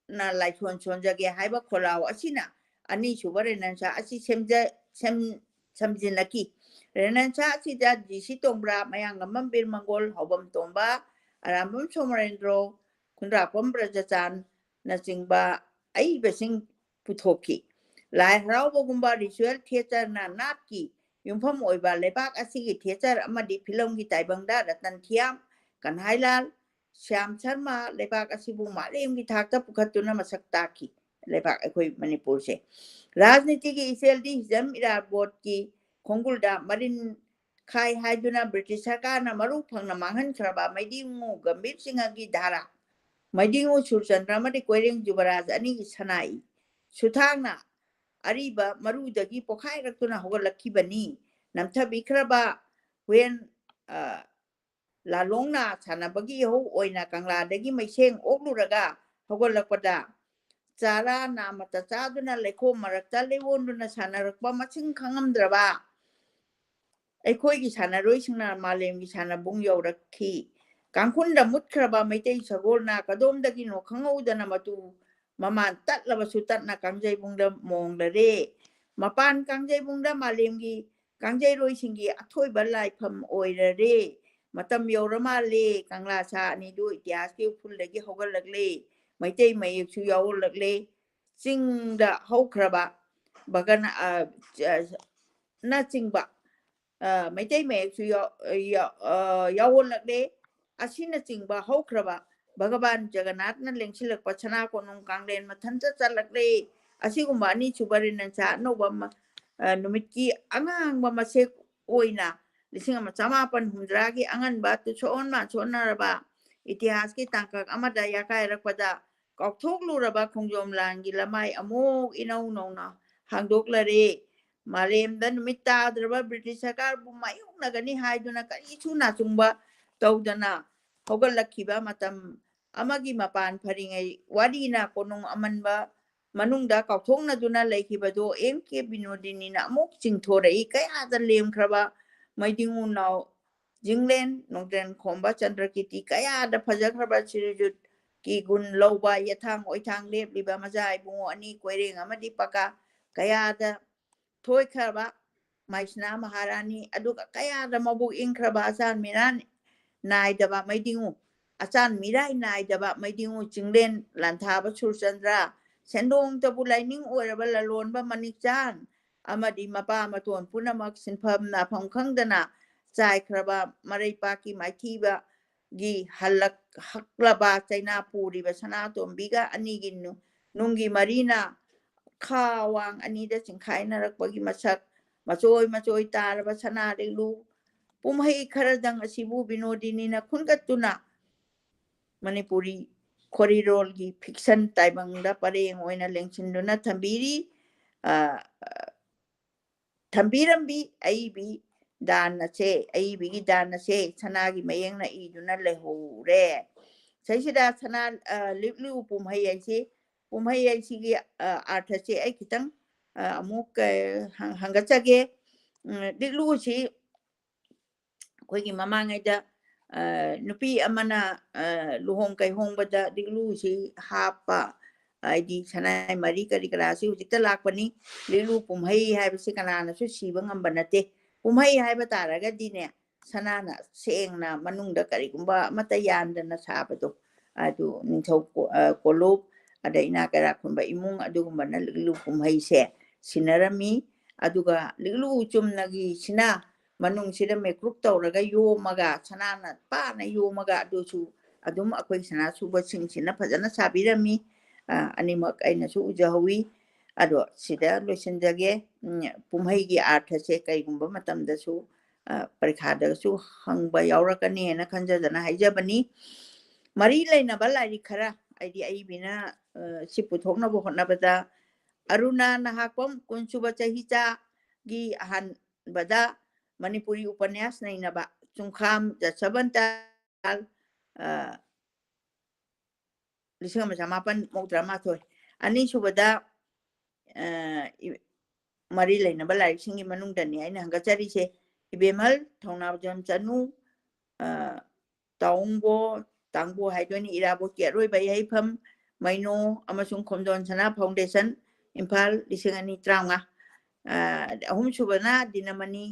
ꯅ ꯂꯥꯏꯁꯣꯟ ꯁꯣꯟꯖꯒꯦ ꯍꯥꯏꯕ ꯈꯣꯜꯂꯥꯎ ꯑꯁꯤꯅ ꯑꯅꯤꯁꯨꯕ ꯔꯦꯅꯦꯟꯁꯥ ꯑꯁꯤ ꯁꯦꯝꯖ-, ꯁꯦꯝ-, ꯁꯦꯝꯖꯤꯟꯅꯈꯤ꯫ ꯔꯦꯅꯦꯟꯁꯥ ꯑꯁꯤꯗ ꯖꯤ ꯁꯤ ꯇꯣꯡꯕ꯭ꯔꯥ, ꯃꯌꯥꯡꯂꯝꯕꯝ ꯕꯤꯔ ꯃꯪꯒꯣꯜ, ꯍꯥꯎꯕꯝ ꯇꯣꯝꯕ, ꯑꯔꯥꯝꯕꯝ ꯁꯣꯃꯣꯔꯦꯟꯗ꯭ꯔꯣ, ꯈꯨꯟꯗ꯭ꯔꯥꯛꯄꯝ ꯕ꯭ꯔꯖꯆꯥꯟꯅꯆꯤꯡꯕ ꯑꯏꯕꯁꯤꯡ ꯄꯨꯊꯣꯛꯈꯤ꯫ ꯂꯥꯏ ꯍꯔꯥꯎꯕꯒꯨꯝꯕ ꯔꯤꯆꯨꯋꯦꯜ ꯊꯤꯌꯦꯇꯔꯅ ꯅꯥꯠꯀꯤ ꯌꯨꯝꯐꯝ ꯑꯣꯏꯕ ꯂꯩꯕꯥꯛ ꯑꯁꯤꯒꯤ ꯊꯤꯌꯦꯇꯔ ꯑꯃꯗꯤ ꯐꯤꯂꯝꯒꯤ ꯇꯥꯏꯕꯪꯗ ꯔꯇꯟ ꯊꯤꯌꯥꯝ, ꯀꯟꯍꯥꯏꯂꯥꯜ, ꯁ꯭ꯌꯥꯝ ꯁꯔꯃ ꯂꯩꯕꯥꯛ ꯑꯁꯤꯕꯨ ꯃꯥꯂꯦꯝꯒꯤ ꯊꯥꯛꯇ ꯄꯨꯈꯠꯇꯨꯅ ꯃꯁꯛ ꯇꯥꯛꯈꯤ꯫ ꯂꯩꯕꯥꯛ ꯑꯩꯈꯣꯏ ꯃꯅꯤꯄꯨꯔꯁꯦ ꯔꯥꯖꯅꯤꯇꯤꯒꯤ ꯏꯆꯦꯜꯗꯤ ꯍꯤꯖꯝ ꯏꯔꯥꯕꯣꯠꯀꯤ ꯈꯣꯡꯒꯨꯜꯗ ꯃꯔꯤꯟ ꯈꯥꯏ ꯍꯥꯏꯗꯨꯅ ꯕ꯭ꯔꯤꯇꯤꯁ ꯁꯔꯀꯥꯔꯅ ꯃꯔꯨ ꯐꯪꯅ ꯃꯥꯡꯍꯟꯈ꯭ꯔꯕ ꯃꯩꯗꯤꯉꯨ ꯒꯝꯚꯤꯔ ꯁꯤꯡꯍꯒꯤ ꯙꯥꯔꯥ, ꯃꯩꯗꯤꯉꯨ ꯁꯨꯔꯆꯟꯗ꯭ꯔ ꯑꯃꯗꯤ ꯀꯣꯏꯔꯦꯡ ꯖꯨꯕꯔꯥꯖ ꯑꯅꯤꯒꯤ ꯁꯅꯥꯏ ꯁꯨꯊꯥꯡꯅ ꯑꯔꯤꯕ ꯃꯔꯨꯗꯒꯤ ꯄꯣꯈꯥꯏꯔꯛꯇꯨꯅ ꯍꯧꯒꯠꯂꯛꯈꯤꯕꯅꯤ꯫ ꯅꯝꯊꯕꯤꯈ꯭ꯔꯕ ꯍꯨꯌꯦꯟ, ꯑ, ꯂꯥꯂꯣꯡꯅ ꯁꯥꯟꯅꯕꯒꯤ ꯏꯍꯧ ꯑꯣꯏꯅ ꯀꯪꯂꯥꯗꯒꯤ ꯃꯩꯁꯦꯡ ꯑꯣꯛꯂꯨꯔꯒ ꯍꯧꯒꯠꯂꯛꯄꯗ ꯆꯥꯔꯥ ꯅꯥꯃꯠꯇ ꯆꯥꯗꯨꯅ ꯂꯩꯈꯣꯝ ꯃꯔꯛꯇ ꯂꯩꯋꯣꯟꯗꯨꯅ ꯁꯥꯟꯅꯔꯛꯄ ꯃꯁꯤꯡ ꯈꯪꯉꯝꯗ꯭ꯔꯕ ꯑꯩꯈꯣꯏꯒꯤ ꯁꯥꯟꯅꯔꯣꯏꯁꯤꯡꯅ ꯃꯥꯂꯦꯝꯒꯤ ꯁꯥꯟꯅꯕꯨꯡ ꯌꯧꯔꯛꯈꯤ꯫ ꯀꯥꯡꯈꯨꯜꯗ ꯃꯨꯠꯈ꯭ꯔꯕ ꯃꯩꯇꯩ ꯁꯒꯣꯜꯅ ꯀꯗꯣꯝꯗꯒꯤꯅꯣ ꯈꯪꯍꯧꯗꯅ ꯃꯇꯨ ꯃꯃꯥꯟ ꯇꯠꯂꯕꯁꯨ ꯇꯠꯅ ꯀꯥꯡꯖꯩꯕꯨꯡꯗ ꯃꯣꯡꯂꯔꯦ꯫ ꯃꯄꯥꯟ ꯀꯥꯡꯖꯩꯕꯨꯡꯗ ꯃꯥꯂꯦꯝꯒꯤ ꯀꯥꯡꯖꯩꯔꯣꯏꯁꯤꯡꯒꯤ ꯑꯊꯣꯏꯕ ꯂꯥꯏꯐꯝ ꯑꯣꯏꯔꯔꯦ꯫ ꯃꯇꯝ ꯌꯧꯔ ꯃꯥꯜꯂꯦ, ꯀꯪꯂꯥ ꯁꯥ ꯑꯅꯤꯗꯨ ꯏꯇꯤꯍꯥꯁꯀꯤ ꯎꯐꯨꯜꯗꯒꯤ ꯍꯧꯒꯠꯂꯛꯂꯦ, ꯃꯩꯇꯩ ꯃꯌꯦꯛꯁꯨ ꯌꯥꯎꯔꯛꯂꯦ꯫ ꯆꯤꯡꯗ ꯍꯧꯈ꯭ꯔꯕ ꯕꯒꯅ-, ꯑ, ꯑ, ꯅꯆꯤꯡꯕ, ꯑ, ꯃꯩꯇꯩ ꯃꯌꯦꯛꯁꯨ ꯌꯥꯎ-, ꯌꯥꯎ-, ꯑ, ꯌꯥꯎꯍꯜꯂꯛꯂꯦ꯫ ꯑꯁꯤꯅꯆꯤꯡꯕ ꯍꯧꯈ꯭ꯔꯕ ꯚꯒꯕꯥꯟ ꯖꯒꯟꯅꯥꯊꯅ ꯂꯦꯡꯁꯤꯜꯂꯛꯄ ꯁꯅꯥ ꯀꯣꯅꯨꯡ ꯀꯥꯡꯂꯦꯟ ꯃꯊꯟꯇ ꯆꯠꯂꯛꯂꯦ꯫ ꯑꯁꯤꯒꯨꯝꯕ ꯑꯅꯤꯁꯨꯕ ꯔꯤꯅꯟꯁꯥ ꯑꯅꯧꯕ ꯃ-, ꯑ, ꯅꯨꯃꯤꯠꯀꯤ ꯑꯉꯥꯡꯕ ꯃꯁꯦꯛ ꯑꯣꯏꯅ ꯂꯤꯁꯤꯡ ꯑꯃ ꯆꯃꯥꯄꯟ ꯍꯨꯝꯗ꯭ꯔꯥꯒꯤ ꯑꯉꯟꯕ ꯇꯨꯁꯣꯟ ꯃꯥꯟꯁꯣꯟꯅꯔꯕ ꯏꯇꯤꯍꯥꯁꯀꯤ ꯇꯥꯡꯀꯛ ꯑꯃꯗ ꯌꯥꯀꯥꯏꯔꯛꯄꯗ ꯀꯥꯎꯊꯣꯛꯂꯨꯔꯕ ꯈꯣꯡꯖꯣꯝ ꯂꯥꯟꯒꯤ ꯂꯃꯥꯏ ꯑꯃꯨꯛ ꯏꯅꯧ ꯅꯧꯅ ꯍꯥꯡꯗꯣꯛꯂꯔꯦ꯫ ꯃꯥꯂꯦꯝꯗ ꯅꯨꯃꯤꯠ ꯇꯥꯗ꯭ꯔꯕ ꯕ꯭ꯔꯤꯇꯤꯁ ꯁꯔꯀꯥꯔꯕꯨ ꯃꯥꯌꯣꯛꯅꯒꯅꯤ ꯍꯥꯏꯗꯨꯅ ꯀꯔꯤꯁꯨ ꯅꯥꯆꯨꯡꯕ ꯇꯧꯗꯅ ꯍꯧꯒꯠꯂꯛꯈꯤꯕ ꯃꯇꯝ ꯑꯃꯒꯤ ꯃꯄꯥꯟ ꯐꯔꯤꯉꯩ ꯋꯥꯔꯤꯅ ꯀꯣꯅꯨꯡ ꯑꯃꯟꯕ ꯃꯅꯨꯡꯗ ꯀꯥꯎꯊꯣꯛꯅꯗꯨꯅ ꯂꯩꯈꯤꯕꯗꯨ ꯑꯦꯝ ꯀꯦ ꯕꯤꯅꯣꯗꯤꯅꯤꯅ ꯑꯃꯨꯛ ꯆꯤꯡꯊꯣꯔꯛꯏ꯫ ꯀꯌꯥꯗ ꯂꯦꯝꯈ꯭ꯔꯕ ꯃꯩꯗꯤꯡꯉꯨ ꯅꯥꯎ ꯖꯤꯡꯂꯦꯟ ꯅꯣꯡꯗ꯭ꯔꯦꯟ ꯈꯣꯝꯕ ꯆꯟꯗ꯭ꯔꯀꯤꯔꯇꯤ, ꯀꯌꯥꯗ ꯐꯖꯈ꯭ꯔꯕ ꯁꯤꯔꯤꯖꯨꯠꯀꯤ ꯒꯨꯟ ꯂꯧꯕ ꯌꯦꯊꯥꯡ ꯑꯣꯏꯊꯥꯡ ꯂꯦꯞꯂꯤꯕ ꯃꯆꯥ ꯏꯕꯨꯡꯉꯣ ꯑꯅꯤ ꯀꯣꯏꯔꯦꯡ ꯑꯃꯗꯤ ꯄꯀꯥ, ꯀꯌꯥꯗ ꯊꯣꯏꯈ꯭ꯔꯕ ꯃꯥꯏꯁꯅꯥ ꯃꯍꯥꯔꯥꯅꯤ, ꯑꯗꯨꯒ ꯀꯌꯥꯗ ꯃꯕꯨꯛ ꯏꯪꯈ꯭ꯔꯕ ꯑꯆꯥꯟ ꯃꯤꯔꯥꯟ ꯅꯥꯏꯗꯕ ꯃꯩꯗꯤꯡꯉꯨ, ꯑꯆꯥꯟ ꯃꯤꯔꯥꯏ ꯅꯥꯏꯗꯕ ꯃꯩꯗꯤꯡꯉꯨ ꯆꯤꯡꯂꯦꯟ ꯂꯥꯟꯊꯥꯕ ꯁꯨꯔꯆꯟꯗ꯭ꯔ, ꯁꯦꯟꯗꯣꯡꯇꯕꯨ ꯂꯥꯏꯅꯤꯡ ꯑꯣꯏꯔꯕ ꯂꯂꯣꯟꯕ ꯃꯅꯤꯛꯆꯥꯟ ꯑꯃꯗꯤ ꯃꯄꯥ ꯃꯇꯣꯟ ꯄꯨꯝꯅꯃꯛ ꯁꯤꯟꯐꯝ ꯅꯥꯐꯝ ꯈꯪꯗꯅ ꯆꯥꯏꯈ꯭ꯔꯕ ꯃꯔꯩꯄꯥꯛꯀꯤ ꯃꯥꯏꯊꯤꯕꯒꯤ ꯍꯜꯂꯛ-, ꯍꯛꯂꯕ ꯆꯩꯅꯥ ꯄꯨꯔꯤꯕ ꯁꯅꯥꯇꯣꯝꯕꯤꯒ ꯑꯅꯤꯒꯤ ꯅꯨ-, ꯅꯨꯡꯒꯤ ꯃꯔꯤꯅ ꯈꯥ ꯋꯥꯡ ꯑꯅꯤꯗ ꯆꯤꯡꯈꯥꯏꯅꯔꯛꯄꯒꯤ ꯃꯁꯛ, ꯃꯆꯣꯏ ꯃꯆꯣꯏ ꯇꯥꯔꯕ ꯁꯅꯥ ꯂꯤꯛꯂꯨ ꯄꯨꯝꯍꯩ ꯈꯔꯗꯪ ꯑꯁꯤꯕꯨ ꯕꯤꯅꯣꯗꯤꯅꯤꯅ ꯈꯨꯟꯒꯠꯇꯨꯅ ꯃꯅꯤꯄꯨꯔꯤ ꯈꯣꯔꯤꯔꯣꯜꯒꯤ ꯐꯤꯛꯁꯟ ꯇꯥꯏꯕꯪꯗ ꯄꯔꯦꯡ ꯑꯣꯏꯅ ꯂꯦꯡꯁꯤꯟꯗꯨꯅ ꯊꯝꯕꯤꯔꯤ꯫ ꯑ, ꯊꯝꯕꯤꯔꯝꯕꯤ ꯑꯏꯕꯤ ꯗꯥꯟ ꯑꯁꯦ, ꯑꯏꯕꯤꯒꯤ ꯗꯥꯟ ꯑꯁꯦ ꯁꯅꯥꯒꯤ ꯃꯌꯦꯛꯅ ꯏꯗꯨꯅ ꯂꯩꯍꯧꯔꯦ꯫ ꯁꯤꯁꯤꯗ ꯁꯅꯥ, ꯑ, ꯂꯤꯛꯂꯨ ꯄꯨꯝꯍꯩ ꯍꯥꯏꯁꯤ, ꯄꯨꯝꯍꯩ ꯍꯥꯏꯁꯤꯒꯤ, ꯑ, ꯑꯥꯔꯊꯁꯦ ꯑꯩ ꯈꯤꯇꯪ, ꯑ, ꯑꯃꯨꯛ, ꯑ, ꯍꯪ-, ꯍꯪꯒꯠꯆꯒꯦ꯫ ꯎꯝ, ꯂꯤꯛꯂꯨꯁꯤ ꯑꯩꯈꯣꯏꯒꯤ ꯃꯃꯥꯡꯉꯩꯗ, ꯑ, ꯅꯨꯄꯤ ꯑꯃꯅ, ꯑ, ꯂꯨꯍꯣꯡ ꯀꯩꯍꯣꯡꯕꯗ ꯂꯤꯛꯂꯨꯁꯤ ꯍꯥꯞꯄ, ꯍꯥꯏꯗꯤ ꯁꯅꯥꯏ ꯃꯔꯤ ꯀꯔꯤ ꯀꯔꯥꯁꯤ ꯍꯧꯖꯤꯛꯇ ꯂꯥꯛꯄꯅꯤ꯫ ꯂꯤꯛꯂꯨ ꯄꯨꯝꯍꯩ ꯍꯥꯏꯕꯁꯤ ꯀꯅꯥꯅꯁꯨ ꯁꯤꯕ ꯉꯝꯕ ꯅꯠꯇꯦ꯫ ꯄꯨꯝꯍꯩ ꯍꯥꯏꯕ ꯇꯥꯔꯒꯗꯤꯅꯦ, ꯁꯅꯥꯅ ꯁꯦꯡꯅ ꯃꯅꯨꯡꯗ ꯀꯔꯤꯒꯨꯝꯕ ꯑꯃꯠꯇ ꯌꯥꯟꯗꯅ ꯁꯥꯕꯗꯣ, ꯑꯗꯨ ꯅꯤꯡꯊꯧ ꯀꯣ-, ꯑ, ꯀꯣꯂꯨꯞ, ꯑꯗꯩ ꯏꯅꯥ ꯀꯩꯔꯥꯛ ꯈꯨꯟꯕ ꯏꯃꯨꯡ ꯑꯗꯨꯒꯨꯝꯕꯅ ꯂꯤꯛꯂꯨ ꯄꯨꯝꯍꯩꯁꯦ ꯁꯤꯟꯅꯔꯝꯃꯤ꯫ ꯑꯗꯨꯒ ꯂꯤꯛꯂꯨ ꯆꯨꯝꯅꯒꯤꯁꯤꯅ ꯃꯅꯨꯡꯁꯤꯗ ꯃꯦꯀ꯭ꯔꯨꯛ ꯇꯧꯔꯒ ꯌꯣꯝꯃꯒ, ꯁꯅꯥꯅ ꯄꯥꯅ ꯌꯣꯝꯃꯒ, ꯑꯗꯨꯁꯨ ꯑꯗꯨꯝ ꯑꯩꯈꯣꯏ ꯁꯅꯥ ꯁꯨꯕꯁꯤꯡꯁꯤꯅ ꯐꯖꯅ ꯁꯥꯕꯤꯔꯝꯃꯤ꯫ ꯑ, ꯑꯅꯤꯃꯛ ꯑꯩꯅꯁꯨ ꯎꯖꯍꯧꯋꯤ꯫ ꯑꯗꯣ ꯁꯤꯗ ꯂꯣꯏꯁꯤꯟꯖꯒꯦ꯫ ꯎꯝ, ꯀꯨꯝꯍꯩꯒꯤ ꯑꯥꯔꯊꯁꯦ ꯀꯩꯒꯨꯝꯕ ꯃꯇꯝꯗꯁꯨ, ꯑ, ꯄꯔꯤꯈꯥꯗꯁꯨ ꯍꯪꯕ ꯌꯥꯎꯔꯛꯀꯅꯤ ꯍꯥꯏꯅ ꯈꯟꯖꯗꯅ ꯍꯥꯏꯖꯕꯅꯤ꯫ ꯃꯔꯤ ꯂꯩꯅꯕ ꯂꯥꯏꯔꯤꯛ ꯈꯔ, ꯑꯩꯗꯤ ꯑꯏꯕꯤꯅ, ꯑ, ꯁꯤ ꯄꯨꯊꯣꯛꯅꯕ ꯍꯣꯠꯅꯕꯗ ꯑꯔꯨꯅꯥ ꯅꯍꯥꯛꯄꯝ ꯀꯨꯟꯁꯨꯕ ꯆꯍꯤꯆꯥꯒꯤ ꯑꯍꯥꯟꯕꯗ ꯃꯅꯤꯄꯨꯔꯤ ꯎꯄꯟꯌꯥꯁ ꯅꯩꯅꯕ ꯆꯨꯡꯈꯥꯝ ꯖꯠꯁꯕꯟꯇ, ꯑ, ꯂꯤꯁꯤꯡ ꯑꯃ ꯆꯃꯥꯄꯟ ꯃꯧꯗ꯭ꯔꯥ ꯃꯥꯊꯣꯏ꯫ ꯑꯅꯤꯁꯨꯕꯗ, ꯑ, ꯏ-, ꯃꯔꯤ ꯂꯩꯅꯕ ꯂꯥꯏꯔꯤꯛꯁꯤꯡꯒꯤ ꯃꯅꯨꯡꯗꯅꯤ ꯑꯩꯅ ꯍꯪꯒꯠꯆꯔꯤꯁꯦ꯫ ꯏꯕꯦꯝꯍꯜ ꯊꯧꯅꯥꯎꯖꯝ ꯆꯅꯨ, ꯑ, ꯇꯥꯎꯡꯕꯣ, ꯇꯥꯡꯕꯣ ꯍꯥꯏꯗꯣꯏꯅꯤ, ꯏꯔꯥꯕꯣꯠꯀꯤ ꯑꯔꯣꯏꯕ ꯌꯥꯏꯐꯝ, ꯃꯩꯅꯣ ꯑꯃꯁꯨꯡ ꯈꯣꯝꯖꯣꯟ ꯁꯅꯥ ꯐꯥꯎꯟꯗꯦꯁꯟ, ꯏꯝꯐꯥꯜ, ꯂꯤꯁꯤꯡ ꯑꯅꯤ ꯇꯔꯥꯃꯉꯥ꯫ ꯑ, ꯑꯍꯨꯝꯁꯨꯕꯅ ꯗꯤꯅꯃꯅꯤ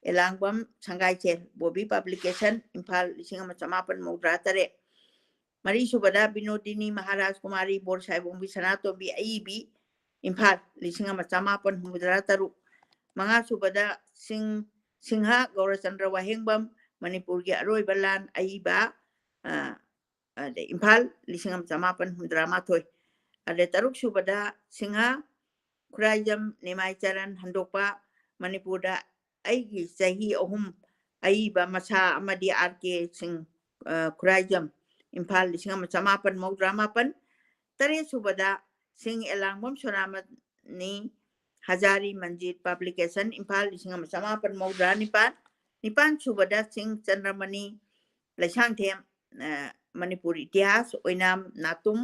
ꯑꯦꯂꯥꯡꯕꯝ ꯁꯪꯒꯥꯏꯁꯦꯜ, ꯕꯣꯕꯤ ꯄꯕ꯭ꯂꯤꯀꯦꯁꯟ, ꯏꯝꯐꯥꯜ, ꯂꯤꯁꯤꯡ ꯑꯃ ꯆꯃꯥꯄꯟ ꯃꯧꯗ꯭ꯔꯥ ꯇꯔꯦꯠ꯫ ꯃꯔꯤꯁꯨꯕꯗ ꯕꯤꯅꯣꯗꯤꯅꯤ ꯃꯍꯥꯔꯥꯖ ꯀꯨꯃꯥꯔꯤ ꯕꯣꯔꯁꯥꯏꯕꯣꯝꯒꯤ ꯁꯅꯥꯇꯣꯝꯕꯤ ꯑꯏꯕꯤ, ꯏꯝꯐꯥꯜ, ꯂꯤꯁꯤꯡ ꯑꯃ ꯆꯃꯥꯄꯟ ꯍꯨꯝꯐꯨꯇꯔꯥ ꯇꯔꯨꯛ꯫ ꯃꯉꯥꯁꯨꯕꯗ ꯁꯤꯡ-, ꯁꯤꯡꯍ ꯒꯧꯔꯆꯟꯗ꯭ꯔ ꯋꯥꯍꯦꯡꯕꯝ, ꯃꯅꯤꯄꯨꯔꯒꯤ ꯑꯔꯣꯏꯕ ꯂꯥꯟ ꯑꯏꯕ, ꯑ, ꯑꯗꯩ ꯏꯝꯐꯥꯜ, ꯂꯤꯁꯤꯡ ꯑꯃ ꯆꯃꯥꯄꯟ ꯍꯨꯝꯐꯨꯇꯔꯥ ꯃꯥꯊꯣꯏ꯫ ꯑꯗꯩ ꯇꯔꯨꯛꯁꯨꯕꯗ ꯁꯤꯡꯍ ꯈꯨꯔꯥꯏꯖꯝ ꯅꯤꯃꯥꯏ ꯆꯔꯟ ꯍꯟꯗꯣꯛꯄ, ꯃꯅꯤꯄꯨꯔꯗ ꯑꯩꯒꯤ ꯆꯍꯤ ꯑꯍꯨꯝ ꯑꯏꯕ ꯃꯁꯥ ꯑꯃꯗꯤ ꯑꯥꯔ ꯀꯦ ꯁꯤꯡ, ꯑ, ꯈꯨꯔꯥꯏꯖꯝ, ꯏꯝꯐꯥꯜ, ꯂꯤꯁꯤꯡ ꯑꯃ ꯆꯃꯥꯄꯟ ꯃꯧꯗ꯭ꯔꯥ ꯃꯥꯄꯟ꯫ ꯇꯔꯦꯠꯁꯨꯕꯗ ꯁꯤꯡ ꯑꯦꯂꯥꯡꯕꯝ ꯁꯣꯅꯥꯃꯅꯤ ꯍꯖꯥꯔꯤ ꯃꯟꯖꯤꯠ ꯄꯕ꯭ꯂꯤꯀꯦꯁꯟ, ꯏꯝꯐꯥꯜ, ꯂꯤꯁꯤꯡ ꯑꯃ ꯆꯃꯥꯄꯟ ꯃꯧꯗ꯭ꯔꯥ ꯅꯤꯄꯥꯟ꯫ ꯅꯤꯄꯥꯟꯁꯨꯕꯗ ꯁꯤꯡ ꯆꯟꯗ꯭ꯔꯃꯅꯤ ꯂꯩꯁꯥꯡꯊꯦꯝ, ꯑ, ꯃꯅꯤꯄꯨꯔ ꯏꯇꯤꯍꯥꯁ ꯑꯣꯏꯅꯥꯝ ꯅꯥꯇꯨꯝ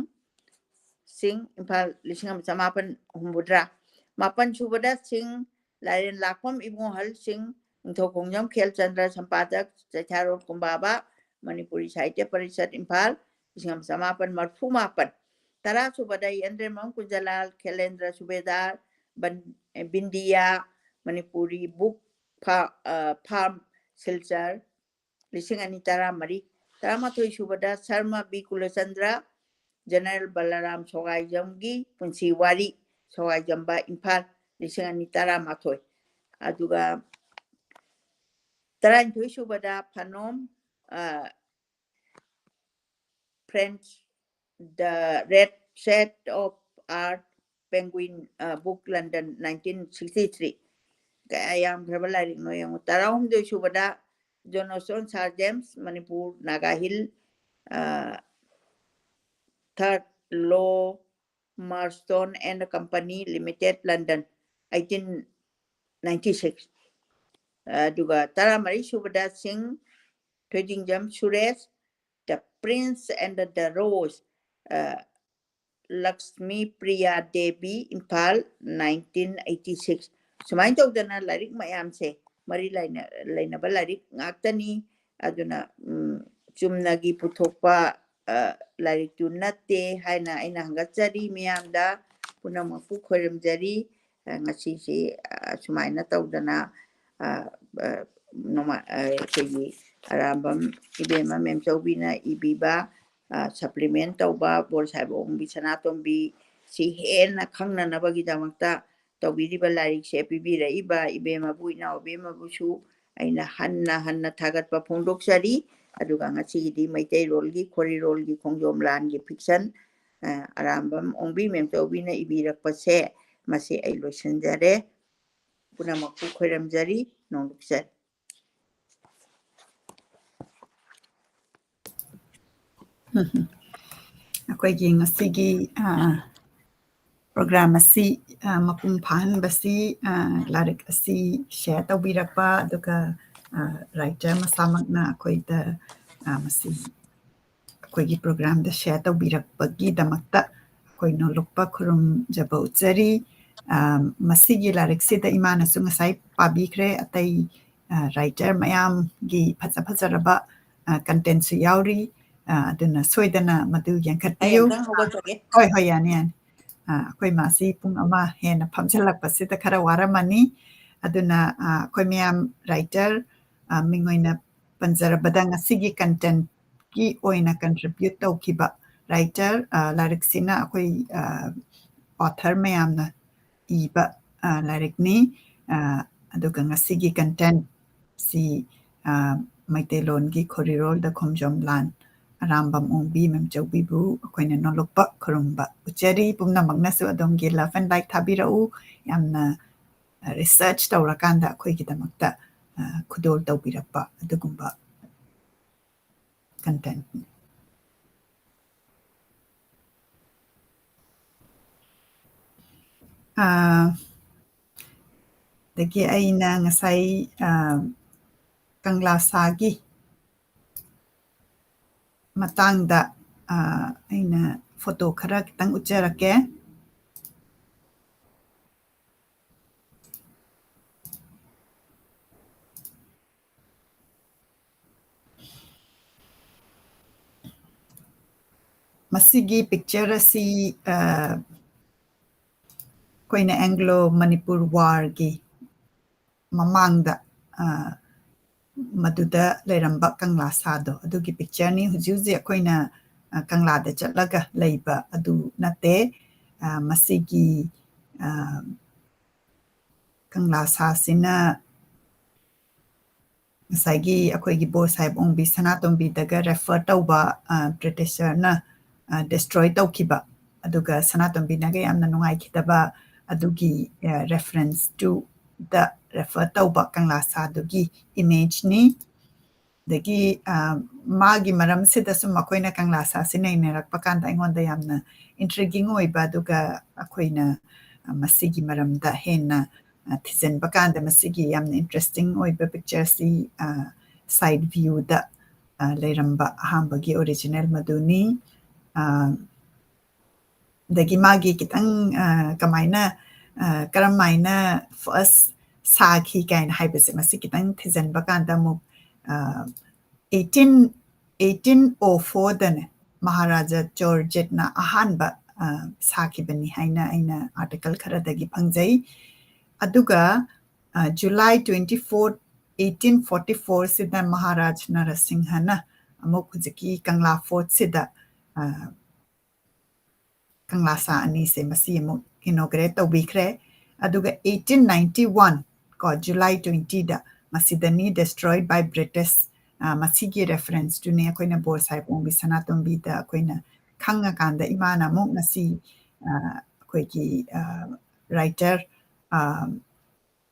ꯁꯤꯡ, ꯏꯝꯐꯥꯜ, ꯂꯤꯁꯤꯡ ꯑꯃ ꯆꯃꯥꯄꯟ ꯍꯨꯝꯐꯨꯇꯔꯥ꯫ ꯃꯥꯄꯟꯁꯨꯕꯗ ꯁꯤꯡ ꯂꯥꯏꯔꯦꯟ ꯂꯥꯛꯐꯝ ꯏꯕꯨꯡꯍꯜ ꯁꯤꯡ, ꯅꯤꯡꯊꯧ ꯈꯣꯡꯖꯝ ꯈꯦꯜꯆꯟꯗ꯭ꯔ ꯁꯝꯄꯥꯗꯛ, ꯆꯩꯊꯥꯔꯣꯜ ꯀꯨꯝꯕꯥꯕ, ꯃꯅꯤꯄꯨꯔꯤ ꯁꯥꯍꯤꯇ꯭ꯌ ꯄꯔꯤꯁꯠ, ꯏꯝꯐꯥꯜ, ꯂꯤꯁꯤꯡ ꯑꯃ ꯆꯃꯥꯄꯟ ꯃꯔꯤꯐꯨ ꯃꯥꯄꯟ꯫ ꯇꯔꯥꯁꯨꯕꯗ ꯌꯦꯟꯗ꯭ꯔꯦꯝꯕꯝ ꯀꯨꯟꯖꯂꯥꯜ, ꯈꯦꯂꯦꯟꯗ꯭ꯔ ꯁꯨꯕꯦꯗꯥꯔ, ꯕꯟ-, ꯕꯤꯟꯗꯤꯌꯥ, ꯃꯅꯤꯄꯨꯔꯤ ꯕꯨꯛ ꯐꯥ-, ꯑ, ꯐꯥꯔꯝ, ꯁꯤꯜꯆꯔ, ꯂꯤꯁꯤꯡ ꯑꯅꯤ ꯇꯔꯥꯃꯔꯤ꯫ ꯇꯔꯥꯃꯥꯊꯣꯏꯁꯨꯕꯗ ꯁꯔꯃ ꯕꯤ ꯀꯨꯂꯆꯟꯗ꯭ꯔ, ꯖꯦꯅꯔꯦꯜ ꯕꯂꯔꯥꯝ ꯁꯣꯒꯥꯏꯖꯝꯒꯤ ꯄꯨꯟꯁꯤ ꯋꯥꯔꯤ, ꯁꯣꯒꯥꯏꯖꯝꯕ, ꯏꯝꯐꯥꯜ, ꯂꯤꯁꯤꯡ ꯑꯅꯤ ꯇꯔꯥꯃꯥꯊꯣꯏ꯫ ꯑꯗꯨꯒ ꯇꯔꯥꯅꯤꯊꯣꯏꯁꯨꯕꯗ ꯐꯅꯣꯝ, ꯑ, French, The Red Shade of Earth, Penguin, uh, Book, London, nineteen sixty-three. ꯀꯌꯥ ꯌꯥꯝꯈ꯭ꯔꯕ ꯂꯥꯏꯔꯤꯛꯅꯣ ꯌꯦꯡꯉꯨ꯫ ꯇꯔꯥꯍꯨꯝꯗꯣꯏ ꯁꯨꯕꯗ Johnston Sir James, Manipur, Naga Hill, uh, Third Law, Marston and Company Limited, London, eighteen ninety-six. ꯑꯗꯨꯒ ꯇꯔꯥꯃꯔꯤ ꯁꯨꯕꯗ ꯁꯤꯡ ꯊꯣꯏꯗꯤꯡꯖꯝ Suresh, The Prince and the Rose, ꯑ, Lakshmi Priya Devi, Imphal, nineteen eighty-six꯫ ꯁꯨꯃꯥꯏꯅ ꯇꯧꯗꯅ ꯂꯥꯏꯔꯤꯛ ꯃꯌꯥꯝꯁꯦ ꯃꯔꯤ ꯂꯩꯅ-, ꯂꯩꯅꯕ ꯂꯥꯏꯔꯤꯛ ꯉꯥꯛꯇꯅꯤ꯫ ꯑꯗꯨꯅ, ꯎꯝ, ꯆꯨꯝꯅꯒꯤ ꯄꯨꯊꯣꯛꯄ, ꯑ, ꯂꯥꯏꯔꯤꯛꯇꯨ ꯅꯠꯇꯦ ꯍꯥꯏꯅ ꯑꯩꯅ ꯍꯪꯒꯠꯆꯔꯤ ꯃꯤꯌꯥꯝꯗ, ꯄꯨꯝꯅꯃꯛꯄꯨ ꯈꯣꯏꯔꯝꯖꯔꯤ꯫ ꯑ, ꯉꯁꯤꯁꯤ, ꯑ, ꯁꯨꯃꯥꯏꯅ ꯇꯧꯗꯅ, ꯑ, ꯑ, ꯅꯣꯡꯃ-, ꯑ, ꯑꯩꯈꯣꯏꯒꯤ ꯑꯔꯥꯝꯕꯝ ꯏꯕꯦꯝꯃ ꯃꯦꯝꯆꯧꯕꯤꯅ ꯏꯕꯤꯕ, ꯑ, supplement ꯇꯧꯕ ꯕꯣꯔ ꯁꯥꯍꯦꯕ ꯑꯣꯡꯕꯤ ꯁꯅꯥꯇꯣꯝꯕꯤ ꯁꯤ ꯍꯦꯟꯅ ꯈꯪꯅꯅꯕꯒꯤꯗꯃꯛꯇ ꯇꯧꯕꯤꯔꯤꯕ ꯂꯥꯏꯔꯤꯛꯁꯦ ꯄꯤꯕꯤꯔꯛꯏꯕ ꯏꯕꯦꯝꯃꯕꯨ, ꯏꯅꯥꯎ ꯏꯕꯦꯝꯃꯕꯨꯁꯨ ꯑꯩꯅ ꯍꯟꯅ ꯍꯟꯅ ꯊꯥꯒꯠꯄ ꯐꯣꯡꯗꯣꯛꯆꯔꯤ꯫ ꯑꯗꯨꯒ ꯉꯁꯤꯒꯤꯗꯤ ꯃꯩꯇꯩꯔꯣꯜꯒꯤ ꯈꯣꯔꯤꯔꯣꯜꯒꯤ ꯈꯣꯡꯖꯣꯝ ꯂꯥꯟꯒꯤ fiction, ꯑ, ꯑꯔꯥꯝꯕꯝ ꯑꯣꯡꯕꯤ ꯃꯦꯝꯆꯧꯕꯤꯅ ꯏꯕꯤꯔꯛꯄꯁꯦ, ꯃꯁꯤ ꯑꯩ ꯂꯣꯏꯁꯤꯟꯖꯔꯦ꯫ ꯄꯨꯝꯅꯃꯛꯄꯨ ꯈꯣꯏꯔꯝꯖꯔꯤ, ꯅꯣꯡꯂꯨꯛꯆꯔꯤ꯫ ꯑꯩꯈꯣꯏꯒꯤ ꯉꯁꯤꯒꯤ, ꯑ, program ꯑꯁꯤ, ꯑ, ꯃꯄꯨꯡ ꯐꯥꯍꯟꯕꯁꯤ, ꯑ, ꯂꯥꯏꯔꯤꯛ ꯑꯁꯤ share ꯇꯧꯕꯤꯔꯛꯄ, ꯑꯗꯨꯒ, ꯑ, writer ꯃꯁꯥꯃꯛꯅ ꯑꯩꯈꯣꯏꯗ, ꯑ, ꯃꯁꯤ ꯑꯩꯈꯣꯏꯒꯤ program ꯗ share ꯇꯧꯕꯤꯔꯛꯄꯒꯤꯗꯃꯛꯇ ꯑꯩꯈꯣꯏ ꯅꯣꯂꯨꯛꯄ ꯈꯨꯔꯨꯝꯖꯕ ꯎꯠꯆꯔꯤ꯫ ꯑ, ꯃꯁꯤꯒꯤ ꯂꯥꯏꯔꯤꯛꯁꯤꯗ ꯏꯃꯥꯅꯁꯨ ꯉꯁꯥꯏ ꯄꯥꯕꯤꯈ꯭ꯔꯦ, ꯑꯇꯩ, ꯑ, writer ꯃꯌꯥꯝꯒꯤ ꯐꯖ ꯐꯖꯔꯕ, ꯑ, content ꯁꯨ ꯌꯥꯎꯔꯤ꯫ ꯑ, ꯑꯗꯨꯅ ꯁꯣꯏꯗꯅ ꯃꯗꯨ ꯑꯩ ꯌꯦꯡꯈꯠꯄꯤꯌꯨ꯫ ꯑꯝꯇꯪ ꯍꯧꯒꯠꯆꯒꯦ꯫ ꯍꯣꯏ, ꯍꯣꯏ, ꯌꯥꯅꯤ, ꯌꯥꯅꯤ꯫ ꯑ, ꯑꯩꯈꯣꯏ ꯃꯥꯁꯤ ꯄꯨꯡ ꯑꯃ ꯍꯦꯟꯅ ꯐꯝꯖꯜꯂꯛꯄꯁꯤꯗ ꯈꯔ ꯋꯥꯔꯝꯃꯅꯤ꯫ ꯑꯗꯨꯅ, ꯑ, ꯑꯩꯈꯣꯏ ꯃꯌꯥꯝ writer, ꯑ, ꯃꯤꯡ ꯑꯣꯏꯅ ꯄꯟꯖꯔꯕꯗ ꯉꯁꯤꯒꯤ content ꯀꯤ ꯑꯣꯏꯅ contribute ꯇꯧꯈꯤꯕ writer, ꯑ, ꯂꯥꯏꯔꯤꯛꯁꯤꯅ ꯑꯩꯈꯣꯏ, ꯑ, author ꯃꯌꯥꯝꯅ ꯏꯕ, ꯑ, ꯂꯥꯏꯔꯤꯛꯅꯤ꯫ ꯑ, ꯑꯗꯨꯒ ꯉꯁꯤꯒꯤ content ꯁꯤ, ꯑ, ꯃꯩꯇꯩꯂꯣꯟꯒꯤ ꯈꯣꯔꯤꯔꯣꯜꯗ ꯈꯣꯡꯖꯣꯝ ꯂꯥꯟ ꯑꯔꯥꯝꯕꯝ ꯑꯣꯡꯕꯤ ꯃꯦꯝꯆꯧꯕꯤꯕꯨ ꯑꯩꯈꯣꯏꯅ ꯅꯣꯂꯨꯛꯄ ꯈꯨꯔꯨꯝꯕ ꯎꯠꯆꯔꯤ꯫ ꯄꯨꯝꯅꯃꯛꯅꯁꯨ ꯑꯗꯣꯝꯒꯤ love and like ꯊꯥꯕꯤꯔꯛꯎ꯫ ꯌꯥꯝꯅ, ꯑ, research ꯇꯧꯔꯀꯥꯟꯗ ꯑꯩꯈꯣꯏꯒꯤꯗꯃꯛꯇ, ꯑ, ꯈꯨꯗꯣꯜ ꯇꯧꯕꯤꯔꯛꯄ ꯑꯗꯨꯒꯨꯝꯕ content ꯅꯤ꯫ ꯑ, ꯑꯗꯒꯤ ꯑꯩꯅ ꯉꯁꯥꯏ, ꯑ, ꯀꯪꯂꯥ ꯁꯥꯒꯤ ꯃꯇꯥꯡꯗ, ꯑ, ꯑꯩꯅ photo ꯈꯔ ꯈꯤꯇꯪ ꯎꯠꯆꯔꯛꯀꯦ꯫ ꯃꯁꯤꯒꯤ picture ꯑꯁꯤ, ꯑ, ꯑꯩꯈꯣꯏꯅ Anglo Manipur War ꯒꯤ ꯃꯃꯥꯡꯗ, ꯑ, ꯃꯗꯨꯗ ꯂꯩꯔꯝꯕ ꯀꯪꯂꯥ ꯁꯥꯗꯣ ꯑꯗꯨꯒꯤ picture ꯅꯤ꯫ ꯍꯧꯖꯤꯛ ꯍꯧꯖꯤꯛ ꯑꯩꯈꯣꯏꯅ, ꯑ, ꯀꯪꯂꯥꯗ ꯆꯠꯂꯒ ꯂꯩꯕ ꯑꯗꯨ ꯅꯠꯇꯦ꯫ ꯑ, ꯃꯁꯤꯒꯤ, ꯑ, ꯀꯪꯂꯥ ꯁꯥꯁꯤꯅ ꯉꯁꯥꯏꯒꯤ ꯑꯩꯈꯣꯏꯒꯤ ꯕꯣ ꯁꯥꯍꯦꯕ ꯑꯣꯡꯕꯤ ꯁꯅꯥꯇꯣꯝꯕꯤꯗꯒ refer ꯇꯧꯕ, ꯑ, British ꯅ, ꯑ, destroy ꯇꯧꯈꯤꯕ, ꯑꯗꯨꯒ ꯁꯅꯥꯇꯣꯝꯕꯤꯅꯒ ꯌꯥꯝꯅ ꯅꯨꯡꯉꯥꯏꯈꯤꯗꯕ ꯑꯗꯨꯒꯤ, ꯑ, reference to ꯗ refer ꯇꯧꯕ ꯀꯪꯂꯥ ꯁꯥꯗꯨꯒꯤ image ꯅꯤ꯫ ꯑꯗꯒꯤ, ꯑ, ꯃꯥꯒꯤ ꯃꯔꯝꯁꯤꯗꯁꯨ ꯃꯈꯣꯏꯅ ꯀꯪꯂꯥ ꯁꯥꯁꯤ ꯅꯩꯅꯔꯛꯄ ꯀꯥꯟꯗ ꯑꯩꯉꯣꯟꯗ ꯌꯥꯝꯅ intriguing ꯑꯣꯏꯕ, ꯑꯗꯨꯒ ꯑꯩꯈꯣꯏꯅ, ꯑ, ꯃꯁꯤꯒꯤ ꯃꯔꯝꯗ ꯍꯦꯟꯅ, ꯑ, ꯊꯤꯖꯤꯟꯕ ꯀꯥꯟꯗ ꯃꯁꯤꯒꯤ ꯌꯥꯝꯅ interesting ꯑꯣꯏꯕ picture ꯁꯤ, ꯑ, side view ꯗ, ꯑ, ꯂꯩꯔꯝꯕ ꯑꯍꯥꯟꯕꯒꯤ original ꯃꯗꯨꯅꯤ꯫ ꯑ, ꯑꯗꯒꯤ ꯃꯥꯒꯤ ꯈꯤꯇꯪ, ꯑ, ꯀꯃꯥꯏꯅ, ꯑ, ꯀꯔꯝ ꯍꯥꯏꯅ first ꯁꯥꯈꯤ ꯀꯥꯏꯅ ꯍꯥꯏꯕꯁꯦ, ꯃꯁꯤ ꯈꯤꯇꯪ ꯊꯤꯖꯤꯟꯕ ꯀꯥꯟꯗ ꯑꯃꯨꯛ, ꯑ, eighteen, eighteen oh four ꯗꯅꯦ Maharaja ꯖꯣꯔꯖꯦꯠꯅ ꯑꯍꯥꯟꯕ, ꯑ, ꯁꯥꯈꯤꯕꯅꯤ ꯍꯥꯏꯅ ꯑꯩꯅ article ꯈꯔꯗꯒꯤ ꯐꯪꯖꯩ꯫ ꯑꯗꯨꯒ, ꯑ, July twenty-fourth, eighteen forty-four ꯁꯤꯗ ꯃꯍꯥꯔꯥꯖ ꯅꯔꯁꯤꯡꯍꯅ ꯑꯃꯨꯛ ꯍꯧꯖꯤꯛꯀꯤ ꯀꯪꯂꯥ fort ꯁꯤꯗ, ꯑ, ꯀꯪꯂꯥ ꯁꯥ ꯑꯅꯤꯁꯦ ꯃꯁꯤ ꯑꯃꯨꯛ inaugurate ꯇꯧꯕꯤꯈ꯭ꯔꯦ꯫ ꯑꯗꯨꯒ eighteen ninety-one ꯀꯣ, July twenty the ꯃꯁꯤꯗꯅꯤ destroyed by British, ꯑ, ꯃꯁꯤꯒꯤ reference ꯇꯨꯅꯦ ꯑꯩꯈꯣꯏꯅ ꯕꯣꯔ ꯁꯥꯍꯦꯕ ꯑꯣꯡꯕꯤ ꯁꯅꯥꯇꯣꯝꯕꯤꯗ ꯑꯩꯈꯣꯏꯅ ꯈꯪꯉꯀꯥꯟꯗ ꯏꯃꯥꯅ ꯑꯃꯨꯛ ꯉꯁꯤ, ꯑ, ꯑꯩꯈꯣꯏꯒꯤ, ꯑ, writer, ꯑ,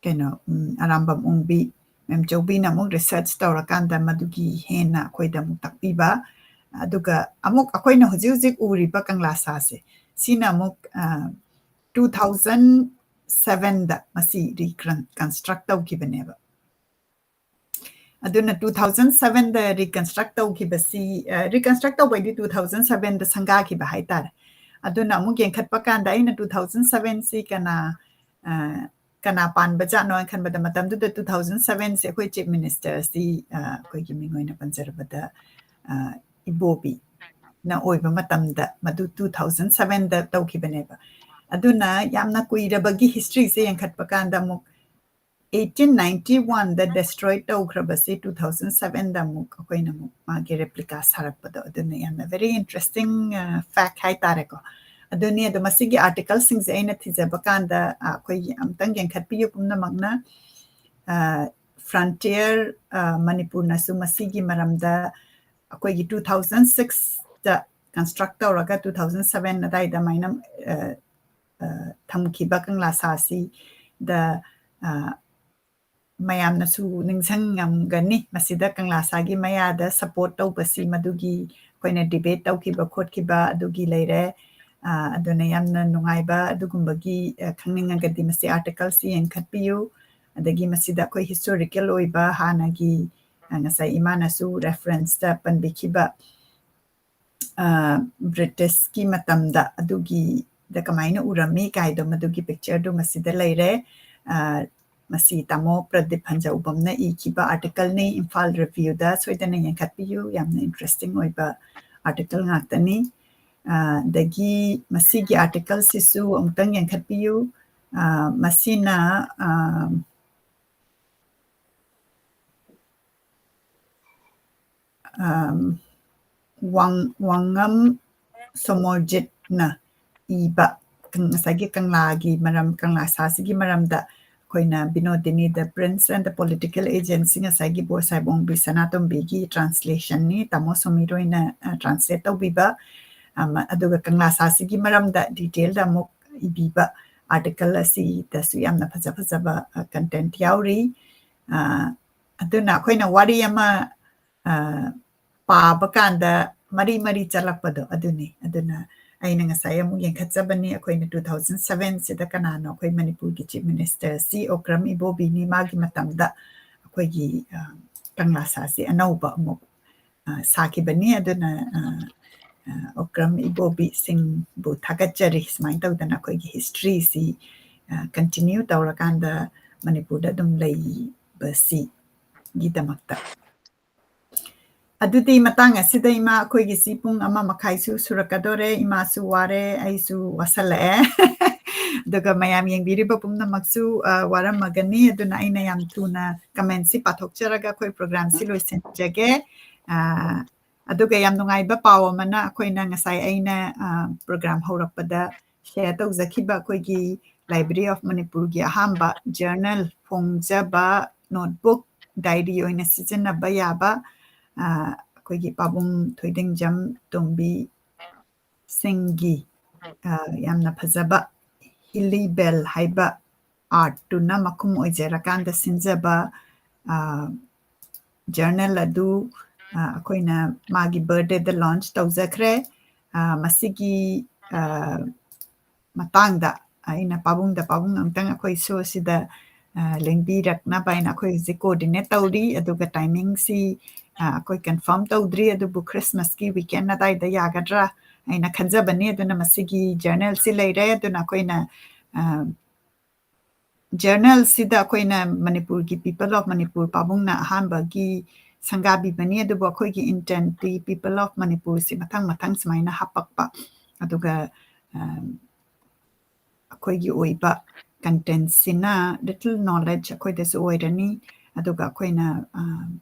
ꯀꯩꯅꯣ, ꯎꯝ, ꯑꯔꯥꯝꯕꯝ ꯑꯣꯡꯕꯤ ꯃꯦꯝꯆꯧꯕꯤꯅ ꯑꯃꯨꯛ research ꯇꯧꯔꯀꯥꯟꯗ ꯃꯗꯨꯒꯤ ꯍꯦꯟꯅ ꯑꯩꯈꯣꯏꯗ ꯑꯃꯨꯛ ꯇꯥꯛꯄꯤꯕ꯫ ꯑꯗꯨꯒ ꯑꯃꯨꯛ ꯑꯩꯈꯣꯏꯅ ꯍꯧꯖꯤꯛ ꯍꯧꯖꯤꯛ ꯎꯔꯤꯕ ꯀꯪꯂꯥ ꯁꯥꯁꯦ, ꯁꯤꯅ ꯑꯃꯨꯛ, ꯑ, two thousand sevenꯗ ꯃꯁꯤ reconstruct ꯇꯧꯈꯤꯕꯅꯦꯕ꯫ ꯑꯗꯨꯅ two thousand sevenꯗ reconstruct ꯇꯧꯈꯤꯕꯁꯤ, ꯑ, reconstruct ꯇꯧꯕꯩꯗꯤ two thousand sevenꯗ ꯁꯪꯒꯥꯈꯤꯕ ꯍꯥꯏꯇꯥꯔꯦ꯫ ꯑꯗꯨꯅ ꯑꯃꯨꯛ ꯌꯦꯡꯈꯠꯄ ꯀꯥꯟꯗ ꯑꯩꯅ two thousand sevenꯁꯤ ꯀꯅꯥ, ꯑ, ꯀꯅꯥ ꯄꯥꯟꯕꯖꯥꯠꯅꯣ ꯍꯥꯏꯅ ꯈꯟꯕꯗ, ꯃꯇꯝꯗꯨꯗ two thousand sevenꯁꯦ ꯑꯩꯈꯣꯏ Chief Ministerꯁꯤ, ꯑ, ꯑꯩꯈꯣꯏꯒꯤ ꯃꯤꯡ ꯑꯣꯏꯅ ꯄꯟꯖꯔꯕꯗ, ꯑ, ꯏꯕꯣꯕꯤꯅ ꯑꯣꯏꯕ ꯃꯇꯝꯗ ꯃꯗꯨ two thousand sevenꯗ ꯇꯧꯈꯤꯕꯅꯦꯕ꯫ ꯑꯗꯨꯅ ꯌꯥꯝꯅ ꯀꯨꯏꯔꯕꯒꯤ historyꯁꯦ ꯌꯦꯡꯈꯠꯄ ꯀꯥꯟꯗ ꯑꯃꯨꯛ eighteen ninety oneꯗ destroy ꯇꯧꯈ꯭ꯔꯕꯁꯤ two thousand sevenꯗ ꯑꯃꯨꯛ ꯑꯩꯈꯣꯏꯅ ꯑꯃꯨꯛ ꯃꯥꯒꯤ replica ꯁꯥꯔꯛꯄꯗꯣ, ꯑꯗꯨꯅ ꯌꯥꯝꯅ very interesting, ꯑ, fact ꯍꯥꯏꯇꯥꯔꯦꯀꯣ꯫ ꯑꯗꯨꯅꯤ, ꯑꯗꯣ ꯃꯁꯤꯒꯤ articleꯁꯤꯡꯁꯦ ꯑꯩꯅ ꯊꯤꯖꯕ ꯀꯥꯟꯗ, ꯑ, ꯑꯩꯈꯣꯏꯒꯤ ꯑꯝꯇꯪ ꯌꯦꯡꯈꯠꯄꯤꯌꯨ ꯄꯨꯝꯅꯃꯛꯅ꯫ ꯑ, Frontier, ꯑ, ꯃꯅꯤꯄꯨꯔꯅꯁꯨ ꯃꯁꯤꯒꯤ ꯃꯔꯝꯗ ꯑꯩꯈꯣꯏꯒꯤ two thousand sixꯇ construct ꯇꯧꯔꯒ two thousand seven ꯑꯗꯥꯏꯗ ꯑꯗꯨꯃꯥꯏꯅ, ꯑ, ꯑ, ꯊꯝꯈꯤꯕ ꯀꯪꯂꯥ ꯁꯥꯁꯤꯗ, ꯑ, ꯃꯌꯥꯝꯅꯁꯨ ꯅꯤꯡꯁꯤꯡꯉꯝꯒꯅꯤ꯫ ꯃꯁꯤꯗ ꯀꯪꯂꯥ ꯁꯥꯒꯤ ꯃꯌꯥꯗ support ꯇꯧꯕꯁꯤ ꯃꯗꯨꯒꯤ ꯑꯩꯈꯣꯏꯅ debate ꯇꯧꯈꯤꯕ ꯈꯣꯠꯈꯤꯕ ꯑꯗꯨꯒꯤ ꯂꯩꯔꯦ꯫ ꯑ, ꯑꯗꯨꯅ ꯌꯥꯝꯅ ꯅꯨꯡꯉꯥꯏꯕ ꯑꯗꯨꯒꯨꯝꯕꯒꯤ, ꯑ, ꯈꯪꯅꯤꯡꯉꯒꯗꯤ ꯃꯁꯤ articleꯁꯤ ꯌꯦꯡꯈꯠꯄꯤꯌꯨ꯫ ꯑꯗꯒꯤ ꯃꯁꯤꯗ ꯑꯩꯈꯣꯏ historical ꯑꯣꯏꯕ ꯍꯥꯟꯅꯒꯤ, ꯑ, ꯉꯁꯥꯏ ꯏꯃꯥꯅꯁꯨ referenceꯇ ꯄꯟꯕꯤꯈꯤꯕ, ꯑ, Britishꯀꯤ ꯃꯇꯝꯗ ꯑꯗꯨꯒꯤꯗ ꯀꯃꯥꯏꯅ ꯎꯔꯝꯃꯤ ꯀꯥꯏꯗꯣ ꯃꯗꯨꯒꯤ pictureꯗꯨ ꯃꯁꯤꯗ ꯂꯩꯔꯦ꯫ ꯑ, ꯃꯁꯤ ꯇꯥꯃꯣ ꯄ꯭ꯔꯗꯤꯞ ꯍꯟꯖꯧꯕꯝꯅ ꯏꯈꯤꯕ articleꯅꯤ, ꯏꯝꯐꯥꯜ Reviewꯗ ꯁꯣꯏꯗꯅ ꯌꯦꯡꯈꯠꯄꯤꯌꯨ, ꯌꯥꯝꯅ interesting ꯑꯣꯏꯕ article ꯉꯥꯛꯇꯅꯤ꯫ ꯑ, ꯑꯗꯒꯤ ꯃꯁꯤꯒꯤ articleꯁꯤꯁꯨ ꯑꯃꯨꯛꯇꯪ ꯌꯦꯡꯈꯠꯄꯤꯌꯨ꯫ ꯑ, ꯃꯁꯤꯅ, ꯑ, ꯑꯝ, ꯋꯥꯡ-, ꯋꯥꯉꯝ ꯁꯣꯃꯣꯔꯖꯤꯠꯅ ꯏꯕ ꯀꯪ-, ꯉꯁꯥꯏꯒꯤ ꯀꯪꯂꯥꯒꯤ ꯃꯔꯝ, ꯀꯪꯂꯥ ꯁꯥꯁꯤꯒꯤ ꯃꯔꯝꯗ ꯑꯩꯈꯣꯏꯅ Binodini, The Prince and the Political Agents, ꯉꯁꯥꯏꯒꯤ ꯕꯣꯔ ꯁꯥꯏꯕꯣꯡꯕꯤ ꯁꯅꯥꯇꯣꯝꯕꯤꯒꯤ translation ꯅꯤ, ꯇꯥꯃꯣ ꯁꯣꯃꯤꯔꯣꯏꯅ, ꯑ, translate ꯇꯧꯕꯤꯕ꯫ ꯑꯃ, ꯑꯗꯨꯒ ꯀꯪꯂꯥꯁꯥꯁꯤꯒꯤ ꯃꯔꯝꯗ detail ꯗ ꯑꯃꯨꯛ ꯏꯕꯤꯕ article ꯑꯁꯤꯗꯁꯨ ꯌꯥꯝꯅ ꯐꯖ ꯐꯖꯕ, ꯑ, content ꯌꯥꯎꯔꯤ꯫ ꯑ, ꯑꯗꯨꯅ ꯑꯩꯈꯣꯏꯅ ꯋꯥꯔꯤ ꯑꯃ, ꯑ, ꯄꯥꯕ ꯀꯥꯟꯗ ꯃꯔꯤ ꯃꯔꯤ ꯆꯠꯂꯛꯄꯗꯣ ꯑꯗꯨꯅꯤ꯫ ꯑꯗꯨꯅ ꯑꯩꯅ ꯉꯁꯥꯏ ꯑꯃꯨꯛ ꯌꯦꯡꯈꯠꯆꯕꯅꯤ, ꯑꯩꯈꯣꯏꯅ two thousand seven ꯁꯤꯗ ꯀꯅꯥꯅꯣ ꯑꯩꯈꯣꯏ ꯃꯅꯤꯄꯨꯔꯒꯤ Chief Minister ꯁꯤ ꯑꯣꯀ꯭ꯔꯝ ꯏꯕꯣꯕꯤꯅꯤ꯫ ꯃꯥꯒꯤ ꯃꯇꯝꯗ ꯑꯩꯈꯣꯏꯒꯤ, ꯑ, ꯀꯪꯂꯥꯁꯥꯁꯤ ꯑꯅꯧꯕ ꯑꯃꯨꯛ, ꯑ, ꯁꯥꯈꯤꯕꯅꯤ꯫ ꯑꯗꯨꯅ, ꯑ, ꯑ, ꯑꯣꯀ꯭ꯔꯝ ꯏꯕꯣꯕꯤ ꯁꯤꯡꯕꯨ ꯊꯥꯒꯠꯆꯔꯤ꯫ ꯁꯨꯃꯥꯏꯅ ꯇꯧꯗꯅ ꯑꯩꯈꯣꯏꯒꯤ history ꯁꯤ, ꯑ, continue ꯇꯧꯔꯀꯥꯟꯗ ꯃꯅꯤꯄꯨꯔꯗ ꯑꯗꯨꯝ ꯂꯩꯕꯁꯤꯒꯤꯗꯃꯛꯇ꯫ ꯑꯗꯨꯗꯤ ꯃꯇꯥꯡ ꯑꯁꯤꯗ ꯏꯃꯥ, ꯑꯩꯈꯣꯏꯒꯤꯁꯤ ꯄꯨꯡ ꯑꯃ ꯃꯈꯥꯏꯁꯨ ꯁꯨꯔꯛꯀꯗꯣꯔꯦ꯫ ꯏꯃꯥꯁꯨ ꯋꯥꯔꯦ, ꯑꯩꯁꯨ ꯋꯥꯁꯜꯂꯛꯑꯦ꯫ ꯑꯗꯨꯒ ꯃꯌꯥꯝ ꯌꯦꯡꯕꯤꯔꯤꯕ ꯄꯨꯝꯅꯃꯛꯁꯨ, ꯑ, ꯋꯥꯔꯝꯃꯒꯅꯤ꯫ ꯑꯗꯨꯅ ꯑꯩꯅ ꯌꯥꯝ ꯊꯨꯅ comment ꯁꯤ ꯄꯥꯊꯣꯛꯆꯔꯒ ꯑꯩꯈꯣꯏ program ꯁꯤ ꯂꯣꯏꯁꯤꯟꯖꯒꯦ꯫ ꯑ, ꯑꯗꯨꯒ ꯌꯥꯝ ꯅꯨꯡꯉꯥꯏꯕ ꯄꯥꯎ ꯑꯃꯅ, ꯑꯩꯈꯣꯏꯅ ꯉꯁꯥꯏ ꯑꯩꯅ, ꯑ, program ꯍꯧꯔꯛꯄꯗ share ꯇꯧꯖꯈꯤꯕ ꯑꯩꯈꯣꯏꯒꯤ Library of ꯃꯅꯤꯄꯨꯔꯒꯤ ꯑꯍꯥꯟꯕ journal ꯐꯣꯡꯖꯕ notebook, diary ꯑꯣꯏꯅ ꯁꯤꯖꯤꯟꯅꯕ ꯌꯥꯕ, ꯑ, ꯑꯩꯈꯣꯏꯒꯤ ꯄꯥꯕꯨꯡ ꯊꯣꯏꯗꯤꯡꯖꯝ ꯇꯣꯝꯕꯤ ꯁꯤꯡꯒꯤ, ꯑ, ꯌꯥꯝꯅ ꯐꯖꯕ ꯍꯤꯂꯤ ꯕꯦꯜ ꯍꯥꯏꯕ art ꯇꯨꯅ ꯃꯈꯨꯝ ꯑꯣꯏꯖꯔꯀꯥꯟꯗ ꯁꯤꯟꯖꯕ, ꯑ, journal ꯑꯗꯨ, ꯑ, ꯑꯩꯈꯣꯏꯅ ꯃꯥꯒꯤ birthday ꯗ launch ꯇꯧꯖꯈ꯭ꯔꯦ꯫ ꯑ, ꯃꯁꯤꯒꯤ, ꯑ, ꯃꯇꯥꯡꯗ ꯑꯩꯅ ꯄꯥꯕꯨꯡꯗ, ꯄꯥꯕꯨꯡ ꯑꯃꯨꯛꯇꯪ ꯑꯩꯈꯣꯏ show ꯁꯤꯗ, ꯑ, ꯂꯦꯡꯕꯤꯔꯛꯅꯕ ꯍꯥꯏꯅ ꯑꯩꯈꯣꯏ ꯍꯧꯖꯤꯛ coordinate ꯇꯧꯔꯤ꯫ ꯑꯗꯨꯒ timing ꯁꯤ, ꯑ, ꯑꯩꯈꯣꯏ confirm ꯇꯧꯗ꯭ꯔꯤ, ꯑꯗꯨꯕꯨ Christmas ꯀꯤ weekend ꯑꯗꯥꯏꯗ ꯌꯥꯒꯗ꯭ꯔꯥ ꯍꯥꯏꯅ ꯈꯟꯖꯕꯅꯤ꯫ ꯑꯗꯨꯅ ꯃꯁꯤꯒꯤ journal ꯁꯤ ꯂꯩꯔꯦ꯫ ꯑꯗꯨꯅ ꯑꯩꯈꯣꯏꯅ, ꯑ, journal ꯁꯤꯗ ꯑꯩꯈꯣꯏꯅ ꯃꯅꯤꯄꯨꯔꯒꯤ People of ꯃꯅꯤꯄꯨꯔ ꯄꯥꯕꯨꯡꯅ ꯑꯍꯥꯟꯕꯒꯤ ꯁꯪꯒꯥꯕꯤꯕꯅꯤ, ꯑꯗꯨꯕꯨ ꯑꯩꯈꯣꯏꯒꯤ intent T People of Manipur ꯁꯤ ꯃꯊꯪ ꯃꯊꯪ ꯁꯨꯃꯥꯏꯅ ꯍꯥꯞꯄꯛꯄ, ꯑꯗꯨꯒ, ꯑ, ꯑꯩꯈꯣꯏꯒꯤ ꯑꯣꯏꯕ content ꯁꯤꯅ little knowledge ꯑꯩꯈꯣꯏꯗꯁꯨ ꯑꯣꯏꯔꯅꯤ, ꯑꯗꯨꯒ ꯑꯩꯈꯣꯏꯅ, ꯑ,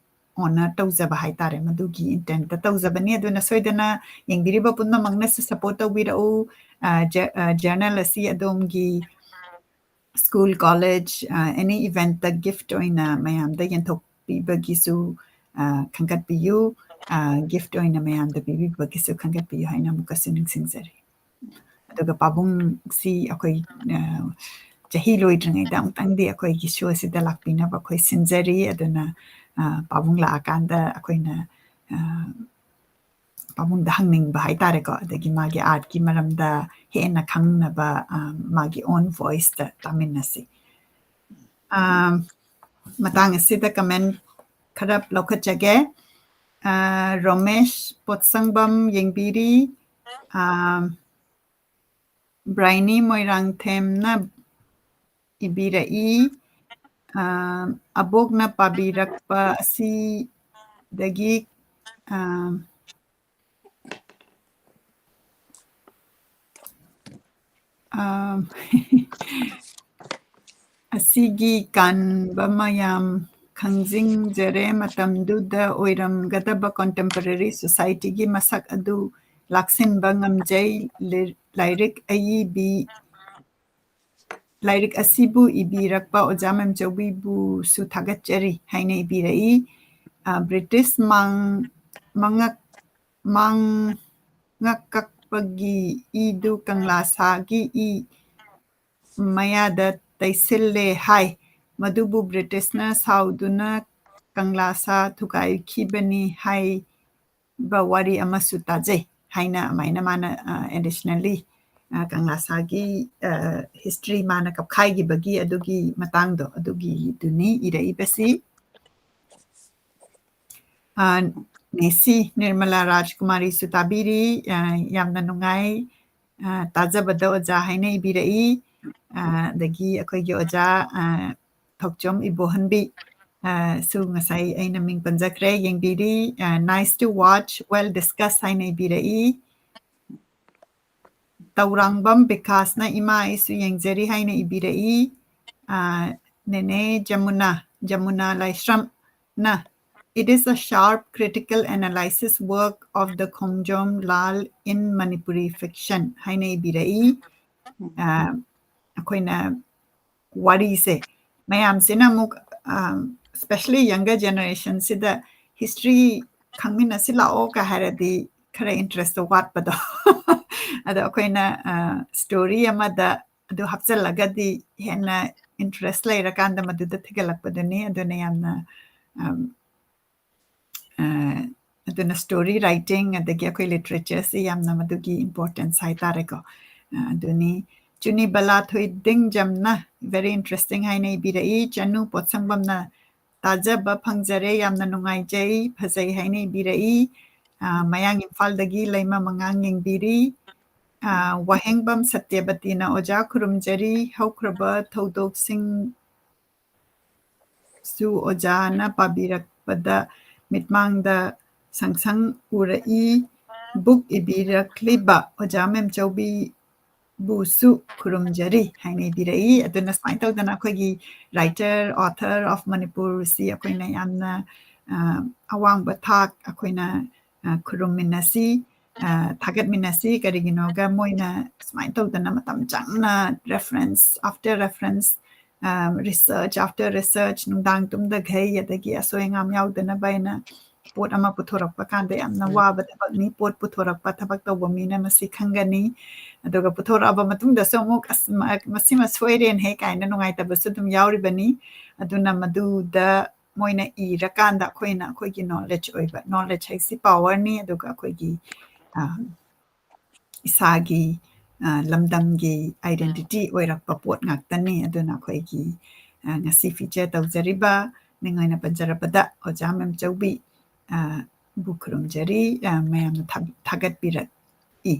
honour ꯇꯧꯖꯕ ꯍꯥꯏꯇꯥꯔꯦ, ꯃꯗꯨꯒꯤ intent ꯇ ꯇꯧꯖꯕꯅꯤ꯫ ꯑꯗꯨꯅ ꯁꯣꯏꯗꯅ ꯌꯦꯡꯕꯤꯔꯤꯕ ꯄꯨꯝꯅꯃꯛꯅꯁꯨ support ꯇꯧꯕꯤꯔꯛꯎ꯫ ꯑ, ꯖ-, ꯑ, journal ꯑꯁꯤ ꯑꯗꯣꯝꯒꯤ school, college, ꯑꯦꯅꯤ ꯏꯚꯦꯟꯠꯇ ꯒꯤꯐꯠ ꯑꯣꯏꯅ ꯃꯌꯥꯝꯗ ꯌꯦꯟꯊꯣꯛꯄꯤꯕꯒꯤꯁꯨ ꯈꯟꯒꯠꯄꯤꯌꯨ꯫ ꯒꯤꯐꯠ ꯑꯣꯏꯅ ꯃꯌꯥꯝꯗ ꯄꯤꯕꯤꯕꯒꯤꯁꯨ ꯈꯟꯒꯠꯄꯤꯌꯨ ꯍꯥꯏꯅ ꯑꯃꯨꯛꯀꯁꯨ ꯅꯤꯡꯁꯤꯡꯖꯔꯤ꯫ ꯑꯗꯨꯒ ꯄꯥꯕꯨꯡꯁꯤ ꯑꯩꯈꯣꯏ ꯆꯍꯤ ꯂꯣꯏꯗ꯭ꯔꯤꯉꯩꯗ ꯑꯃꯨꯛꯇꯪꯗꯤ ꯑꯩꯈꯣꯏꯒꯤ ꯁꯣ ꯑꯁꯤꯗ ꯂꯥꯛꯄꯤꯅꯕ ꯑꯩꯈꯣꯏ ꯁꯤꯟꯖꯔꯤ꯫ ꯑꯗꯨꯅ ꯄꯥꯕꯨꯡ ꯂꯥꯛꯑꯀꯥꯟꯗ ꯑꯩꯈꯣꯏꯅ ꯄꯥꯕꯨꯡꯗ ꯍꯪꯅꯤꯡꯕ ꯍꯥꯏꯇꯥꯔꯦꯀꯣ, ꯑꯗꯒꯤ ꯃꯥꯒꯤ ꯑꯥꯔꯠꯀꯤ ꯃꯔꯝꯗ ꯍꯦꯟꯅ ꯈꯪꯅꯕ ꯃꯥꯒꯤ ꯑꯣꯟ ꯚꯣꯏꯁꯇ ꯇꯥꯃꯤꯟꯅꯁꯤ꯫ ꯃꯇꯥꯡ ꯑꯁꯤꯗ ꯀꯃꯦꯟ ꯈꯔ ꯂꯧꯈꯠꯆꯒꯦ꯫ ꯔꯣꯃꯦꯁ ꯄꯣꯠꯁꯪꯕꯝ ꯌꯦꯡꯕꯤꯔꯤ꯫ ꯕ꯭ꯔꯥꯏꯅꯤ ꯃꯣꯏꯔꯥꯡꯊꯦꯝꯅ ꯏꯕꯤꯔꯛꯏ꯫ ꯑꯕꯣꯛꯅ ꯄꯥꯕꯤꯔꯛꯄ ꯑꯁꯤꯗꯒꯤ ꯑꯁꯤꯒꯤ ꯀꯥꯟꯕ ꯃꯌꯥꯝ ꯈꯪꯖꯤꯟꯖꯔꯦ꯫ ꯃꯇꯝꯗꯨꯗ ꯑꯣꯏꯔꯝꯒꯗꯕ contemporary societyꯒꯤ ꯃꯁꯛ ꯑꯗꯨ ꯂꯥꯛꯁꯤꯟꯕ ꯉꯝꯖꯩ꯫ ꯂꯥꯏꯔꯤꯛ ꯑꯏꯕꯤ ꯂꯥꯏꯔꯤꯛ ꯑꯁꯤꯕꯨ ꯏꯕꯤꯔꯛꯄ ꯑꯣꯖꯥ ꯃꯦꯝꯆꯧꯕꯤꯕꯨꯁꯨ ꯊꯥꯒꯠꯆꯔꯤ ꯍꯥꯏꯅ ꯏꯕꯤꯔꯛꯏ꯫ ꯕ꯭ꯔꯤꯇꯤꯁ ꯃꯥꯡꯉꯛ ꯃꯥꯡꯉꯛ ꯀꯛꯄꯒꯤ ꯏꯗꯨ ꯀꯪꯂꯥ ꯁꯥꯒꯤ ꯏ ꯃꯌꯥꯗ ꯇꯩꯁꯤꯜꯂꯦ ꯍꯥꯏ꯫ ꯃꯗꯨꯕꯨ ꯕ꯭ꯔꯤꯇꯤꯁꯅ ꯁꯥꯎꯗꯨꯅ ꯀꯪꯂꯥ ꯁꯥ ꯊꯨꯒꯥꯏꯈꯤꯕꯅꯤ ꯍꯥꯏꯕ ꯋꯥꯔꯤ ꯑꯃꯁꯨ ꯇꯥꯖꯩ ꯍꯥꯏꯅ ꯑꯗꯨꯃꯥꯏꯅ ꯃꯥꯅ ꯑꯦꯗꯤꯁꯅꯦꯜꯂꯤ ꯀꯪꯂꯥ ꯁꯥꯒꯤ ꯍꯤꯁꯇ꯭ꯔꯤ ꯃꯥꯅ ꯀꯞꯈꯥꯏꯈꯤꯕꯒꯤ ꯑꯗꯨꯒꯤ ꯃꯇꯥꯡꯗꯣ ꯑꯗꯨꯒꯤꯗꯨꯅꯤ ꯏꯔꯛꯏꯕꯁꯤ꯫ ꯅꯦꯁꯤ ꯅꯤꯔꯃꯂꯥ ꯔꯥꯖꯀꯨꯃꯥꯔꯤꯁꯨ ꯇꯥꯕꯤꯔꯤ꯫ ꯌꯥꯝꯅ ꯅꯨꯡꯉꯥꯏ꯫ ꯇꯥꯖꯕꯗ ꯑꯣꯖꯥ ꯍꯥꯏꯅ ꯏꯕꯤꯔꯛꯏ꯫ ꯑꯗꯒꯤ ꯑꯩꯈꯣꯏꯒꯤ ꯑꯣꯖꯥ ꯊꯣꯛꯆꯣꯝ ꯏꯕꯣꯍꯟꯕꯤ ꯁꯨ ꯉꯁꯥꯏ ꯑꯩꯅ ꯃꯤꯡ ꯄꯟꯖꯈ꯭ꯔꯦ, ꯌꯦꯡꯕꯤꯔꯤ꯫ Nice to watch, well discuss ꯍꯥꯏꯅ ꯏꯕꯤꯔꯛꯏ꯫ ꯇꯧꯔꯥꯡꯕꯝ ꯕꯤꯀꯥꯁꯅ ꯏꯃꯥ ꯑꯩꯁꯨ ꯌꯦꯡꯖꯔꯤ ꯍꯥꯏꯅ ꯏꯕꯤꯔꯛꯏ꯫ ꯅꯦꯅꯦ Yamuna, Yamuna ꯂꯥꯏꯁ꯭ꯔꯝꯅ "It is a sharp critical analysis work of the Khongjom Lal in Manipuri fiction" ꯍꯥꯏꯅ ꯏꯕꯤꯔꯛꯏ꯫ ꯑꯩꯈꯣꯏꯅ ꯋꯥꯔꯤꯁꯦ ꯃꯌꯥꯝꯁꯤꯅ ꯑꯃꯨꯛ, ꯑ, especially younger generation ꯁꯤꯗ history ꯈꯪꯃꯤꯟꯅꯁꯤ ꯂꯥꯛꯑꯣ ꯀ ꯍꯥꯏꯔꯗꯤ ꯈꯔ interest ꯋꯥꯠꯄꯗꯣ꯫ ꯑꯗꯣ ꯑꯩꯈꯣꯏꯅ, ꯑ, story ꯑꯃꯗ ꯑꯗꯨ ꯍꯥꯞꯆꯤꯜꯂꯒꯗꯤ ꯍꯦꯟꯅ interest ꯂꯩꯔꯀꯥꯟꯗ ꯃꯗꯨꯗ ꯊꯤꯒꯠꯂꯛꯄꯗꯨꯅꯤ꯫ ꯑꯗꯨꯅ ꯌꯥꯝꯅ, ꯑꯝ, ꯑ, ꯑꯗꯨꯅ story writing ꯑꯗꯒꯤ ꯑꯩꯈꯣꯏ literature ꯁꯤ ꯌꯥꯝꯅ ꯃꯗꯨꯒꯤ importance ꯍꯥꯏꯇꯥꯔꯦꯀꯣ꯫ ꯑ, ꯑꯗꯨꯅꯤ꯫ ꯆꯨꯅꯤꯕꯂꯥ ꯊꯣꯏꯗꯤꯡꯖꯝꯅ very interesting ꯍꯥꯏꯅ ꯏꯕꯤꯔꯛꯏ꯫ ꯆꯅꯨ ꯄꯣꯠꯁꯪꯕꯝꯅ ꯇꯥꯖꯕ ꯐꯪꯖꯔꯦ, ꯌꯥꯝꯅ ꯅꯨꯡꯉꯥꯏꯖꯩ, ꯐꯖꯩ ꯍꯥꯏꯅ ꯏꯕꯤꯔꯛꯏ꯫ ꯑ, ꯃꯌꯥꯡ ꯏꯝꯐꯥꯜꯗꯒꯤ ꯂꯩꯃ ꯃꯉꯥꯡ ꯌꯦꯡꯕꯤꯔꯤ꯫ ꯑ, ꯋꯥꯍꯦꯡꯕꯝ ꯁꯇ꯭ꯌꯕꯇꯤꯅ ꯑꯣꯖꯥ ꯈꯨꯔꯨꯝꯖꯔꯤ, ꯍꯧꯈ꯭ꯔꯕ ꯊꯧꯗꯣꯛꯁꯤꯡ ꯁꯨ ꯑꯣꯖꯥꯅ ꯄꯥꯕꯤꯔꯛꯄꯗ ꯃꯤꯠꯃꯥꯡꯗ ꯁꯪ ꯁꯪ ꯎꯔꯛꯏ꯫ Book ꯏꯕꯤꯔꯛꯂꯤꯕ ꯑꯣꯖꯥ ꯃꯦꯝꯆꯧꯕꯤꯕꯨꯁꯨ ꯈꯨꯔꯨꯝꯖꯔꯤ ꯍꯥꯏꯅ ꯏꯕꯤꯔꯛꯏ꯫ ꯑꯗꯨꯅ ꯁꯨꯃꯥꯏꯅ ꯇꯧꯗꯅ ꯑꯩꯈꯣꯏꯒꯤ writer, author of ꯃꯅꯤꯄꯨꯔꯁꯤ ꯑꯩꯈꯣꯏꯅ ꯌꯥꯝꯅ, ꯑ, ꯑꯋꯥꯡꯕ ꯊꯥꯛ ꯑꯩꯈꯣꯏꯅ, ꯑ, ꯈꯨꯔꯨꯝꯃꯤꯟꯅꯁꯤ, ꯑ, ꯊꯥꯒꯠꯃꯤꯟꯅꯁꯤ꯫ ꯀꯔꯤꯒꯤꯅꯣꯒ ꯃꯣꯏꯅ ꯁꯨꯃꯥꯏꯅ ꯇꯧꯗꯅ ꯃꯇꯝ ꯆꯪꯅ reference after reference, ꯑ, research after research, ꯅꯨꯡꯗꯥꯡ ꯇꯨꯝꯗꯈꯩ ꯑꯗꯒꯤ ꯑꯁꯣꯏ ꯑꯉꯥꯝ ꯌꯥꯎꯗꯅꯕ ꯍꯥꯏꯅ ꯄꯣꯠ ꯑꯃ ꯄꯨꯊꯣꯔꯛꯄ ꯀꯥꯟꯗ ꯌꯥꯝꯅ ꯎꯝ꯫ ꯋꯥꯕ ꯊꯕꯛꯅꯤ꯫ ꯄꯣꯠ ꯄꯨꯊꯣꯔꯛꯄ ꯊꯕꯛ ꯇꯧꯕ ꯃꯤꯅ ꯃꯁꯤ ꯈꯪꯒꯅꯤ꯫ ꯑꯗꯨꯒ ꯄꯨꯊꯣꯔꯛꯑꯕ ꯃꯇꯨꯡꯗꯁꯨ ꯑꯃꯨꯛ "ꯑꯁ, ꯃ-, ꯃꯁꯤꯃ ꯁꯣꯏꯔꯦꯅꯦꯍꯦ" ꯀꯥꯏꯅ ꯅꯨꯡꯉꯥꯏꯇꯕꯁꯨ ꯑꯗꯨꯝ ꯌꯥꯎꯔꯤꯕꯅꯤ꯫ ꯑꯗꯨꯅ ꯃꯗꯨꯗ ꯃꯣꯏꯅ ꯏꯔꯀꯥꯟꯗ ꯑꯩꯈꯣꯏꯅ ꯑꯩꯈꯣꯏꯒꯤ knowledge ꯑꯣꯏꯕ, knowledge ꯍꯥꯏꯁꯤ powerꯅꯤ, ꯑꯗꯨꯒ ꯑꯩꯈꯣꯏꯒꯤ, ꯑ, ꯏꯁꯥꯒꯤ, ꯑ, ꯂꯝꯗꯝꯒꯤ identity ꯑꯣꯏꯔꯛꯄ ꯄꯣꯠ ꯉꯥꯛꯇꯅꯤ꯫ ꯑꯗꯨꯅ ꯑꯩꯈꯣꯏꯒꯤ, ꯑ, ꯉꯁꯤ feature ꯇꯧꯖꯔꯤꯕ ꯃꯤꯡ ꯑꯣꯏꯅ ꯄꯟꯖꯔꯕꯗ ꯑꯣꯖꯥ ꯃꯦꯝꯆꯧꯕꯤ, ꯑ, ꯕꯨ ꯈꯨꯔꯨꯝꯖꯔꯤ, ꯑ, ꯃꯌꯥꯝꯅ ꯊꯥ-, ꯊꯥꯒꯠꯄꯤꯔꯛꯏ꯫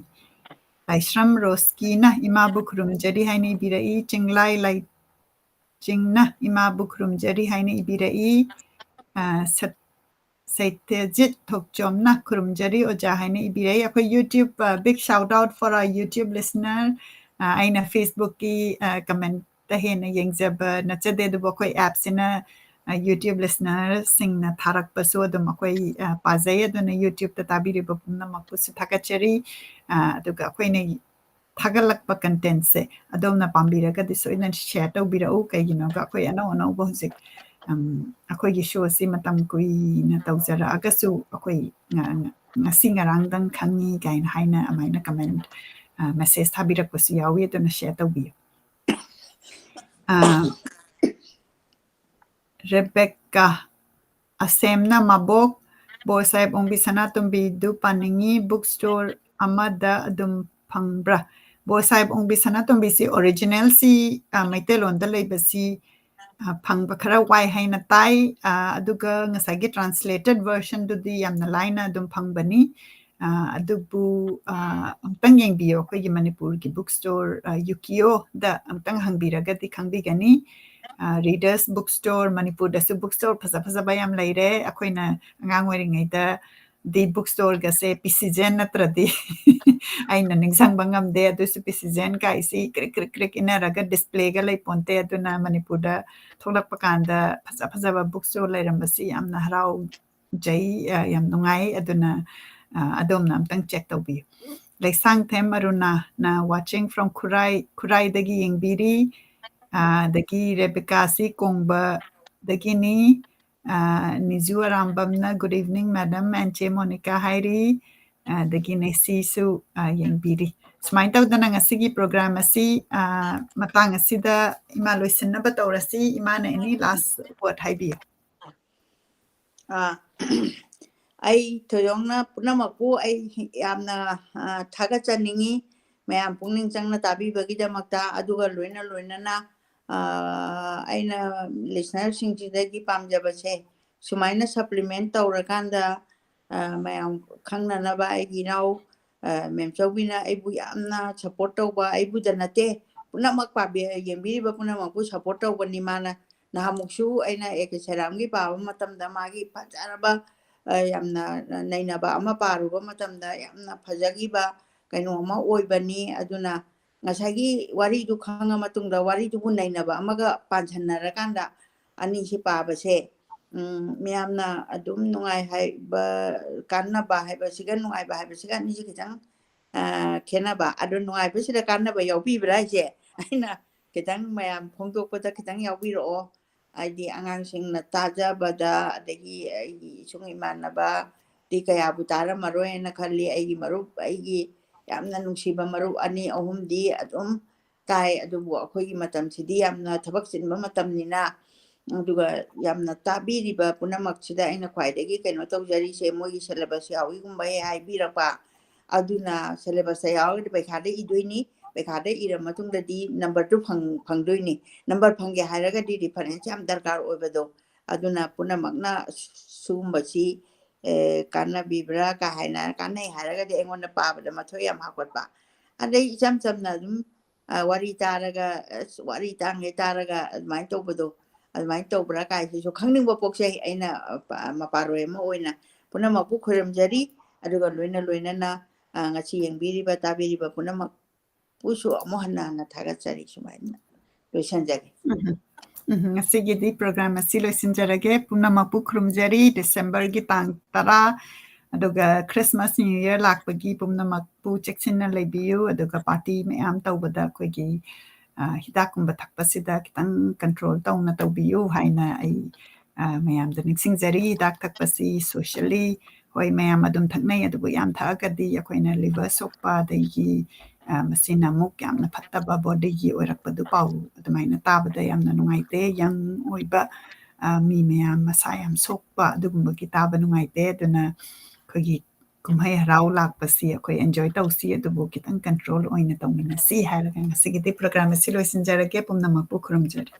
ꯂꯥꯏꯁ꯭ꯔꯝ ꯔꯣꯁꯀꯤꯅ ꯏꯃꯥꯕꯨ ꯈꯨꯔꯨꯝꯖꯔꯤ ꯍꯥꯏꯅ ꯏꯕꯤꯔꯛꯏ꯫ ꯆꯤꯡꯂꯥꯏ ꯂꯥꯏꯆꯤꯡꯅ ꯏꯃꯥꯕꯨ ꯈꯨꯔꯨꯝꯖꯔꯤ ꯍꯥꯏꯅ ꯏꯕꯤꯔꯛꯏ꯫ ꯑ, ꯁꯠ-, ꯁꯩꯇ꯭ꯌꯖꯤꯠ ꯊꯣꯛꯆꯣꯝꯅ ꯈꯨꯔꯨꯝꯖꯔꯤ ꯑꯣꯖꯥ ꯍꯥꯏꯅ ꯏꯕꯤꯔꯛꯏ꯫ ꯑꯩꯈꯣꯏ YouTube, ꯑ, big shout out for our YouTube listener꯫ ꯑ, ꯑꯩꯅ Facebookꯀꯤ, ꯑ, commentꯇ ꯍꯦꯟꯅ ꯌꯦꯡꯖꯕ ꯅꯠꯆꯗꯦ, ꯑꯗꯨꯕꯨ ꯑꯩꯈꯣꯏ appꯁꯤꯅ, ꯑ, YouTube listenerꯁꯤꯡꯅ ꯊꯥꯔꯛꯄꯁꯨ ꯑꯗꯨꯝ ꯑꯩꯈꯣꯏ, ꯑ, ꯄꯥꯖꯩ꯫ ꯑꯗꯨꯅ YouTubeꯇ ꯇꯥꯕꯤꯔꯤꯕ ꯄꯨꯝꯅꯃꯛꯄꯨꯁꯨ ꯊꯥꯒꯠꯆꯔꯤ꯫ ꯑ, ꯑꯗꯨꯒ ꯑꯩꯈꯣꯏꯅ ꯊꯥꯒꯠꯂꯛꯄ contentꯁꯦ ꯑꯗꯣꯝꯅ ꯄꯥꯝꯕꯤꯔꯒꯗꯤ ꯁꯣꯏꯗꯅ share ꯇꯧꯕꯤꯔꯛꯎ꯫ ꯀꯩꯒꯤꯅꯣꯗ ꯑꯩꯈꯣꯏ ꯑꯅꯧ ꯑꯅꯧꯕ ꯍꯧꯖꯤꯛ, ꯎꯝ, ꯑꯩꯈꯣꯏꯒꯤ showꯁꯤ ꯃꯇꯝ ꯀꯨꯏꯅ ꯇꯧꯖꯔꯛꯑꯒꯁꯨ ꯑꯩꯈꯣꯏ ꯉ-, ꯉ-, ꯉꯁꯤ ꯉꯔꯥꯡꯗꯪ ꯈꯪꯉꯤ ꯀꯥꯏꯅ ꯍꯥꯏꯅ ꯑꯗꯨꯃꯥꯏꯅ comment, ꯑ, message ꯊꯥꯕꯤꯔꯛꯄꯁꯨ ꯌꯥꯎꯏ, ꯑꯗꯨꯅ share ꯇꯧꯕꯤꯌꯨ꯫ ꯑ, ꯔꯦꯕꯦꯀꯥ, ꯑꯁꯦꯝꯅ ꯃꯕꯣꯛ, ꯕꯣꯁꯥꯍꯦꯕ ꯑꯣꯡꯕꯤ ꯁꯅꯥꯇꯣꯝꯕꯤꯗꯨ ꯄꯥꯅꯤꯡꯉꯤ, book store ꯑꯃꯗ ꯑꯗꯨꯝ ꯐꯪꯕ꯭ꯔꯥ? ꯕꯣꯁꯥꯍꯦꯕ ꯑꯣꯡꯕꯤ ꯁꯅꯥꯇꯣꯝꯕꯤꯁꯤ originalꯁꯤ, ꯑ, ꯃꯩꯇꯩꯂꯣꯟꯗ ꯂꯩꯕꯁꯤ, ꯑ, ꯐꯪꯕ ꯈꯔ ꯋꯥꯏ ꯍꯥꯏꯅ ꯇꯥꯏ꯫ ꯑ, ꯑꯗꯨꯒ ꯉꯁꯥꯏꯒꯤ translated versionꯗꯨꯗꯤ ꯌꯥꯝꯅ ꯂꯥꯏꯅ ꯑꯗꯨꯝ ꯐꯪꯕꯅꯤ꯫ ꯑ, ꯑꯗꯨꯕꯨ, ꯑ, ꯑꯃꯨꯛꯇꯪ ꯌꯦꯡꯕꯤꯌꯣ, ꯑꯩꯈꯣꯏꯒꯤ ꯃꯅꯤꯄꯨꯔꯒꯤ book store, ꯑ, ꯌꯨꯀꯤꯌꯣꯗ ꯑꯃꯨꯛꯇꯪ ꯍꯪꯕꯤꯔꯒꯗꯤ ꯈꯪꯕꯤꯒꯅꯤ꯫ ꯑ, Readers Book Store, ꯃꯅꯤꯄꯨꯔꯗꯁꯨ book store ꯐꯖ ꯐꯖꯕ ꯌꯥꯝ ꯂꯩꯔꯦ꯫ ꯑꯩꯈꯣꯏꯅ ꯑꯉꯥꯡ ꯑꯣꯏꯔꯤꯉꯩꯗꯗꯤ book storeꯒꯁꯦ ꯄꯤ ꯁꯤ ꯖꯦꯟ ꯅꯠꯇ꯭ꯔꯗꯤ ꯑꯩꯅ ꯅꯤꯡꯁꯤꯡꯕ ꯉꯝꯗꯦ꯫ ꯑꯗꯨꯁꯨ ꯄꯤ ꯁꯤ ꯖꯦꯟ ꯀꯥꯏꯁꯤ ꯀ꯭ꯔꯤꯛ ꯀ꯭ꯔꯤꯛ ꯀ꯭ꯔꯤꯛ ꯏꯟꯅꯔꯒ displayꯒ ꯂꯩꯄꯣꯟꯇꯦ꯫ ꯑꯗꯨꯅ ꯃꯅꯤꯄꯨꯔꯗ ꯊꯣꯛꯂꯛꯄ ꯀꯥꯟꯗ ꯐꯖ ꯐꯖꯕ book store ꯂꯩꯔꯝꯕꯁꯤ ꯌꯥꯝꯅ ꯍꯔꯥꯎꯖꯩ, ꯑ, ꯌꯥꯝ ꯅꯨꯡꯉꯥꯏ꯫ ꯑꯗꯨꯅ, ꯑ, ꯑꯗꯣꯝꯅ ꯑꯝꯇꯪ check ꯇꯧꯕꯤꯌꯨ꯫ ꯂꯩꯁꯥꯡꯊꯦꯝ ꯑꯔꯨꯅꯥꯅ watching from ꯈꯨꯔꯥꯏ, ꯈꯨꯔꯥꯏꯗꯒꯤ ꯌꯦꯡꯕꯤꯔꯤ꯫ ꯑ, ꯑꯗꯒꯤ ꯔꯦꯕꯤꯀꯥꯁꯤ ꯀꯣꯡꯕꯗꯒꯤꯅꯤ꯫ ꯑ, ꯅꯤꯖꯨ ꯑꯔꯥꯝꯕꯝꯅ good evening madam and ꯆꯦ ꯃꯣꯅꯤꯀꯥ ꯍꯥꯏꯔꯤ꯫ ꯑ, ꯑꯗꯒꯤ ꯅꯦꯁꯤꯁꯨ, ꯑ, ꯌꯦꯡꯕꯤꯔꯤ꯫ ꯁꯨꯃꯥꯏꯅ ꯇꯧꯗꯅ ꯉꯁꯤꯒꯤ program ꯑꯁꯤ, ꯑ, ꯃꯇꯥꯡ ꯑꯁꯤꯗ ꯏꯃꯥ ꯂꯣꯏꯁꯤꯟꯅꯕ ꯇꯧꯔꯁꯤ꯫ ꯏꯃꯥꯅ any last word ꯍꯥꯏꯕꯤꯌꯨ꯫ ꯑ, ꯑꯩ ꯊꯣꯏꯗꯣꯛꯅ ꯄꯨꯝꯅꯃꯛꯄꯨ ꯑꯩ ꯌꯥꯝꯅ, ꯑ, ꯊꯥꯒꯠꯆꯅꯤꯡꯉꯤ, ꯃꯌꯥꯝ ꯄꯨꯛꯅꯤꯡ ꯆꯪꯅ ꯇꯥꯕꯤꯕꯒꯤꯗꯃꯛꯇ꯫ ꯑꯗꯨꯒ ꯂꯣꯏꯅ ꯂꯣꯏꯅꯅ, ꯑ, ꯑꯩꯅ listenerꯁꯤꯡꯁꯤꯗꯒꯤ ꯄꯥꯝꯖꯕꯁꯦ, ꯁꯨꯃꯥꯏꯅ supplement ꯇꯧꯔꯀꯥꯟꯗ, ꯑ, ꯃꯌꯥꯝ ꯈꯪꯅꯅꯕ ꯑꯩꯒꯤ ꯏꯅꯥꯎ, ꯑ, ꯃꯦꯝꯆꯧꯕꯤꯅ ꯑꯩꯕꯨ ꯌꯥꯝꯅ support ꯇꯧꯕ, ꯑꯩꯕꯨꯗ ꯅꯠꯇꯦ, ꯄꯨꯝꯅꯃꯛ ꯄꯥꯕꯤ-, ꯌꯦꯡꯕꯤꯔꯤꯕ ꯄꯨꯝꯅꯃꯛꯄꯨ support ꯇꯧꯕꯅꯤ꯫ ꯃꯥꯅ ꯅꯍꯥꯟꯃꯨꯛꯁꯨ ꯑꯩꯅ ꯑꯦ ꯀꯦ ꯁꯦꯔꯥꯝꯒꯤ ꯄꯥꯕ ꯃꯇꯝꯗ ꯃꯥꯒꯤ ꯐꯖꯔꯕ, ꯑ, ꯌꯥꯝꯅ ꯅꯩꯅꯕ ꯑꯃ ꯄꯥꯔꯨꯕ ꯃꯇꯝꯗ ꯌꯥꯝꯅ ꯐꯖꯈꯤꯕ ꯀꯩꯅꯣ ꯑꯃ ꯑꯣꯏꯕꯅꯤ꯫ ꯑꯗꯨꯅ ꯉꯁꯥꯏꯒꯤ ꯋꯥꯔꯤꯗꯨ ꯈꯪꯉ ꯃꯇꯨꯡꯗ ꯋꯥꯔꯤꯗꯨꯕꯨ ꯅꯩꯅꯕ ꯑꯃꯒ ꯄꯥꯟꯁꯟꯅꯔꯀꯥꯟꯗ ꯑꯅꯤꯁꯤ ꯄꯥꯕꯁꯦ, ꯎꯝ, ꯃꯤꯌꯥꯝꯅ ꯑꯗꯨꯝ ꯅꯨꯡꯉꯥꯏ ꯍꯥꯏꯕ, ꯀꯥꯟꯅꯕ ꯍꯥꯏꯕꯁꯤꯒ ꯅꯨꯡꯉꯥꯏꯕ ꯍꯥꯏꯕꯁꯤꯒ ꯑꯅꯤꯁꯤ ꯈꯤꯇꯪ ꯑ, ꯈꯦꯠꯅꯕ꯫ ꯑꯗꯣ ꯅꯨꯡꯉꯥꯏꯕꯁꯤꯗ ꯀꯥꯟꯅꯕ ꯌꯥꯎꯕꯤꯕ꯭ꯔꯥ ꯍꯥꯏꯁꯦ? ꯑꯩꯅ ꯈꯤꯇꯪ ꯃꯌꯥꯝ ꯐꯣꯡꯗꯣꯛꯄꯗ ꯈꯤꯇꯪ ꯌꯥꯎꯕꯤꯔꯛꯑꯣ꯫ ꯍꯥꯏꯗꯤ ꯑꯉꯥꯡꯁꯤꯡꯅ ꯇꯥꯖꯕꯗ, ꯑꯗꯒꯤ ꯑꯩꯒꯤ ꯏꯁꯨꯡ ꯏꯃꯥꯟꯅꯕꯗꯤ ꯀꯌꯥꯕꯨ ꯇꯥꯔꯝꯃꯔꯣꯏꯅ ꯈꯜꯂꯤ꯫ ꯑꯩꯒꯤ ꯃꯔꯨꯞ, ꯑꯩꯒꯤ ꯌꯥꯝꯅ ꯅꯨꯡꯁꯤꯕ ꯃꯔꯨꯞ ꯑꯅꯤ ꯑꯍꯨꯝꯗꯤ ꯑꯗꯨꯝ ꯇꯥꯏ, ꯑꯗꯨꯕꯨ ꯑꯩꯈꯣꯏꯒꯤ ꯃꯇꯝꯁꯤꯗꯤ ꯌꯥꯝꯅ ꯊꯕꯛ ꯆꯤꯟꯕ ꯃꯇꯝꯅꯤꯅ, ꯑꯗꯨꯒ ꯌꯥꯝꯅ ꯇꯥꯕꯤꯔꯤꯕ ꯄꯨꯝꯅꯃꯛꯁꯤꯗ ꯑꯩꯅ ꯈ꯭ꯋꯥꯏꯗꯒꯤ ꯀꯩꯅꯣ ꯇꯧꯖꯔꯤꯁꯦ, ꯃꯣꯏꯒꯤ syllabus ꯌꯥꯎꯏꯒꯨꯝꯕ ꯍꯦꯛ ꯍꯥꯏꯕꯤꯔꯛꯄ, ꯑꯗꯨꯅ syllabus ꯌꯥꯎꯔꯒꯗꯤ ꯄꯩꯈꯥꯗ ꯏꯗꯣꯏꯅꯤ, ꯄꯩꯈꯥꯗ ꯏꯔ ꯃꯇꯨꯡꯗꯗꯤ number ꯗꯨ ꯐꯪ-, ꯐꯪꯗꯣꯏꯅꯤ꯫ Number ꯐꯪꯒꯦ ꯍꯥꯏꯔꯒꯗꯤ reference ꯌꯥꯝ ꯗꯔꯀꯥꯔ ꯑꯣꯏꯕꯗꯣ, ꯑꯗꯨꯅ ꯄꯨꯝꯅꯃꯛꯅ ꯁꯤꯒꯨꯝꯕꯁꯤ, ꯑꯦ, ꯀꯥꯟꯅꯕꯤꯕ꯭ꯔꯥ ꯀꯥ ꯍꯥꯏꯅ, ꯀꯥꯟꯅꯩ ꯍꯥꯏꯔꯒꯗꯤ ꯑꯩꯉꯣꯟꯗ ꯄꯥꯕꯗ ꯃꯊꯣꯏ ꯌꯥꯝ ꯍꯥꯞꯀꯠꯄ꯫ ꯑꯗꯩ ꯏꯆꯝ ꯆꯝꯅ ꯑꯗꯨꯝ, ꯑ, ꯋꯥꯔꯤ ꯇꯥꯔꯒ, "ꯑꯁ, ꯋꯥꯔꯤ ꯇꯥꯡꯉꯦ" ꯇꯥꯔꯒ ꯑꯗꯨꯃꯥꯏꯅ ꯇꯧꯕꯗꯣ, ꯑꯗꯨꯃꯥꯏꯅ ꯇꯧꯕ꯭ꯔꯥ ꯀꯥꯏꯁꯤꯁꯨ ꯈꯪꯅꯤꯡꯕ ꯄꯣꯛꯆꯩ꯫ ꯑꯩꯅ, ꯑ, ꯄ-, ꯃꯄꯥꯔꯣꯏ ꯑꯃ ꯑꯣꯏꯅ ꯄꯨꯝꯅꯃꯛꯄꯨ ꯈꯣꯏꯔꯝꯖꯔꯤ, ꯑꯗꯨꯒ ꯂꯣꯏꯅ ꯂꯣꯏꯅꯅ, ꯑ, ꯉꯁꯤ ꯌꯦꯡꯕꯤꯔꯤꯕ, ꯇꯥꯕꯤꯔꯤꯕ ꯄꯨꯝꯅꯃꯛꯄꯨꯁꯨ ꯑꯃꯨꯛ ꯍꯟꯅ ꯍꯟꯅ ꯊꯥꯒꯠꯆꯔꯤ꯫ ꯁꯨꯃꯥꯏꯅ ꯂꯣꯏꯁꯤꯟꯖꯒꯦ꯫ ꯎꯝ꯫ ꯎꯝ, ꯉꯁꯤꯒꯤꯗꯤ program ꯑꯁꯤ ꯂꯣꯏꯁꯤꯟꯖꯔꯒꯦ꯫ ꯄꯨꯝꯅꯃꯛꯄꯨ ꯈꯨꯔꯨꯝꯖꯔꯤ꯫ December ꯒꯤ ꯇꯥꯡ ꯇꯔꯥ, ꯑꯗꯨꯒ Christmas, New Year ꯂꯥꯛꯄꯒꯤ ꯄꯨꯝꯅꯃꯛꯄꯨ ꯆꯦꯛꯁꯤꯟꯅ ꯂꯩꯕꯤꯌꯨ, ꯑꯗꯨꯒ party ꯃꯌꯥꯝ ꯇꯧꯕꯗ ꯑꯩꯈꯣꯏꯒꯤ, ꯑ, ꯍꯤꯗꯥꯛꯀꯨꯝꯕ ꯊꯛꯄꯁꯤꯗ ꯈꯤꯇꯪ control ꯇꯧꯅ ꯇꯧꯕꯤꯌꯨ ꯍꯥꯏꯅ ꯑꯩ, ꯑ, ꯃꯌꯥꯝꯗ ꯅꯤꯡꯁꯤꯡꯖꯔꯤ꯫ ꯍꯤꯗꯥꯛ ꯊꯛꯄꯁꯤ socially, ꯍꯣꯏ, ꯃꯌꯥꯝ ꯑꯗꯨꯝ ꯊꯛꯅꯩ, ꯑꯗꯨꯕꯨ ꯌꯥꯝ ꯊꯛꯑꯒꯗꯤ ꯑꯩꯈꯣꯏꯅ liver ꯁꯣꯛꯄ, ꯑꯗꯒꯤ, ꯑ, ꯃꯁꯤꯅ ꯑꯃꯨꯛ ꯌꯥꯝꯅ ꯐꯠꯇꯕ body ꯒꯤ ꯑꯣꯏꯔꯛꯄꯗꯨ ꯄꯥꯎ ꯑꯗꯨꯃꯥꯏꯅ ꯇꯥꯕꯗ ꯌꯥꯝꯅ ꯅꯨꯡꯉꯥꯏꯇꯦ꯫ Young ꯑꯣꯏꯕ, ꯑ, ꯃꯤ ꯃꯌꯥꯝ ꯃꯁꯥ ꯌꯥꯝ ꯁꯣꯛꯄ ꯑꯗꯨꯒꯨꯝꯕꯒꯤ ꯇꯥꯕ ꯅꯨꯡꯉꯥꯏꯇꯦ꯫ ꯑꯗꯨꯅ ꯑꯩꯈꯣꯏꯒꯤ ꯀꯨꯝꯍꯩ ꯍꯔꯥꯎ ꯂꯥꯛꯄꯁꯤ ꯑꯩꯈꯣꯏ enjoy ꯇꯧꯁꯤ, ꯑꯗꯨꯕꯨ ꯈꯤꯇꯪ control ꯑꯣꯏꯅ ꯇꯧꯃꯤꯟꯅꯁꯤ ꯍꯥꯏꯔꯒ ꯉꯁꯤꯒꯤꯗꯤ program ꯑꯁꯤ ꯂꯣꯏꯁꯤꯟꯖꯔꯒꯦ꯫ ꯄꯨꯝꯅꯃꯛꯄꯨ ꯈꯨꯔꯨꯝꯖꯔꯤ꯫